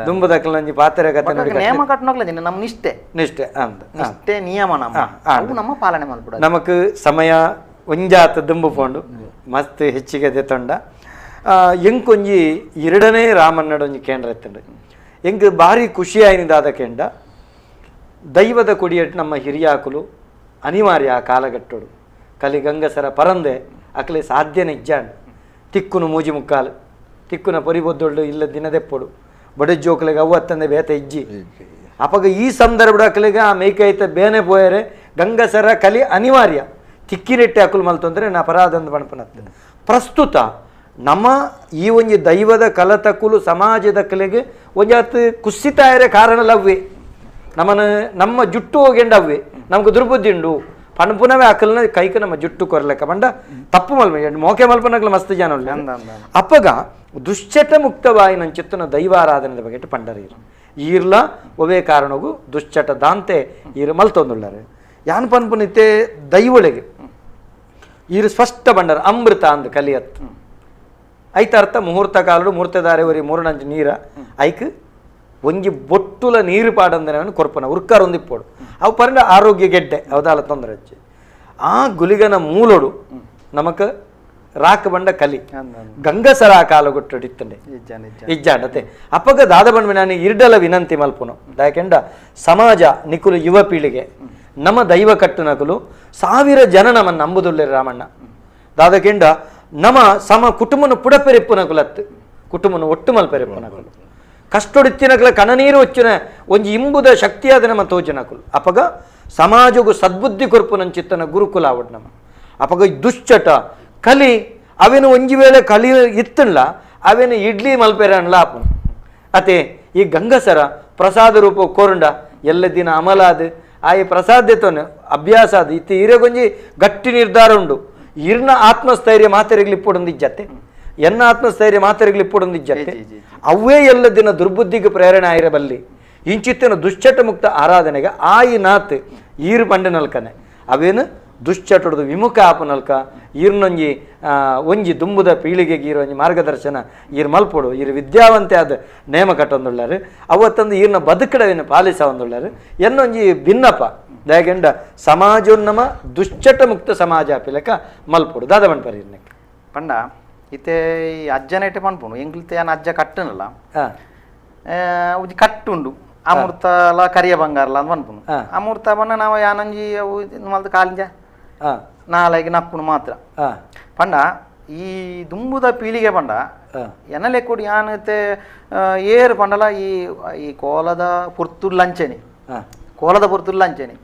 ದುಂಬದಕ್ಕಲಂಜಿ ಪಾತ್ರೆ ಕತೆ ನೇಮ ಕಟ್ಟುನಕ್ಲ ನಮ್ಮ ನಿಷ್ಠೆ ನಿಷ್ಠೆ ಅಂದ ನಿಷ್ಠೆ ನಿಯಮ ನಮ್ಮ ಅವು ನಮ್ಮ ಪಾಲನೆ ಮಲ್ಪುಡ ನಮಕ್ ಸಮಯ ಒಂಜಾತ ದುಂಬು ಪೋಂಡು ಮಸ್ತ್ ಹೆಚ್ಚಿಗೆ ದೆತ್ತೊಂಡ ಎಂಕೊಂಜಿ ಎರಡನೇ ರಾಮನ್ನಡೊಂಜಿ ಕೇಂದ್ರ ಎತ್ತಂಡು ಎಂಕ್ ಭಾರಿ ಖುಷಿ ಆಯ್ನಿದಾದ ಕೇಂದ್ರ ದೈವದ ಕೊಡಿಯಟ್ಟು ನಮ್ಮ ಹಿರಿಯಾಕುಲು ಅನಿವಾರ್ಯ ಆ ಕಾಲಗಟ್ಟೋಡು ಕಲಿ ಗಂಗಸರ ಪರಂದೆ ಅಕಲೆ ಸಾಧ್ಯನೇ ಇಜ್ಜಾಂಡ್ ತಿಕ್ಕುನು ಮೂಜಿ ಮುಕ್ಕಾಲು ತಿಕ್ಕುನ ಪೊರಿಬೊದ್ದೊಳ್ಳು ಇಲ್ಲ ದಿನದೆಪ್ಪೊಡು ಬಡಜೋಕ್ಲೆಗೆ ಅವ್ವತ್ತಂದೆ ಬೇತ ಇಜ್ಜಿ ಅಪಗ ಈ ಸಂದರ್ಭದ ಅಕಲೆಗೆ ಆ ಮೇಕೈತ ಬೇನೆ ಪೋಯರೆ ಗಂಗಸರ ಕಲಿ ಅನಿವಾರ್ಯ ತಿಕ್ಕಿರೆಟ್ಟೆ ಅಕುಲು ಮಲ್ತಂದ್ರೆ ನಾ ಪರಾದಂದು ಪಣಪನತ್ತೆ. ಪ್ರಸ್ತುತ ನಮ್ಮ ಈ ಒಂಜಿ ದೈವದ ಕಲತಕುಲು ಸಮಾಜದ ಕಲೆಗೆ ಒಂಜಾತ್ ಕುಸಿತಾಯರೆ ಕಾರಣ ಲವ್ವೆ ನಮ್ಮನ ನಮ್ಮ ಜುಟ್ಟು ಹೋಗೆಂಡ ಅವ್ವೆ ನಮ್ಗೆ ದುರ್ಬುದ್ಧಿ ಉಂಡು ಪಣಪುನವೇ ಅಕಲ್ನ ಕೈಕ ನಮ್ಮ ಜುಟ್ಟು ಕೊರಲೆಕ್ಕ ಪಂಡ ತಪ್ಪು ಮಲ್ಪ ಮೋಕೆ ಮಲ್ಪನಕ್ಲ ಮಸ್ತ್ ಜನ ಅಪ್ಪಗ ದುಶ್ಚಟ ಮುಕ್ತವಾಯಿ ನನ್ನ ಚಿತ್ತನ ದೈವಾರಾಧನೆದ ಬಗ್ಗೆ ಪಂಡರೀರು ಈರ್ಲ ಒವೇ ಕಾರಣಗೂ ದುಶ್ಚಟ ದಾಂತೆ ಈರು ಮಲ್ತೊಂದುಳ್ಳಾರೆ ಯಾನ್ ಪನ್ಪುನಿತೆ ದೈವೊಳಗೆ ಈರು ಸ್ಪಷ್ಟ ಬಂಡರ ಅಮೃತ ಅಂದ್ ಕಲಿಯತ್ ಐತ ಅರ್ಥ ಮುಹೂರ್ತ ಕಾಲಡು ಮುಹೂರ್ತದಾರೆ ಒರಿ ಮೂರ್ಣಂಜು ನೀರ ಐಕ್ ಒಂಜಿ ಬೊಟ್ಟುಲ ನೀರು ಪಾಡಂದನೆ ಕೊರ್ಪನ ಉರ್ಕಾರ ಒಂದಿಪ್ಪೋಡು ಅವು ಪರಂಡ ಆರೋಗ್ಯ ಗೆಡ್ಡೆ ಅವದಾಲ ತೊಂದರೆ ಹಚ್ಚಿ ಆ ಗುಲಿಗನ ಮೂಲೋಡು ನಮಕ್ ರಾಕ್ ಬಂಡ ಕಲಿ ಗಂಗಸರ ಕಾಲಗೊಟ್ಟಿತ್ತಂಡೆ ಇಜ್ಜಾಂಡತೆ ಅಪ್ಪಗ ದಾದ ಬಂಡ ನಾನು ಇರ್ಡಲ ವಿನಂತಿ ಮಲ್ಪುನು ದಾಯಕೆಂಡ ಸಮಾಜ ನಿಕುಲು ಯುವ ಪೀಳಿಗೆ ನಮ್ಮ ದೈವ ಕಟ್ಟುನಕುಲು ಸಾವಿರ ಜನ ನಮ್ಮನ್ನು ನಂಬುದುಲ್ಲೆ ರಾಮಣ್ಣ ದಾದಕೆಂಡ ನಮ್ಮ ಸಮ ಕುಟುಂಬನ ಪುಡಪೆರಿಪ್ಪುನಕುಲತ್ತು ಕುಟುಂಬನ ಒಟ್ಟು ಮಲ್ಪೆರಿಪ್ಪುನಕುಲು ಕಷ್ಟೊಡಿತ್ತಿನಕಲ ಕಣನೀರು వచ్చిನ ಒಂಜಿ ಇಂಬುದ ಶಕ್ತಿಯಾದ ನಮ್ಮ ತೋಜನಕುಲು ಅಪಗ ಸಮಾಜಗೂ ಸದ್ಬುದ್ಧಿ ಕೊರ್ಪುನಂಚಿತ್ತನ ಗುರುಕುಲ ಆವಡ್ ನಮ್ಮ ಅಪಗ ದುಶ್ಚಟ ಕಲಿ ಅವೇನು ಒಂಜಿ ವೇಳೆ ಕಲಿ ಇತ್ತಲ್ಲ ಅವೇನು ಇಡ್ಲಿ ಮಲ್ಪೆರನ್ಲ ಆಪುನು ಅತೆ ಈ ಗಂಗಸರ ಪ್ರಸಾದ ರೂಪ ಕೋರುಂಡ ಎಲ್ಲ ದಿನ ಅಮಲಾದ ಆಯಿ ಪ್ರಸಾದ್ಯತೋನು ಅಭ್ಯಾಸ ಅದು ಇತ್ತು ಈರೆಗೊಂಜಿ ಗಟ್ಟಿ ನಿರ್ಧಾರ ಉಂಡು ಇರ್ನ ಆತ್ಮಸ್ಥೈರ್ಯ ಮಾತೆರೆಗ್ಲಿ ಇಪ್ಪೊಡೊಂದಿಜ್ಜತ್ತೆ ಎನ್ನ ಆತ್ಮಸ್ಥೈರ್ಯ ಮಾತೆರೆಗ್ಲಿ ಇಪ್ಪೊಡೊಂದಿಜ್ಜತ್ತೆ ಅವೇ ಎಲ್ಲ ದಿನ ದುರ್ಬುದ್ಧಿಗೆ ಪ್ರೇರಣೆ ಆಯಿರಬಲ್ಲಿ ಇಂಚಿತ್ತಿನ ದುಶ್ಚಟ ಮುಕ್ತ ಆರಾಧನೆಗೆ ಆಯಿ ನಾತ್ ಈರು ಪಂಡನಲ್ಕನೆ ಅವೇನು ದುಶ್ಚಟದ ವಿಮುಖ ಆಪನಲ್ಕ ಈರ್ನೊಂಜಿ ಒಂಜಿ ದುಂಬುದ ಪೀಳಿಗೆಗೆ ಈರೊಂಜಿ ಮಾರ್ಗದರ್ಶನ ಈರ್ ಮಲ್ಪೊಡು ಈರ್ ವಿದ್ಯಾವಂತೆ ಆದ ನೇಮ ಕಟ್ಟೊಂದುಳ್ಳಾರು ಅವತ್ತೊಂದು ಈರ್ನ ಬದುಕಡವೇನು ಪಾಲಿಸ ಒಂದುಳ್ಳಾರು ಎನ್ನೊಂಜಿ ಭಿನ್ನಪ ದಯಗೆಂಡ ಸಮಾಜೋನ್ನಮ ದುಶ್ಚಟ ಮುಕ್ತ ಸಮಾಜ ಆಪಿಲಕ ಮಲ್ಪೊಡು ದಾದ ಪನ್ಪರ್ ಈರ್ನಕ್ಕೆ ಪಂಡ ಇತ್ತೆ ಈ ಅಜ್ಜನ ಇಟ್ಟೆ ಪನ್ಪುನು ಎಂಕ್ಲಿತ್ತೆ ಯಾನ್ ಅಜ್ಜ ಕಟ್ಟನಲ್ಲ ಒಂಜಿ ಕಟ್ಟುಂಡು ಅಮೃತಲ ಕರಿಯ ಬಂಗಾರಲ ಅಂತ ಪನ್ಪುನು ಅಮೃತ ಬಣ್ಣ ನಾವು ಯಾನೊಂಜಿ ಅವು ಮಲ್ತ ಕಾಲಿಂಜ ನಾಲಾಗಿ ನಕ್ಕುನು ಮಾತ್ರ ಪಂಡ ಈ ದುಂಬುದ ಪೀಳಿಗೆ ಪಂಡ ಎನ್ನಲೆ ಕೊಡಿ ಯಾನತೆ ಏರು ಪಂಡಲ ಈ ಈ ಕೋಲದ ಪೊರ್ತುಲ್ಲಂಚೆನೆ ಕೋಲದ ಪೊರ್ತುಲ್ಲಂಚೆನೆ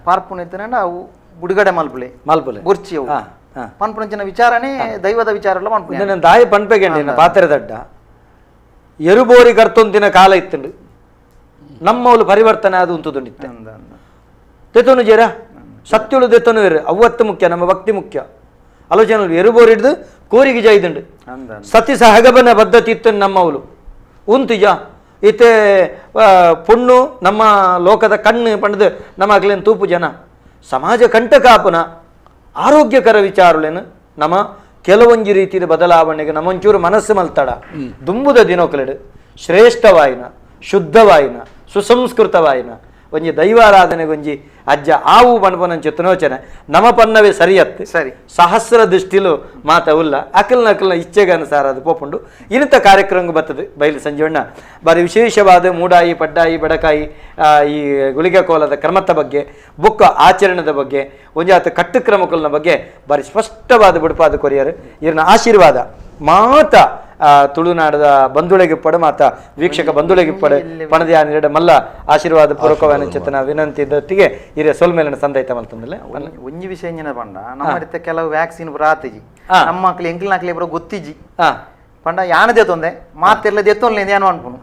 ಪಾರ್ಪುನ ಇತ್ತನಂಡ ಅವು ಬುಡುಗಡೆ ಮಲ್ಪುಲೆ ಮಲ್ಪುಲೆ ಬುರ್ಚಿ ಅವು ಪನ್ಪುನಂಚಿನ ವಿಚಾರನೇ ದೈವದ ವಿಚಾರ ಎಲ್ಲ ಪನ್ಪುನೆ ದಾಯಿ ಪನ್ಪೆಗೆಂಡಿನ ಪಾತ್ರೆ ದಡ್ಡ ಎರುಬೋರಿ ಕರ್ತೊಂದಿನ ಕಾಲ ಇತ್ತಂಡು ನಮ್ಮವಳು ಪರಿವರ್ತನೆ ಅದು ಉಂಟುದುಂಡಿತ್ತೆ ತೆತೋನು ಜೇರ ಸತ್ಯುಳು ದೆತ್ತನು ಅವ್ವತ್ತು ಮುಖ್ಯ ನಮ್ಮ ಭಕ್ತಿ ಮುಖ್ಯ ಆಲೋಚನೆ ಎರುಬೋರು ಹಿಡಿದು ಕೋರಿಗೆ ಜೈದುಂಡು ಸತಿ ಸಹಗಮನ ಪದ್ಧತಿ ಇತ್ತು ನಮ್ಮವಳು ಉಂತುಜ ಇತ್ತೆ ಪುಣ್ಣು ನಮ್ಮ ಲೋಕದ ಕಣ್ಣು ಪಂಡದು ನಮ್ಮ ಅಗ್ಲೇನು ತೂಪು ಜನ ಸಮಾಜ ಕಂಟಕಾಪನ ಆರೋಗ್ಯಕರ ವಿಚಾರಲೇನು ನಮ್ಮ ಕೆಲವೊಂಜಿ ರೀತಿಯ ಬದಲಾವಣೆಗೆ ನಮ್ಮೊಂಚೂರು ಮನಸ್ಸು ಮಲ್ತಡ ದುಂಬುದ ದಿನೋಕಲೆಡು ಶ್ರೇಷ್ಠವಾಯಿನ ಶುದ್ಧವಾಯಿನ ಸುಸಂಸ್ಕೃತವಾಯಿನ ಒಂಜಿ ದೈವಾರಾಧನೆಗೊಂಜಿ ಅಜ್ಜ ಆವು ಪಣಪನಂಚೆ ತುನೋಚನೆ ನಮ ಪನ್ನವೇ ಸರಿಯತ್ತು ಸರಿ ಸಹಸ್ರ ದೃಷ್ಟಿಲು ಮಾತ ಉಲ್ಲ ಅಕಲ್ನ ಅಕಲ್ನ ಇಚ್ಛೆಗೆ ಅನುಸಾರ ಅದು ಪೋಪುಂಡು ಇನ್ನಿತ ಕಾರ್ಯಕ್ರಮ ಬರ್ತದೆ ಬಯಲು ಸಂಜೀವಣ್ಣ ಬಾರಿ ವಿಶೇಷವಾದ ಮೂಡಾಯಿ ಪಡ್ಡಾಯಿ ಬಡಕಾಯಿ ಈ ಗುಳಿಗೆ ಕೋಲದ ಕ್ರಮದ ಬಗ್ಗೆ ಬುಕ್ಕ ಆಚರಣೆದ ಬಗ್ಗೆ ಒಂಜಾತ ಕಟ್ಟುಕ್ರಮಕಲ್ನ ಬಗ್ಗೆ ಬಾರಿ ಸ್ಪಷ್ಟವಾದ ಬುಡುಪಾದ ಕೊರಿಯರು ಇವ್ರನ್ನ ಆಶೀರ್ವಾದ ಮಾತ ತುಳುನಾಡದ ಬಂಧುಳಿಗಿಪ್ಪಡು ಮಾತ ವೀಕ್ಷಕ ಬಂಧುಳಿಗಿಪ್ಪಡು ಪಣದಿಯಾನಿರಡ ಮಲ್ಲ ಆಶೀರ್ವಾದ ಪೂರ್ವಕವಾದ ಚೇತನ ವಿನಂತಿ ದೊಟ್ಟಿಗೆ ಹಿರಿಯ ಸೊಲ್ಮೇಲಿನ ಸಂದೈತ ಮಲ್ತಂದಿಲ್ಲ ಒಂಜಿ ವಿಷಯ ಎಂಜಿನ ಪಂಡ ನಮ್ಮ ರೀತಿ ಕೆಲವು ವ್ಯಾಕ್ಸಿನ್ ಬರಾತಿಜಿ ನಮ್ಮ ಮಕ್ಳು ಎಂಕ್ಲ ನಕ್ಲಿ ಬರೋ ಗೊತ್ತಿಜಿ ಪಂಡ ಯಾನ ದೇತೊಂದೆ ಮಾತೆಲ್ಲ ದೇತೊನ್ಲೆ ಯಾನು ಅನ್ಪುನು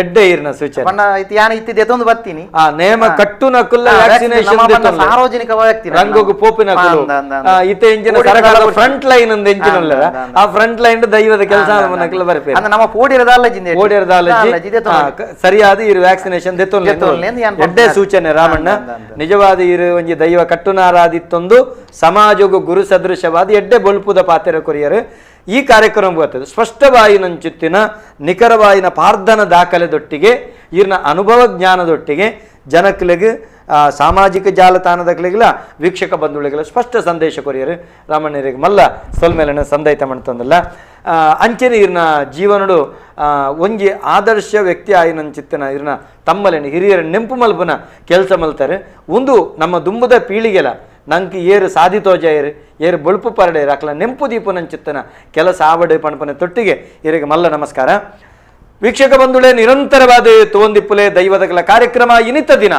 ಎಡ್ಡೆ ಇರ್ನ ಸೂಚನೆ ಪಂಡ ಇತ್ತು ಯಾನ ಇತ್ತು ದೇತೊಂದು ಬತ್ತೀನಿ ನೇಮ ಕಟ್ಟು ನಕುಲ್ಲ ವ್ಯಾಕ್ಸಿನೇಷನ್ ಸಾರ್ವಜನಿಕ ವ್ಯಕ್ತಿ ರಂಗೋಗು ಪೋಪಿನ ಇತ್ತೆ ಇಂಜಿನ ಸರ್ಕಾರದ ಫ್ರಂಟ್ ಲೈನ್ ಅಂದ ಇಂಜಿನ ಅಲ್ಲ ಆ ಫ್ರಂಟ್ ಲೈನ್ ದೈವದ ಕೆಲಸ ನಕುಲ್ಲ ಬರ್ಪೆ ಅಂದ್ರೆ ನಮ್ಮ ಪೋಡಿರದಾಲಜಿ ಪೋಡಿರದಾಲಜಿ ಸರಿಯಾದ ಇರು ವ್ಯಾಕ್ಸಿನೇಷನ್ ದೇತೊನ್ಲೆ ಎಡ್ಡೆ ಸೂಚನೆ ರಾಮಣ್ಣ ನಿಜವಾದ ಇರು ಒಂಜಿ ದೈವ ಕಟ್ಟುನಾರಾದಿತ್ತೊಂದು ಸಮಾಜಗೂ ಗುರು ಸದೃಶವಾದ ಎಡ್ಡೆ ಬೊಲ್ಪುದ ಪಾತ್ರ ಕೊರಿಯರು ಈ ಕಾರ್ಯಕ್ರಮ ಬರ್ತದೆ ಸ್ಪಷ್ಟವಾಯಿನಂಚುತ್ತಿನ ನಿಖರವಾಯಿನ ಪಾರ್ಧನ ದಾಖಲೆದೊಟ್ಟಿಗೆ ಇರ್ನ ಅನುಭವ ಜ್ಞಾನದೊಟ್ಟಿಗೆ ಜನಕ್ಲೆಗ್ ಸಾಮಾಜಿಕ ಜಾಲತಾಣದಕ್ಲೆಗ್ಲ ವೀಕ್ಷಕ ಬಂಧುಗಳಿಗೆಲ್ಲ ಸ್ಪಷ್ಟ ಸಂದೇಶ ಕೊರಿಯರು ರಾಮಣ್ಣರಿಗೆ ಮಲ್ಲ ಸೊಲ್ಮೇಲನ ಸಂದೈತ ಮಾಡ್ತಂದಲ್ಲ ಅಂಚನೆ ಇರ್ನ ಜೀವನಡು ಒಂಜಿ ಆದರ್ಶ ವ್ಯಕ್ತಿ ಆಯಿನಂಚಿತ್ತಿನ ಇರ್ನ ತಮ್ಮಲೇನು ಹಿರಿಯರ ನೆಂಪು ಮಲ್ಪನ ಕೆಲಸ ಮಲ್ತಾರೆ ಒಂದು ನಮ್ಮ ದುಂಬುದ ಪೀಳಿಗೆಲ ನಂಗೆ ಏರು ಸಾಧಿತೋಜ ಏರು ಬೊಳುಪು ಪರಡೆ ಅಕ್ಲ ನೆಂಪು ದೀಪ ನಂಚಿತ್ತನ ಕೆಲಸ ಆವಡೆ ಪಣಪನೆ ತೊಟ್ಟಿಗೆ ಏರಿಗೆ ಮಲ್ಲ ನಮಸ್ಕಾರ ವೀಕ್ಷಕ ಬಂಧುಗಳೇ ನಿರಂತರವಾದ ತೋಂದಿಪ್ಪುಲೆ ದೈವದಗಳ ಕಾರ್ಯಕ್ರಮ ಇನಿತ ದಿನ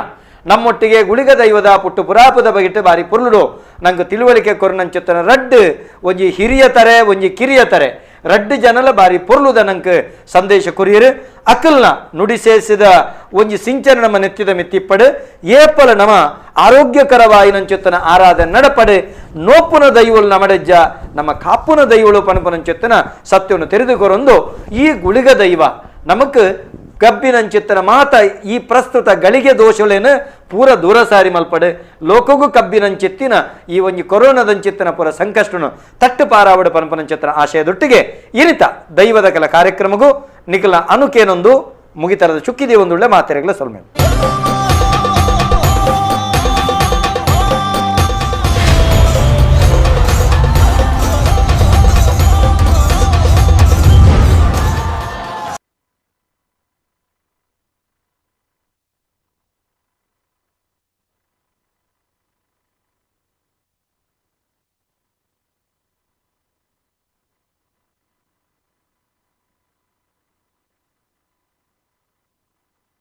ನಮ್ಮೊಟ್ಟಿಗೆ ಗುಳಿಗ ದೈವದ ಪುಟ್ಟು ಪುರಾಪದ ಬಗೆಟ್ ಬಾರಿ ಪುರುಳುಡು ನಂಗೆ ತಿಳುವಳಿಕೆ ಕೊರನಂಚಿತ್ತನ ರಡ್ಡು ಒಂಜಿ ಹಿರಿಯ ತಾರೆ ಒಂಜಿ ಕಿರಿಯ ತಾರೆ ರಡ್ಡು ಜನಲ ಬಾರಿ ಪೊರ್ಲುದ ನಂಗೆ ಸಂದೇಶ ಕೊರಿಯರು ಅಕಲ್ನ ನುಡಿಸೇಸಿದ ಒಂಜಿ ಸಿಂಚನ ನಮ್ಮ ನೆತ್ತಿದ ಮೆತ್ತಿಪ್ಪಡು ಏಪಲ ನಮ ಆರೋಗ್ಯಕರವಾಯಿನಂಚುತ್ತನ ಆರಾಧನೆ ನಡಪಡೆ ನೋಪುನ ದೈವಳು ನಮಡೆಜ್ಜ ನಮ್ಮ ಕಾಪುನ ದೈವಳು ಪಣಪನಂಚುತ್ತನ ಸತ್ಯವನ್ನು ತೆರೆದುಕೊರೊಂದು ಈ ಗುಳಿಗ ದೈವ ನಮಕ್ ಕಬ್ಬಿನಂಚಿತ್ತನ ಮಾತ ಈ ಪ್ರಸ್ತುತ ಗಳಿಗೆ ದೋಷಗಳೇನು ಪೂರ ದೂರ ಸಾರಿ ಮಲ್ಪಡೆ ಲೋಕಗೂ ಕಬ್ಬಿನಂಚಿತ್ತಿನ ಈ ಒಂಜಿ ಕೊರೋನಾದಂಚಿತ್ತನ ಪೂರ ಸಂಕಷ್ಟನು ತಟ್ಟು ಪಾರಾವಡ ಪನಪನಂಚಿತ್ತನ ಆಶಯದೊಟ್ಟಿಗೆ ಇರಿತ ದೈವದ ಕೆಲ ಕಾರ್ಯಕ್ರಮಗೂ ನಿಖಲ ಅನುಕೇನೊಂದು ಮುಗಿತರದ ಚುಕ್ಕಿದೆ ಒಂದುಳ್ಳೆ ಮಾತೆರೆಗಳ ಸೊಲ್ಮೆ.